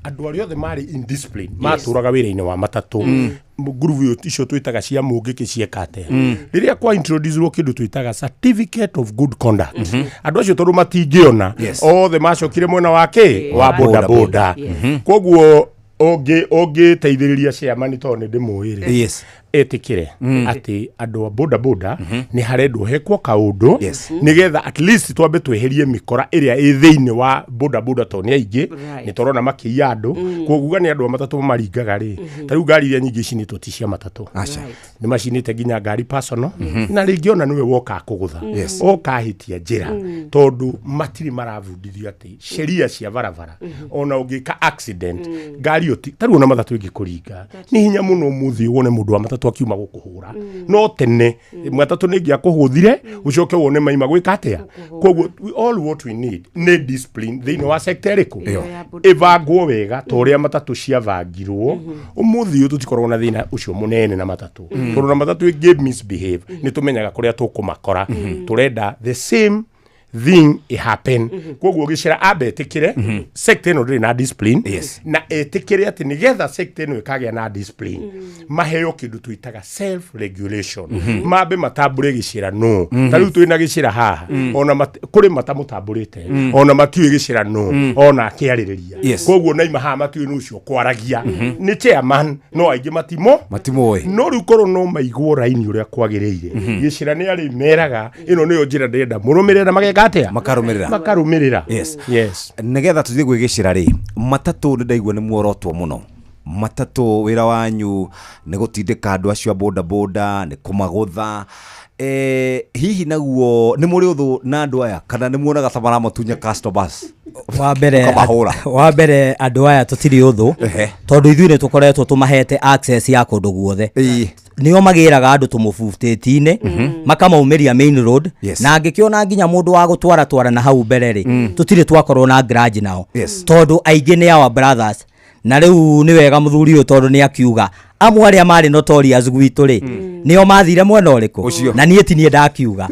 Andũ arĩa othe marĩ indiscipline matũraga wĩra-inĩ wa matatũ, ngurubu icio twĩtaga cia mũngĩkĩ cieka atĩa? Rĩrĩa kwa introduce kĩndũ twĩtaga certificate of good conduct, andũ acio tondũ matingĩona, othe macokire mwena wa kĩ wa Boda bodaboda. Koguo ũngĩteithĩrĩria chairman, tondũ nĩ ndĩmũĩ rĩ, etĩkĩre atĩ andũ a bodaboda nĩ harendwo hekwo kaũndũ nĩgetha at least twambe tweherie mĩkora ĩrĩa ĩ thĩinĩ wa bodaboda, tondũ nĩ aingĩ. Nĩ tũrona makĩiya andũ. Koguo nĩ andũ a matatũ maringaga rĩ, ta rĩu ngari iria nyingĩ icinĩtwo ti cia matatũ. Aca. Nĩ macinĩte nginya ngari personal, na rĩngĩ ona nĩwe woka kũgũtha, oka ahĩtia njĩra, tondũ matirĩ marabundithio atĩ sheria cia barabara, ona ũngĩka accident ngari ĩyo ta rĩu ona matatũ ĩngĩkũringa, nĩ hinya mũno ũmũthĩ wone mũndũ wa matatũ akiuma gũkũhũra. No tene matatũ nĩ ĩngĩakũhũthire, ũcoke wone maima gwĩka atĩa. Koguo all what we need nĩ discipline thĩinĩ wa sector ĩrĩkũ ĩbangwo wega ta ũrĩa matatũ ciabangirwo. Ũmũthĩ ũyũ tũtikoragwo na thĩna ũcio mũnene na matatũ, tondũ na matatũ ĩngĩ misbehave nĩ tũmenyaga kũrĩa tũkũmakora. Tũrenda the same thing happen. Koguo gĩcera ambe ĩtĩkĩre sector ĩno ndĩrĩ na discipline, na ĩtĩkĩre atĩ nĩgetha sector ĩno ĩkagĩa na discipline, maheo kĩndũ twĩtaga self regulation, mambe matambũre gĩcĩra no. Ta rĩu twĩna gĩcĩra haha, ona kũrĩ matamũtambũrĩte, ona matiũĩ gĩcĩra no, ona akĩarĩrĩria. Koguo naima haha matiũĩ nũ ũcio kwaragia nĩ chairman, no aingĩ matimo Matimũĩ. No rĩu korwo no maigwo raini ũrĩa kwagĩrĩire, gĩcĩra nĩ arĩ meraga ĩno nĩyo njĩra ndĩrenda mũrũmĩrĩre, na mageka atĩa? Makarũmĩrĩra. Makarũmĩrĩra. Yes. Nĩgetha tũthiĩ gwĩ gĩcĩra rĩ, matatũ nĩ ndaigua nĩ muorotwo mũno. Matatũ wĩra wanyu nĩ gũtindĩka andũ acio a bodaboda, nĩ kũmagũtha. Hihi naguo nĩ mũrĩ ũthũ na andũ aya, kana nĩ muonaga ta maramatunya customers? Wa mbere, Ũkamahũra. Wa mbere, andũ aya tũtirĩ ũthũ, tondũ ithuĩ nĩ tũkoretwo tũmahete access ya kũndũ guothe. Nĩo magĩraga andũ tũmũbutĩti-inĩ, makamaumĩria main road, na angĩkĩona nginya mũndũ wa gũtwara twara na hau mbere rĩ, tũtirĩ twakorwo na grudge nao, tondũ aingĩ nĩ our brothers. Na rĩu nĩ wega mũthuri ũyũ, tondũ nĩ akiuga amwe arĩa marĩ notorious gwitũ rĩ, nĩo mathire mwena ũrĩkũ. Ũcio. Na niĩ ti niĩ ndakiuga,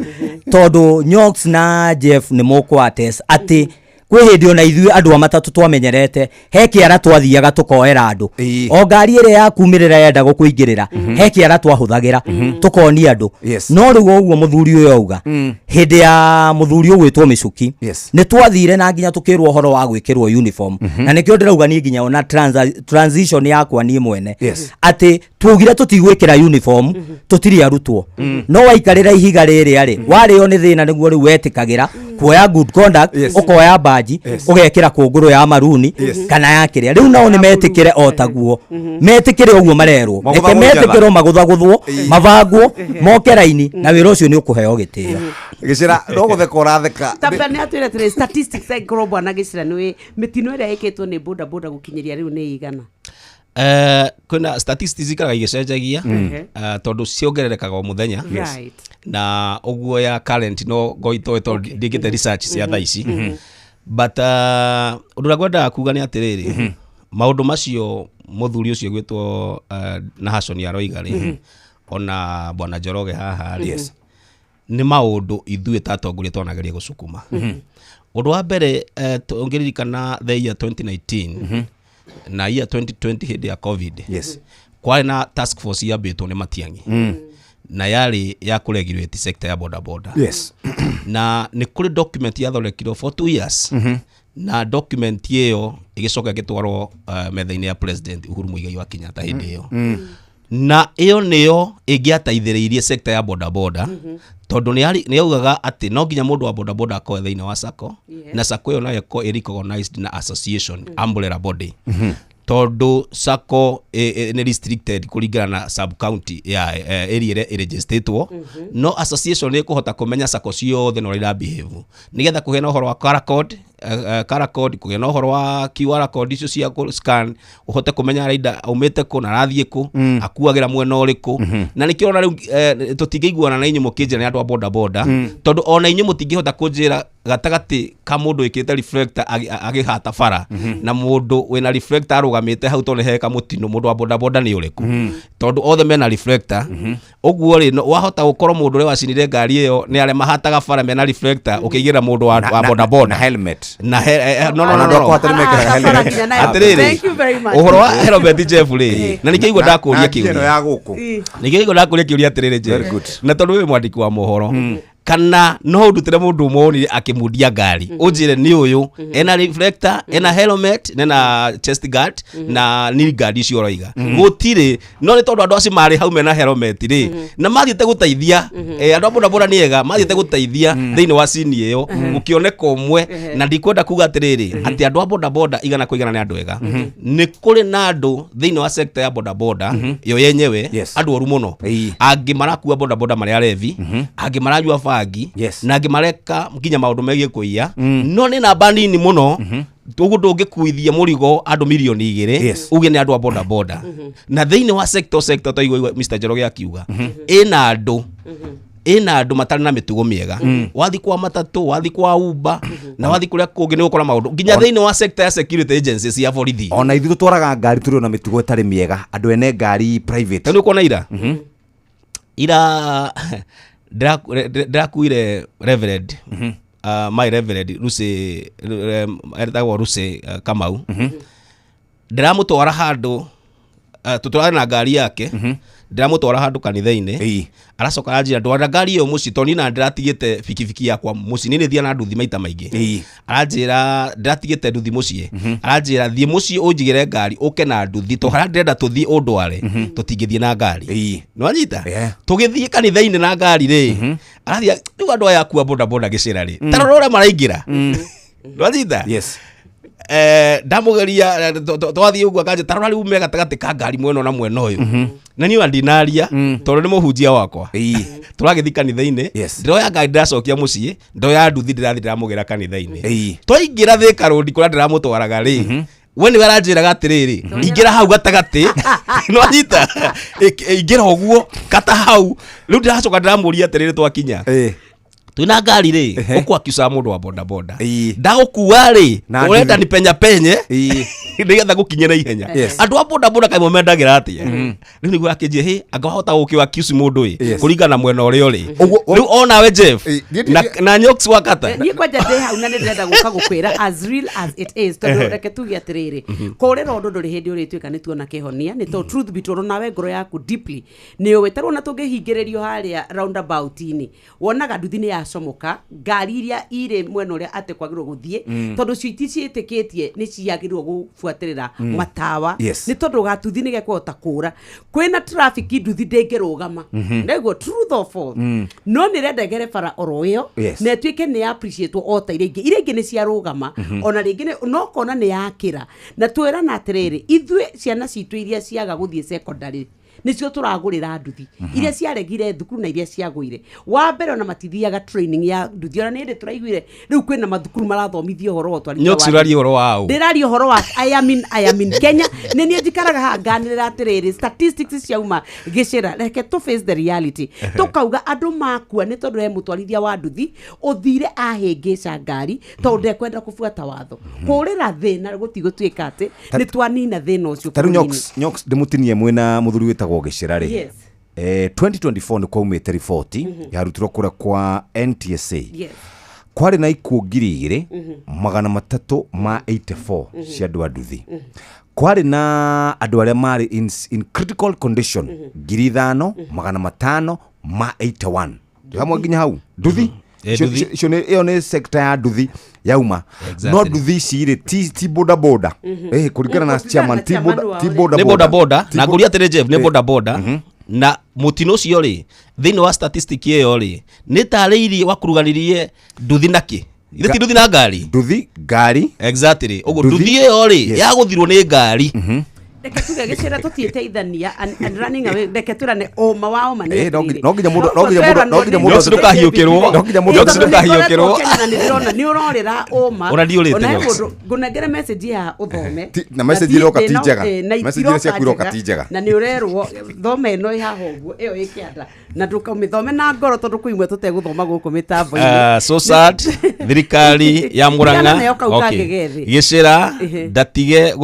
tondũ Nyox na Jeff nĩ mũkũ attest atĩ Kwĩ hĩndĩ ona ithuĩ andũ a matatũ twamenyerete he kĩara twathiaga tũkoera andũ, o ngari ĩrĩa yakumĩrĩra yenda gũkũingĩrĩra, he kĩara twahũthagĩra tũkonia andũ. No rĩu o ũguo mũthuri ũyũ auga, hĩndĩ ya mũthuri ũgwĩtwo Mĩcuki, nĩ twathire na nginya tũkĩrwo ũhoro wa gwĩkĩrwo uniform, na nĩkĩo ndĩrauga niĩ nginya ona transition yakwa niĩ mwene, atĩ twaugire tũtigwĩkĩra uniform, tũtirĩ arutwo. No waikarĩra ihiga rĩrĩa rĩ, warĩo nĩ thĩna, nĩguo rĩu wetĩkagĩra kuoya good conduct, ũkoya baji, ũgekĩra kũngũrũ ya maruni kana ya kĩrĩa. Rĩu nao nĩ metĩkĩre o taguo, metĩkĩre ũguo marerwo, reke Magũthagũthwo. Metĩkĩrwo magũthagũthwo, mabangwo, moke raini na wĩra ũcio nĩ ũkũheo gĩtĩo. Gĩcĩra no gũtheka ũratheka. Tamba nä atwä re statistics angĩkorwo bwana Gĩcira nĩ mĩtino ĩrĩa ĩkĩtwo nĩ boda boda gũkinyĩria rĩu nĩ igana? Kwĩna statistics ikaraga igĩcenjagia, tondũ ciongererekaga o mũthenya. Na ũguo ya current no ngoitoĩ tondũ ndĩkĩte research cia thaa ici, but ũndũ ũrĩa ngwendaga kuga nĩ atĩrĩrĩ, maũndũ macio mũthuri ũcio gwĩtwo Nahashon aroiga rĩ, ona bwana Njoroge haha rĩ, nĩ maũndũ ithuĩ ta atongoria twanageria gũcukuma. Ũndũ wa mbere, ũngĩririkana the year 2019 na year 2020, hĩndĩ ya COVID, kwarĩ na task force yambĩtwo nĩ Matiang'i, na yarĩ ya kũregulate sector ya boda boda. Na nĩ kũrĩ document yathondekirwo for 2 years, na document ĩyo ĩgĩcoka ĩgĩtwarwo metha-inĩ ya President Uhuru Muigai wa Kenyatta hĩndĩ ĩyo, na ĩyo nĩyo ĩngĩateithĩrĩirie sector ya boda boda, tondũ nĩ yaugaga atĩ no nginya mũndũ wa boda boda akorwo thĩinĩ wa sacco, na sacco ĩyo nayo ĩkorwo ĩ recognized na association, umbrella body, tondũ sacco nĩ restricted kũringana na sub county ya area ĩrĩa ĩregistatwo, no association nĩ ĩkũhota kũmenya sacco ciothe na ũrĩa ira behave, nĩgetha kũgĩa na ũhoro wa color code, color code, kũgĩa na ũhoro wa QR code icio cia kũ scan, ũhote kũmenya rider aumĩte kũ na arathiĩ kũ, akuagĩra mwena ũrĩkũ. Na nĩkĩo ona rĩu tũtingĩiguana na inyuĩ mũkĩnjĩra nĩ andũ a boda boda, tondũ ona inyuĩ mũtingĩhota kũnjĩra gatagatĩ ka mũndũ wĩkĩrĩte reflector agĩhata bara na mũndũ wĩna reflector arũgamĩte hau tondũ nĩ heka mũtino, mũndũ wa boda boda nĩ ũrĩkũ, tondũ othe mena reflector. Ũguo rĩ, wahota gũkorwo mũndũ ũrĩa wacinire ngari ĩyo nĩ arĩa mahataga bara mena reflector, ũkĩigĩra mũndũ wa boda boda. Na helmet. Na he, no, no, Ona no, andũ a no. kũhata nĩ mekĩraga helmet. Atĩrĩrĩ, Thank you very much. ũhoro wa helmet, Jeff, rĩ, na nĩkĩo igua ndakũria Na ngia ĩno kĩũria, ya gũkũ. Nĩkĩo igua ndakũria kĩũria atĩrĩrĩ, Jeff, na tondũ wĩ mwandĩki wa mohoro, kana no ndutĩre mũndũ ũmwe wonire akĩmundia ngari, ũnjĩre nĩ ũyũ ena reflector, ena helmet, na chest guard na knee guard icio ũroiga? Gũtirĩ. No nĩ tondũ andũ acio marĩ hau mena helmet rĩ, na mathiĩte gũteithia, andũ a bodaboda nĩ ega, mathiĩte gũteithia thĩinĩ wa cini ĩyo, gũkĩoneka ũmwe. Na ndikwenda kuga atĩrĩrĩ atĩ andũ a bodaboda 100% nĩ andũ ega. Nĩ kũrĩ na andũ thĩinĩ wa sector ya bodaboda yo yenyewe, andũ oru mũno, angĩ marakua bodaboda marĩ arevi, angĩ maranyua bangi, na angĩ mareka nginya maũndũ megiĩ kũiya, no nĩ namba nini mũno. Ũguo ndũngĩkuithia mũrigo andũ 2 mirioni uge nĩ andũ a bodaboda. Na thĩinĩ wa sector taigua Mr. Njoroge akiuga ĩna andũ matarĩ na mĩtugo mĩega. Wathi kwa matatũ, wathi kwa Uber, na wathi kũrĩa kũngĩ, nĩ ũgũkora maũndũ nginya thĩinĩ wa sector ya security agencies ya borithi. Ona ithuĩ tũtwaraga ngari tũrĩ ona mĩtugo ĩtarĩ mĩega, andũ ene ngari private. Nĩ ũkuona ira ndĩrakuire reverend, my reverend Lucy, etagwo Lucy Kamau, ndĩramũtwara handũ, tũtwarane na ngari yake, ndĩramũtwara handũ kanitha-inĩ, aracoka aranjĩra ndwara ngari ĩyo mũciĩ, tondũ niĩ na ndĩratigĩte bikibiki yakwa mũciĩ, niĩ nĩ thiaga na nduthi maita maingĩ. Aranjĩra ndĩratigĩte nduthi mũciĩ, aranjĩra thiĩ mũciĩ ũnjigĩre ngari ũke na nduthi, tondũ harĩa ndĩrenda tũthiĩ ũndware tũtingĩthiĩ na ngari. Nĩwanyita? Tũgĩthiĩ kanitha-inĩ na ngari rĩ, arathiĩ rĩu andũ aya akua bodaboda gĩcĩra rĩ, ta rora ũrĩa maraingĩra. Nĩwanyita? Ndamũgeria, twathiĩ ũguo akanja tarora rĩu me gatagatĩ ka ngari mwena na mwena ũyũ, na niĩ ndinaria tondũ nĩ mũhunjia wakwa. Tũragĩthiĩ kanitha-inĩ, ndĩroya ngari ndĩracokia mũciĩ, ndoya nduthi ndĩrathiĩ ndĩramũgĩra kanitha-inĩ. Twaingĩra Thika Road kũrĩa ndĩramũtwaraga rĩ, we nĩwe aranjĩraga atĩrĩrĩ, ingĩra hau gatagatĩ, nĩwanyita? Ingĩra ũguo kata hau. Rĩu ndĩracoka ndĩramũria atĩrĩrĩ, twakinya twina ngari rĩ, ũkwakiucaga mũndũ wa bodaboda ndagũkua rĩ, Na ũrenda nduthi. ni penya penye. Nĩgetha gũkinye na ihenya. Yes. Andũ a bodaboda kaimwe mendagĩra atĩa rĩu nĩguo akĩnjia hĩ anga wahota gũkĩwa kiuci mũndũ ĩ Yes. kũringana na mwena ũrĩa ũrĩ. Ũguo- Rĩu onawe Jeff Eh, niĩ- na Nyox wakata. Niĩ kwanja ndĩ hau na nĩ ndĩrenda gũka gũkwĩra as real as it is, tondũ Ehe. reke tuge atĩrĩrĩ, kũrĩra ũndũ ndũrĩ hĩndĩ ũrĩtuĩka nĩ tuona kĩhonia, nĩ tondũ truth be told, nawe ngoro yaku deeply nĩ ũĩ tarwo na tũngĩhingĩrĩrio harĩa roundabout-inĩ, wonaga nduthi nĩ yacomoka ngari iria irĩ mwena ũrĩa atĩ kwagĩrĩirwo gũthiĩ, tondũ cio iticiĩtĩkĩtie nĩ ciagĩrĩirwo gũbuatĩrĩra matawa. Nĩ tondũ gatuthi nĩ gekũhota kũra kwĩna traffic, nduthi ndĩngĩrũgama. Nĩguo truth or false? No nĩ renda ĩgere bara oro ĩyo na ĩtuĩke nĩ appreciate o ta iria ingĩ, iria ingĩ nĩ ciarũgama. Ona rĩngĩ no kona nĩ yakĩra na twĩrana atĩrĩrĩ, ithuĩ ciana citũ iria ciaga gũthiĩ secondary nĩcio tũragũrĩra nduthi, iria ciaregire thukuru na iria ciagũire wa mbere ona matithiaga training ya nduthi. Ona nĩ hĩndĩ tũraiguire rĩu kwĩna mathukuru marathomithia ũhoro wa ũtwarithia Nyox, wa ũraria ũhoro wa ũ? Ndĩraria ũhoro wa I am in Kenya. Nĩ niĩ njikaraga haha nganĩrĩra atĩrĩrĩ, statistics ciauma gĩcĩra, reke tũ face the reality, tũkauga andũ makua nĩ tondũ he mũtwarithia wa nduthi ũthire ahĩngĩca ngari tondũ ndekwenda kũbuata watho. Kũrĩra thĩna gũtigũtuĩka atĩ nĩ twanina thĩna ũcio Ta rĩu bũrũri-inĩ. Nyox, ndĩmũtinie mwĩna mũthuri wĩtagwo Gĩcĩra rĩ. 2024 nĩ kwaumĩte riboti yarutirwo kũrĩa kwa NTSA. Kwarĩ na ikuũ 2384 cia andũ a nduthi. Kwarĩ na andũ arĩa marĩ in critical condition 5581. Hamwe nginya hau nduthi. Eh, nduthi. Icio ĩyo nĩ sector ya nduthi yauma. No nduthi ici rĩ ti boda boda. Kũringana na Kũringana chairman, na ti chairman boda, wao ti rĩ. boda Nĩ boda boda. Ti Na ngũria atĩrĩ, Jeff, nĩ boda boda na mũtino ũcio rĩ, thĩinĩ wa statistic ĩyo rĩ, nĩ tarĩirie wakuruganirie nduthi na kĩ? Ithe ti nduthi na ngari? Nduthi, ngari. Exactly, ũguo. Nduthi. Nduthi ĩyo rĩ yagũthirwo nĩ ngari. Reke tuge gĩcĩra tũtiĩteithania and running away, reke twĩrane ũma wa ũma nĩ Eh, no atĩrĩrĩ. nginya no nginya mũndũ Nyox, ndũkahiũkĩrwo. No nginya mũndũ Nyox, ndũkahiũkĩrwo. Kenya na nĩ ndĩrona nĩ ũrorĩra ũma. Ona ndiũrĩte, Ona he Nyox. mũndũ ngũnengere message haha ũthome. Na message iroka ti njega. Message iria ciaku iroka ti njega. Na nĩ ũrerwo thome ĩno ĩ haha ũguo, ĩyo ĩ kĩanda, na ndũkamĩthome na ngoro tondũ kwĩ imwe tũtegũthoma gũkũ mĩtambo-inĩ. Ah, so sad, thirikari ya Tigana Murang'a. nayo kau kangĩgethĩ. Gĩcĩra ndatige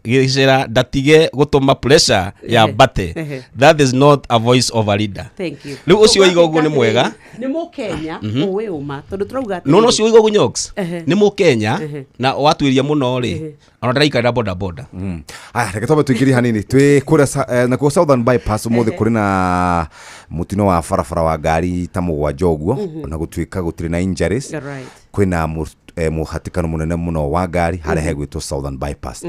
gĩcĩra ndatige gũtũma pressure ya mbate. That is not a voice of a leader. Thank you. Rĩu ũcio waiga ũguo nĩ mwega. Nĩ mũkenya ũĩ ũma tondũ tũrauga No no atĩrĩrĩ. ũcio waiga ũguo, Nyox, nĩ mũkenya na watuĩria mũno rĩ, ona ndaraikarĩra boda boda. Aya, reke twambe tũingĩrie hanini twĩ kũrĩa nakuo Southern Bypass. Ũmũthĩ kũrĩ na mũtino wa barabara wa ngari ta mũgwanja ũguo, ona gũtuĩka gũtirĩ na injuries. Kwĩna mũhatĩkano mũnene mũno wa ngari harĩa hegwĩtwo Southern Bypass.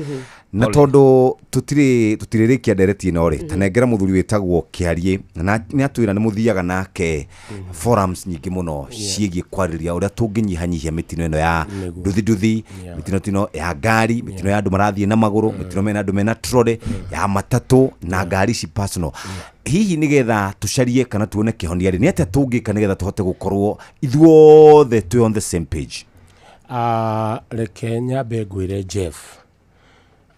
Na tondũ tũtirĩrĩkia ndereti ĩno rĩ, tanengera mũthuri wĩtagwo Kĩariĩ na nĩ atwĩra nĩ mũthiaga nake forums nyingĩ mũno ciĩgiĩ kwarĩrĩria ũrĩa tũngĩnyihanyihia mĩtino ĩno ya nduthi nduthi, mĩtino tino ya ngari, mĩtino ya andũ marathiĩ na magũrũ, mĩtino mena andũ mena trolley, ya matatũ na ngari ici personal. Hihi nĩgetha tũcarie kana tuone kĩhonia rĩ, nĩ atĩa tũngĩka nĩgetha tũhote gũkorwo ithuothe twĩ on the same page? Ah, reke nyambe ngwĩre Jeff,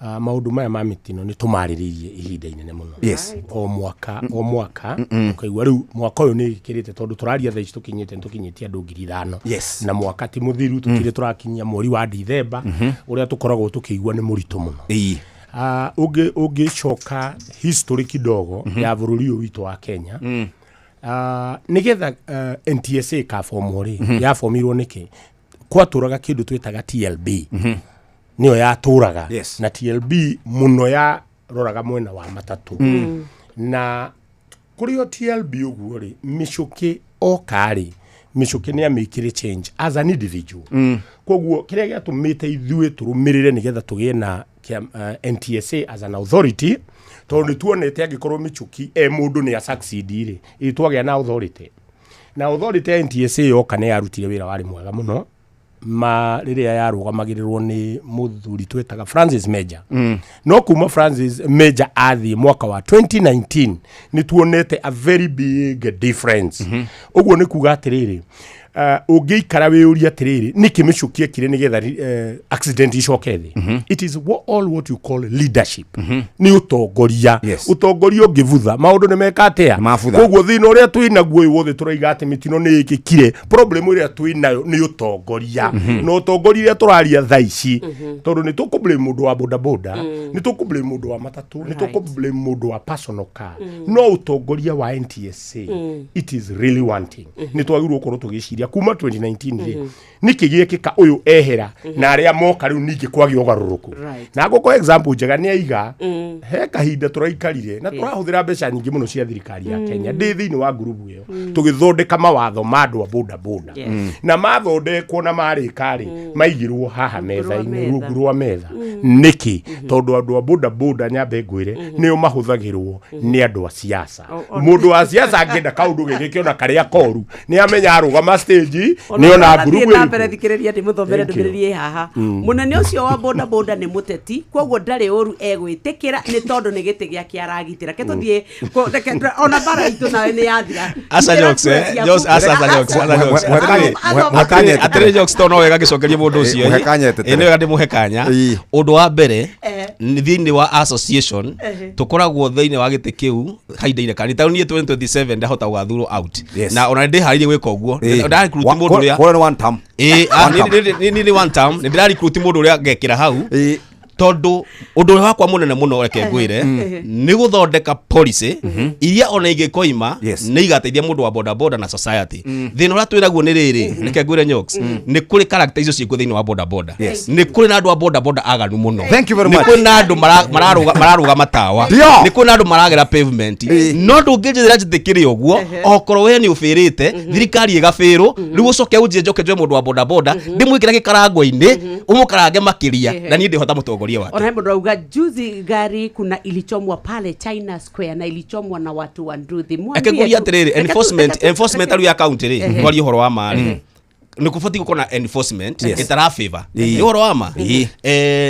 maũndũ maya ma mĩtino nĩ tũmarĩrĩirie ihinda inene mũno. O mwaka o mwaka ũkaigua rĩu mwaka ũyũ nĩ ĩkĩrĩte, tondũ tũraria thaa ici tũkinyĩte nĩ tũkinyĩtie andũ 5,000. Na mwaka ti mũthiru, tũtirĩ tũrakinyia mweri wa Dithemba ũrĩa tũkoragwo tũkĩigua nĩ mũritũ mũno. Ah, ũngĩcoka history kidogo ya bũrũri ũyũ witũ wa Kenya, nĩgetha NTSA ĩkabomwo rĩ, yabomirwo nĩkĩ? Kwatũraga kĩndũ twĩtaga TLB, nĩyo yatũraga. Na TLB mũno yaroraga mwena wa matatũ. Na kũrĩ o TLB ũguo rĩ, mĩcũkĩ oka rĩ, mĩcũkĩ nĩ amĩkire change as an individual. Koguo kĩrĩa gĩatũmĩte ithuĩ tũrũmĩrĩre nĩgetha tũgĩe na NTSA as an authority, tondũ nĩ tuonete angĩkorwo mĩchuki e mũndũ nĩ a succeed rĩ, ĩ twagĩa na authority, na authority ya NTSA yoka nĩ yarutire wĩra warĩ mwega mũno ma rĩrĩa yarũgamagĩrĩrwo nĩ mũthuri twĩtaga Francis Major. No kuma Francis Major athiĩ mwaka wa 2019, nĩ tuonete a very big difference. Ũguo nĩ kuga atĩrĩrĩ, Ũngĩikara wĩyũrie atĩrĩrĩ, nĩkĩ Mĩchuki ekire nĩgetha accident icoke thĩ? It is all what you call leadership. Nĩ ũtongoria. Ũtongoria ũngĩbutha, maũndũ nĩ meka atĩa? Mabutha. Koguo thĩna ũrĩa twĩ naguo ũyũ wothe tũraiga atĩ mĩtino nĩ ĩkĩkire, problem ĩrĩa twĩ nayo nĩ ũtongoria. Na ũtongoria ũrĩa tũraria thaa ici, tondũ nĩ tũkũ blame mũndũ wa bodaboda, nĩ tũkũ blame mũndũ wa matatũ, nĩ tũkũ blame mũndũ wa personal car, no ũtongoria wa NTSA, it is really wanting. Nĩ twagĩrĩirwo gũkorwo tũgĩciria kuma 2019 rĩ, nĩkĩ gĩekĩka ũyũ ehera na arĩa moka rĩu ningĩ kwagĩa ũgarũrũku. Na ngũkũ example njega nĩ aiga he kahinda tũraikarire na tũrahũthĩra mbeca nyingĩ mũno cia thirikari ya Kenya, ndĩ thĩinĩ wa ngurubu ĩyo, tũgĩthondeka mawatho ma andũ a bodaboda. Na mathondekwo na marĩka rĩ, maigirwo haha metha-inĩ, metha. rungu rwa metha. Nĩkĩ? Tondũ andũ a bodaboda, nyambe ngwĩre, nĩo mahũthagĩrwo nĩ andũ a siasa. Mũndũ wa siasa angĩenda kaũndũ gĩgĩke ona karĩa koru, nĩ amenya arũgama stage nĩ ona ngurubu na mbere ĩrĩkũ. Thikĩrĩria ndĩmũthomere Thank you. ndũmĩrĩri ĩ haha. Mũnene ũcio wa bodaboda nĩ mũteti, koguo ndarĩ ũru egwĩtĩkĩra nĩ tondũ nĩ gĩtĩ gĩake aragitĩra. Ke tũthiĩ ona bara itũ nawe nĩ yathira. Aca Gitĩra jokes, kura eh. ciaku. Jokes, aca, aca, jokes, aca, jokes. Atĩrĩ jokes, to no wega ngĩcokeria mũndũ ũcio. Mũhe kanya etetere. Ĩ, nĩ wega ndĩmũhe kanya. Ũndũ wa mbere, nĩ thĩinĩ wa association tũkoragwo thĩinĩ wa gĩtĩ kĩu kahinda-inĩ kanini. Ta rĩu niĩ 2027 ndahota gũgathurwo out. Na ona nĩndĩharĩirie gwĩka ũguo. Ndarecruit mũndũ ũrĩa Kũrĩa nĩ one term. Ĩ, One term. nĩ one term. Nĩ ndĩrarecruit mũndũ ũrĩa ngekĩra hau, tondũ ũndũ ũrĩa wakwa mũnene mũno, reke ngwĩre, nĩ gũthondeka policy iria ona ingĩkoima nĩ igateithia mũndũ wa bodaboda na society. Thĩna ũrĩa twĩnaguo nĩ rĩrĩ, reke ngwĩre Nyox, nĩ kũrĩ character icio ciĩkuo thĩinĩ wa bodaboda. Nĩ kũrĩ na andũ a bodaboda aganu mũno. Thank you very Nĩ much. kũrĩ na andũ mararũga matawa. Ndio. Nĩ kũrĩ na andũ maragera pavement, no ndũngĩnjĩra njĩtĩkĩre ũguo okorwo we nĩ ũbĩrĩte thirikari ĩgabĩrwo, rĩu ũcoke ũnjie njoke njoe mũndũ wa bodaboda ndĩmwĩkĩre gĩkarango-inĩ ũmũkarange makĩria, na niĩ ndĩhota mũtongoria wake. Ona he mũndũ auga juzi gari kuna ilichomwa pale China Square na ilichomwa na watu wa nduthi. Mwambie Eke ngũria atĩrĩrĩ, enforcement tarĩu ya county rĩ, twarie ũhoro wa ma rĩ, nĩ kũbatiĩ gũkorwo na enforcement ĩtara favor. Nĩ ũhoro wa ma.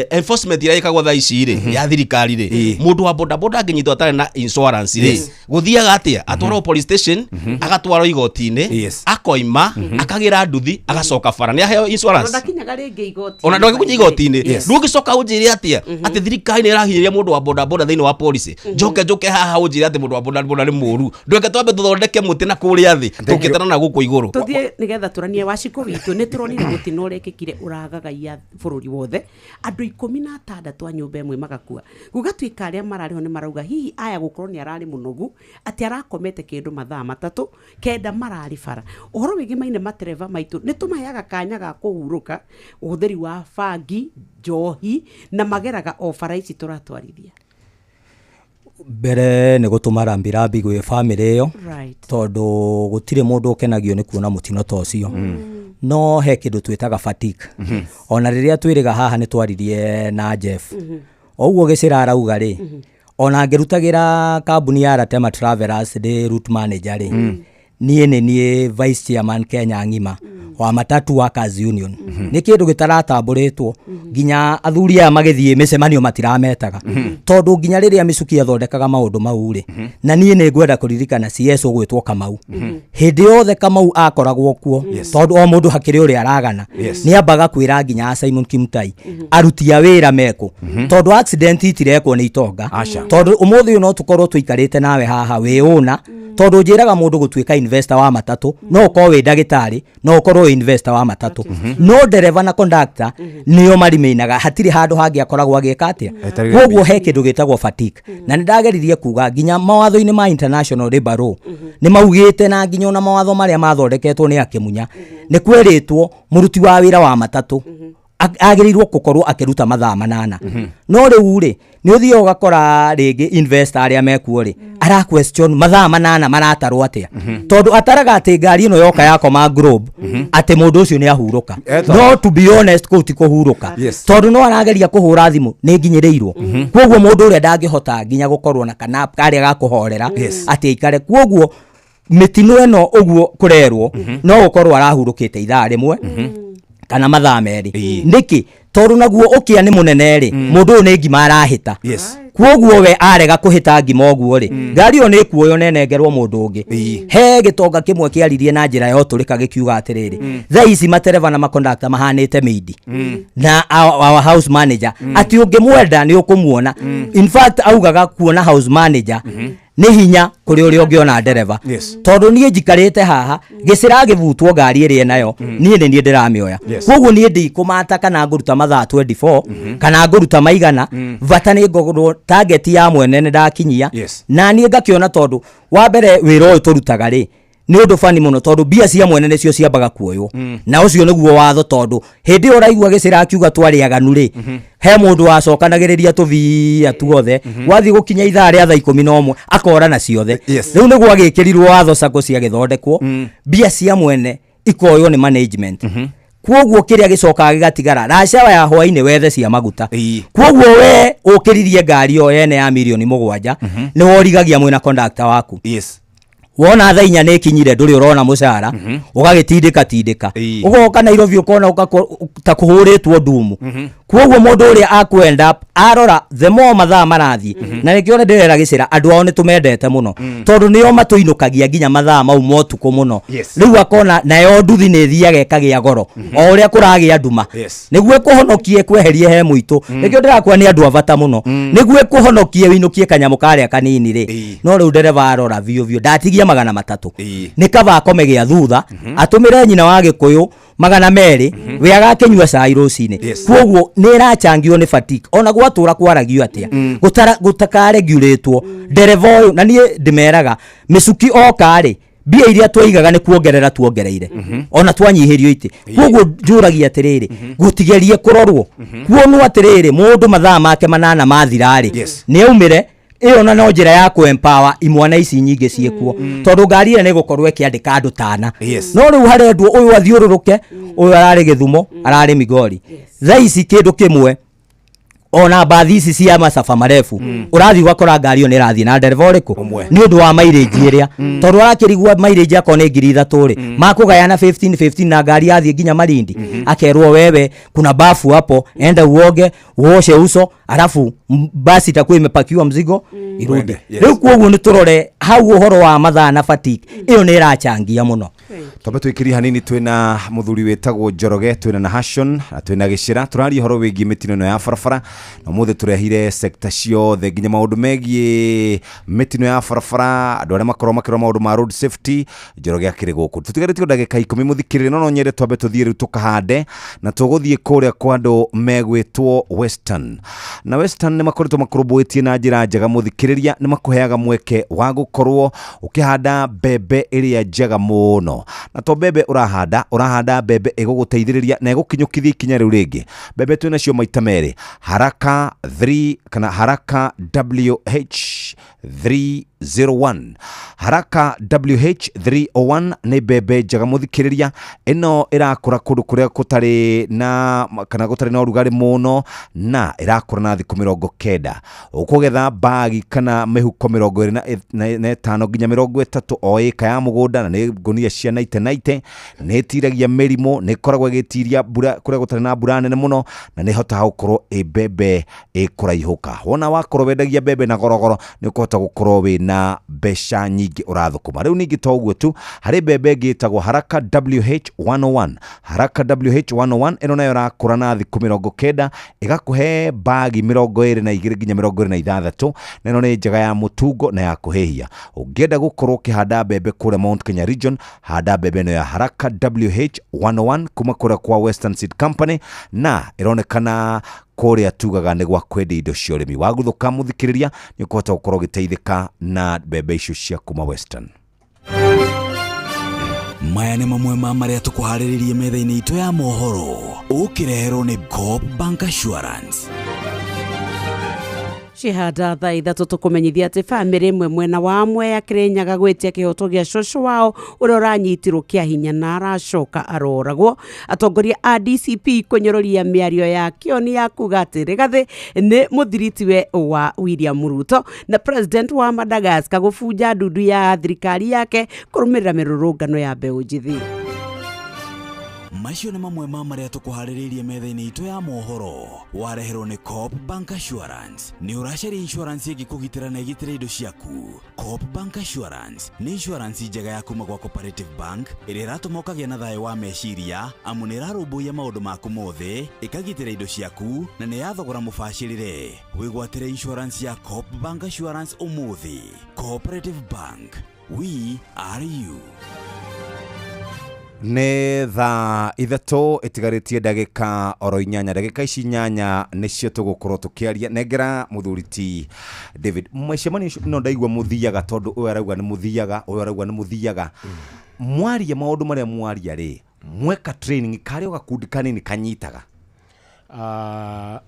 Enforcement ĩrĩa ĩkagwo thaa ici rĩ ya thirikari rĩ, mũndũ wa bodaboda angĩnyitwo atarĩ na insurance rĩ, gũthiaga atĩa? Atwarwo police station, agatwarwo igoti-inĩ, akoima, akagĩra nduthi, agacoka bara, nĩ aheo insurance. Ona ndakinyaga rĩngĩ igoti. Ona ndwagĩkunya igoti-inĩ. Rĩu ũgĩcoka ũnjĩre atĩa atĩ thirikari nĩ ĩrahinyĩrĩria mũndũ wa bodaboda thĩinĩ wa policy, njoke njoke haha ũnjĩre atĩ mũndũ wa bodaboda nĩ mũũru? Ndweke twambe tũthondeke mũtĩ na kũrĩa thĩ, tũngĩtana na gũkũ igũrũ. Tũthiĩ nĩgetha tũranie wacikũ witũ. Nĩ tũronire mũtino ũrekĩkire ũragagaia bũrũri wothe, andũ 16 a nyũmba ĩmwe magakua. Gũgatuĩka arĩa mararĩho nĩ marauga hihi aya gũkorwo nĩ ararĩ mũnogu, atĩ arakomete kĩndũ mathaa 3 kenda mararĩ bara. Ũhoro wĩgĩmaine matereba maitũ nĩ tũmaheaga kanya ga kũhurũka, ũhũthĩri wa bangi, njohi, na mageraga o bara ici tũratwarithia. Mbere nĩ gũtũma rambirambi gwĩ bamĩrĩ ĩyo, tondũ gũtirĩ mũndũ ũkenagio nĩ kuona mũtino ta ũcio. No he kĩndũ twĩtaga fatigue. Ona rĩrĩa twĩrĩga haha nĩ twaririe na Jeff, o ũguo gĩcĩra arauga rĩ, ona ngĩrutagĩra kambuni ya Ratema Travelers ndĩ route manager rĩ, niĩ nĩ niĩ vice chairman Kenya ng'ima wa Matatu Workers Union. Nĩ kĩndũ gĩtaratambũrĩtwo, nginya athuri aya magĩthiĩ mĩcemanio matirametaga, tondũ nginya rĩrĩa Mĩcuki athondekaga maũndũ mau rĩ, na niĩ nĩ ngwenda kũririkana CS ũgwĩtwo Kamau, hĩndĩ yothe Kamau akoragwo kuo, tondũ o mũndũ hakĩrĩ ũrĩa aragana, nĩ ambaga kwĩra nginya Simon Kimutai aruti a wĩra mekũ, tondũ accident itirekwo nĩ itonga. Aca. Tondũ ũmũthĩ ũyũ no tũkorwo tũikarĩte nawe haha wĩ ũna, tondũ njĩraga mũndũ gũtuĩka investor wa matatũ, no ũkorwo wĩ ndagĩtarĩ, no ũkorwo wĩ investor wa matatũ, no ndereba na conductor nĩo marimeinaga, hatirĩ handũ hangĩ akoragwo agĩka atĩa. Eterere. Koguo he kĩndũ gĩtagwo fatigue, na nĩ ndageririe kuga nginya mawatho-inĩ ma international labour law nĩ maugĩte, na nginya ona mawatho marĩa mathondeketwo nĩ akĩmunya, nĩ kwerĩtwo mũruti wa wĩra wa matatũ agĩrĩirwo gũkorwo akĩruta mathaa 8. No rĩu rĩ, nĩ ũthiaga ũgakora rĩngĩ investor arĩa mekuo rĩ, ara question mathaa 8 maratarwo atĩa, tondũ ataraga atĩ ngari ĩno yoka yakoma Globe atĩ mũndũ ũcio nĩ ahurũka. Eto. No to be honest, kũu ti kũhurũka, tondũ no arageria kũhũra thimũ nĩ nginyĩrĩirwo. Koguo mũndũ ũrĩa ndangĩhota nginya gũkorwo na kana karĩa ga kũhorera atĩ aikare. Koguo mĩtino ĩno ũguo kũrerwo, no gũkorwo arahurũkĩte ithaa 1 kana mathaa 2. Nĩkĩ? Tondu naguo ukia ni munene ri, mundu uyu ni ngima arahita. Yes. Kuoguo we arega kuhita ngima uguo ri, ngari iyo ni kuoyo nenengerwo mundu ungi. He gitonga kimwe kiaririe na njira ya uturika gikiuga atiriri, thaa ici matereva na makondakta mahanite mĩindi na our house manager ati ungimwenda ni ukumuona. In fact augaga kuona house manager nĩ hinya kũrĩ ũrĩa ũngĩona ndereba. Yes. Tondũ niĩ njikarĩte haha gĩcĩra gĩbutwo ngari ĩrĩa nayo niĩ nĩ niĩ ndĩramĩoya. Yes. Koguo niĩ ndikũmata kana ngũruta mathaa 24 kana ngũruta maigana, bata nĩ ngorwo target ya mwene nĩ ndakinyia. Yes. Na niĩ ngakĩona tondũ wa mbere wĩra ũyũ tũrutaga rĩ nĩ ũndũ bani mũno tondũ mbia cia mwene nĩcio ciambaga kuoywo, na ũcio nĩguo watho tondũ hĩndĩ ĩyo ũraigua gĩcĩra akiuga twarĩ aganu rĩ, he mũndũ wacokanagĩrĩria tũbia tuothe, wathiĩ gũkinya ithaa rĩa thaa 11 akora na ciothe. Yes. Rĩu nĩguo agĩkĩrirwo watho sacco ciagĩthondekwo, mbia cia mwene ikoywo nĩ management. Kuoguo kĩrĩa gĩcokaga gĩgatigara racawa ya hwainĩ wethe cia maguta. Kuoguo we ũkĩririe ngari ĩyo yene ya mirioni 7 nĩ worigagia mwĩna conductor waku. Yes. Wona thaa 4 nĩ ikinyire ndũrĩ ũrona mũcara, ũgagĩtindĩka tindĩka, ũgoka Nairobi ũkona ta kũhũrĩtwo ndumu. Kuoguo mũndũ ũrĩa akwenda arora the more mathaa marathiĩ, na nĩkĩo ndĩrera gĩcĩra andũ ao nĩ tũmendete mũno tondũ nĩo matũinũkagia nginya mathaa mau ma ũtukũ mũno. Yes. Rĩu akona nayo nduthi nĩ ĩthiaga ĩkagĩa goro o ũrĩa kũragĩa nduma. Yes. Nĩguo ĩkũhonokie kweherie he mũitũ, nĩkĩo ndĩrakua nĩ andũ a bata mũno, nĩguo ĩkũhonokie wĩinũkie kanyamũ karĩa kanini rĩ. No rĩu ndereba arora biũ biũ ndatigia 300, nĩ kaba akome gĩa thutha atũmĩre nyina wa Gĩkũyũ 200 we agakĩnyua cai rũcinĩ. Yes. Kuoguo nĩ ĩrachangio nĩ fatigue ona gwatũra kwaragio atĩa gũtakaregurĩtwo ndereba ũyũ. Na niĩ ndĩmeraga mĩcuki oka rĩ, mbia iria twaigaga nĩ kuongerera tuongereire, ona twanyihĩrio itĩ. Koguo njũragia atĩrĩrĩ, gũtigerie kũrorwo kuonwo atĩrĩrĩ, mũndũ mathaa make 8 mathira rĩ, Yes. nĩ aumĩre ĩyo na no njĩra ya kũ empower imwana ici nyingĩ ciĩkuo tondũ ngari ĩrĩa nĩ ĩgũkorwo ĩkĩandĩka andũ tana. Yes. No rĩu harendwo ũyũ athiũrũrũke, ũyũ ararĩ Gĩthumo, ararĩ Migori. Thaa ici kĩndũ kĩmwe ona bathi ici cia masafa marefu ũrathiĩ ũgakora ngari ĩyo nĩ ĩrathiĩ na ndereba ũrĩkũ nĩ ũndũ wa mileage ĩrĩa, tondũ arakĩrigwo mileage akorwo nĩ 3000 rĩ, makũgayana 15 15 na ngari yathiĩ nginya Malindi, akerwo wewe kuna bafu hapo, enda uoge uoshe uso, alafu basi itakuwa imepakiwa mzigo irudi. Uende, yes. Rĩu kuoguo nĩ tũrore hau ũhoro wa mathaa na fatigue ĩyo nĩ ĩrachangia mũno. Twambe twĩkĩrie hanini twĩna mũthuri wĩtagwo Njoroge, twĩna Nahashon na twĩna Gĩcĩra, tũraria ũhoro wĩgiĩ mĩtino ĩno ya barabara, na ũmũthĩ tũrehire sekta ciothe nginya maũndũ megiĩ mĩtino ya barabara, andũ arĩa makoragwo makĩrora maũndũ ma road safety. Njoroge akĩrĩ gũkũ, tũtigarĩtio ndagĩka 10 mũthikĩrĩrie, no no nyende twambe tũthiĩ rĩu tũkahande, na tũgũthiĩ kũrĩa kwa andũ megwĩtwo Western, na Western nĩ makoretwo makũrũmbũĩtie na njĩra njega mũthikĩrĩria, nĩ makũheaga mweke wa gũkorwo ũkĩhanda mbembe ĩrĩa njega mũno, na to mbembe ũrahanda mbembe ĩgũgũteithĩrĩria na ĩgũkinyũkithia ikinya rĩu rĩngĩ. Mbembe twĩ nacio maita merĩ, Haraka 3 kana Haraka WH 301. Haraka WH301 nĩ mbembe njega mũthikĩrĩria, ĩno ĩrakũra kũndũ kũrĩa gũtarĩ na kana gũtarĩ na ũrugarĩ mũno, na ĩrakũra na thikũ 90. Ũkũgetha mbagi kana mĩhuko 25 nginya 30 o ĩka ya mũgũnda, na nĩ ngũnia cia 90 90. Nĩ ĩtiragia mĩrimũ, nĩ ĩkoragwo ĩgĩtiria mbura kũrĩa gũtarĩ na mbura nene mũno, na nĩ ĩhotaga gũkorwo ĩ mbembe ĩkũraihũka. Wona wakorwo wendagia mbembe na gorogoro, nĩ ũkũhota gũkorwo wĩna mbeca nyingĩ ũrathũkũma. Rĩu ningĩ to ũguo tu, harĩ mbembe ĩngĩ ĩtagwo Haraka WH101. Haraka WH101 ĩno nayo ĩrakũra na thikũ 90, ĩgakũhe mbagi 22 nginya 26, na ĩno nĩ njega ya mũtungo na ya kũhĩhia. Ũngĩenda gũkorwo ũkĩhanda mbembe kũrĩa Mount Kenya region, handa mbembe ĩno ya Haraka WH101 kuma kũrĩa kwa Western Seed Company, na ĩronekana kũrĩa tugaga nĩ gwa kwendia indo cia ũrĩmi. Waguthũka mũthikĩrĩria, nĩ ũkũhota gũkorwo ũgĩteithĩka na mbembe icio cia kuma Western. Maya nĩ mamwe ma marĩa tũkũharĩrĩrie metha-inĩ itũ ya mohoro, ũkĩreherwo nĩ Coop Bank Assurance. Cihanda thaa 3 tũkũmenyithia atĩ bamĩrĩ ĩmwe mwena wa Mwea Kĩrĩnyaga gwĩtia kĩhoto gĩa cũcũ wao ũrĩa ũranyitirwo kĩa hinya na aracoka aroragwo. Atongoria a DCP kũnyũrũria mĩario ya Kĩoni ya kuga atĩ Rigathĩ nĩ mũthiritiwe wa William Ruto, na president wa Madagascar gũbunja ndundu ya thirikari yake kũrũmĩrĩra mĩrũrũngano ya mbeũ njĩthĩ. Macio nĩ mamwe ma marĩa tũkũharĩrĩirie metha-inĩ itũ ya mohoro. Wareherwo nĩ Coop Bank Assurance. Nĩ ũracaria insurance ĩngĩkũgitĩra na ĩgitĩre indo ciaku. Coop Bank Assurance nĩ insurance njega ya kuma gwa Cooperative Bank ĩrĩa ĩratũma ũkagĩa na thayũ wa meciria amu nĩ ĩrarũmbũiya maũndũ maku mothe, ĩkagitĩra indo ciaku na nĩ ya thogora mũbacĩrĩre. Wĩgwatĩre insurance ya Coop Bank Assurance ũmũthĩ. Cooperative Bank, we are you. Nĩ thaa 3 ĩtigarĩtie ndagĩka oro 8. Ndagĩka ici 8 nĩcio tũgũkorwo tũkĩaria. Nengera mũthuri ti David mĩcemanio icio no ndaigua mũthiaga, tondũ ũyũ arauga nĩ mũthiaga, ũyũ arauga nĩ mũthiaga. Mwaria maũndũ marĩa mwaria rĩ, mweka training karĩ o gakundi kanini kanyitaga?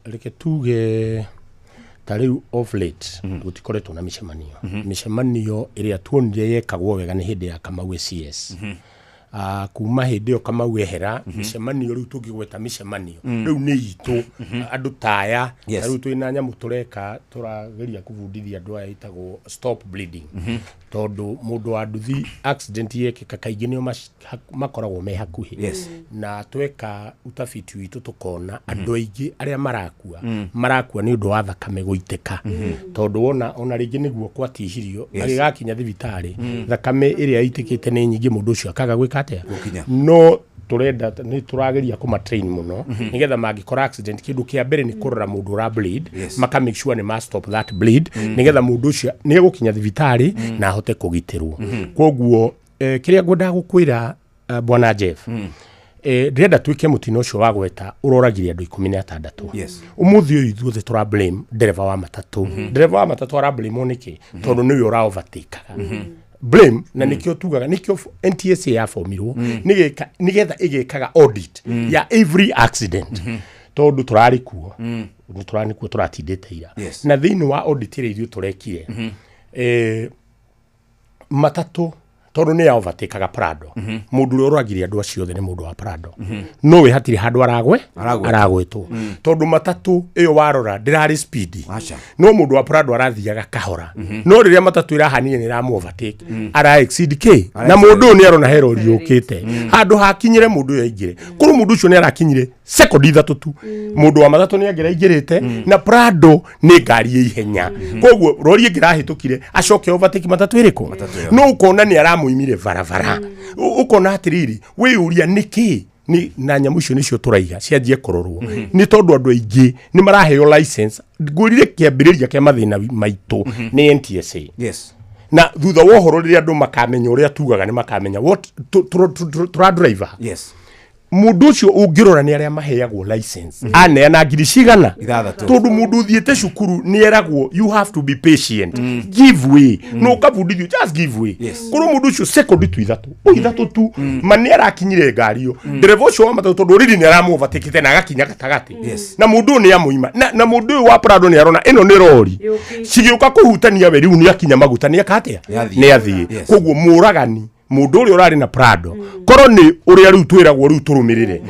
Reke tuge ta rĩu of late gũtikoretwo na mĩcemanio. Mĩcemanio ĩrĩa tuonire yekagwo wega nĩ hĩndĩ ya Kamau CS. Kuma hĩndĩ ĩyo Kamau ehera, mĩcemanio rĩu tũngĩgweta mĩcemanio rĩu nĩ itũ andũ taya. Ta rĩu twĩna nyamũ tũreka, tũrageria kũbundithia andũ aya ĩtagwo stop bleeding, tondũ mũndũ wa nduthi accident yekĩka kaingĩ nĩo makoragwo me hakuhĩ. Na tweka utafiti witũ tũkona andũ aingĩ arĩa marakua marakua nĩ ũndũ wa thakame gũitĩka, tondũ wona ona rĩngĩ nĩguo kwatihirio, agĩgakinya thibitarĩ thakame ĩrĩa ĩitĩkĩte nĩ nyingĩ, mũndũ ũcio akaga gwĩka atĩa? Gũkinya. No tũrenda nĩ tũrageria kũma train mũno nĩgetha mangĩkora accident, kĩndũ kĩa mbere nĩ kũrora mũndũ ũra bleed, maka make sure nĩ ma stop that bleed, nĩgetha mũndũ ũcio nĩ egũkinya thibitarĩ na ahote kũgitĩrwo. Koguo kĩrĩa ngwendaga gũkwĩra, bwana Jeff, ndĩrenda tuĩke mũtino ũcio wa gweta ũroragire andũ 16. Ũmũthĩ ũyũ ithuothe tũra blame ndereba wa matatũ. Ndereba wa matatũ ara blame nĩkĩ? Tondũ nĩwe ũra overtake blame, na nĩkĩo tugaga nĩkĩo NTSA yabomirwo nĩgetha ĩgĩkaga audit ya every accident, tondũ tũrarĩ kuo, nĩ tũrarĩ kuo, tũratindĩte ira. Na thĩinĩ wa audit ĩrĩa ithuĩ tũrekire, matatũ tondũ nĩ ya overtakaga Prado, mũndũ ũrĩa ũragire andũ acio othe nĩ mũndũ wa Prado, no we hatirĩ handũ aragwe. Aragwetwo. Aragwetwo tondũ matatũ ĩyo warora ndĩrarĩ speed, no mũndũ wa Prado arathiaga kahora, no rĩrĩa matatũ ĩrahanire nĩ ĩramu overtake, ara exceed k na mũndũ ũyũ nĩ arona he rori yũkĩte handũ hakinyĩre mũndũ ũyũ aingĩre. Korwo mũndũ ũcio nĩ arakinyire sekondi 3 tu, mũndũ wa matatũ nĩ angĩra aingĩrĩte, na Prado nĩ ngari ya ihenya, koguo rori ĩngĩ ĩrahĩtũkire acoke overtake matatũ ĩrĩkũ, no ũkona nĩ aramũimire barabara. Ũkona atĩrĩrĩ, wĩyũria nĩkĩ nĩ na nyamũ icio nĩcio tũraiga cianjie kũrorwo, nĩ tondũ andũ aingĩ nĩ maraheo license. Ngwĩrire kĩambĩrĩria kĩa mathĩna maitũ nĩ NTSA. Na thutha wa ũhoro rĩrĩa andũ makamenya ũrĩa tugaga, nĩ makamenya what tũra driver. Mũndũ ũcio ũngĩrora nĩ arĩa maheagwo license aneana ngiri cigana? 6. Tondũ mũndũ ũthiĩte cukuru nĩ eragwo you have to be patient, give way, no ũkabundithio just give way. Korwo mũndũ ũcio sekondi tu 3 o 3 tu ma nĩ arakinyire ngari ĩyo, ndereba ũcio wa matatũ tondũ already nĩ aramu-overtakĩte na agakinya gatagatĩ, na mũndũ ũyũ nĩ amũima, na mũndũ ũyũ wa Prado nĩ arona ĩno nĩ rori cigĩũka kũhutania, we rĩu nĩ akinya maguta, nĩ eka atĩa? Nĩ athiĩ. Nĩ athiĩ. Koguo mũragani mũndũ ũrĩa ũrarĩ na Prado, korwo nĩ ũrĩa rĩu twĩragwo rĩu tũrũmĩrĩre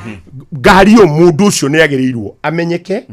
ngari ĩyo, mũndũ ũcio nĩ agĩrĩirwo amenyeke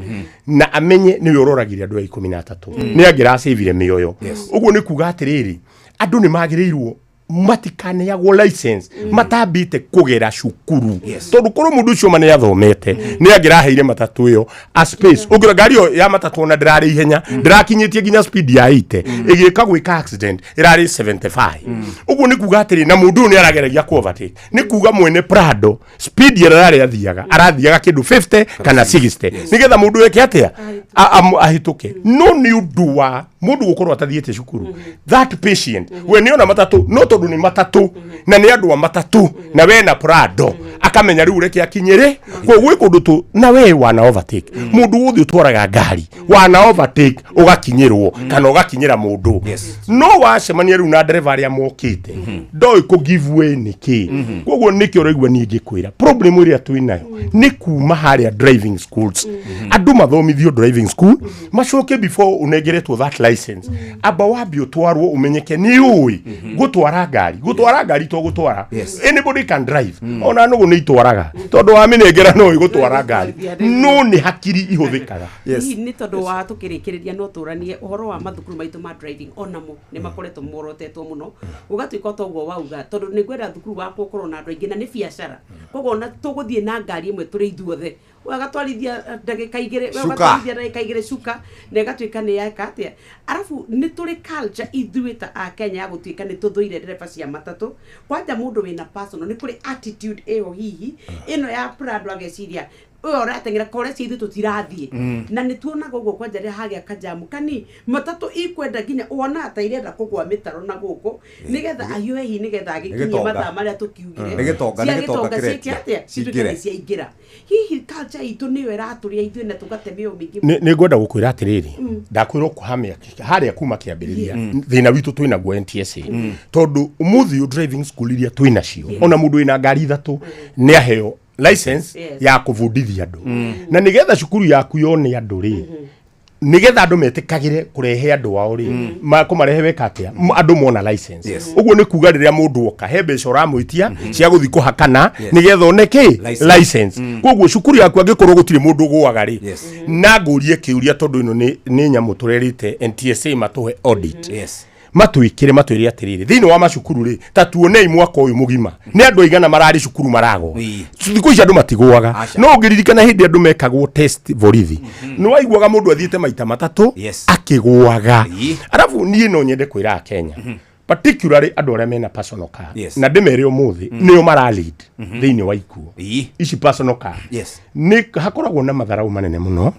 na amenye nĩwe ũroragire andũ a 13, nĩ angĩracĩvire mĩoyo. Ũguo nĩ kuga atĩrĩrĩ, andũ nĩ magĩrĩirwo matikaneagwo license matambĩte kũgera cukuru, tondũ korwo mũndũ ũcio ma nĩ athomete nĩ angĩraheire matatũ ĩyo a space. Ũngĩra ngari ĩyo ya matatũ ona ndĩrarĩ ihenya, ndĩrakinyĩtie nginya speed ya 80, ĩgĩka gwĩka accident ĩrarĩ 75. Ũguo nĩ kuga atĩrĩ, na mũndũ ũyũ nĩ arageragia ku overtake, nĩ kuga mwene Prado speed ĩrĩa ararĩ athiaga, arathiaga kĩndũ 50 kana 60, nĩgetha mũndũ eke atĩa? Ahĩtũke. No nĩ ũndũ wa mũndũ gũkorwo atathiĩte cukuru, that patient we nĩ ona matatũ, no tondũ nĩ matatũ na nĩ andũ a matatũ na we na Prado akamenya rĩu reke akinyĩre koguo gwĩ kũndũ tu na we wana overtake mũndũ wothe ũtwaraga ngari, wana overtake ũgakinyĩrwo kana ũgakinyĩra mũndũ. No wacemania rĩu na ndereba arĩa mokĩte ndoĩ kũ give way nĩkĩ. Koguo nĩkĩo ũraigua niĩ ngĩkwĩra problem ĩrĩa twĩ nayo nĩ kuma harĩa driving schools, andũ mathomithio driving school, macoke before ũnengeretwo that license, amba wambe ũtwarwo ũmenyeke nĩ ũĩ gũtwara ngari. Gũtwara ngari to gũtwara, anybody can drive, ona no Koguo nĩ itwaraga tondũ wamĩnengera no ĩgũtwara ngari no nĩ hakiri ihũthĩkaga. Hihi nĩ tondũ wa tũkĩrĩkĩrĩria no tũranie ũhoro wa mathukuru maitũ ma driving onamo nĩ makoretwo morotetwo mũno gũgatuĩka o toguo wauga tondũ nĩ ngwenda thukuru wakwa ũkorwo na andũ aingĩ na nĩ biacara koguo ona tũgũthiĩ na ngari ĩmwe tũrĩ ithuothe we agatwarithia ndagĩka igĩrĩ we Cuka. ũgatwarithia ndagĩka igĩrĩ cuka na ĩgatuĩka nĩ yeka atĩa. Arabu nĩ tũrĩ culture ithuĩ ta akenya ya gũtuĩka nĩ tũthũire ndereba cia matatũ kwanja mũndũ wĩna personal nĩ kũrĩ attitude ĩyo hihi ĩno ya Prado ageciria ũyũ ũrateng'era kore cia ithuĩ tũtirathiĩ. Na nĩ tuonaga ũguo kwanja rĩrĩa hagĩa kajamu kani matatũ ikwenda nginya wonaga ta irenda kũgwa mĩtaro na gũkũ nĩgetha ahiũhe hihi nĩgetha agĩkinyie gĩtonga. mathaa marĩa tũkiugire. Nĩ gĩtonga, Cia nĩ gĩtonga gĩtonga ciĩke kĩretia. atĩa cituĩke Cingĩre. nĩ ciaingĩra hihi culture itũ nĩyo ĩratũrĩa ithuĩ na tũgate mĩoyo mĩingĩ. Nĩ ngwenda gũkwĩra atĩrĩrĩ ndakwĩra ũkũhamĩa harĩa kuma kĩambĩrĩria thĩna witũ twĩnaguo NTSA tondũ ũmũthĩ ũyũ driving school iria twĩnacio ona mũndũ wĩna ngari ithatũ nĩ aheo license ya kũbundithia andũ na nĩgetha cukuru yaku yone andũ rĩ nigetha andũ metĩkagĩre kũrehe andũ ao rĩ kũmarehe weka atĩa andũ mona license. Ũguo nĩ kuga rĩrĩa mũndũ oka he mbeca ũramwĩtia cia gũthiĩ kũhakana nĩgetha one kĩ License. license. Koguo cukuru yaku angĩkorwo gũtirĩ mũndũ ũgũaga rĩ na ngũrie kĩũria tondũ ĩno nĩ nyamũ tũrerĩte NTSA matũhe audit. Matwĩkĩre matwĩre atĩrĩrĩ thĩinĩ wa macukuru rĩ ta tuonei mwaka ũyũ mũgima nĩ andũ aigana mararĩ cukuru maragwo. Thikũ ici andũ matigũaga no ũngĩririkana hĩndĩ andũ mekagwo test borithi nĩ waiguaga mũndũ athiĩte maita matatũ akĩgũaga. Arabu niĩ no nyende kwĩra akenya particularly andũ arĩa mena personal car na ndĩmere ũmũthĩ nĩo mara lead thĩinĩ wa ikuũ ici personal car. Nĩ hakoragwo na matharau manene mũno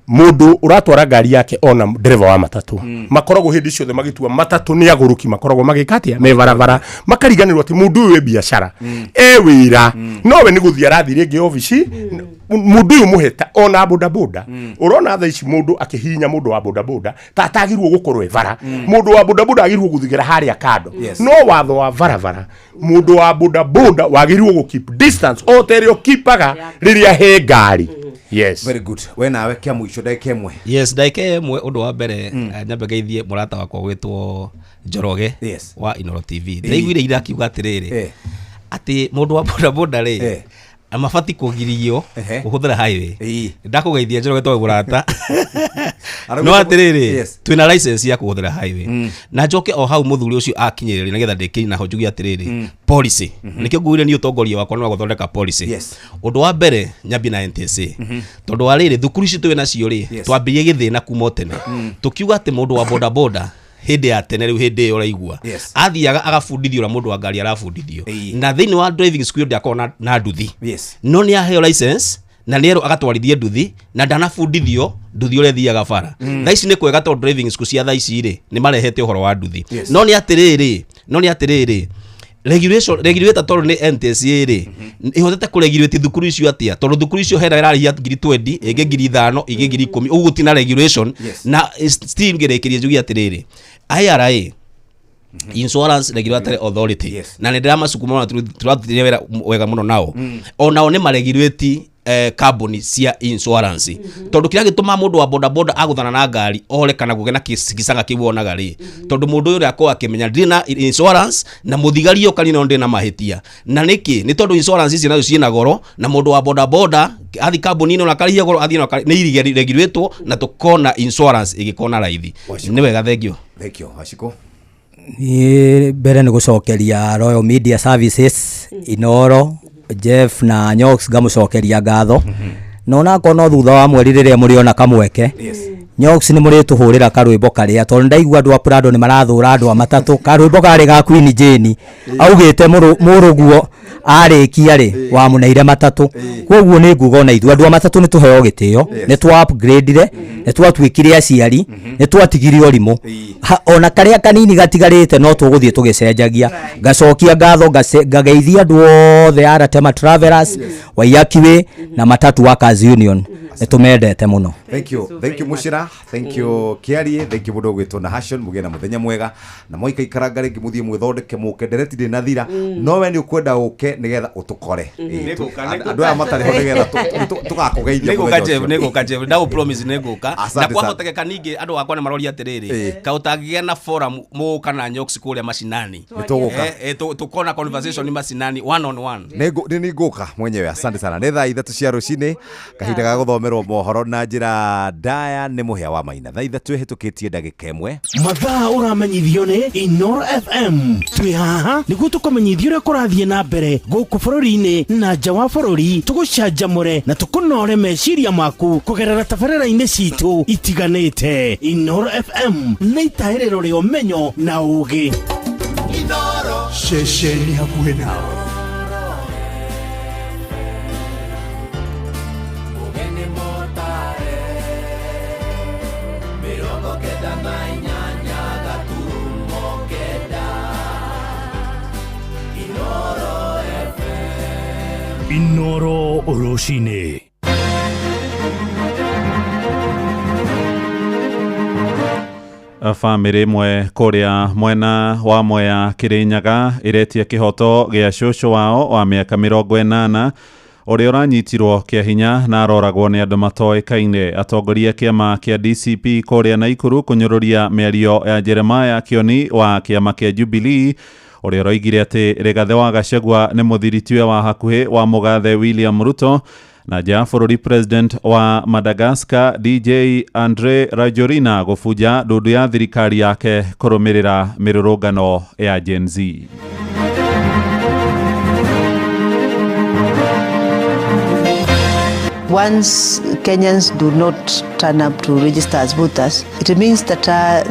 mũndũ ũratwara ngari yake ona ndereba wa matatũ makoragwo hĩndĩ ciothe magĩtua matatũ nĩ agũrũki makoragwo magĩka atĩa me barabara makariganĩrwo atĩ mũndũ ũyũ e biacara e wĩra nowe nĩ gũthiĩ arathiĩ rĩngĩ obici mũndũ ũyũ mũheta ona bodaboda ũrona thaa ici mũndũ akĩhihinya mũndũ wa bodaboda ta atagĩrĩirwo gũkorwo e bara mũndũ wa bodaboda agĩrĩirwo gũthigĩra harĩa kando no watho wa barabara mũndũ wa bodaboda wagĩrĩirwo gũ keep distance o ta ĩrĩa ũkipaga rĩrĩa he ngari. Yes. Very good. We nawe kĩa mũico ndagĩka ĩmwe. Yes, ndagĩka ĩmwe ũndũ wa mbere nyambe ngeithie mũrata wakwa gwĩtwo Njoroge wa Inoro TV. Ndaiguire ira akiuga atĩrĩrĩ atĩ mũndũ wa bodaboda rĩ mabati kũgirio kũhũthĩra highway. Ndakũgeithia Njoroge tondũ mũrata no atĩrĩrĩ twĩna license ya kũhũthĩra highway na njoke o hau mũthuri ũcio akinyĩrĩria nĩgetha ndĩkĩrie naho njuge atĩrĩrĩ policy nĩkĩo nguire niĩ ũtongoria wakwa nĩ wa gũthondeka policy. Ũndũ wa mbere nyambie na NTSA tondũ wa rĩrĩ thukuru ici twĩ nacio rĩ twambĩrĩrie gĩthĩna kuma o tene tũkiuga atĩ mũndũ wa bodaboda hĩndĩ ya tene rĩu hĩndĩ ĩyo ũraigua athiaga agabundithio ũrĩa mũndũ wa ngari arabundithio na thĩinĩ wa driving school ndĩakorwo na nduthi no nĩ aheo license na nĩ erwo agatwarithie nduthi na ndanabundithio nduthi ũrĩa ĩthiaga bara. Thaa ici nĩ kwega tondũ driving school cia thaa ici rĩ nĩ marehete ũhoro wa nduthi no nĩ atĩrĩrĩ regulation regulator tondũ nĩ NTSA rĩ ĩhotete kũregulate thukuru icio atĩa tondũ thukuru icio hena ĩrarĩhia 20,000 ĩngĩ 5,000 ĩngĩ 10,000 ũguo gũtirĩ na regulation na still ngĩrĩkĩria njuge atĩrĩrĩ IRA Insurance Regulatory Authority na nĩ ndĩramacukuma mũno tũrathirie wĩra wega mũno nao onao nĩ maregulate kambuni cia insurance tondũ kĩrĩa gĩtũmaga mũndũ wa bodaboda agũthana na ngari ore kana kũgĩa na gĩcanga kĩu wonaga rĩ tondũ mũndũ ũyũ ũrĩa akorwo akĩmenya ndirĩ na insurance na mũthigari ũyũ kanina ndĩ na mahĩtia na nĩkĩ nĩ tondũ insurance ici nacio ciĩna goro na mũndũ wa bodaboda athi kambuni-inĩ ona akarĩhia goro athiĩ na nĩ iregulatwo na tũkona insurance ĩgĩkorwo na raithi. Nĩ wega thengio. Thengio Wacikũ. Niĩ mbere nĩ gũcokeria Royal Media Services Inoro Jeff na Nyox ngamũcokeria ngatho na onakorwo no thutha wa mweri rĩrĩa mũrĩona kamweke Nyox nĩ mũrĩtũhũrĩra karwĩmbo karĩa tondũ ndaigua andũ a Prado nĩ marathũra andũ a matatũ karwĩmbo karĩ ga Queen Jane augĩte mũrũguo arĩkia rĩ wamũneire matatũ koguo nĩ nguga ona ithuĩ andũ a matatũ nĩ tũheo gĩtĩo nĩ twa upgrade-ire nĩ twatuĩkire aciari nĩ twatigire ũrimũ ona karĩa kanini gatigarĩte no tũgũthiĩ tũgĩcenjagia ngacokia ngatho ngageithia andũ othe a Ratema Travelers Waiyaki Way na Matatu Workers Union nĩ tũmendete mũno. Thank you. Thank you Mushira. Thank you Kiarie. Thank you mũndũ ũgwĩtwo na Hashon mũgĩe na mũthenya mwega na moika ikaranga rĩngĩ mũthiĩ mwĩthondeke mũke ndereti ndĩnathira no we nĩ ũkwenda ũke Ũke nĩgetha ũtũkore. Ĩĩ, Nĩngũka, nĩngũka. Andũ aya matarĩ ho nĩgetha tũgakũgeithia Nĩngũka mũthenya Jeff, ũcio. nĩngũka Jeff, ndagũ promise nĩngũka. Na Asante sana. kwahotekeka ningĩ andũ akwa nĩ maroria atĩrĩrĩ, kaĩ ũtangĩgĩa na forum mũgũka na Nyox kũrĩa macinani. Nĩtũgũka. Tũkona conversation macinani one on one. Nĩ nĩngũka mwenyewe. Asante sana. Nĩ thaa 3 cia rũcinĩ, kahinda ga gũthomerwo mohoro na njĩra ndaya nĩ Mũhĩa wa Maina. Thaa 3 ĩhĩtũkĩtie ndagĩka 1. Mathaa ũramenyithio nĩ Inoro FM. Twĩ haha nĩguo tũkũmenyithia ũrĩa kũrathiĩ na mbere gũkũ bũrũri-inĩ na nja wa bũrũri, tũgũcanjamũre na tũkũnore meciria maku kũgerera tabarĩra-inĩ citũ itiganĩte. Inoro FM nĩ itahĩrĩro rĩa ũmenyo na ũũgĩ. Ceceni hakuhĩ nawe. Inoro rũcinĩ. Bamĩrĩ ĩmwe kũrĩa mwena wa Mwea Kĩrĩnyaga ĩretia kĩhoto gĩa cũcũ wao wa mĩaka 80 ũrĩa ũranyitirwo kĩa hinya na aroragwo nĩ andũ matoĩkaine. Atongoria kĩama kĩa DCP kũrĩa Naikuru kũnyũrũria mĩario ya Jeremiah Kĩoni wa kĩama kĩa Jubilee ũrĩa ũroigire atĩ Rigathĩ wa Gachagua nĩ mũthiritiwe wa hakuhĩ wa mũgathe William Ruto. Na nja ya bũrũri, president wa Madagascar DJ Andre Rajoelina gũbunja ndundu ya thirikari yake kũrũmĩrĩra mĩrũrũngano ya Gen Z. Once Kenyans do not turn up to register as voters, it means that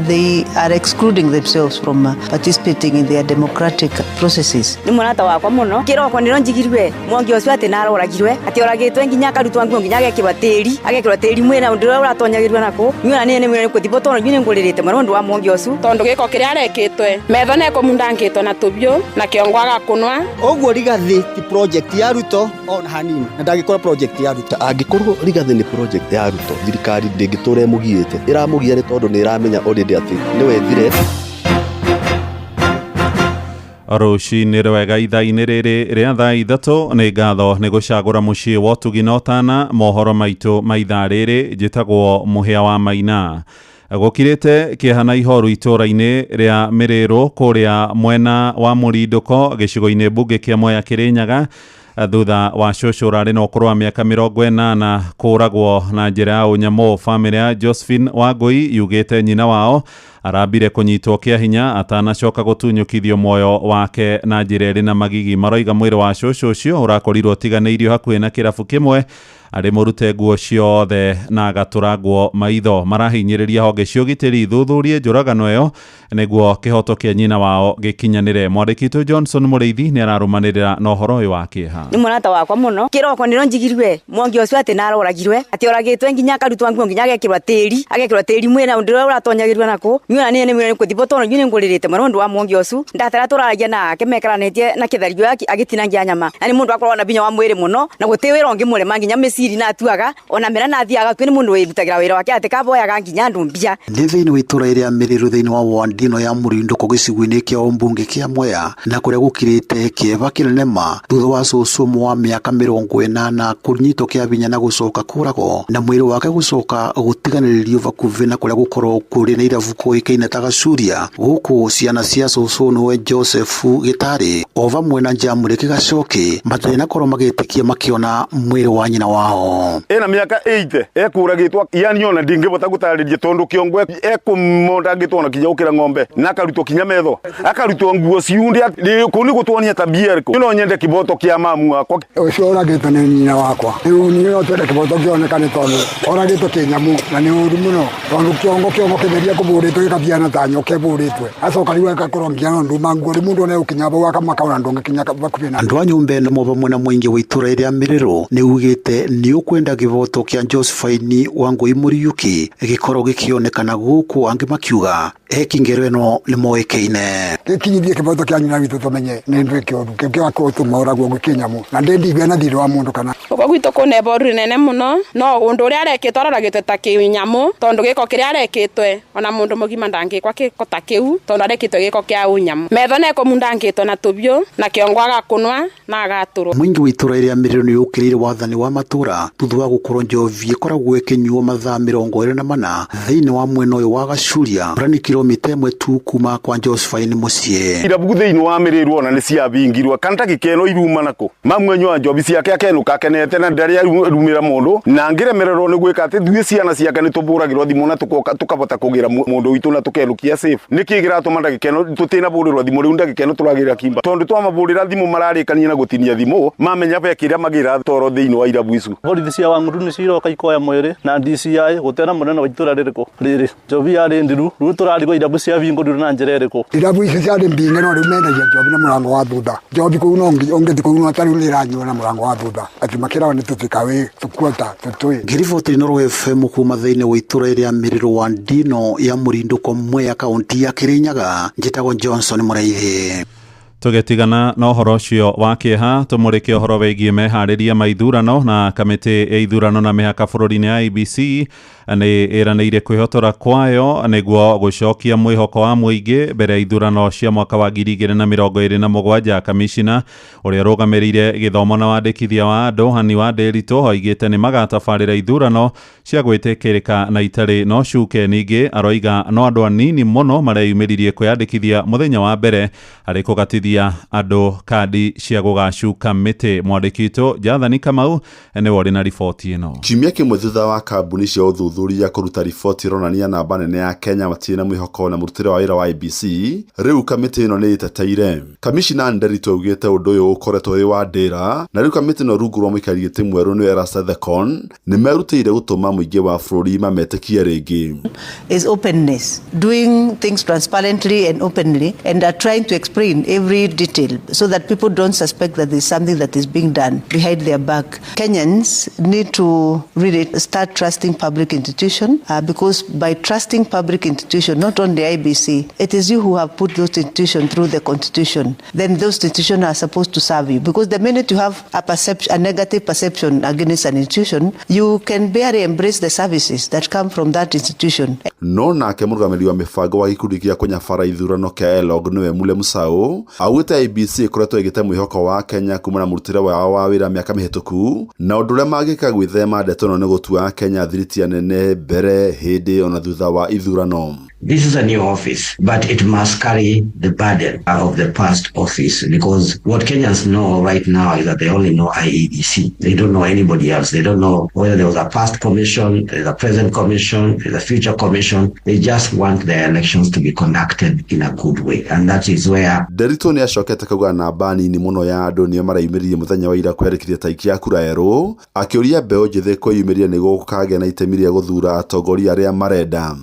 they are excluding themselves from participating in their democratic processes. Nĩ mũrata wakwa mũno. Kĩroko nĩro njigirwe mwangi ũcio atĩ naroragirwe, atĩ oragĩtwe nginya akarutwo nguo, nginya agekĩrwo tĩri, agekĩrwo tĩri mwĩna ũndũ ũrĩa ũratonyagĩrwo nakũ. Niĩ ona niĩ nĩ kũthibwo tondũ niĩ nĩngũrĩrĩte mũno ũndũ wa mwangi ũcio. Tondũ gĩko kĩrĩa arekĩtwe metho nekũmundangĩtwo na tũbiũ na kĩongo agakunwa. Ũguo Rigathĩ ti project ya Ruto ona hanini, na ndangĩkorwo project ya Ruto. Angĩkorwo Rigathĩ nĩ project ya Ruto, thirikari ndĩngĩtũra ĩmũgiĩte. Ĩramũgia nĩ tondũ nĩ ĩramenya already atĩ nĩwe threat. Rũcinĩ rwega ithaa-inĩ rĩrĩ rĩa thaa 3. Nĩ ngatho nĩ gũcagũra mũciĩ wa ũtugi na ũtana. Mohoro maitũ ma ithaa rĩrĩ, njĩtagwo Mũhĩa wa Maina. Gũkirĩte kĩeha na ihoru itũũra-inĩ rĩa Mĩrĩrũ kũrĩa mwena wa Mũrindũko gĩcigo-inĩ mbunge kĩa Mwea Kĩrĩnyaga thutha wa cũcũ ũrarĩ na ũkũrũ wa mĩaka 80 kũragwo na njĩra ya ũnyamũ. Bamĩrĩ ya Josephine Wangũi yugĩte nyina wao arambire kũnyitwo kĩa hinya atanacoka gũtunyũkithio muoyo wake na njĩra ĩrĩ na magigi. Maroiga mwĩrĩ wa cũcũ ũcio ũrakorirwo ũtiganĩirio hakuhĩ na kĩrabu kĩmwe arĩ mũrute nguo ciothe na agatũrangwo maitho. Marahinyĩrĩria honge cia ũgitĩri ithuthurie njũragano ĩyo nĩguo kĩhoto kĩa nyina wao gĩkinyanĩre. Mwandĩki witũ Johnson Mũrĩithi nĩ ararũmanĩrĩra na ũhoro ũyũ wa kĩeha. Nĩ mũrata wakwa mũno. Kĩroko nĩro njigirwe mwangi ũcio atĩ naroragirwe, atĩ oragĩtwe nginya akarutwo nguo, nginya agekĩrwo tĩri, agekĩrwo tĩri mwĩna ũndũ ũrĩa ũratonyagĩrwo nakũ. Niĩ ona niĩ nĩ kũthibwo tondũ niĩ nĩngũrĩrĩte mũno ũndũ wa mwangi ũcio. Ndatara tũraragia nake mekaranĩtie na kĩthario agĩtinangia nyama. Na nĩ mũndũ akoragwo na binya wa mwĩrĩ mũno na gũtĩ wĩra ũngĩmũrema nginya mĩciri na atuaga ona mera na athiaga kwĩ nĩ mũndũ wĩrutagĩra wĩra wake atĩ kaboyaga nginya andũ mbia. Nĩ thĩinĩ wa itũra rĩa Mĩrĩrũ thĩinĩ wa ward ĩno ya Mũrindũko gĩcigo-inĩ kĩa ũmbunge kĩa Mwea, na kũrĩa gũkirĩte kĩeva kĩnene ma thutha wa cũcũ ũmwe wa mĩaka 80 kũnyitwo kĩa hinya na gũcoka kũragwo na mwĩrĩ wake gũcoka gũtiganĩrio bakuhĩ na kũrĩa gũkorwo kũrĩ na irabu kũĩkaine ta Gacuria. Gũkũ ciana cia cũcũ nĩwe Joseph Gĩtarĩ o vamwe na Njamũrĩki Gacoki matarĩ na korwo magĩtĩkia makĩona mwĩrĩ wa nyina wao. Ena mĩaka 80 ekũragĩtwo, yani ona ndingĩbota gũtarĩria tondũ kĩongo ekũmondangĩtwo na kinya gũkĩra ng'ombe na akarutwo kinya metho, akarutwo nguo ciunde kũu nĩ gũtuonia tabia ĩrĩkũ. No nyende kĩboto kĩa mamu wakwa. Ũcio ũragĩtwo nĩ nyina wakwa. Rĩu niĩ no twende kĩboto kĩonekane tondũ oragĩtwo kĩnyamu na nĩ ũru mũno tondũ kĩongo kĩtheria kũbũrĩtwo gĩkabiana ta nyoka ĩbũrĩtwe, acoka rĩu agakorwo nginya no nduma nguo rĩu mũndũ ona egũkinya hau akamaka ona ndũngĩkinya bakuhĩ na andũ a nyũmba ĩno mo vamwe na mũingĩ wa itũra rĩa Mĩrĩrũ nĩ ugĩte nĩ ũkwenda kĩboto kĩa Josephine Wangũi Mũriũki gĩkorwo gĩkĩonekana gũkũ, angĩ makiuga he kĩngero mĩrĩro ĩno nĩ moĩkaine. Gĩkinyithie kĩboto kĩa nyina witũ tũmenye nĩ ndwĩ kĩũru kĩu kĩgakũtũma ũragwo gwĩ kĩnyamũ na ndĩ ndigua na thirĩ wa mũndũ kana. Gũkũ gwitũ kwĩna eboru rĩnene mũno no ũndũ ũrĩa arekĩtwo aroragĩtwe ta kĩnyamũ tondũ gĩko kĩrĩa arekĩtwe ona mũndũ mũgima ndangĩkwa gĩko ta kĩu tondũ arekĩtwe gĩko kĩa ũnyamũ. Metho nekũmundangĩtwo na tũbiũ na kĩongo agakũnwa na agatũrwo. Mũingĩ wa itũra rĩa Mĩrĩrũ nĩ ũkĩrĩire wathani wa matũra thutha wa gũkorwo njovi ĩkoragwo ĩkĩnyuo mathaa 24 thĩinĩ wa mwena ũyũ wa Gacuria ũrĩa nĩ kilomita 1 tu kuma kwa Josephine mũciĩ. Irabu thĩinĩ wa Mĩrĩrũ ona nĩ ciabingirwo kana ta gĩkeno iruma nako mamwe nyua njobi ciake akenũka akenete na ndarĩ arumĩra mũndũ na ngĩremererwo nĩ gwĩka atĩ ithuĩ ciana ciake nĩ tũbũragĩrwo thimũ na tũkabota kũgĩra mũndũ witũ na tũkenũkia safe. Nĩkĩ kĩratũma ndagĩka ĩno tũtinabũrĩrwo thimũ rĩu ndagĩka ĩno tũragĩra kimba tondũ twamabũrĩra thimũ mararĩkania na gũtinia thimũ mamenya be kĩrĩa magĩra toro thĩinĩ wa irabu icu. Borithi cia Wang'ũrũ nĩ ciroka ikoya mwĩrĩ na DCI gũtena mũnene wa itũra rĩrĩkũ rĩrĩ njobi yarĩ ndiru rĩu tũrarigwo irabu cia bingũrirwo na njĩra ĩrĩkũ. Irabu ici ciarĩ mbinge no rĩu mendagia njobi na mũrango wa thutha. Njobi kũu no ũngĩthiĩ kũu no tarĩu nĩ ĩranyuo na mũrango wa thutha atĩ makĩrawa nĩ tũtikawe tũkuota tũtũĩ. Ngĩriboti Inooro FM kuma thĩinĩ wa itũra rĩa Mĩrĩrũ wa Ndino ya Mũrindũko Mwea kaunti ya Kĩrĩnyaga, njĩtagwo Johnson Mũraithi. Tũgĩtigana na ũhoro ũcio wa kĩeha tũmũrĩke ũhoro wĩgiĩ meharĩria ma ithurano na kamĩtĩ ya ithurano na mĩhaka bũrũri-inĩ ya IEBC nĩ ĩranĩire kwĩhotora kwayo nĩguo gũcokia mwĩhoko wa mũingĩ mbere ya ithurano cia mwaka wa 2027. Kamishina ũrĩa ũrũgamĩrĩire gĩthomo na wandĩkithia wa andũ Hani wa Ndĩritũ oigĩte nĩ magatabarĩra ithurano cia gwĩtĩkĩrĩka na itarĩ no cuke. Ningĩ aroiga no andũ anini mũno mareyumĩririe kwĩyandĩkithia mũthenya wa mbere harĩ kũgatithia andũ kandi cia gũgacuka mĩtĩ. Mwandĩki witũ Jathani Kamau nĩwe ũrĩ na riboti ĩno. Kiumia kĩmwe thutha wa kambuni cia ũthuthuria kũruta riboti ĩronania namba nene ya Kenya matirĩ na mwĩhoko na mũrutĩre wa wĩra wa IEBC, rĩu kamĩtĩ ĩno nĩ ĩteteire. Kamishina Nderitu augĩte ũndũ ũyũ ũkoretwo wĩ wa ndĩra na rĩu kamĩtĩ ĩno rungu rwa mũikarĩri gĩtĩ mwerũ nĩwe Erastus Thekon nĩ merutĩire gũtũma mũingĩ wa bũrũri mametĩkie rĩngĩ. Is openness, doing things transparently and openly and are trying to explain every detail so that people don't suspect that there's something that is being done behind their back. Kenyans need to really start trusting public institution because by trusting public institution, not only IEBC, it is you who have put those institutions through the constitution. Then those institutions are supposed to serve you, because the minute you have a perception, a negative perception against an institution, you can barely embrace the services that come from that institution. No nake mũrũgamĩrĩri wa mĩbango wa gĩkundi gĩa kũnyabara ithurano kĩa ELOG nĩwe Mule Musau augĩte IEBC ĩkoretwo ĩgĩte mwĩhoko wa Kenya kuma na mũrutĩre wao wa wĩra mĩaka mĩhĩtũku na ũndũ ũrĩa mangĩka gwĩthema ndeto ĩno nĩ gũtua Kenya thiriti nene mbere hĩndĩ ona thutha wa ithurano. This is a new office, but it must carry the burden of the past office, because what Kenyans know right now is that they only know IEBC. They don't know anybody else. They don't know whether there was a past commission, there's a present commission, there's a future commission. They just want their elections to be conducted in a good way, and that is where... Nderitu nĩ acokete kauga namba nini mũno ya andũ nĩo mareyumĩririe mũthenya wa ira kwĩyandĩkithia ta aikia a kura erũ, akĩũria mbeũ njĩthĩ kwĩyumĩria nĩguo gũkagĩa na itemi rĩa gũthuura atongoria arĩa marenda.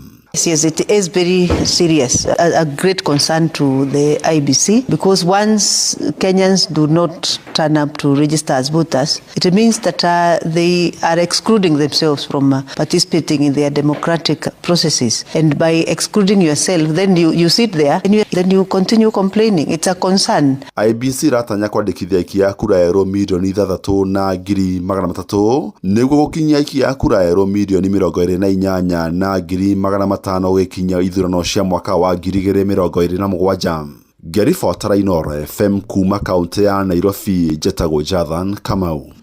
Yes, it is very serious, a great concern to the IEBC, because once Kenyans do not turn up to register as voters, it means that they are excluding themselves from participating in their democratic processes. And by excluding yourself, then you sit there and then you continue complaining. It's a concern. IEBC ĩratanya kwandĩkithia aikia a kura erũ mirioni 6,300 nĩguo gũkinyia aikia a kura erũ mirioni 28,500 gĩkinya ithurano cia mwaka wa 2027. Ngĩribotera Inooro FM kuma kaunti ya Nairobi, njĩtagwo Jathan Kamau.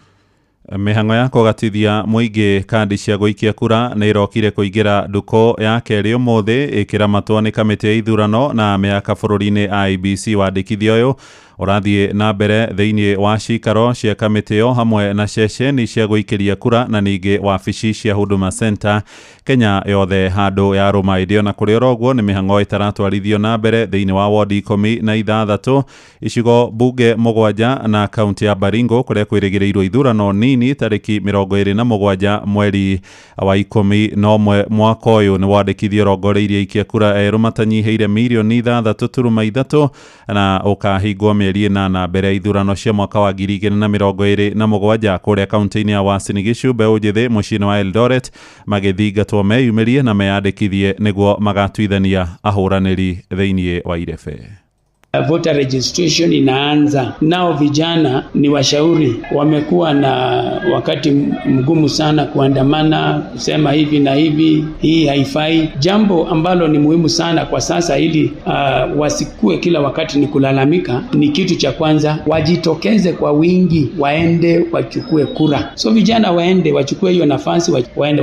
Mĩhang'o ya kũgatithia mũingĩ kandi cia gũikia kura nĩ ĩrokire kũingĩra nduko ya kerĩ ũmũthĩ ĩkĩramatwo nĩ kamĩtĩ ya ithurano na mĩhaka bũrũri-inĩ IEBC. Wandĩkithia ũyũ ũrathiĩ na mbere thĩinĩ wa cikaro cia kamĩtĩ ĩyo hamwe na ceceni cia gũikĩria kura na ningĩ wabici cia Huduma Center Kenya yothe handũ ya rũma. Ĩndĩ ona kũrĩ oro ũguo nĩ mĩhang'o ĩtaratwarithio na mbere thĩinĩ wa wodi 16 icigo bunge 7 na kaunti ya Baringo kũrĩa kwĩrĩgĩrĩirwo ithurano nini tarĩki 27 mweri wa 11 mwaka ũyũ. Nĩ wandĩkithio ũrongoreirie aikia kura erũ matanyihĩire mirioni 6.3 na ũkahingwo Mĩeri 8 mbere ya ithurano cia mwaka wa 2027 kũrĩa kaunti-inĩ ya Uasin Gishu. Mbeũ njĩthĩ mũciĩ-inĩ wa Eldoret magĩthingatwo meyumĩrie na meyandĩkithie nĩguo magatuithania ahũranĩri thĩinĩ wa irebe. Voter registration inaanza nao. Vijana ni washauri, wamekuwa na wakati mgumu sana kuandamana, kusema hivi na hivi, hii haifai, jambo ambalo ni muhimu sana kwa sasa, ili wasikue kila wakati ni kulalamika. Ni kitu cha kwanza, wajitokeze kwa wingi, waende wachukue kura. So vijana waende wachukue hiyo nafasi, waende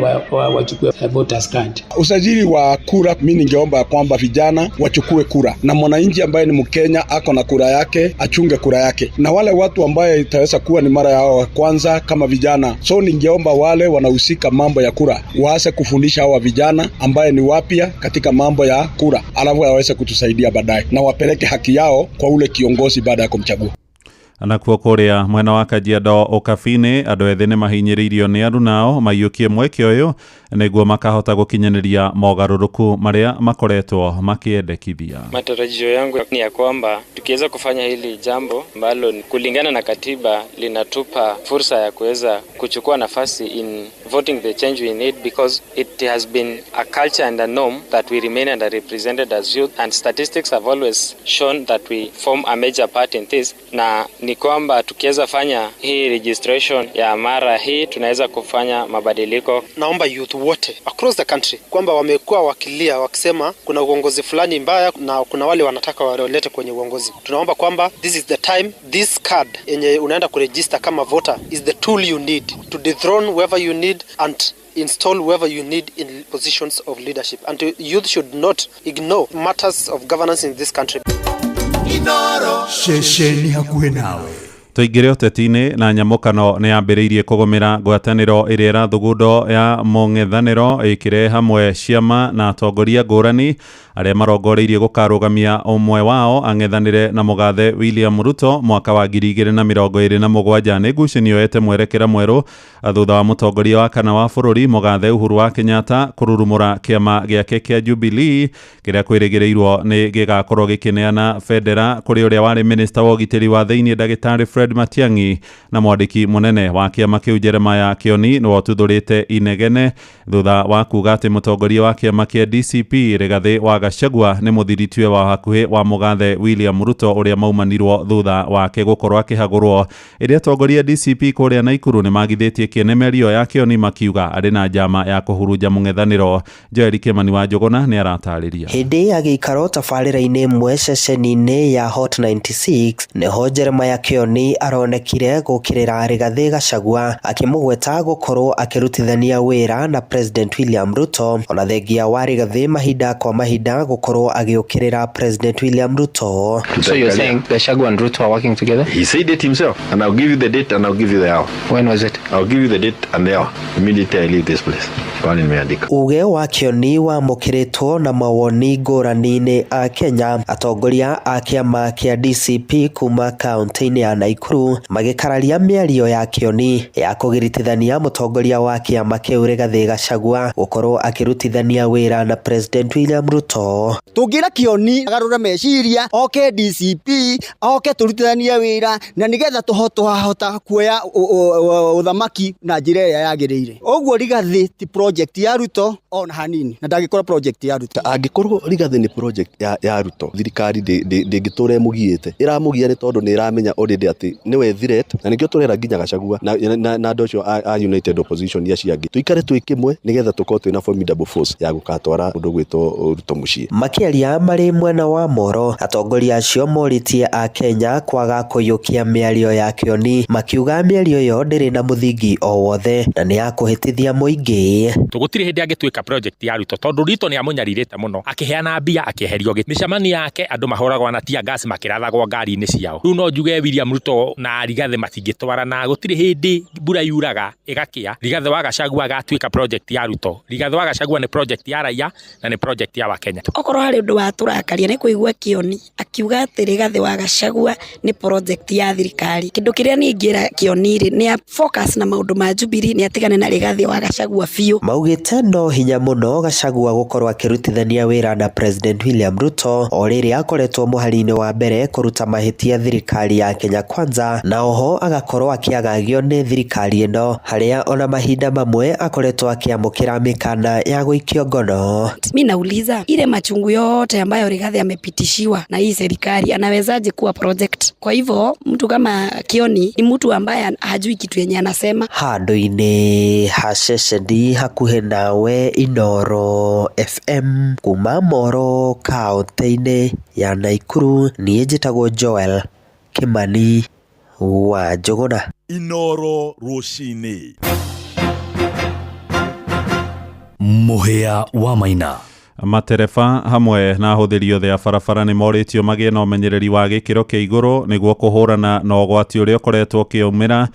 wachukue voters card. Usajili wa kura, mi ningeomba kwamba vijana wachukue kura, na mwananchi ambaye ni Mkenya ako na kura yake achunge kura yake, na wale watu ambaye itaweza kuwa ni mara yao ya kwanza kama vijana. So ningeomba wale wanahusika mambo ya kura waase kufundisha hawa vijana ambaye ni wapya katika mambo ya kura, alafu waweze kutusaidia baadaye na wapeleke haki yao kwa ule kiongozi baada ya kumchagua. Nakuo kũrĩa mwena wa Kajiado Ũkabi-inĩ, andũ ethĩ nĩ mahinyĩrĩirio nĩ arunao maiyũkie mweke ũyũ nĩguo makahota gũkinyanĩria mogarũrũku marĩa makoretwo makĩendekithia. Matarajio yangu ni ya kwamba tukiweza kufanya hili jambo ambalo kulingana na katiba linatupa fursa ya kuweza kuchukua nafasi in voting the change we need, because it has been a culture and a norm that we remain underrepresented as youth, and statistics have always shown that we form a major part in this. Na ni kwamba tukiweza fanya hii registration ya mara hii tunaweza kufanya mabadiliko. Naomba youth wote across the country kwamba wamekuwa wakilia wakisema kuna uongozi fulani mbaya na kuna wale wanataka walete kwenye uongozi. Tunaomba kwamba this is the time, this card yenye unaenda kuregister kama voter is the tool you need to dethrone whoever you need and install whoever you need in positions of leadership. And youth should not ignore matters of governance in this country. Ceceni hakuhĩ nawe. Tũingĩre ũteti-inĩ na nyamũkano nĩ yambĩrĩirie kũgũmĩra ngwatanĩro ĩrĩa ĩrathugundwo ya mũng'ethanĩro ĩkĩrehe hamwe ciama na atongoria ngũrani arĩa marongoreirie gũkarũgamia ũmwe wao ang'ethanĩre na mũgathe William Ruto mwaka wa 2027. Nĩ ngucanio yoete mwerekera mwerũ thutha wa mũtongoria wa kana wa bũrũri mũgathe Uhuru wa Kenyatta kũrurumũra kĩama gĩake kĩa Jubilee kĩrĩa kwĩrĩgĩrĩirwo nĩ gĩgakorwo gĩkĩneana bendera kũrĩ ũrĩa warĩ minista wa ũgitĩri wa thĩinĩ ndagĩtarĩ Fred Matiang'i na mwandĩki mũnene wa kĩama kĩu Jeremiah Kioni nĩwe ũtuthũrĩte inegene thutha wa kuga atĩ mũtongoria wa kĩama kĩa DCP Rigathĩ wa Gachagua nĩ mũthiritue wa hakuhĩ wa mũgathe William Ruto ũrĩa maumanirwo thutha wake gũkorwo akĩhagũrwo. Ĩrĩa atongoria DCP kũrĩa Naikuru nĩ magithĩtie kĩene mĩario ya Kioni makiuga arĩ na njama ya kũhurunja mũng'ethanĩro. Joel Kĩmani wa Njũgũna nĩ aratarĩria. Hĩndĩ ya gĩikaro tabarĩra-inĩ ĩmwe ceceni-inĩ ya Hot 96 nĩho Jeremiah Kioni aronekire gũkĩrĩra Rigathĩ Gachagua akĩmũgweta gũkorwo akĩrutithania wĩra na President William Ruto, ona thengia wa Rigathĩ mahinda kwa mahinda gũkorwo agĩũkĩrĩra President William Ruto. So you're saying Gachagua and Ruto are working together? He said it himself, and I'll give you the date and I'll give you the hour. When was it? I'll give you the date and the hour. Immediately I leave this place. Kwani nimeandika. Uge wa Kioni wamũkĩrĩtwo na mawoni ngũrani-inĩ a Kenya. Atongoria a kĩama kĩa DCP kuma kaunti-inĩ ya Naikuru magĩkararia mĩario ya Kioni ya kũgiritithania mũtongoria wa kĩama kĩu Rigathĩ Gachagua gũkorwo akĩrutithania wĩra na President William Ruto. Tũngĩra Kioni agarũre meciria oke DCP oke tũrutithanie wĩra na nĩgetha tũhota kuoya ũthamaki na njĩra ĩrĩa yagĩrĩire. Ũguo Rigathĩ ti project ya Ruto ona hanini, na ndangĩkorwo project ya Ruto. Angĩkorwo Rigathĩ nĩ project ya Ruto, thirikari ndĩngĩtũra ĩmũgiĩte. Ĩramũgia nĩ tondũ nĩ ĩramenya already atĩ nĩwe threat, na nĩkĩo tũrera nginya Gachagua na andũ acio a United Opposition acio angĩ tũikare twĩ kĩmwe nĩgetha tũkorwo twĩna formidable force ya gũgatwara ũndũ gwĩtwo Ruto mũciĩ. Makĩaria marĩ mwena wa Moro, atongoria acio morĩtie a Kenya kwaga kũiyũkia mĩario ya Kioni, makiuga mĩario ĩyo ndĩrĩ na mũthingi o wothe na nĩ ya kũhĩtithia mũingĩ. Tũgũtirĩ hĩndĩ angĩtuĩka project ya Ruto tondũ Ruto nĩ amũnyarirĩte mũno, akĩheana mbia akĩeherio gĩtĩ. Mĩcemanio yake andũ mahũragwo na tear gas makĩrathagwo ngari-inĩ ciao. Rĩu no njuge William Ruto Ruto na Rigathi matingĩtwarana. Gũtirĩ hĩndĩ mbura yuraga ĩgakĩa Rigathi wa Gachagua agatuĩka project ya Ruto. Rigathi wa Gachagua nĩ project ya raia na nĩ project ya Wakenya. Okorwo harĩ ũndũ watũrakaria nĩ kũigua Kĩoni akiuga atĩ Rigathi wa Gachagua nĩ project ya thirikari. Kĩndũ kĩrĩa niĩ ingĩra Kĩoni rĩ, nĩ a focus na maũndũ ma Jubilee, nĩ atigane na Rigathi wa Gachagua biũ. Maugĩte no hinya mũno Gachagua gũkorwo akĩrutithania wĩra na President William Ruto o rĩrĩa akoretwo mũhari-inĩ wa mbere kũruta mahĩtia thirikari ya Kenya Kwanza, na oho agakorwo akĩagagio nĩ thirikari ĩno harĩa ona mahinda mamwe akoretwo akĩamũkĩra mĩkana ya gũikio ngono. Mi nauliza, ile machungu yote ambayo Rigathi amepitishiwa na hii serikali anawezaje kuwa project? Kwa hivyo mtu kama Kioni ni mtu ambaye hajui kitu yenye anasema. Handũ-inĩ ha ceceni hakuhĩ nawe Inooro FM kuma Moro kaũntĩ-inĩ ya Naikuru, niĩ njĩtagwo Joel Kimani wa Njũgũna. Inooro rũcinĩ. Mũhĩa wa Maina. Matereba hamwe na ahũthĩri othe a barabara nĩ morĩtio magĩe na ũmenyereri wa gĩkĩro kĩa igũrũ nĩguo kũhũrana na ũgwati ũrĩa ũkoretwo ũkĩumĩra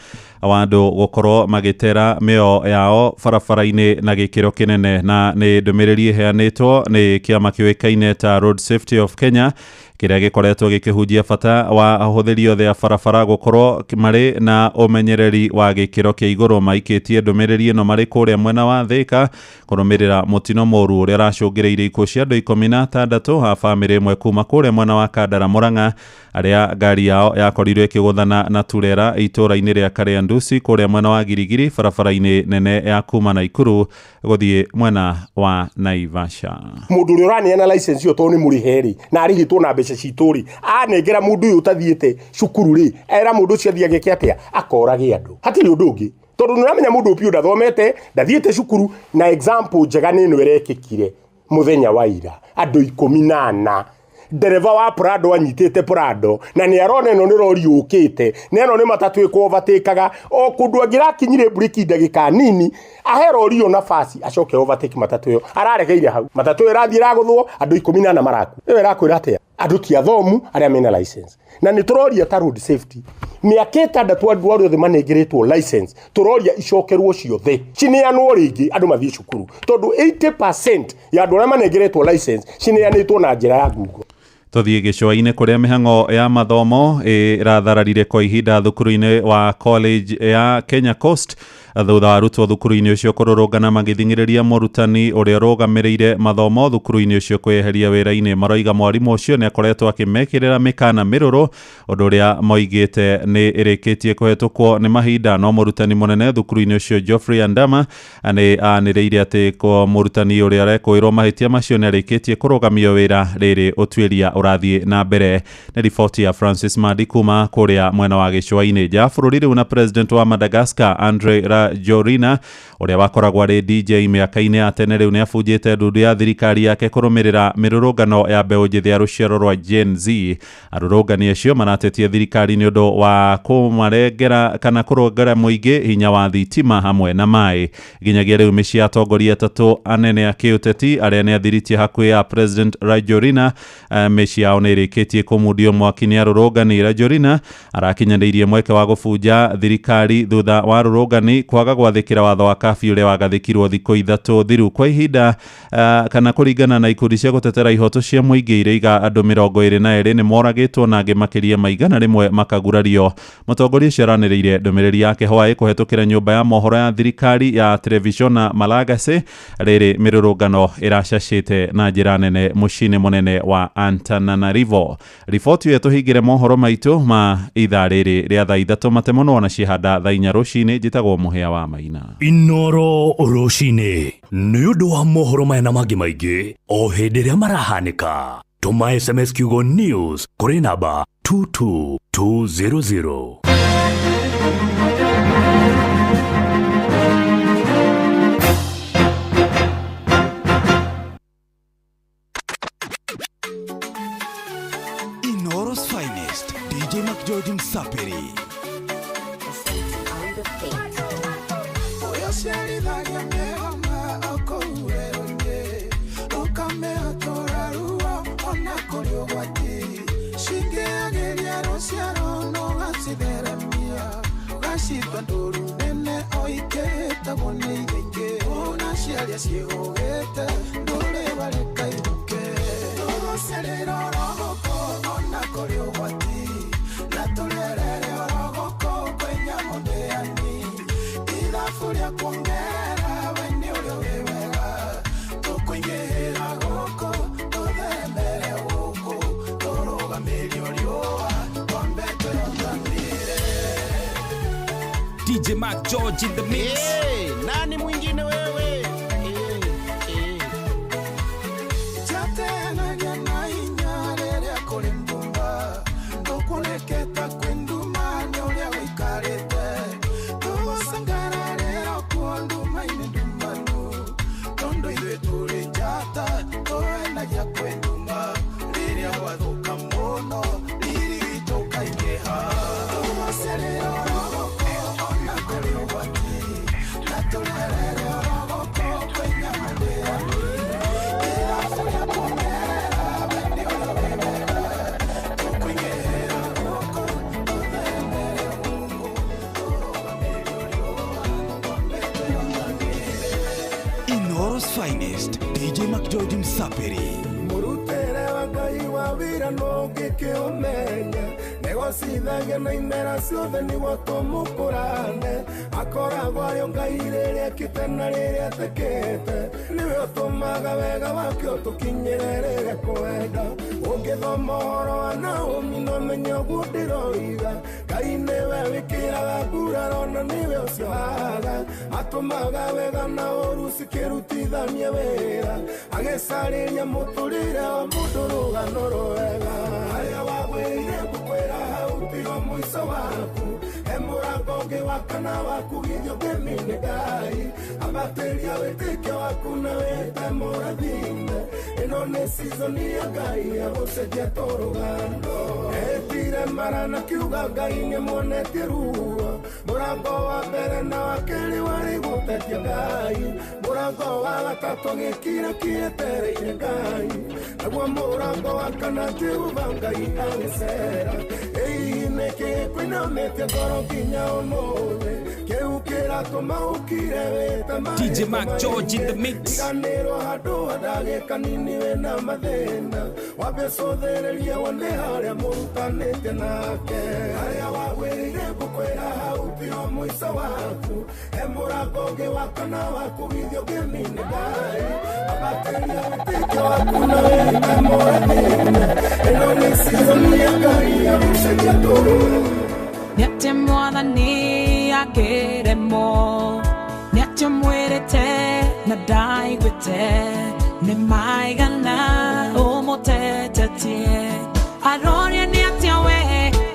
wa andũ gũkorwo magĩtera mĩoyo yao barabara-inĩ na gĩkĩro kĩnene. Na nĩ ndũmĩrĩri ĩheanĩtwo nĩ kĩama kĩũĩkaine ta Road Safety of Kenya kĩrĩa gĩkoretwo gĩkĩhunjia bata wa ahũthĩri othe a barabara gũkorwo marĩ na ũmenyereri wa gĩkĩro kĩa igũrũ. Maikĩtie ndũmĩrĩri ĩno marĩ kũrĩa mwena wa Thĩka kũrũmĩrĩra mũtino mũru ũrĩa ũracũngĩrĩirie ikuũ cia andũ 16 a bamĩrĩ ĩmwe kuma kũrĩa mwena wa Kandara Mũrang'a arĩa ngari yao yakorirwo ĩkĩgũthana na turera itũũra-inĩ rĩa Kariandusi kũrĩa mwena wa Girigiri barabara-inĩ nene ya kuma Naikuru gũthiĩ mwena wa Naivasha. Mũndũ ũrĩa ũraneana license ĩyo tondũ nĩ mũrĩhe rĩ na arĩhĩtwo na mbeca citũ rĩ, anengera mũndũ ũyũ ũtathiĩte cukuru rĩ, era mũndũ ũcio athiĩ ageke atĩa? Akorage andũ. Hatirĩ ũndũ ũngĩ, tondũ nĩ ũramenya mũndũ ũyũ ndathomete, ndathiĩte cukuru, na example njega nĩ ĩno ĩrekĩkire mũthenya wa ira, andũ 14 ndereba wa Prado anyitĩte Prado na nĩ arona ĩno nĩ rori yũkĩte na ĩno nĩ matatũ ĩkũovatĩkaga o kũndũ angĩrakinyire breki ndagĩka nini ahe rori ĩyo nafasi acoke overtake matatũ ĩyo, araregeire hau matatũ ĩyo ĩrathiĩ ĩragũthwo andũ 14 maraku. Ĩyo ĩrakwĩra atĩa? Andũ ti athomu arĩa mena license. Na nĩ tũroria ta road safety mĩaka 6 andũ arĩa othe manengeretwo license tũroria icokerwo ciothe cineanwo rĩngĩ andũ mathiĩ cukuru, tondũ 80% ya andũ arĩa manengeretwo license cineanĩtwo na njĩra ya Google. Tũthiĩ gĩcũa-inĩ kũrĩa mĩhang'o ya mathomo ĩrathararire kwa ihinda thukuru-inĩ wa college ya Kenya Coast thutha wa arutwo thukuru-inĩ ũcio kũrũrũngana magĩthing'ĩrĩria mũrutani ũrĩa ũrũgamĩrĩire mathomo thukuru-inĩ ũcio kwĩyeheria wĩra-inĩ. Maroiga mwarimũ ũcio nĩ akoretwo akĩmekĩrĩra mĩkana mĩrũrũ, ũndũ ũrĩa moigĩte nĩ ĩrĩkĩtie kũhetũkwo nĩ mahinda. No mũrutani mũnene thukuru-inĩ ũcio Geoffrey Andama nĩ anĩrĩire atĩ mũrutani ũrĩa arekũĩrwo mahĩtia macio nĩ arĩkĩtie kũrũgamio wĩra rĩrĩ ũtuĩria ũrathiĩ na mbere. Nĩ riboti ya Francis Madi kuma kũrĩa mwena wa gĩcũa-inĩ. Nja bũrũri rĩu na President wa Madagascar Andre Rajoelina ũrĩa wakoragwo arĩ DJ mĩaka-inĩ ya tene rĩu nĩ abunjĩte ndundu ya thirikari yake kũrũmĩrĩra mĩrũrũngano ya mbeũ njĩthĩ ya rũciaro rwa Gen Z. Arũrũngani acio maratetie thirikari nĩ ũndũ wa kũmarengera kana kũrongera mũingĩ hinya wa thitima hamwe na maĩ. Nginyagia rĩu mĩciĩ ya atongoria atatũ anene a kĩũteti arĩa nĩ athiritie hakuhĩ ya President Rajoelina mĩciĩ yao nĩ ĩrĩkĩtie kũmundio mwaki nĩ arũrũngani. Rajoelina arakinyanĩirie mweke wa gũbunja thirikari thutha wa arũrũngani kwaga gwathĩkĩra watho wa kabiũ ũrĩa wagathĩkirwo thikũ 3 thiru. Kwa ihinda kana kũringana na ikundi cia gũtetera ihoto cia mũingĩ iraiga andũ 22 nĩ moragĩtwo na angĩ makĩria ma 100 makagurario. Mũtongoria ũcio aranĩrĩire ndũmĩrĩri yake hwaĩ kũhetũkĩra nyũmba ya mohoro ya thirikari ya Televisiona Malagasy rĩrĩ mĩrũrũngano ĩracacĩte na njĩra nene mũciĩ-inĩ mũnene wa Antananarivo. Riboti ĩyo tũhingĩre mohoro maitũ ma ithaa rĩrĩ rĩa thaa 3 matemono na cihanda thaa 4 rũcinĩ. Njĩtagwo Mũhĩa wa Maina. Inooro rũcinĩ nĩ ũndũ wa mohoro maya na mangĩ maingĩ o hĩndĩ ĩrĩa marahanĩka. Tũma SMS kiugo news kũrĩ namba 22200. Inooro's finest, DJ McGeorge Msapiri. She Ciĩtwa ndũru nene o ikĩhĩtagwo nĩ iria ingĩ ona ciaria ciĩhũgĩte ndũrĩ warĩkaihuke tũgũcerera orogũkũ ona kũrĩ ũgwati na tũrerere orogũkũ kwĩ nyamũ ndĩani ithabu rĩa kuongerera we nĩ ũrĩa wĩ wega tũkũingĩhĩra gũkũ tũthembere gũkũ tũrũgamĩrio riũa twambe twĩonganĩre. DJ Mark George in the mix. Hey, nani mwingine wewe? Hey, hey. Chatenagia na hinya rĩrĩa kũrĩ mbumba ndũkuoneketa kwĩ nduma nĩ ũrĩa wĩikarĩte tũgũcangararĩra kuo nduma-inĩ ndumanu tondũ ithuĩ tũrĩ njata tũendagia kwĩ nduma rĩrĩa gwathũka mũno riri witũ ũkaingĩha tũgũcerera orogũkũ ona kũrĩ ũgwati na tũrerere orogũkũ kwĩ nyamũ ndĩani irabu rĩa kuongerera we nĩ ũrĩa wĩ wega tũkũingĩhĩra gũkũ tũthembere gũkũ tũrũgamĩrio riũa twambe twĩonganĩre. Inoro's finest, DJ McGeorge Msapiri. Mũrutĩre wa Ngai wa wĩra no ũngĩkĩũmenya negocithagia na imera ciothe nĩguo tũmũkũrane akoragwo arĩ o Ngai rĩrĩa ekĩte na rĩrĩa atekĩte nĩwe ũtũmaga wega wake ũtũkinyĩre rĩrĩa kwenda ũngĩthoma ũhoro wa Naomi no menye ũguo ndĩroiga Ngai nĩwe wĩkĩraga nguraro na nĩwe ũciohaga atũmaga wega na ũru cikĩrutithania wĩra agĩcarĩria mũtũrĩre wa mũndũ rũgano rwega harĩa wagwĩrĩire ngũkwĩra hau tigo mũico waku he mũrango ũngĩ wa kana wakugithio ngĩmine Ngai ambatĩria wĩtĩkio waku na wĩte mũrathime ĩno nĩ season ya Ngai ya gũcenjia tũrũgano etire mara na kiuga Ngai nĩamuonetie ruo mũrango wa mbere na wa kerĩ warĩ gũtetia Ngai mũrango wa gatatũ gĩkira kĩetereire Ngai naguo mũrango wa kana Jehova Ngai agĩcera ĩi nĩkĩ kwĩnamĩtie ngoro nginya ũmũthĩ kĩu kĩratũma ũkire wĩte DJ Mark George in the mix. Riganĩrwo handũ ha ndagĩka nini wĩna mathĩna wambe cũthĩrĩrie wone harĩa mũrutanĩte nake harĩa wagwĩrĩire ngũkwĩra hau tiho mũico waku he mũrango ũngĩ wa kana wakugithio ngĩmine Ngai ambatĩria wĩtĩkio waku na wĩte mũrathime ĩno nĩ season ya Ngai ya gũcenjia tũrũgano. Nĩatĩ mwathani akĩremwo nĩatĩ mwĩrĩte na ndaiguĩte nĩ maigana ũmũtetetie aroria nĩatĩa we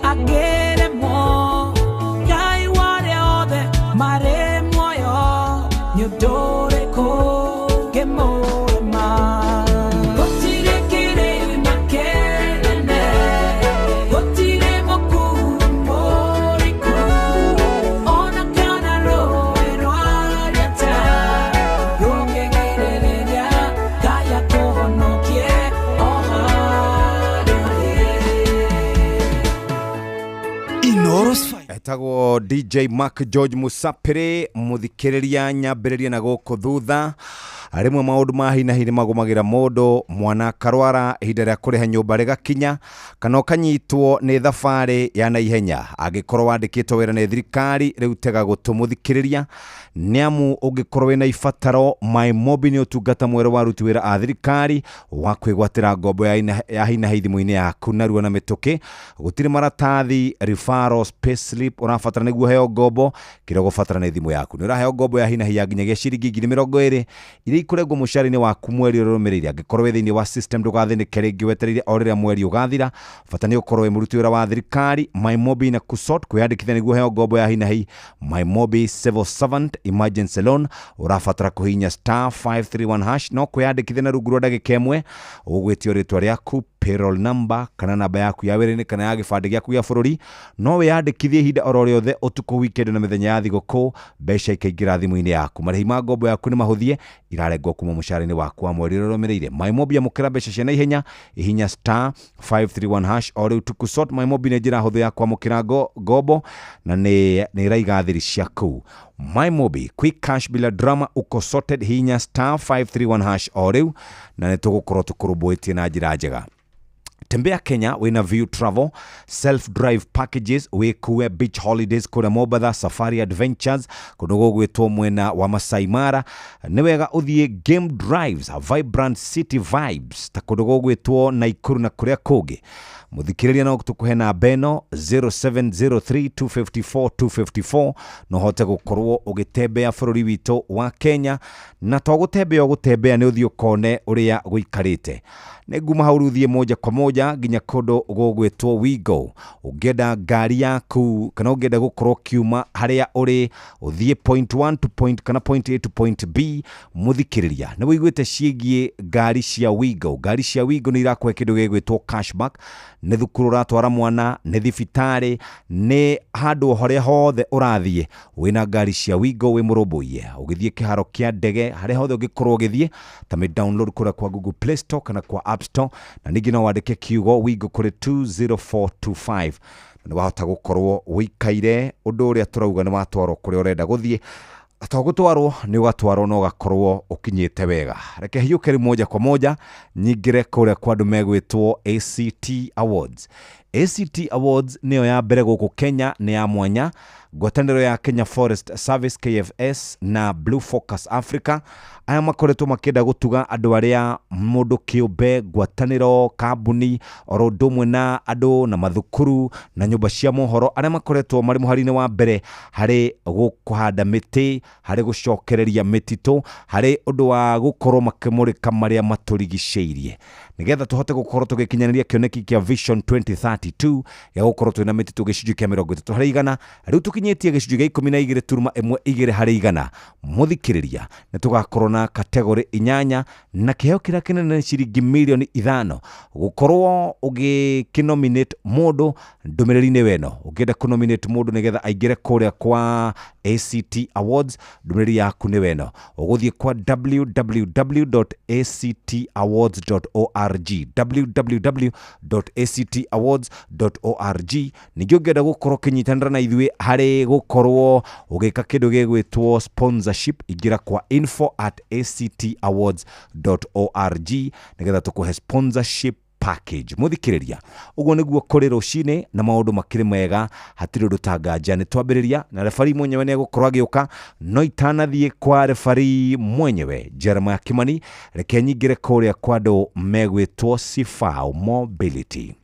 akĩremwo Ngai warĩa othe marĩ muoyo nĩ ũndũ ũrĩkũ ngĩmũrema gũtirĩ kĩrĩma kĩnene gũtirĩ mũkuru mũriku ona kana rũĩ rwariĩte rũngĩgirĩrĩria Ngai akũhonokie o harĩa ũrĩ. Inoro's finest. Etagwo DJ Mark George Musapiri muthikiriria nyambĩrĩria na gũkũ thutha rĩmwe maũndũ ma hi na hi nĩmagũmagĩra mũndũ mwana akarwara ihinda rĩa kũrĩha nyũmba rĩgakinya kana ũkanyitwo nĩ thabarĩ ya naihenya angĩkorwo wandĩkĩtwo wĩra nĩ thirikari rĩu tega gũtũ mũthikĩrĩria nĩamu ũngĩkorwo wĩna ibataro MyMobi nĩ ũtungata mwerũ wa aruti wĩra a thirikari wa kwĩgwatĩra ngombo ya hi na hi thimũ-inĩ yaku narua na mĩtũkĩ gũtirĩ maratathi referrals payslip ũrabatara nĩguo heo ngombo kĩrĩa ũgũbatara nĩ thimũ yaku nĩ ũraheo ngombo ya hi na hi ya nginyagia ciringi 20,000 iria ikũrengwo mũcara-inĩ waku mweri ũrĩa ũrũmĩrĩire angĩkorwo wĩ thĩinĩ wa system ndũgathĩnĩke rĩngĩ wetereire o rĩrĩa mweri ũgathira bata nĩ ũkorwo wĩ mũruti wĩra wa thirikari MyMobi na kusot kwĩyandĩkithia nĩguo heo ngombo ya hi na hi MyMobi civil servant emergency loan ũrabatara kũhihinya star 531 hash no kwĩyandĩkithia na rungu rwa ndagĩka ĩmwe ũgwĩtio rĩtwa rĩaku payroll number kana namba yaku ya wĩra-inĩ kana ya gĩbandĩ gĩaku gĩa bũrũri. No wĩyandĩkithie ihinda oro rĩothe, ũtukũ, weekend na mĩthenya ya thigũkũ, mbeca ikaingĩra thimũ-inĩ yaku. Marĩhi ma ngombo yaku nĩ mahũthie, irarengwo kuma mũcara-inĩ waku wa mweri ũrĩa ũrũmĩrĩire. MyMobi, amũkĩra mbeca cia naihenya, ihinya *531# o rĩu tuku sort. MyMobi nĩ njĩra hũthũ ya kwamũkĩra ngombo na nĩ ĩraiga thiri ciaku. MyMobi, quick cash bila drama, uko sorted. Hinya *531# o rĩu na nĩ tũgũkorwo tũkũrũmbũĩtie na njĩra njega. Tembea Kenya wĩna View Travel self drive packages, wĩkue beach holidays kũrĩa Mombatha, safari adventures kũndũ gũgwĩtwo mwena wa Masai Mara. Nĩ wega ũthiĩ game drives, vibrant city vibes ta kũndũ gũgwĩtwo Naikuru na kũrĩa kũngĩ. Mũthikĩrĩria, no tũkũhe namba ĩno 0703 254 254, no hote gũkorwo ũgĩtembea bũrũri witũ wa Kenya, na to gũtembea ũgũtembea, nĩ ũthiĩ ũkone ũrĩa gũikarĩte. Nĩ nguma hau rĩu thiĩ moja kwa moja nginya kũndũ gũgwĩtwo Wigo. Ũngĩenda ngari yaku kana ũngĩenda gũkorwo ũkiuma harĩa ũrĩ ũthiĩ point 1 to point kana point A to point B, mũthikĩrĩria, nĩ wĩiguĩte ciĩgiĩ ngari cia Wigo. Ngari cia Wigo nĩ irakũhe kĩndũ gĩgwĩtwo cashback. Nĩ thukuru ũratwara mwana, nĩ thibitarĩ, nĩ handũ harĩa hothe ũrathiĩ wĩna ngari cia Wigo, wĩ mũrũmbũiye ũgĩthiĩ kĩharo kĩa ndege, harĩa hothe ũngĩkorwo ũgĩthiĩ. Ta mĩ download kũrĩa kwa Google Play Store kana kwa App Store, na ningĩ no wandĩke kiugo Wigo kũrĩ 20425 na nĩ wahota gũkorwo wĩikaire ũndũ ũrĩa tũrauga, nĩ watwarwo kũrĩa ũrenda gũthiĩ. To gũtwarwo nĩ ũgatwarwo na ũgakorwo ũkinyĩte wega. Reke hiũke rĩu moja kwa moja nyingĩre kũrĩa kwa andũ megwĩtwo ACT Awards. ACT Awards nĩyo ya mbere gũkũ Kenya, nĩ ya mwanya, ngwatanĩro ya Kenya Forest Service KFS na Blue Focus Africa. Aya makoretwo makĩenda gũtuga andũ arĩa mũndũ kĩũmbe, ngwatanĩro, kambuni, oro ũndũ ũmwe na andũ na mathukuru na nyũmba cia mohoro, arĩa makoretwo marĩ mũhari-inĩ wa mbere harĩ kũhanda mĩtĩ, harĩ gũcokereria mĩtitũ, harĩ ũndũ wa gũkorwo makĩmũrĩka marĩa matũrigicĩirie, nĩgetha tũhote gũkorwo tũgĩkinyanĩria kĩoneki kĩa Vision 2032 gĩa gũkorwo twĩna mĩtitũ 30%. Rĩu tũkinyĩtie 12.12%. Mũthikĩrĩria, nĩ tũgakorwo na kategori inyanya na kĩheo kĩrĩa kĩnene nĩ ciringi mirioni 5. Gũkorwo ũgĩkĩnominate mũndũ ndũmĩrĩri-inĩ weno, ũngĩenda kũnominate mũndũ nĩgetha aingĩre kũrĩa kwa ACT Awards, ndũmĩrĩri yaku nĩ weno ũgũthiĩ kwa www.actawards.org, www.actawards.org. Ningĩ ũngĩenda gũkorwo ũkĩnyitanĩra na ithuĩ harĩ gũkorwo ũgĩka kĩndũ gĩgwĩtwo sponsorship, ingĩra kwa info@actawards.org nĩgetha tũkũhe sponsorship package. Mũthikĩrĩria, ũguo nĩguo kũrĩ rũcinĩ na maũndũ makĩrĩ mega, hatirĩ ũndũ tanganja. Nĩ twambĩrĩria na refari mwenyewe nĩ egũkorwo agĩũka, no itanathiĩ kwa refari mwenyewe Jeremiah Kimani, reke nyingĩre kũrĩa kwa andũ megwĩtwo Sifao Mobility.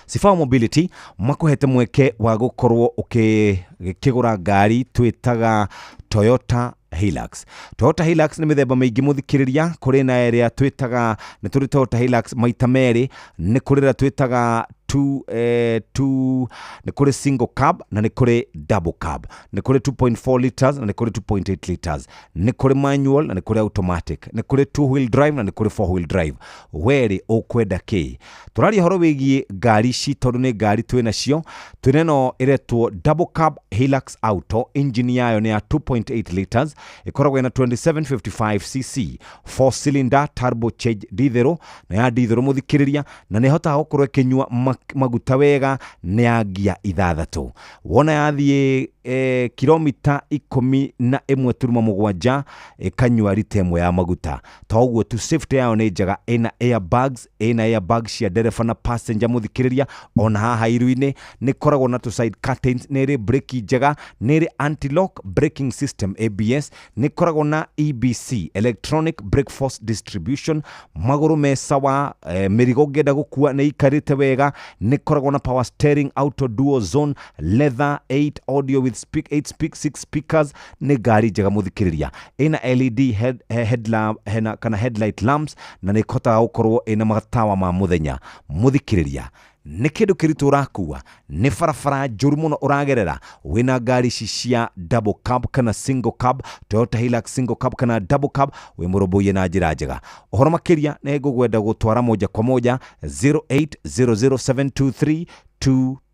Sifao Mobility makuhete mweke wa gũkorwo ũkĩgũra ngari twĩtaga Toyota Hilux. Toyota Hilux nĩ mĩthemba mĩingĩ, mũthikĩrĩria. Kũrĩ na ĩrĩa twĩtaga, nĩ tũrĩ Toyota Hilux maita merĩ, nĩ kũrĩ ĩrĩa twĩtaga two, two, nĩ kũrĩ single cab na nĩ kũrĩ double cab, nĩ kũrĩ 2.4 liters na nĩ kũrĩ 2.8 liters, nĩ kũrĩ manual na nĩ kũrĩ automatic, nĩ kũrĩ two wheel drive na nĩ kũrĩ four wheel drive. Werĩ ũkwenda kĩ? Tũraria ũhoro wĩgiĩ ngari ici tondũ nĩ ngari twĩ nacio. Twĩna ĩno ĩretwo double cab Hilux Auto, engine yayo nĩ ya 2.8 liters, ĩkoragwo ĩna 2755 cc, 4 cylinder turbo charge diesel, na ya diesel, mũthikĩrĩria, na nĩ ĩhotaga gũkorwo ĩkĩnyua maguta wega. Nĩ ya ngia ithathatũ. Wona yathiĩ kilomita 11.7 ĩkanyua rita 1 ya maguta. To ũguo tu, safety yayo nĩ njega, ĩna airbags, ĩna airbags cia ndereba na passenger. Mũthikĩrĩria, ona haha iru-inĩ nĩ ĩkoragwo na tũ side curtains, nĩ ĩrĩ breki njega, nĩ ĩrĩ anti-lock braking system ABS, nĩ ĩkoragwo na EBC, electronic brake force distribution. Magũrũ me sawa, mĩrigo ũngĩenda gũkua nĩ ikarĩte wega. Nĩ ĩkoragwo na power steering, auto dual zone, leather, 8 audio with speak 8 speak 6 speakers. Nĩ ngari njega, mũthikĩrĩria, ĩna LED head, head lamp, hena, kana headlight lamps, na nĩ ĩhotaga gũkorwo ĩna matawa ma mũthenya. Mũthikĩrĩria, nĩ kĩndũ kĩritũ ũrakua, nĩ barabara njũru mũno ũragerera, wĩna ngari ici cia double cab kana single cab, Toyota Hilux single cab kana double cab, wĩ mũrũmbũiye na njĩra njega. Ũhoro makĩria nĩ ngũgwenda gũtwara moja kwa moja 0800 723.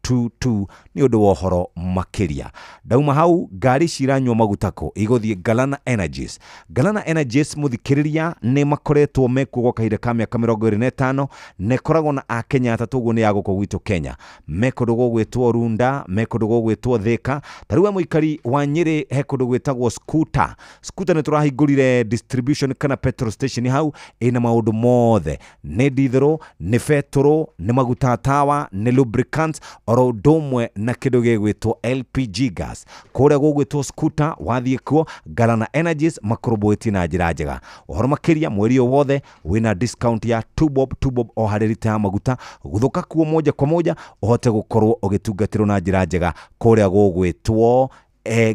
222 nĩ ũndũ wa ũhoro makĩria. Ndauma hau, ngari ici iranyua maguta kũ? Igũthiĩ Galana Energies. Galana Energies, mũthikĩrĩria, nĩ makoretwo mekuo gwa kahinda ka mĩaka 25, na ĩkoragwo na akenya atatũ, ũguo nĩ ya gũkũ gwitũ Kenya. Me kũndũ gũgwĩtwo Runda, me kũndũ gũgwĩtwo Thĩka. Ta rĩu we mũikari wa Nyĩrĩ, he kũndũ gwĩtagwo Skuta. Skuta nĩ tũrahingũrire distribution kana petrol station hau, ĩna maũndũ mothe, nĩ ndithũrũ, nĩ betũrũ, nĩ maguta tawa, nĩ lubricants, oro ũndũ ũmwe na kĩndũ gĩgwĩtwo LPG gas. Kũrĩa gũgwĩtwo Skuta, wathiĩ kuo Galana Energies makũrũmbũĩtie na njĩra njega. Ũhoro makĩria, mweri ũyũ wothe wĩna discount ya 2 bob 2 bob o harĩ rita ya maguta. Gũthũka kuo moja kwa moja ũhote gũkorwo ũgĩtungatĩrwo na njĩra njega kũrĩa gũgwĩtwo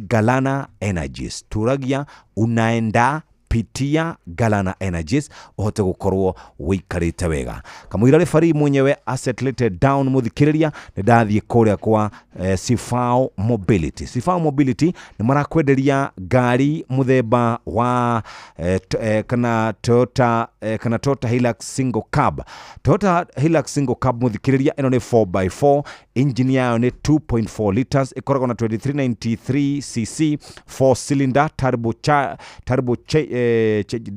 Galana Energies. Tũragia unaenda pitia Galana Energies ũhote gũkorwo wĩikarĩte wega. Kamũira referee mwenyewe asettlete down, mũthikĩrĩria, nĩ ndathiĩ kũrĩa kwa Sifao Mobility. Sifao Mobility nĩ marakwenderia ngari mũthemba wa kana Toyota, kana Toyota Hilux single cab. Toyota Hilux single cab, mũthikĩrĩria, ĩno nĩ 4x4, engine yayo nĩ 2.4 liters, ĩkoragwo na 2393 cc, 4 cylinder turbo cha, turbo cha,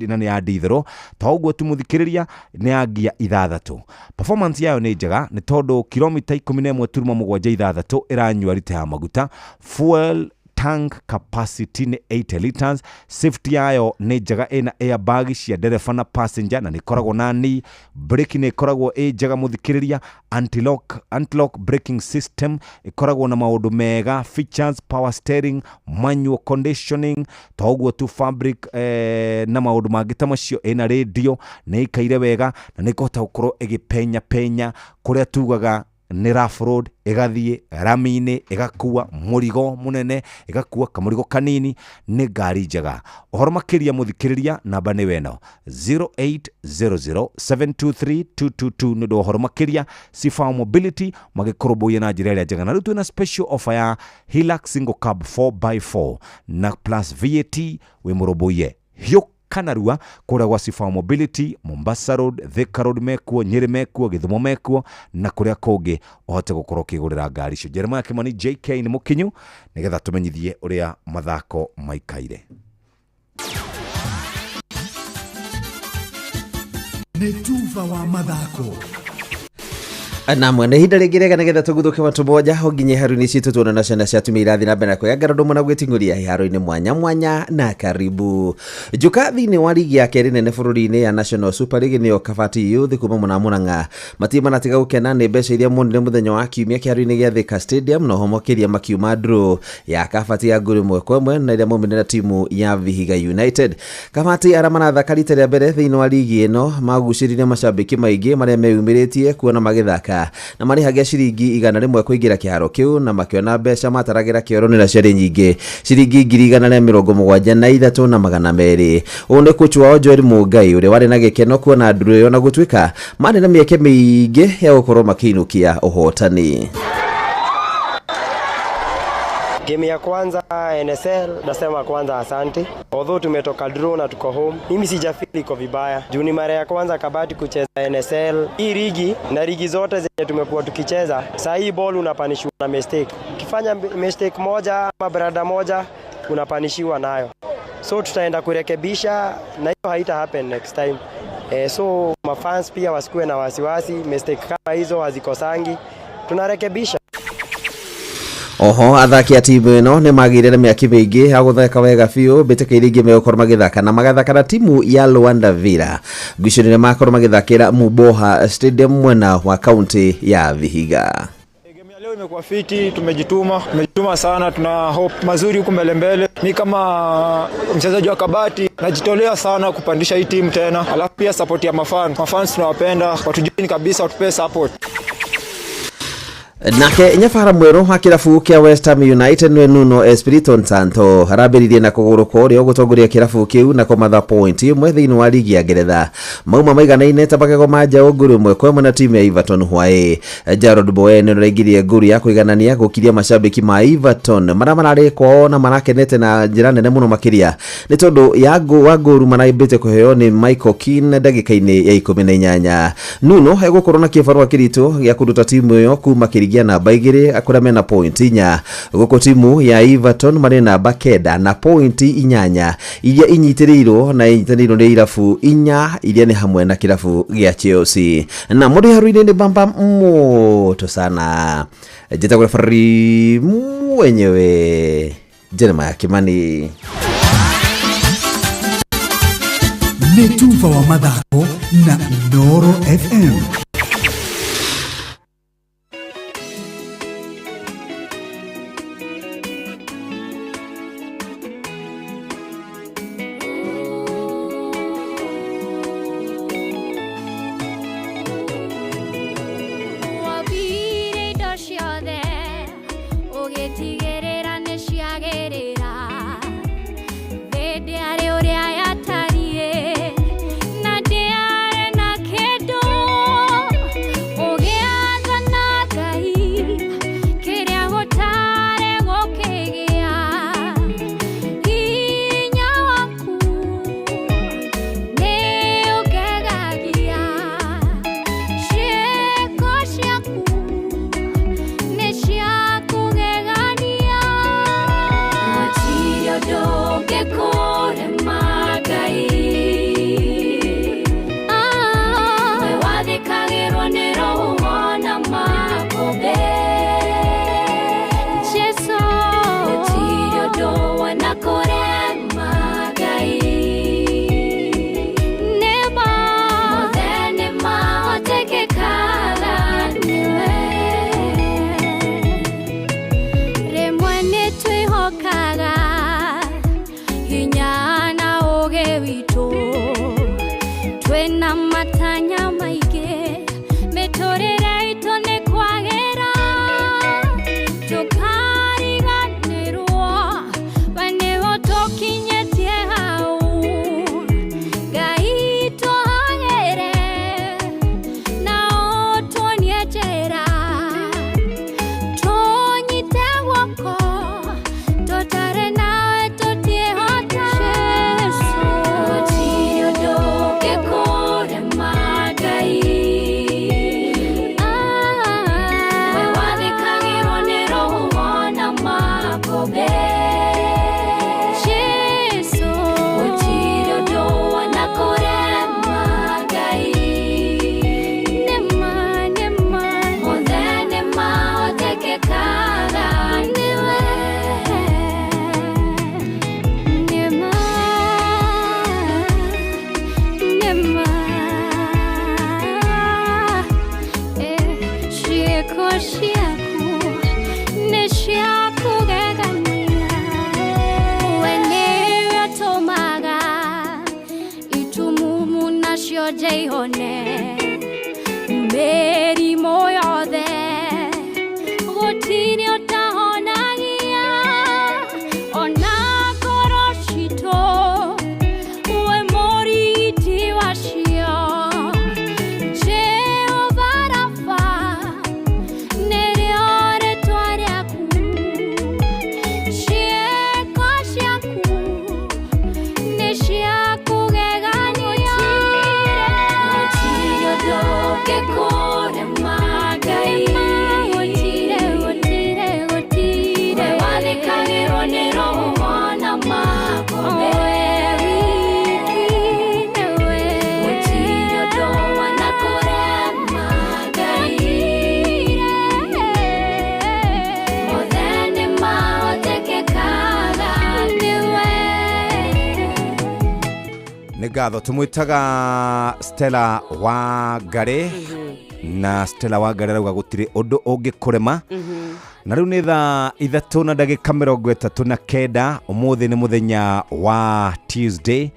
na nĩ ya ndithũrũ. To ũguo tu, mũthikĩrĩria, nĩ ya ngia ithathatũ. Performance yayo nĩ njega nĩ tondũ kilomita 11.76 ĩranyua rita ya maguta. Fuel tank capacity nĩ 80 liters. Safety yayo nĩ njega, ĩna airbag cia ndereba na passenger, na nĩ ĩkoragwo na knee brake, nĩ ĩkoragwo ĩ njega, mũthikĩrĩria. Anti-lock braking system, ĩkoragwo na maũndũ mega, features, power steering, manual conditioning, to ũguo tu, fabric na maũndũ mangĩ ta macio. Ĩna radio, nĩ ĩikaire wega na nĩ ĩkũhota gũkorwo ĩgĩpenya penya kũrĩa tugaga nĩ rough road, ĩgathiĩ rami-inĩ, ĩgakua mũrigo mũnene, ĩgakua kamũrigo kanini. Nĩ ngari njega. Ũhoro makĩria, mũthikĩrĩria, namba nĩ weno 0800723222 nĩ ũndũ wa ũhoro makĩria. Sifa Mobility magĩkũrũmbũiya na njĩra ĩrĩa njega. Na rĩu twĩna special offer ya Hilux single cab 4x4 na plus VAT. Wĩ mũrũmbũiye hiũ kana rua kũrĩa gwa Sifa Mobility, Mombasa Road, Thika Road mekuo, Nyĩrĩ mekuo, Gĩthumo mekuo na kũrĩa kũngĩ, ũhote gũkorwo ũkĩgũrĩra ngari icio. Jeremiah Kimani JK nĩ mũkinyu nĩgetha tũmenyithie ũrĩa mathako maikaire. Nĩ tuba wa mathako. Na mwene ihinda rĩngĩ rĩega nĩgetha tũguthũke watu moja ho nginye haru-inĩ citũ, tuona na ciana cia atumia irathiĩ na mbere na kwĩyangara ũndũ ũmwe na gwĩting'ũria iharo-inĩ mwanya mwanya. Na karibu njuka thĩinĩ wa ligi ya kerĩ nene bũrũri-inĩ ya National Super League, nĩyo Kabati Youth kuma mũna Murang'a, matirĩ manatiga gũkena nĩ mbeca iria monire mũthenya wa kiumia kĩharo-inĩ gĩa Thika Stadium, na oho makĩria makiuma draw ya Kabati ya nguru 1-1 na ĩrĩa maumire na timu ya Vihiga United. Kabati arĩa marathaka rita rĩa mbere thĩinĩ wa ligi ĩno magucĩrĩrie macambĩki maingĩ marĩa meyumĩrĩtie kuona magĩthaka, na marĩhagia ciringi 100 kũingĩra kĩharo kĩu, na makĩona mbeca mataragĩra kĩoro nĩ ciarĩ nyingĩ, ciringi 173,200. Ũũ nĩ coach wao Joel Mũngai ũrĩa warĩ na gĩkeno kuona draw ĩyo, na gũtuĩka marĩ na mĩeke mĩingĩ ya gũkorwo makĩinũkia ũhotani. Game ya kwanza NSL, nasema kwanza asante. Although tumetoka draw na tuko home, mimi sijafeel iko vibaya. Juu ni mara ya kwanza Kabati kucheza NSL. Hii ligi na ligi zote zenye tumekuwa tukicheza, saa hii ball unapanishiwa na mistake. Ukifanya mistake moja ama blunder moja, unapanishiwa nayo. So tutaenda kurekebisha na hiyo haita happen next time. So mafans pia wasikuwe na wasiwasi, mistake kama hizo hazikosangi. Tunarekebisha. Oho athaki a timu ĩno nĩ magĩire na mĩaki mĩingĩ ya gũthaka wega biũ mbĩtĩka iria ingĩ megũkorwo magĩthaka, na magathaka na timu ya Luanda Villa ngucanio makorwo magĩthakĩra Muboha Stadium mwena wa kaunti ya Vihiga. Leo imekuwa fiti, tumejituma, tumejituma sana, tuna hope mazuri huku mbele mbele. Mi kama mchezaji wa Kabati najitolea sana kupandisha hii timu tena, alafu pia support ya mafans, mafans tunawapenda, watujoin kabisa, watupee support. Nake nyabara mwerũ wa kĩrabu kĩa West Ham United nĩ Nuno Espirito Santo arambĩrĩirie na kũgũrũ kwa ũrĩo gũtongoria kĩrabu kĩu na kũmatha point 1 thĩinĩ wa ligi ya Ngeretha. Mauma maiganaine ta magego ma njaũ nguru 1-1 na timu ya Everton hwaĩ. Jarrod Bowen nĩ ũraingĩria nguru ya kũiganania gũkiria macambĩki ma Everton marĩa mararĩ kwao na marakenete na njĩra nene mũno makĩria nĩ tondũ ya wa nguru maraimbĩte kũheo nĩ Michael Keane ndagĩka-inĩ ya 18. Nuno egũkorwo na kĩbarũa kĩritũ gĩa kũruta timu ĩyo kuma kĩrigi nginyagia namba 2 kũrĩa mena point 4 gũkũ timu ya Everton marĩ namba 9 na point 8 iria inyitĩrĩirwo na inyitanĩirwo nĩ irabu 4 iria nĩ hamwe na kĩrabu gĩa Chelsea. Na mũndũ haru-inĩ nĩ bamba moto sana, njĩtagwo referee mwenyewe Jeremiah Kimani. Nĩ tuba wa mathako na Inooro FM. Wambire indo ciothe ũgĩtigĩrĩra nĩ ciagĩrĩra thĩ ndĩarĩ ũrĩa yatariĩ na ndĩarĩ na kĩndũ ũgĩathana Ngai kĩrĩa gũtarĩ gũkĩgĩa hinya waku nĩ ũngegagia ciĩko ciaku nĩ cia kũgegania gũtirĩ ũndũ ũngĩkũrema Ngai. We wathĩkagĩrwo nĩ rũhuho na makũmbĩ Jesũ gũtirĩ ũndũ wanakũrema Ngai. Nĩma mothe nĩmahotekekaga nĩwe. Rĩmwe nĩtwĩhokaga hinya na ũũgĩ witũ twĩna matanya maingĩ mĩtũrĩre itũ nĩ kwagĩra tũkariganĩrwo we nĩwe ũtũkinyĩtie hau Ngai tũhagĩre na ũtuonie njĩra tũnyite guoko tũtarĩ nawe tũtiĩhota Jesũ gũtirĩ ũndũ ũngĩkũrema Ngai. We wathĩkagĩrwo nĩ rũhuho na makũmbĩ Jesũ gũtirĩ ũndũ wanakũrema Ngai. Nĩma nĩma mothe nĩmahotekekaga nĩwe. Nĩma nĩma ciĩko ciaku nĩ cia kũgegania we nĩwe ũtũmaga itumumu nacio nje ihone mĩrimũ yothe gũtirĩ ũtahonagia ona ngoro citũ we mũrigiti wacio Jehova Rafa nĩrĩo rĩtwa rĩaku ciĩko ciaku nĩ cia kũgegania gũtirĩ ũndũ ũngĩkũrema Ngai. Gũtirĩ gũtirĩ gũtirĩ we wathĩkagĩrwo nĩ rũhuho na makũmbĩ we wiki nĩwe gũtirĩ ũndũ wanakũrema Ngai. Mothe nĩmahotekekaga nĩwe. Nĩ ngatho tũmwĩtaga Stella Wangari na Stella Wangari arauga gũtirĩ ũndũ ũngĩkũrema. Na rĩu nĩ thaa 3:39. Ũmũthĩ nĩ mũthenya wa Tuesday.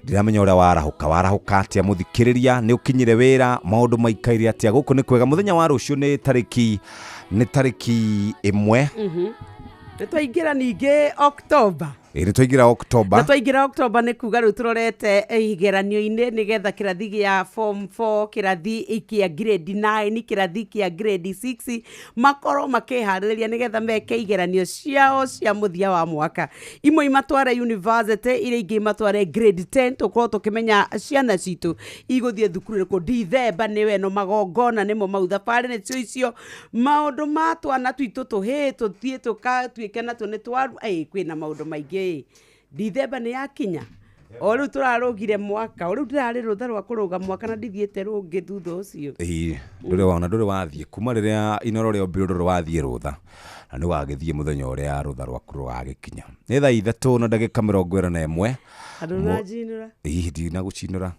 Ndiramenya ũrĩa warahũka warahũka atĩa mũthikĩrĩria nĩ ũkinyire wĩra maũndũ maikaire atĩa gũkũ nĩ kwega mũthenya wa rũciũ nĩ tarĩki 1. Nĩ twaingĩra ningĩ October. Ĩ nĩ twaingĩra October. Na twaingĩra October nĩ kuga rĩu tũrorete igeranio-inĩ nĩgetha kĩrathi gĩa form 4, kĩrathi kĩa grade 9, kĩrathi kĩa grade 6 makorwo makĩharĩrĩria nĩgetha meke igeranio ciao cia mũthia wa mwaka. Imwe imatware university, iria ingĩ imatware grade 10. Tũkorwo tũkĩmenya ciana citũ igũthiĩ thukuru ĩrĩkũ. Dithemba nĩwe ĩno, magongona nĩmo mau, thabarĩ nĩcio icio, maũndũ ma twana twitũ tũhĩ tũthiĩ tũkatuĩke natuo nĩ twaru. Kwĩna maũndũ maingĩ. Dithemba nĩ yakinya, o rĩu tũrarũgire mwaka, o rĩu ndĩrarĩ rũtha rwa kũrũga mwaka na ndithiĩte rũngĩ thutha ũcio. Ĩĩ, ndũrĩ wona, ndũrĩ wathiĩ kuma rĩrĩa Inoro rĩombirwo, ndũrĩ wathiĩ rũtha, na nĩ wagĩthiĩ mũthenya ũrĩa rũtha rwaku rũgagĩkinya. Nĩ thaa 3:21. Andũ ũranjinũra. Ĩĩ, ndinagũcinũra.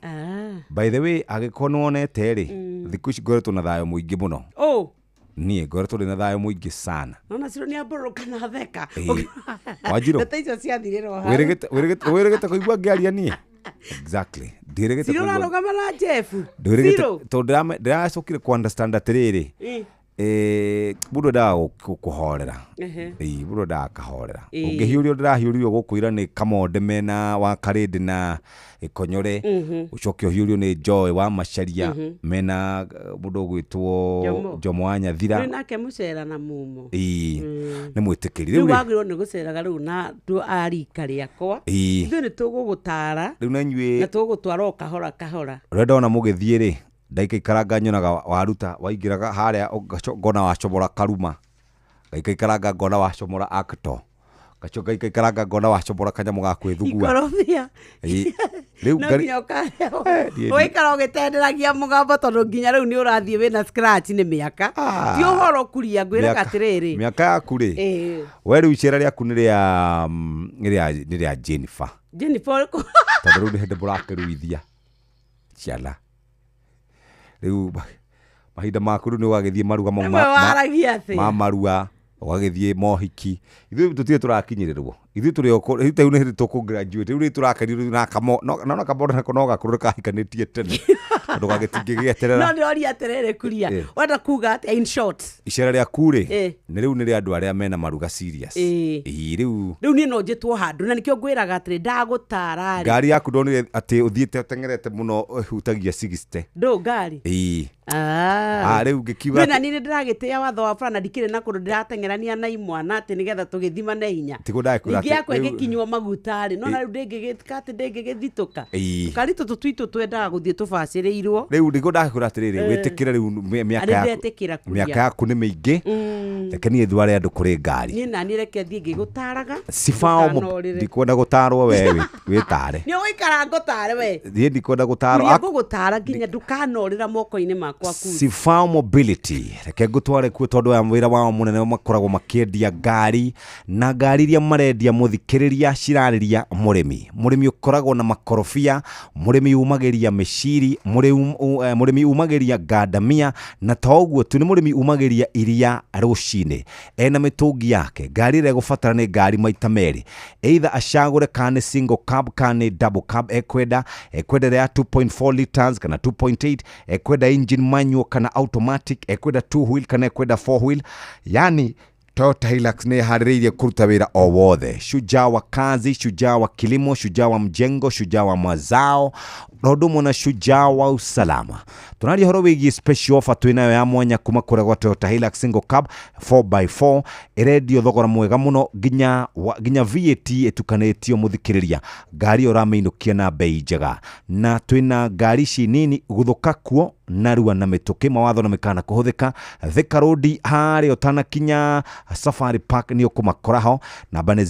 By the way, angĩkorwo nĩ wonete rĩ, thikũ ici ngoretwo na thayũ mũingĩ mũno. Oh. Niĩ ngoretwo ndĩ na thayũ mũingĩ sana. Nona ciro nĩ ambũrũka na theka. Ĩĩ. Wanjirũ. Ndeto icio ciathirĩra o hau. Wĩrĩgĩte kũigua ngĩaria niĩ? Exactly, ndĩrĩgĩte Ciro kũigua. ũrarũgama na Jeff. Ndwĩrĩgĩte Ciro. tondũ ndĩracokire ku understand atĩrĩrĩ, mũndũ endaga kũhorera. Ĩĩ, mũndũ endaga akahorera. Ũngĩhiũrio, ndĩrahiũririo gũkũ ira nĩ Kamonde mena wa Karĩndĩ na Gĩkonyore, ũcoke ũhiũrio nĩ Joy wa Macharia mena mũndũ ũgwĩtwo Jomo. Jomo wa Nyathira. Rĩu nake mũcera na mumo. Ĩĩ, nĩ mwĩtĩkĩri. Rĩu Rĩu rĩ, wagĩrĩirwo nĩ gũceraga rĩu na andũ a rika rĩakwa. Ithuĩ nĩ tũgũgũtara rĩu na inyuĩ na tũgũgũtwara o kahora kahora. Ũrĩa ndona mũgĩthiĩ rĩ, ndaikaikaranga nyonaga waruta waingĩraga harĩa ngona wacomora karuma, ngaikaikaranga ngona wacomora acto, ngaikaikaranga ngona wacomora kanyamũ ga kwĩthugua. Ikorobia. Ĩĩ. Rĩu No ngari nginya ũkarehwo. Ndiĩ- Ũgaikara ũgĩtenderagia mũgambo tondũ nginya rĩu nĩ ũrathiĩ wĩna scratch nĩ mĩaka. Ti ũhoro kuria, ngwĩraga atĩrĩrĩ. Mĩaka yaku rĩ, we rĩu icera rĩaku nĩ rĩa nĩ rĩa Jennifer. Jennifer ũrĩkũ? Tondũ rĩu nĩ hĩndĩ mũrakĩruithia ciana. Rĩu mahinda maku rĩu nĩ ũgagĩthiĩ maruga mau Rĩmwe waragia atĩa? ma marua, ũgagĩthiĩ mohiki. Ithuĩ tũtirĩ tũrakinyĩrĩrwo, ithuĩ tũrĩ o rĩu ta rĩu nĩ hĩndĩ tũkũ graduate, rĩu nĩ tũrakenio rĩu na kamo no kamondo nako no gakorwo kahikanĩtie tene tondũ gagĩtingĩgĩeterera. No ndĩroria atĩrĩrĩ kuria. Wenda kuga atĩa in short? Icera rĩaku rĩ, nĩ rĩu nĩ rĩa andũ arĩa mena maruga serious. Ĩĩ, rĩu Rĩu niĩ no njĩtwo handũ na nĩkĩo ngwĩraga atĩrĩ ndagũtara rĩ. Ngari yaku ndonire atĩ ũthiĩte ũteng'erete mũno ĩhutagia 60. Ndũ ngari. Ĩĩ. Ah, rĩu ngĩkiuga Niĩ na niĩ nĩ ndĩragĩtĩĩa watho wa bara na ndikĩrĩ na kũndũ ndĩrateng'erania na imwana atĩ nĩgetha tũgĩthimane hinya. Tiguo ndagĩkwĩra Ningĩ atĩ yakwa rĩu- ĩgĩkinywo maguta rĩ, nona rĩu ndĩngĩgĩka atĩ ndĩngĩgĩthitũka. Tũkari tũtũ twitũ twendaga gũthiĩ tũbacĩrĩirwo. Rĩu nĩguo ndagĩkwĩra atĩrĩrĩ, wĩtĩkĩre rĩu mĩaka Arĩ yaku ndetĩkĩra kuria. Mĩaka yaku nĩ mĩingĩ. Reke niĩ ndware andũ kũrĩ ngari. Niĩ naniĩ reke thiĩ ngĩgũtaraga. Cibao Ndũkanorĩre. Ndikwenda gũtarwo, we wĩtare. Nĩ ũgũikara ngũtare we. Niĩ ndikwenda gũtarwo. Kuria ngũgũtara nginya ndũkanorĩra moko-inĩ makwa kuria. Cibao Mobility, reke ngũtware kuo tondũ ya wĩra wao mũnene makoragwo makĩendia ngari, na ngari iria marendia, mũthikĩrĩria, cirarĩria mũrĩmi, mũrĩmi ũkoragwo na makorobia, mũrĩmi umagĩria mĩciri, mũrĩmi umagĩria ngandamia, na to ũguo tu, nĩ mũrĩmi umagĩria iria rũcinĩ ena mĩtũngi yake. Ngari ĩrĩa ĩgũbatara nĩ ngari maita merĩ, either acagũre kana nĩ single cab kana nĩ double cab ekwenda, ekwenda ĩrĩa ya 2.4 liters kana 2.8, ekwenda engine manual kana automatic, ekwenda 2 wheel kana ekwenda 4 wheel. Yani Toyota Hilux nĩ ĩharĩrĩirie kũruta wĩra o wothe. Shujaa wa kazi, shujaa wa kilimo, shujaa wa mjengo, shujaa wa mazao, na ũndũ ũmwe na shujaa wa usalama. Tũraria ũhoro wĩgiĩ special offer twĩnayo ya mwanya kuma kũrĩa gwa Toyota Hilux single cab 4x4, ĩrendio thogora mwega mũno nginya VAT ĩtukanĩtio. Mũthikĩrĩria, ngari ĩyo ũramĩinũkia na bei njega, na twĩna ngari ici nini gũthũka kuo narua na mĩtũkĩ. Mawatho na mĩkana kũhũthĩka. Thika Road harĩa ũtanakinya Safari Park nĩ ũkũmakora ho. Namba nĩ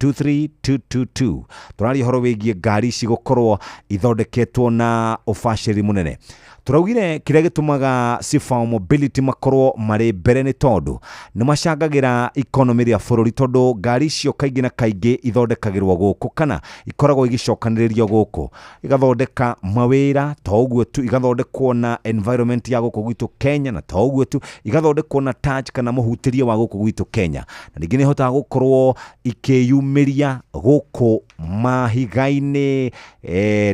0800723222. Tũraria ũhoro wĩgiĩ ngari ici gũkorwo ithondeketwo na ũbacĩri mũnene. Tũraugire kĩrĩa gĩtũmaga Cifao Mobility makorwo marĩ mbere nĩ tondũ nĩ macangagĩra economy rĩa bũrũri, tondũ ngari icio kaingĩ na kaingĩ ithondekagĩrwo gũkũ kana ikoragwo igĩcokanĩrĩrio gũkũ, igathondeka mawĩra, to ũguo tu, igathondekwo na environment ya gũkũ gwitũ Kenya, na to ũguo tu, igathondekwo na touch kana mũhutĩrie wa gũkũ gwitũ Kenya, na ningĩ nĩ ihotaga gũkorwo ikĩyumĩria gũkũ mahiga-inĩ,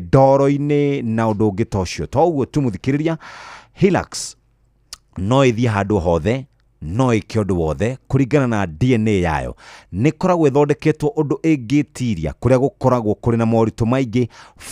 ndoro-inĩ na ũndũ ũngĩ ta ũcio. To ũguo tu, mũthikĩrĩria, Hilux no ĩthiĩ handũ hothe. No ĩke ũndũ wothe kũringana na DNA yayo. Nĩ ĩkoragwo ĩthondeketwo ũndũ ĩngĩtiria kũrĩa gũkoragwo kũrĩ na moritũ maingĩ,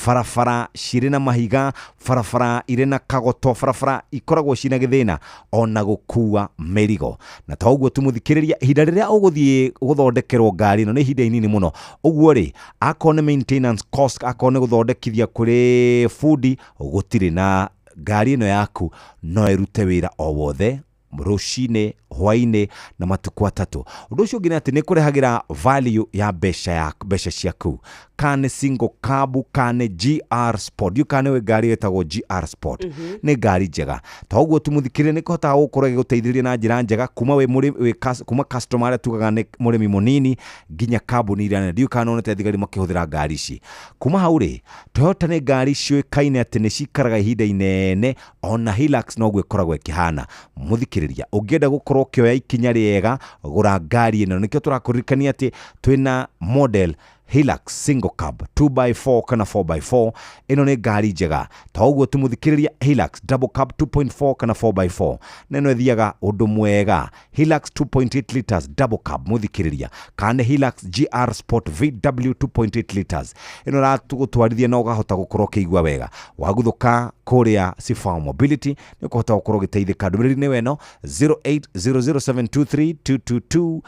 barabara cirĩ na mahiga, barabara irĩ na kagoto, barabara ikoragwo ciĩna gĩthĩna ona gũkua mĩrigo. Na to ũguo tu mũthikĩrĩria, ihinda rĩrĩa ũgũthiĩ gũthondekerwo ngari ĩno nĩ ihinda inini mũno. Ũguo rĩ, akorwo nĩ maintenance cost, akorwo nĩ gũthondekithia kũrĩ bundi, gũtirĩ, na ngari ĩno yaku no ĩrute wĩra o wothe rũcinĩ, hwainĩ na matukũ atatũ. Ũndũ ũcio ũngĩ nĩ atĩ nĩ kũrehagĩra value ya mbeca, ya mbeca ciaku. Kana nĩ single cab, kana nĩ GR Sport, ndiũĩ kana nĩ ngari ĩtagwo GR Sport. Nĩ ngari njega. To ũguo tu mũthikĩrĩria, nĩ kũhotaga gũkorwo ĩgĩgũteithĩrĩria na njĩra njega kuma wĩ mũrĩ, wĩ kuma customer arĩa tugaga nĩ mũrĩmi mũnini nginya kambuni iria nene. Ndiũĩ kana nĩwonete thigari makĩhũthĩra ngari ici. Kuma hau rĩ, Toyota nĩ ngari ciũĩkaine atĩ nĩ cikaraga ihinda inene, ona Hilux noguo ĩkoragwo ĩkĩhana. Mũthikĩrĩria, ũngĩenda gũkorwo ũkĩoya ikinya rĩega, gũra ngari ĩno. Nĩkĩo tũrakũririkania atĩ twĩna model Hilux single cab 2x4 kana 4x4. Ĩno nĩ ngari njega. To ũguo tu mũthikĩrĩria, Hilux double cab 2.4 kana 4x4 na ĩno ĩthiaga ũndũ mwega. Hilux 2.8 liters double cab mũthikĩrĩria, kana nĩ Hilux GR Sport VW 2.8 liters, ĩno ĩratũgũtwarithia na ũkahota gũkorwo ũkĩigua wega. Waguthũka kũrĩa Sifao Mobility nĩ ũkũhota gũkorwo ũgĩteithĩka. Ndũmĩrĩri nĩ ĩno 0800723222,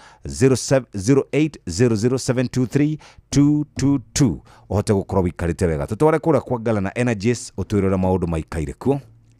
0800723222, ũhote gũkorwo wĩikarĩte wega. Tũtware kũrĩa kwa Galana Energies, ũtwĩre ũrĩa maũndũ maikaire kuo.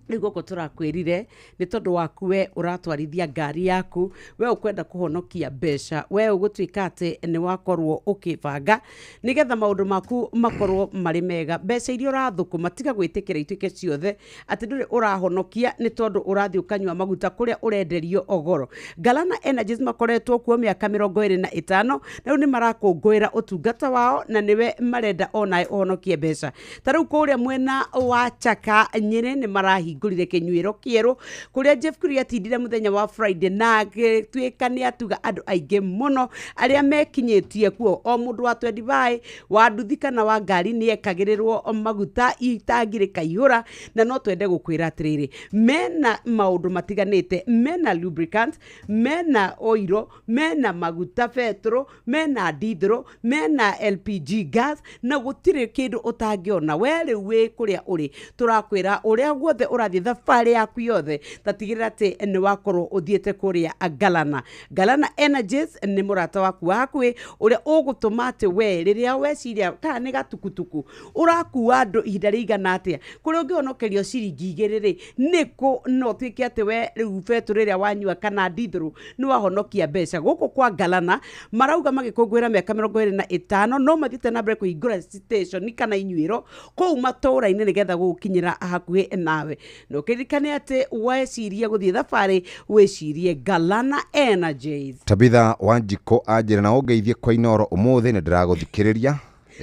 Rĩu gũkũ tũrakwĩrire nĩ tondũ waku we ũratwarithia ngari yaku, we ũkwenda kũhonokia mbeca, we ũgũtuĩka atĩ nĩ wakorwo ũkĩbanga nĩgetha maũndũ maku makorwo marĩ mega. Mbeca iria ũrathũkũma, tiga gwĩtĩkĩra ituĩke ciothe atĩ ndũrĩ ũrahonokia nĩ tondũ ũrathiĩ ũkanyua maguta kũrĩa ũrenderio ogoro. Galana Energies makoretwo kuo mĩaka 25, na rĩu nĩ marakũngũĩra ũtungata wao na nĩwe marenda onawe ũhonokie mbeca. Ta rĩu kũrĩa mwena wa Chaka Nyĩrĩ nĩ marahingũrire kĩnyuĩro kĩerũ kũrĩa Jeff Kuria atindire mũthenya wa Friday na agĩtuĩka nĩ atuga andũ aingĩ mũno arĩa mekinyĩtie kuo. O mũndũ wa 25 wa nduthi kana wa ngari nĩ ekagĩrĩrwo maguta itangi rĩkaihũra. Na no twende gũkwĩra atĩrĩrĩ, mena maũndũ matiganĩte, mena lubricant, mena oiro, mena maguta betũrũ, mena dithro, mena LPG gas, na gũtirĩ kĩndũ ũtangĩona. We rĩu wĩ kũrĩa ũrĩ, tũrakwĩra ũrĩa guothe ũrathiĩ thabarĩ yaku yothe, tatigĩrĩra atĩ nĩ wakorwo ũthiĩte kũrĩa Galana. Galana Energies nĩ mũrata waku wa hakuhĩ ũrĩa ũgũtũma atĩ we rĩrĩa weciria kana nĩ gatukutuku ũrakua andũ ihinda rĩigana atĩa, kũrĩa ũngĩhonokerio ciringi 2 rĩ, nĩkũ no ũtuĩke atĩ we rĩu betũrũ ĩrĩa wanyua kana dithro nĩ wahonokia mbeca. Gũkũ kwa Galana marauga magĩkũngũĩra mĩaka 25, no mathiĩte na mbere kũhingũra station kana inyuĩro kũu matũũra-inĩ nĩgetha gũgũkinyĩra hakuhĩ nawe. Na ũkĩririkane atĩ weciria gũthiĩ thabarĩ, wĩcirie Galana Energies. Tabitha Wanjikũ anjĩra na ũngeithie kwa Inoro ũmũthĩ, nĩ ndĩragũthikĩrĩria,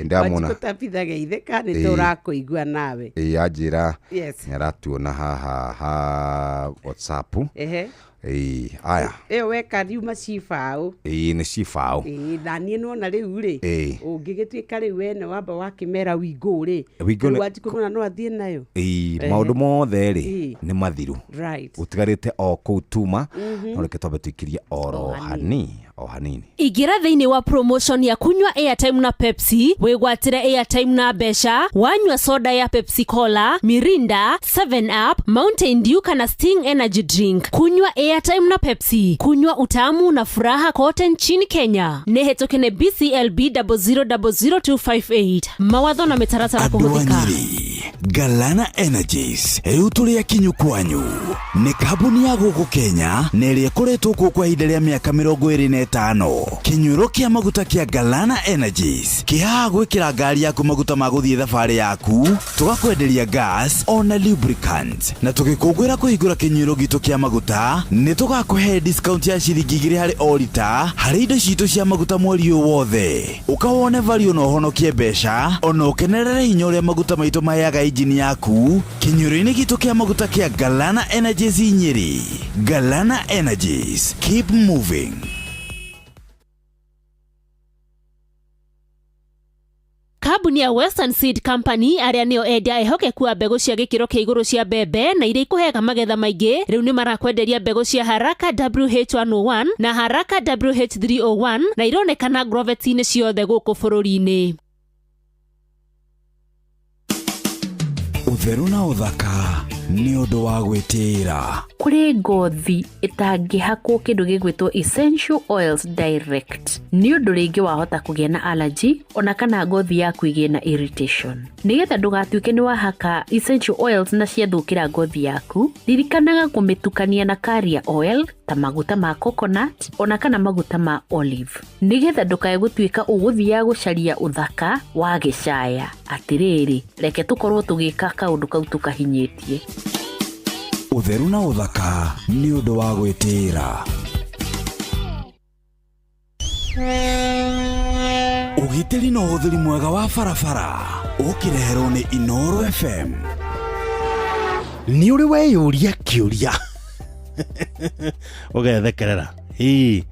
ndamwona. Wanjikũ Tabitha, geithĩka, nĩ Ĩĩ. tũrakũigua nawe. Ĩĩ, anjĩra Yes. nĩ aratuona haha ha WhatsApp. Ĩĩ, aya. Ĩyo weka riuma cibaũ. Ĩĩ, nĩ cibaũ. Ĩĩ, na niĩ nĩwona rĩu rĩ, Ĩĩ. ũngĩgĩtuĩka rĩu we nĩ wamba wakĩmera wingũ rĩ, Wingũ rĩu Wanjikũ nĩwona no athiĩ nayo. Ĩĩ, maũndũ mothe rĩ nĩ mathiru, gũtigarĩte o kũu tuma. No reke twambe tũikirie oro hanini, o hanini. Ingĩra thĩinĩ wa promotion ya kunywa airtime na Pepsi, wĩgwatĩre airtime na mbeca wanyua soda ya Pepsi Cola, Mirinda, 7 Up, Mountain Dew kana Sting Energy Drink. Kunywa airtime na Pepsi, kunywa utamu na furaha kote nchini Kenya. Nĩ hetũke nĩ BCLB 0000258. Mawatho na mĩtaratara Andũ a kũhũthĩka. Nyĩrĩ, Galana Energies rĩu tũrĩ akinyu kwanyu. Nĩ kambuni ya gũkũ Kenya na ĩrĩa ĩkoretwo kuo kwa ihinda rĩa mĩaka 25. Kĩnyuĩro kĩa maguta kĩa Galana Energies kĩhaha gwĩkĩra ngari yaku maguta ma gũthiĩ thabarĩ yaku, tũgakwenderia gas ona lubricant. Na tũgĩkũngũĩra kũhingũra kĩnyuĩro gitũ kĩa maguta, nĩ tũgakũhe discount ya ciringi 2 harĩ o rita harĩ indo citũ cia maguta mweri ũyũ wothe. Ũka wone value na ũhonokie mbeca, ona ũkenerere hinya ũrĩa maguta maitũ maheaga injini yaku kĩnyuĩro-inĩ gitũ kĩa maguta kĩa Galana Energies Nyĩrĩ. Galana Energies, keep moving. Kambuni Kambuni ya Western Seed Company arĩa nĩo endia ehokeku a mbegũ cia gĩkĩro kĩa igũrũ cia mbembe na iria ikũheaga magetha maingĩ, rĩu nĩ marakwenderia mbegũ cia Haraka WH101 na Haraka WH301 na ironekana groveti-inĩ ciothe gũkũ bũrũri-inĩ. Ũtheru na ũthaka nĩ ũndũ wa gwĩtĩĩra. Kũrĩ ngothi ĩtangĩhakwo kĩndũ gĩgwĩtwo essential oils direct, nĩ ũndũ rĩngĩ wahota kũgĩa na allergy ona kana ngothi yaku ĩgĩe na irritation. Nĩgetha ndũgatuĩke nĩ wahaka essential oils na ciathũkĩra ngothi yaku, ririkanaga kũmĩtukania na carrier oil ta maguta ma coconut ona kana maguta ma olive, nĩgetha ndũkae gũtuĩka ũgũthiaga gũcaria ũthaka wa gĩcaya. Atĩrĩrĩ, reke tũkorwo tũgĩka kaũndũ kau tũkahinyĩtie. Ũtheru na ũthaka nĩ ũndũ wa gwĩtĩĩra. Ũgitĩri na ũhũthĩri mwega wa barabara ũkĩreherwo nĩ Inooro FM. Nĩ ũrĩ weyũria kĩũria ũgethekerera, ĩĩ,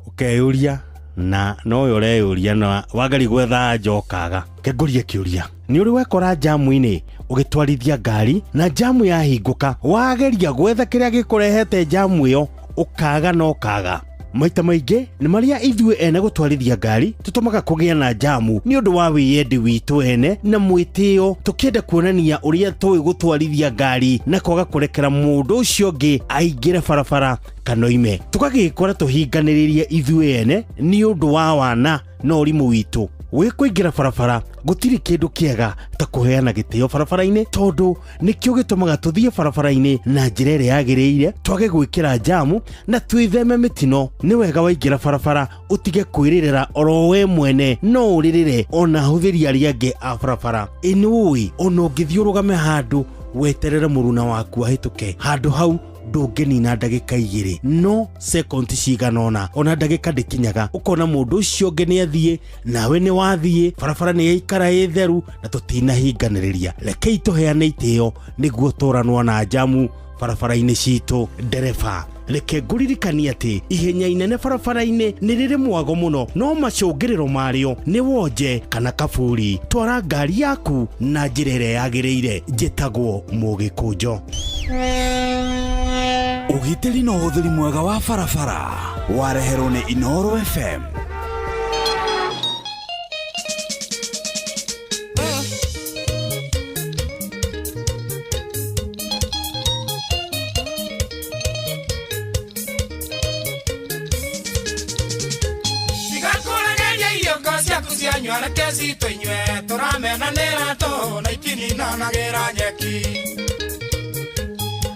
ũkeyũria na nowe ũreyũria na wangari gwetha anja ũkaga. Kengũrie kĩũria, nĩ ũrĩ wekora njamu-inĩ ũgĩtwarithia ngari na njamu yahingũka, wageria gwetha kĩrĩa gĩkũrehete njamu ĩyo ũkaga na ũkaga? Maita maingĩ nĩ marĩa ithuĩ ene gũtwarithia ngari tũtũmaga kũgĩa na njamu nĩ ũndũ wa wĩyendi witũ ene na mwĩtĩo, tũkĩenda kuonania ũrĩa tũĩ gũtwarithia ngari na kwaga kũrekera mũndũ ũcio ũngĩ aingĩre barabara kana oime, tũgagĩkora tũhinganĩrĩrie ithuĩ ene nĩ ũndũ wa wana na ũrimũ witũ. Wĩ kũingĩra barabara gũtirĩ kĩndũ kĩega ta kũheana gĩtĩo barabara-inĩ, tondũ nĩkĩo gĩtũmaga tũthiĩ barabara-inĩ na njĩra ĩrĩa yagĩrĩire, twage gwĩkĩra njamu na twĩtheme mĩtino. Nĩ wega waingĩra barabara ũtige kwĩrĩrĩra oro we mwene, no ũrĩrĩre ona ahũthĩri arĩa angĩ a barabara. Ĩ nĩ ũĩ ona ũngĩthiĩ ũrũgame handũ weterere mũruna waku ahĩtũke, handũ hau ndũngĩnina ndagĩka igĩrĩ, no sekondi cigana ũna, ona ndagĩka ndĩkinyaga, ũkona mũndũ ũcio ũngĩ nĩ athiĩ nawe nĩ wathiĩ, barabara nĩ yaikara ĩ theru na tũtinahinganĩrĩria. Rekei tũheane itĩo nĩguo tũranwo na njamu barabara-inĩ citũ. Ndereba, reke ngũririkanie atĩ ihenya inene barabara-inĩ nĩ rĩrĩ mwago mũno, no macũngĩrĩro marĩo nĩ wonje kana kaburi. Twara ngari yaku na njĩra ĩrĩa yagĩrĩire. Njĩtagwo Mũgĩkũnjo. Ũgitĩri na ũhũthĩri mwega wa barabara wareherwo nĩ Inooro FM. Tigakũregeria irio ciaku cianyua, reke citũ inyue, tũramenanĩra tũhũ na ikininanagĩra nyeki.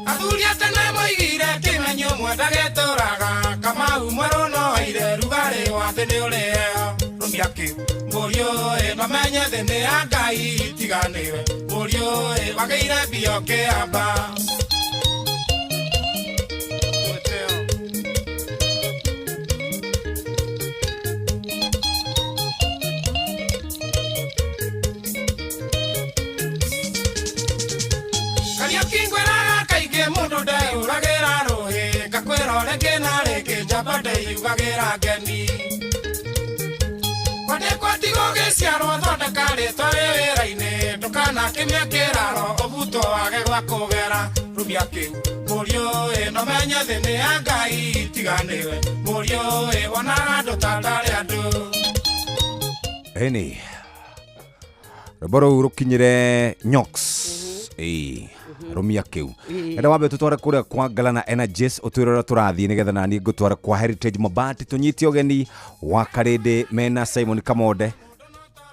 Athuri a tene moigire kĩmenyo mwendagĩtũraga, Kamau mwerũ no aire rugarĩ wa thĩ nĩ ũrĩheo. Rũmia kĩu mũriũ ĩ, ndamenye thĩ nĩ ya Ngai tiganĩwe, mũriũ ĩ, wagĩire mbia ũkĩamba. Kariũki ngwĩraga kaingĩ mũndũ ndeyũragĩra rũhĩ, ngakwĩra rĩngĩ na rĩngĩ njamba ndĩyugagĩra ngeni. Kwandĩkwo ti gũgĩciarwo, thondeka rĩtwa rĩ wĩra-inĩ, ndũkanakĩmie kĩraro ũbutwo wage gwa kũgera. Rũmia kĩu mũriũ ĩ, nomenye thĩ nĩ ya Ngai tiganĩwe, mũriũ ĩ, wonaga andũ ta ndarĩ andũ. Ĩni rwĩmbo rũu rũkinyire Nyox, ĩĩ, rũmia kĩu. Enda wambe tũtware kũrĩa kwa Galana Energies, ũtwĩre ũrĩa tũrathiĩ nĩgetha naniĩ ngũtware kwa Heritage Mabati tũnyite ũgeni wa Karĩndĩ mena Simon Kamonde.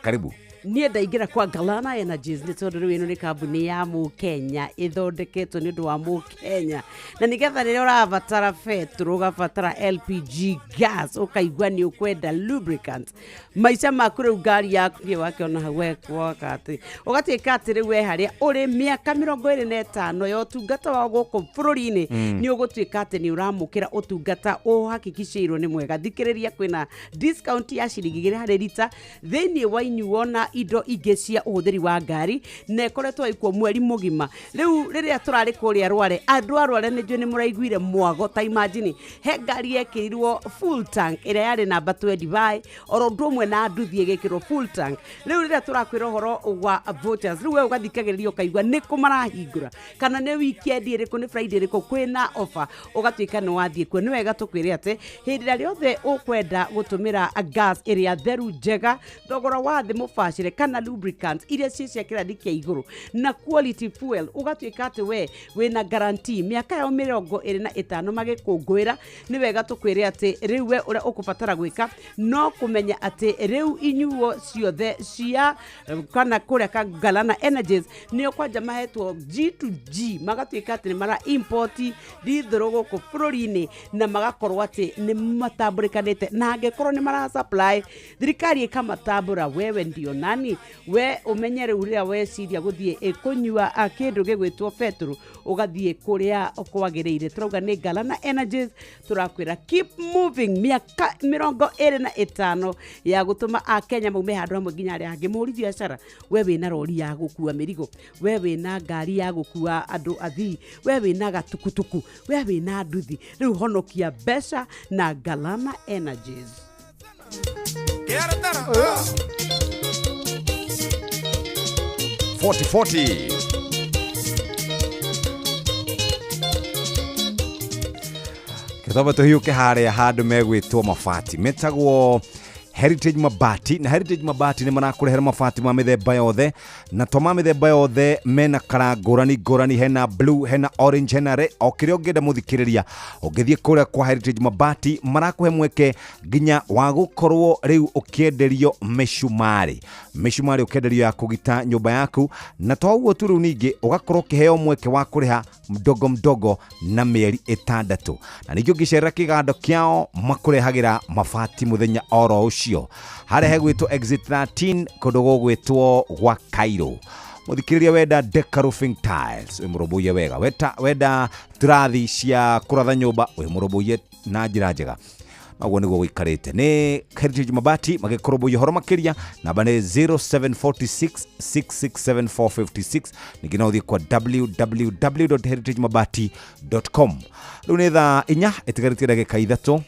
Karibu. Niĩ ndaingĩra kwa Galana Energies nĩ tondũ rĩu ĩno nĩ kambuni ya mũkenya ĩthondeketwo nĩ ũndũ wa mũkenya, na nĩgetha rĩrĩa ũrabatara betũrũ, ũgabatara LPG gas, ũkaigua nĩ ũkwenda lubricant maica maku, rĩu ngari yaku nĩ wakĩona hau weka atĩ ũgatuĩka atĩ rĩu we harĩa ũrĩ mĩaka 25 ya ũtungata wa gũkũ bũrũri-inĩ, nĩ ũgũtuĩka atĩ nĩ ũramũkĩra ũtungata ũhakikicĩirwo nĩ mwega. Thikĩrĩria, kwĩna discount ya ciringi 2 harĩ rita thĩinĩ wa inyuo na indo ingĩ cia ũhũthĩri wa ngari na ĩkoretwo ĩkuo mweri mũgima. Rĩu rĩrĩa tũrarĩ kũrĩa Rware, andũ a Rware nĩ njũĩ nĩ mũraiguire mwago. Ta imagine he ngari yekĩrirwo full tank ĩrĩa yarĩ namba 25, oro ũndũ ũmwe na nduthi ĩgĩkĩrwo full tank. Rĩu rĩrĩa tũrakwĩra ũhoro wa vouchers, rĩu we ũgathikagĩrĩria ũkaigua nĩ kũ marahingũra, kana nĩ weekend ĩrĩkũ, nĩ Friday ĩrĩkũ kwĩna offer, ũgatuĩka nĩ wathiĩ kuo. Nĩ wega tũkwĩre atĩ hĩndĩ ĩrĩa rĩothe ũkwenda gũtũmĩra gas ĩrĩa theru njega, thogora wa thĩ mũbacĩre, kana lubricants iria ciĩ cia kĩrathi kĩa igũrũ na quality fuel, ũgatuĩka atĩ we wĩna guarantee mĩaka yao 25 magĩkũngũĩra. Nĩ wega tũkwĩre atĩ rĩu we ũrĩa ũkũbatara gwĩka no kũmenya atĩ rĩu inyuo ciothe cia kana kũrĩa ka Galana Energies nĩo kwanja mahetwo G to G, magatuĩka atĩ nĩ mara import ndithũrũ gũkũ bũrũri-inĩ na magakorwo atĩ nĩ matambũrĩkanĩte, na angĩkorwo nĩ mara supply thirikari ĩkamatambũra, wewe ndio nani? We ũmenye rĩu rĩrĩa weciria gũthiĩ kũnyua kĩndũ gĩgwĩtwo petro, ũgathiĩ kũrĩa kwagĩrĩire. Tũrauga nĩ Galana Energies, tũrakwĩra keep moving, mĩaka 25 ya gũtũma akenya maume handũ hamwe nginya harĩa hangĩ. Mũhũri biacara, we wĩna rori ya gũkua mĩrigo, we wĩna ngari ya gũkua andũ athii, we wĩna gatukutuku, we wĩna nduthi, rĩu honokia mbeca na Galana Energies. 40 40. Gĩthomo tũhiũke harĩa handũ megwĩtwo mabati metagwo Heritage Mabati, na Heritage Mabati nĩ marakũrehera mabati ma mĩthemba yothe, na to ma mĩthemba yothe, mena kara ngũrani ngũrani, hena blue, hena orange, hena red, o kĩrĩa ũngĩenda. Mũthikĩrĩria, ũngĩthiĩ kũrĩa kwa Heritage Mabati marakũhe mweke nginya wa gũkorwo rĩu ũkĩenderio mĩcumarĩ, mĩcumarĩ ũkĩenderio ya kũgita nyũmba yaku, na to ũguo tu, rĩu ningĩ ũgakorwo ũkĩheo mweke wa kũrĩha mdogo mdogo na mĩeri 6, na ningĩ ũngĩcerera kĩgando kĩao makũrehagĩra mabati mũthenya oro ũcio harĩa hegwĩtwo Exit 13 kũndũ gũgwĩtwo gwa Cairo. Mũthikĩrĩria, wenda Deca Roofing Tiles, wĩ mũrũmbũiye wega. Wenda turathi cia kũratha nyũmba, wĩ mũrũmbũiye na njĩra njega. Noguo nĩguo gũikarĩte nĩ Heritage Mabati magĩkũrũmbũiya. Ũhoro makĩria namba nĩ 0746 667456, ningĩ no ũthiĩ kwa www.heritagemabati.com. Rĩu nĩ thaa 4 ĩtigarĩtie ndagĩka 3.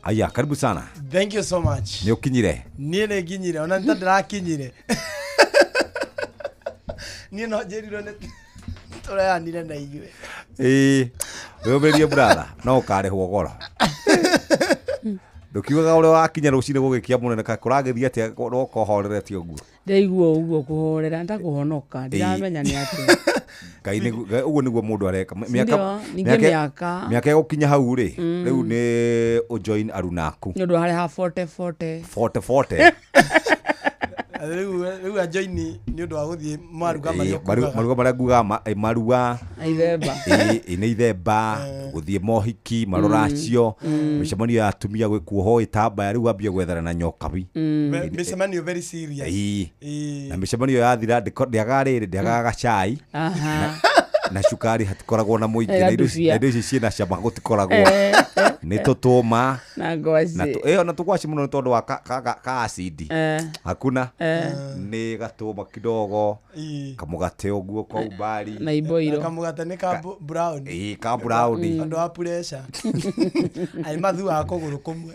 Aya, karibu sana. Thank you so much. Nĩ ũkinyire? Niĩ nĩ nginyire, ona nĩ ta ndĩrakinyire. Niĩ no njĩrirwo nĩ tũreanire na inyuĩ. Ĩĩ, wĩyũmĩrĩrie brother, no ũkarĩhwo goro. Ndũkiugaga ũrĩa wakinya rũcinĩ gũgĩkia mũnene ka kũragĩthiĩ atĩa, no ũkohorerete ũguo. Ndaigua ũguo kũhorera ntakũhonoka, ndiramenya nĩ atĩa. Ngai ũguo nĩguo mũndũ areka. Ndio, ningĩ mĩaka. Mĩaka ĩgũkinya hau rĩ, rĩu nĩ ũjoin arunaku. Nĩ ũndũ wa harĩa ha 40 40. 40 40. Rĩu ajoini nĩ ũndũ wa gũthiĩ maruga marĩa ũkugaga. Maruga marĩa ngugaga marua. Na ithemba. Ĩ nĩ ithemba, gũthiĩ mohiki marũracio, mĩcemanio ya atumia, gwĩkuohwo ĩtambaya, rĩu wambie gwethana na nyokabi. Mĩcemanio very serious. Ĩĩ. Ĩĩ. Na mĩcemanio yathira ndĩagaga rĩrĩ, ndĩagaga gacai na cukari hatikoragwo na mũingĩ, na indo Ĩgatubia. na indo ici ciĩna cama gũtikoragwo, nĩ tũtũma na ngwacĩ. Na ĩyo na tũgwaci mũno nĩ tondũ wa ka acidi. Hakuna nĩ gatũma kidogo, kamũgate ũguo kwa umbali. Na iboiro. Kamũgate nĩ ka brown. Ĩĩ, ka brown. Ũndũ wa pressure ai mathuaga kũgũrũ kũmwe.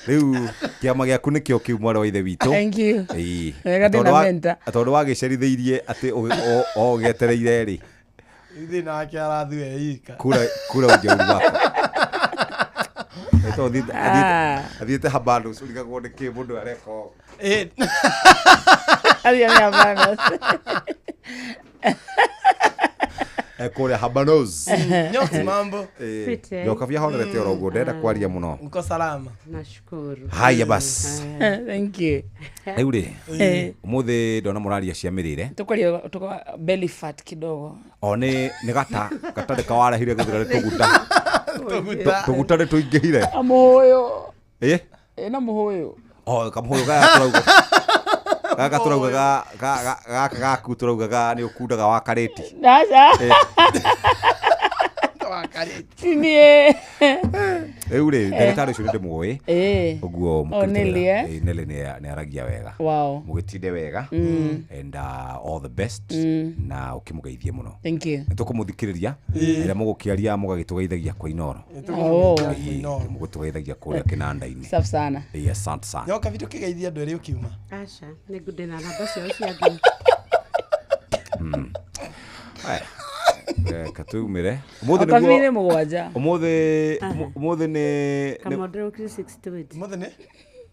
Rĩu kĩama gĩaku nĩkĩo kĩu, mwarĩ wa ithe witũ. Thank you. Ĩĩ. Wega ndĩna Tondũ mentor. Tondũ wagĩcerithĩirie atĩ o ũgĩetereire rĩ. Thĩna wake arathua ika. Kura kura ujeuri wako. Ĩto athiĩte Habanos, ũrigagwo nĩ kĩ mũndũ areka ũguo. Athiĩ nĩ Habanos. Kũrĩa Habanos. Nyoki, mambo? Fite. Nyokabi ahorerete oro ũguo, ndenda kwaria mũno. Mko salama? Nashukuru. Haya basi. Thank you. Rĩu rĩ, ũmũthĩ ndona mũraria cia mĩrĩre. Tukaria tuka belly fat kidogo. O nĩ gata gatarĩ kawarehire gũthira nĩ tũguta. Tũguta nĩ tũingĩhire. Na mũhũyũ. Ĩ. Ĩna mũhũyũ. O kamũhũyũ gaya tũrauga gaka tũrauga gaka gaku tũrauga ga nĩ ũkundaga wa karĩti. Aca. Tinie. Rĩu rĩ, ndagĩtarĩ ũcio nĩ ndĩmũĩ. Ĩĩ. Ũguo Oh, mũkĩrute Nelly, wĩra. eh? Ĩĩ, Nelly nĩ aragia wega. Wow. Mũgĩtinde wega. And all the best. Na ũkĩmũgeithie mũno. Thank you. Nĩ tũkũmũthikĩrĩria ĩrĩa mũgũkĩaria mũgagĩtũgeithagia kwa Inoro. Oh. Ĩĩ, mũgũtũgeithagia kũrĩa kĩnanda-inĩ. Safi sana. Ĩĩ, asante sana. Nyoka bitu kĩgeithia andũ erĩ ũkiuma. Aca, nĩ ngũndĩ na namba ciao cia thimũ. Aya. Reke tumire. Ũmũthĩ Okabiri nĩguo mũgwanja. ũmũthĩ ũmũthĩ nĩ Kamondero kiri 68. Ũmũthĩ nĩ?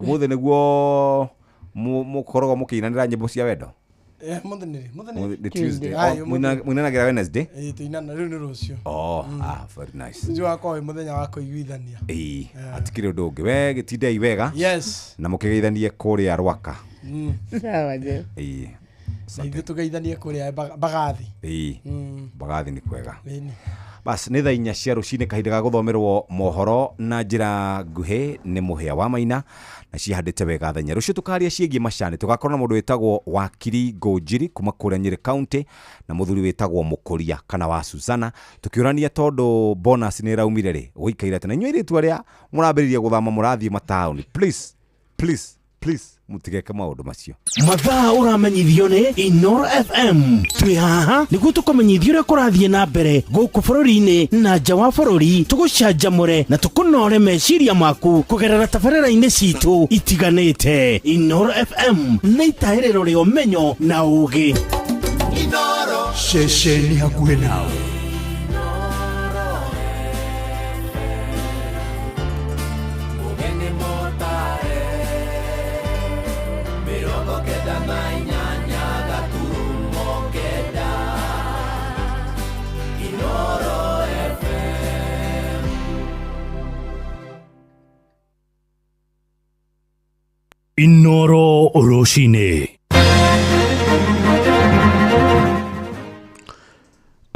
ũmũthĩ nĩguo mũkoragwo mũkĩinanĩra nyĩmbo cia wendo. Eh, ũmũthĩ nĩ rĩ? Ũmũthĩ Ũmũthĩ nĩ? nĩ Tuesday. Aye, Oh, ũmũthĩ. Mũinanagĩra Wednesday? Ĩĩ, tũinana rĩu nĩ rũciũ. Oh, ah, very nice. Rũciũ wakorwo wĩ mũthenya wa kũiguithania. Ĩĩ, hatikĩrĩ ũndũ ũngĩ. We gĩtindei wega. Yes. Na mũkĩgeithanie kũrĩa Rwaka. Sawa je. Ĩĩ. Na ithuĩ tũgeithanie kũrĩa Mbagathi. Ĩĩ. Mbagathi nĩ kwega. Ĩni. Bas nĩ thaa 4 cia rũcinĩ kahinda ga gũthomerwo mohoro na njĩra nguhĩ nĩ mũhĩa wa maina na cihandĩte wega thenya rũciũ tũkaria ciĩgiĩ macani tũgakorwo na mũndũ wĩtagwo wakiri Ngũnjiri kuma kũrĩa Nyĩrĩ County na mũthuri wĩtagwo Mũkũria kana wa Susana tũkĩũrania tondũ bonus nĩ ĩraumire rĩ gũikaire atĩa na inyuĩ airĩtu arĩa mũrambĩrĩria gũthama mũrathiĩ mataũni please please please mũtigeke maũndũ macio. Mathaa ũramenyithio nĩ Inoro FM. Twĩ haha nĩguo tũkũmenyithie ũrĩa kũrathiĩ na mbere gũkũ bũrũri-inĩ na nja wa bũrũri, tũgũcanjamũre na tũkũnore meciria maku kũgerera tabarĩra-inĩ citũ itiganĩte. Inoro FM nĩ itahĩrĩro rĩa ũmenyo na ũgĩ. Ceceni hakuhĩ nawe. Mũgeni mũtare 98 gaturumo 9 Inoro FM. Inoro rũcinĩ.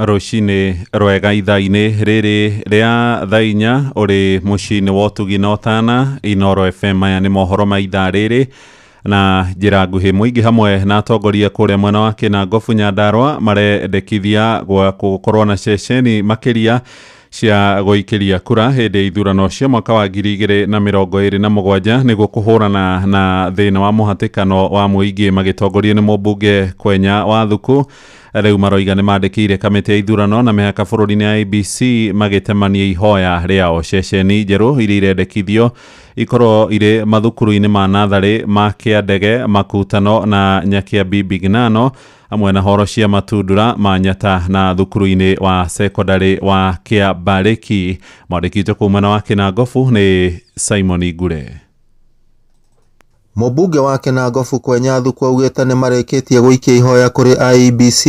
Rũcinĩ rwega ithaa-inĩ rĩrĩ rĩa thaa 4 ũrĩ mũciĩ-inĩ wa ũtugi na ũtana Inoro FM. Maya nĩ mohoro ma ithaa rĩrĩ na njĩra nguhĩ. Mũingĩ hamwe na atongoria kũrĩa mwena wa Kĩnangobu Nyandarũa marendekithia gwa gũkorwo na ceceni makĩria cia gũikĩria kura hĩndĩ ya ithurano cia mwaka wa 2027 nĩguo kũhũrana na thĩna wa mũhatĩkano wa mũingĩ magĩtongorio nĩ mũmbunge Kwenya wa Thuku. Rĩu maroiga nĩ mandĩkĩire kamĩtĩ ya ithurano na mĩhaka bũrũri-inĩ ya IEBC magĩtemania ihoya rĩao. Ceceni njerũ iria irendekithio ikorwo irĩ mathukuru-inĩ ma natharĩ ma Kĩandege, Makutano na Nyakĩambi Bignano hamwe na horo cia Matundura, Manyata na thukuru-inĩ wa sekondarĩ wa Kĩambarĩki. Mwandĩki witũ kuma mwena wa Kĩnangobu nĩ Simon Ngure. Mũmbunge wa Kĩnangobu Kwenya Thuku augĩte nĩmarĩkĩtie gũikia ihoya kũrĩ IEBC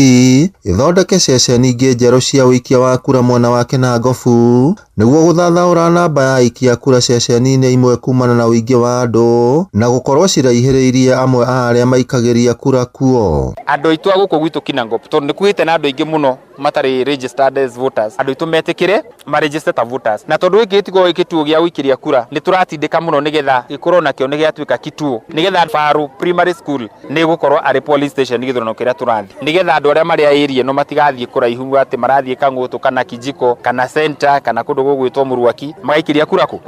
ĩthondeke ceceni ingĩ njerũ cia ũikia wa kura mwena wa Kĩnangobu nĩguo gũthathaũra namba ya aikia a kura ceceni-inĩ imwe kumana na ũingĩ wa andũ na gũkorwo ciraihĩrĩirie amwe a arĩa maikagĩria kura kuo. Andũ aitũ a gũkũ gwitũ Kinangop tondũ nĩ kugĩte na andũ aingĩ mũno matarĩ registered as voters, andũ aitũ metĩkĩre maregister ta voters, na tondũ gĩkĩ gĩtikoragwo gĩ kĩtuo gĩa gũikĩria kura nĩ tũratindĩka mũno nĩgetha gĩkorwo nakĩo nĩ gĩatuĩka kituo, nĩgetha Faru Primary School nĩ gũkorwo arĩ polling station gĩthurano kĩrĩa tũrathiĩ, nĩgetha andũ arĩa marĩ a area ĩno matigathiĩ kũraihu atĩ marathiĩ Kang'ũtũ kana Kijiko kana center kana kũndũ gũgwĩtwo Mũruaki magaikĩria kura kũ,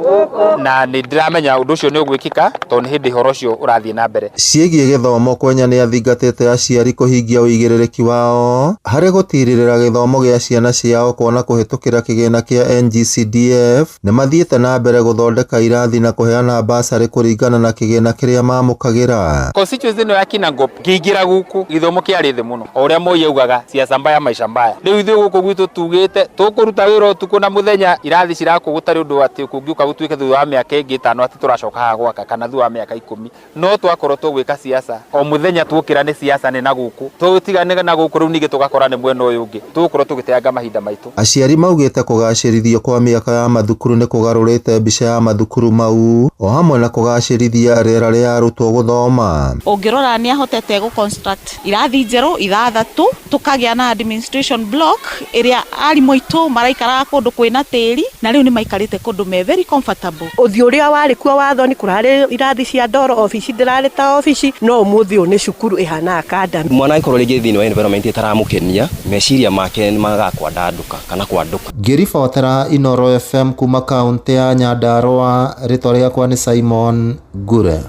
na nĩ ndĩramenya ũndũ ũcio nĩ ũgwĩkĩka tondũ nĩ hĩndĩ ũhoro ũcio ũrathiĩ na mbere. Ciĩgiĩ gĩthomo Kwenya nĩathingatĩte aciari kũhingia ũigĩrĩrĩki wao harĩ gũtirĩrĩra gĩthomo gĩa ciana ciao kuona kũhĩtũkĩra kĩgĩna kĩa NGCDF nĩmathiĩte na mbere gũthondeka irathi na kũheana basarĩ kũringana na kĩgĩna kĩrĩa mamũkagĩra. Constituency ĩno ya Kinangop ngĩingĩra gũkũ gĩthomo kĩarĩ thĩ mũno, o ũrĩa Moi augaga siasa mbaya maisha mbaya. Rĩu ithuĩ gũkũ gwitũ tugĩte tũkũruta wĩra ũtukũ na mũthenya, irathi cirakwo gũtarĩ ũndũ atĩ kũngĩũka gũtuĩke thutha wa mĩaka ĩngĩ 5 atĩ tũracoka haha gwaka kana thutha wa mĩaka 10, no twakorwo tũgwĩka siasa o mũthenya tuokĩra nĩ siasa nĩ na gũkũ tũtigane na gũkũ rĩu ningĩ tũgakora nĩ mwena ũyũ ũngĩ tũgũkorwo tũgĩteanga mahinda maitũ. Aciari maugĩte kũgacĩrithio kwa mĩaka ya mathukuru nĩ kũgarũrĩte mbica ya mathukuru mau o hamwe na kũgacĩrithia rĩera rĩa harĩ arutwo gũthoma. Ũngĩrora nĩ ahotete gũ construct irathi njerũ ithathatũ, tũkagĩa na administration block ĩrĩa arimũ aitũ maraikaraga kũndũ kwĩna tĩri na rĩu nĩ maikarĩte kũndũ me very comfortable. Ũthiũ ũrĩa warĩ kuo wa thoni, kũrarĩ irathi cia ndoro, obici ndĩrarĩ ta obici, no ũmũthĩ ũyũ nĩ cukuru ĩhana academy. Mwana angĩkorwo rĩngĩ thĩinĩ wa environment ĩtaramũkenia, meciria make nĩ magaga kwandandũka kana kwandũka. Ngĩribotera Inooro FM kuma kaũntĩ ya Nyandarua, rĩtwa rĩakwa nĩ Simon Ngure.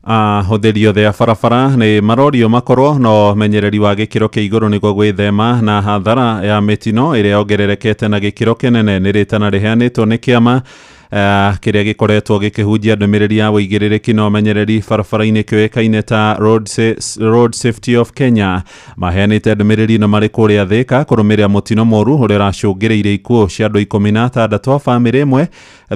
Ahũthĩri othe a barabara nĩ marorio makorwo na ũmenyereri wa gĩkĩro kĩa igũrũ nĩguo gwĩthema na hathara ya mĩtino ĩrĩa yongererekete na gĩkĩro kĩnene. Nĩ rĩtana rĩheanĩtwo nĩ kĩama kĩrĩa gĩkoretwo gĩkĩhunjia ndũmĩrĩri ya ũigĩrĩrĩki na ũmenyereri barabara-inĩ kĩũĩkaine ta Road Safety of Kenya. Maheanĩte ndũmĩrĩri ĩno marĩ kũrĩa Thĩka kũrũmĩrĩra mũtino mũru ũrĩa ũracũngĩrĩirie ikuũ cia andũ 16 a bamĩrĩ ĩmwe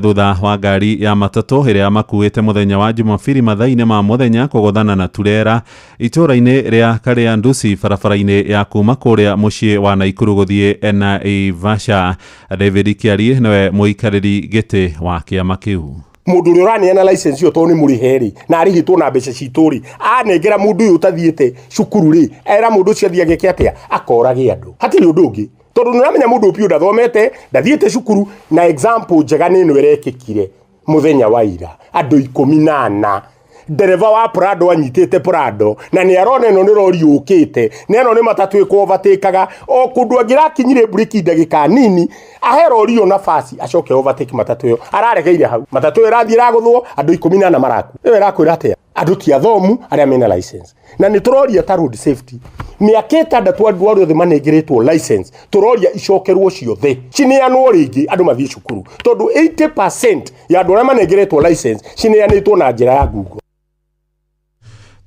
thutha wa ngari ya matatũ ĩrĩa yamakuĩte mũthenya wa Jumabiri mathaa-inĩ ma mũthenya kũgũthana na turera itũũra-inĩ rĩa Kariandusi barabara-inĩ ya kuma kũrĩa mũciĩ wa Naikuru gũthiĩ Naivasha. David Kĩarie nĩwe mũikarĩri gĩtĩ wa kĩama kĩu. Mũndũ ũrĩa ũraneana license ĩyo tondũ nĩ mũrĩhe rĩ, na arĩhĩtwo na mbeca citũ rĩ, anengera mũndũ ũyũ ũtathiĩte cukuru rĩ, era mũndũ ũcio athiĩ ageke atĩa? Akorage andũ. Hatirĩ ũndũ ũngĩ, tondũ nĩ ũramenya mũndũ ũyũ biũ ndathomete, ndathiĩte cukuru. Na example njega nĩ ĩno ĩrekĩkire mũthenya wa ira, andũ 14, ndereba wa Prado anyitĩte Prado na nĩ arona ĩno nĩ rori yũkĩte na ĩno nĩ matatũ ĩkũovatĩkaga o kũndũ, angĩrakinyire mburĩki ndagĩka nini ahe rori ĩyo nafasi acoke overtake matatũ ĩyo, araregeire hau, matatũ ĩyo ĩrathiĩ ĩragũthwo, andũ 14 maraku. Ĩyo ĩrakwĩra atĩa? Andũ ti athomu arĩa mena license. Na nĩ tũroria ta road safety, mĩaka 6 andũ arĩa othe manengeretwo license, tũroria icokerwo ciothe, cineanwo rĩngĩ, andũ mathiĩ cukuru, tondũ 80% ya andũ arĩa manengeretwo license cineanĩtwo na njĩra ya ngungo.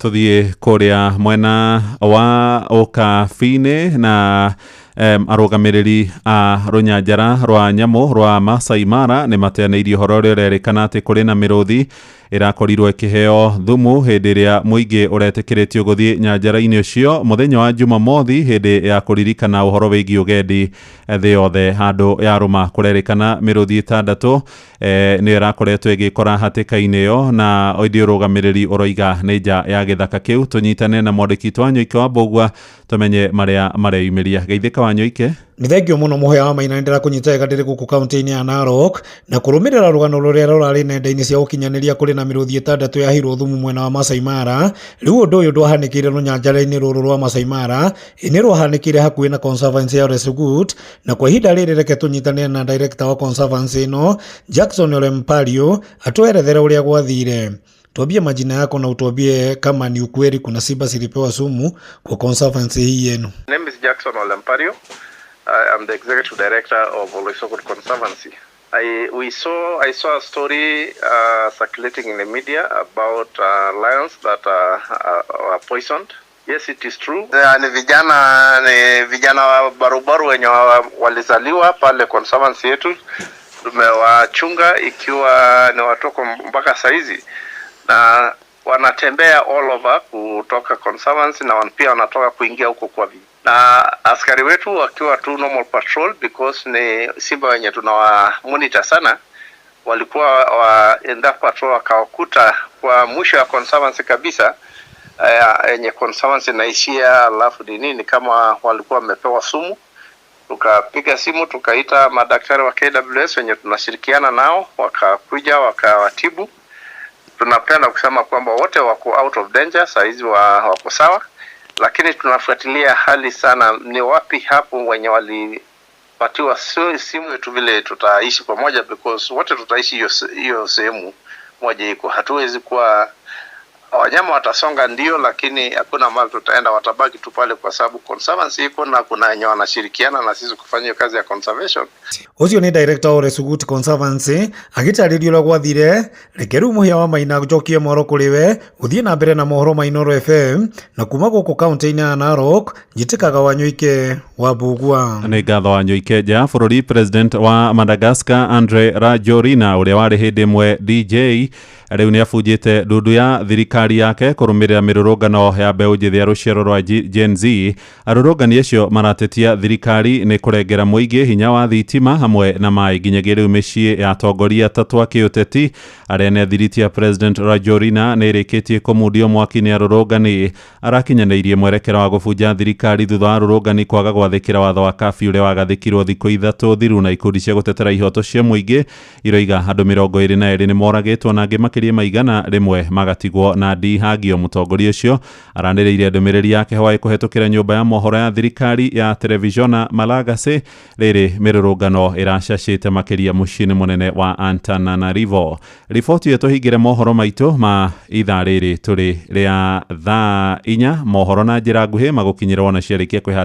Tuthiĩ kũrĩa mwena wa ũkabi-inĩ na arũgamĩrĩri a rũnyanjara rwa nyamũ rwa Masai Mara nĩ mateanĩirie ũhoro ũrĩa ũrerĩkana atĩ kũrĩ na mĩrũthi ĩrakorirwo ĩkĩheo thumu hĩndĩ ĩrĩa mũingĩ ũretĩkĩrĩtio gũthiĩ nyanjara-inĩ ũcio mũthenya wa Jumamothi hĩndĩ ya kũririkana ũhoro wĩgiĩ ũgendi thĩ yothe. Handũ yarũma kũrerĩkana mĩrũthi 6 nĩyo ĩrakoretwo ĩgĩkora hatĩka-inĩ ĩyo, na ĩndĩ ũrũgamĩrĩri ũroiga nĩ nja ya gĩthaka kĩu. Tũnyitane na mwandĩki witũ Wanyoike wa Mbũgua tũmenye marĩa mareyumĩria. Geithĩka Wanyoike. Nĩ thengio mũno mũhĩa wa maina, nĩ ndĩrakũnyita wega ndĩrĩ gũkũ kaunti-inĩ ya Narok na kũrũmĩrĩra rũgano rũrĩa rũrarĩ nenda-inĩ cia ũkinyanĩria, kũrĩ na mĩrũthi 6 yaheirwo thumu mwena wa Masai Mara. Rĩu ũndũ ũyũ ndwahanĩkĩire rũnyanjara-inĩ rũrũ rwa Masai Mara, ĩ nĩ rwahanĩkĩire hakuhĩ na Conservancy ya Olesukut. Na kwa ihinda rĩrĩ reke tũnyitanĩre na director wa Conservancy ĩno, Jackson Ole Mpario, atwerethere ũrĩa gwathire. Tuambie majina yako na utuambie kama ni ukweli kuna simba zilipewa sumu kwa conservancy hii yenu. My name is Jackson Olempario. I am the executive director of Oloisokut Conservancy. I saw a story circulating in the media about lions that are poisoned. Yes, it is true. Ni vijana wa barubaru wenye walizaliwa pale conservancy yetu. Tumewachunga ikiwa ni watoko mpaka saizi na wanatembea all over kutoka conservancy na pia wanatoka kuingia huko kwa na askari wetu wakiwa tu normal patrol, because ni simba wenye tunawa monitor sana, walikuwa wa in that patrol wakawakuta kwa mwisho ya conservancy kabisa, yenye conservancy inaishia, alafu ni nini, kama walikuwa wamepewa sumu. Tukapiga simu, tukaita madaktari wa KWS wenye tunashirikiana nao, wakakuja wakawatibu. Tunapenda kusema kwamba wote wako out of danger saa hizi, wako sawa, lakini tunafuatilia hali sana, ni wapi hapo wenye walipatiwa simu yetu, vile tutaishi pamoja, because wote tutaishi hiyo sehemu moja iko, hatuwezi kuwa wanyama watasonga ndio, lakini hakuna mahali tutaenda, watabaki tu pale kwa sababu conservancy iko na kuna wenye wanashirikiana na sisi kufanya hiyo kazi ya conservation. Ũcio nĩ director wa Olesukut Conservancy agĩtarĩria ũrĩa gwathire. Reke rĩu mũhĩa wa maina njokie mohoro kũrĩ we ũthiĩ na mbere na mohoro ma Inooro FM, na kuma gũkũ kaunti-inĩ ya Narok njĩtĩkaga Wanyoike wa Mbugua. Nĩ ngatho Wanyoike. Nja ya bũrũri, president wa Madagascar Andre Rajoelina, ũrĩa warĩ hĩndĩ ĩmwe DJ Rĩu nĩ abunjĩte ndundu ya thirikari yake kũrũmĩrĩra mĩrũrũngano ya mbeũ njĩthĩ ya rũciaro rwa Gen Z. Arũrũngani acio maratetia thirikari nĩ kũrengera mũingĩ hinya wa thitima hamwe na maĩ nginyagia rĩu mĩciĩ ya atongoria atatũ a kĩũteti arĩa nĩ athiriti ya President Rajoelina nĩ ĩrĩkĩtie kũmundio mwaki nĩ arũrũngani. Arakinyanĩirie mwerekera wa gũbunja thirikari thutha wa arũrũngani kwaga gwathĩkĩra watho wa kafyu ũrĩa wagathĩkirwo thikũ 3 thiru, na ikundi cia gũtetera ihoto cia mũingĩ iroiga andũ 22 nĩ moragĩtwo na angĩ makĩria ma 100 magatigwo na ndihangio. Mũtongoria ũcio aranĩrĩirie ndũmĩrĩri yake hwaĩ kũhetũkĩra nyũmba ya mohoro ya thirikari ya Televisiona Malagasy rĩrĩ mĩrũrũngano ĩracacĩte makĩria mũciĩ-inĩ mũnene wa Antananarivo. Riboti ĩyo tũhingĩre mohoro maitũ ma ithaa rĩrĩ tũrĩ rĩa thaa 4 mohoro na njĩra nguhĩ magũkinyĩrwo na ciarĩkia kwĩha.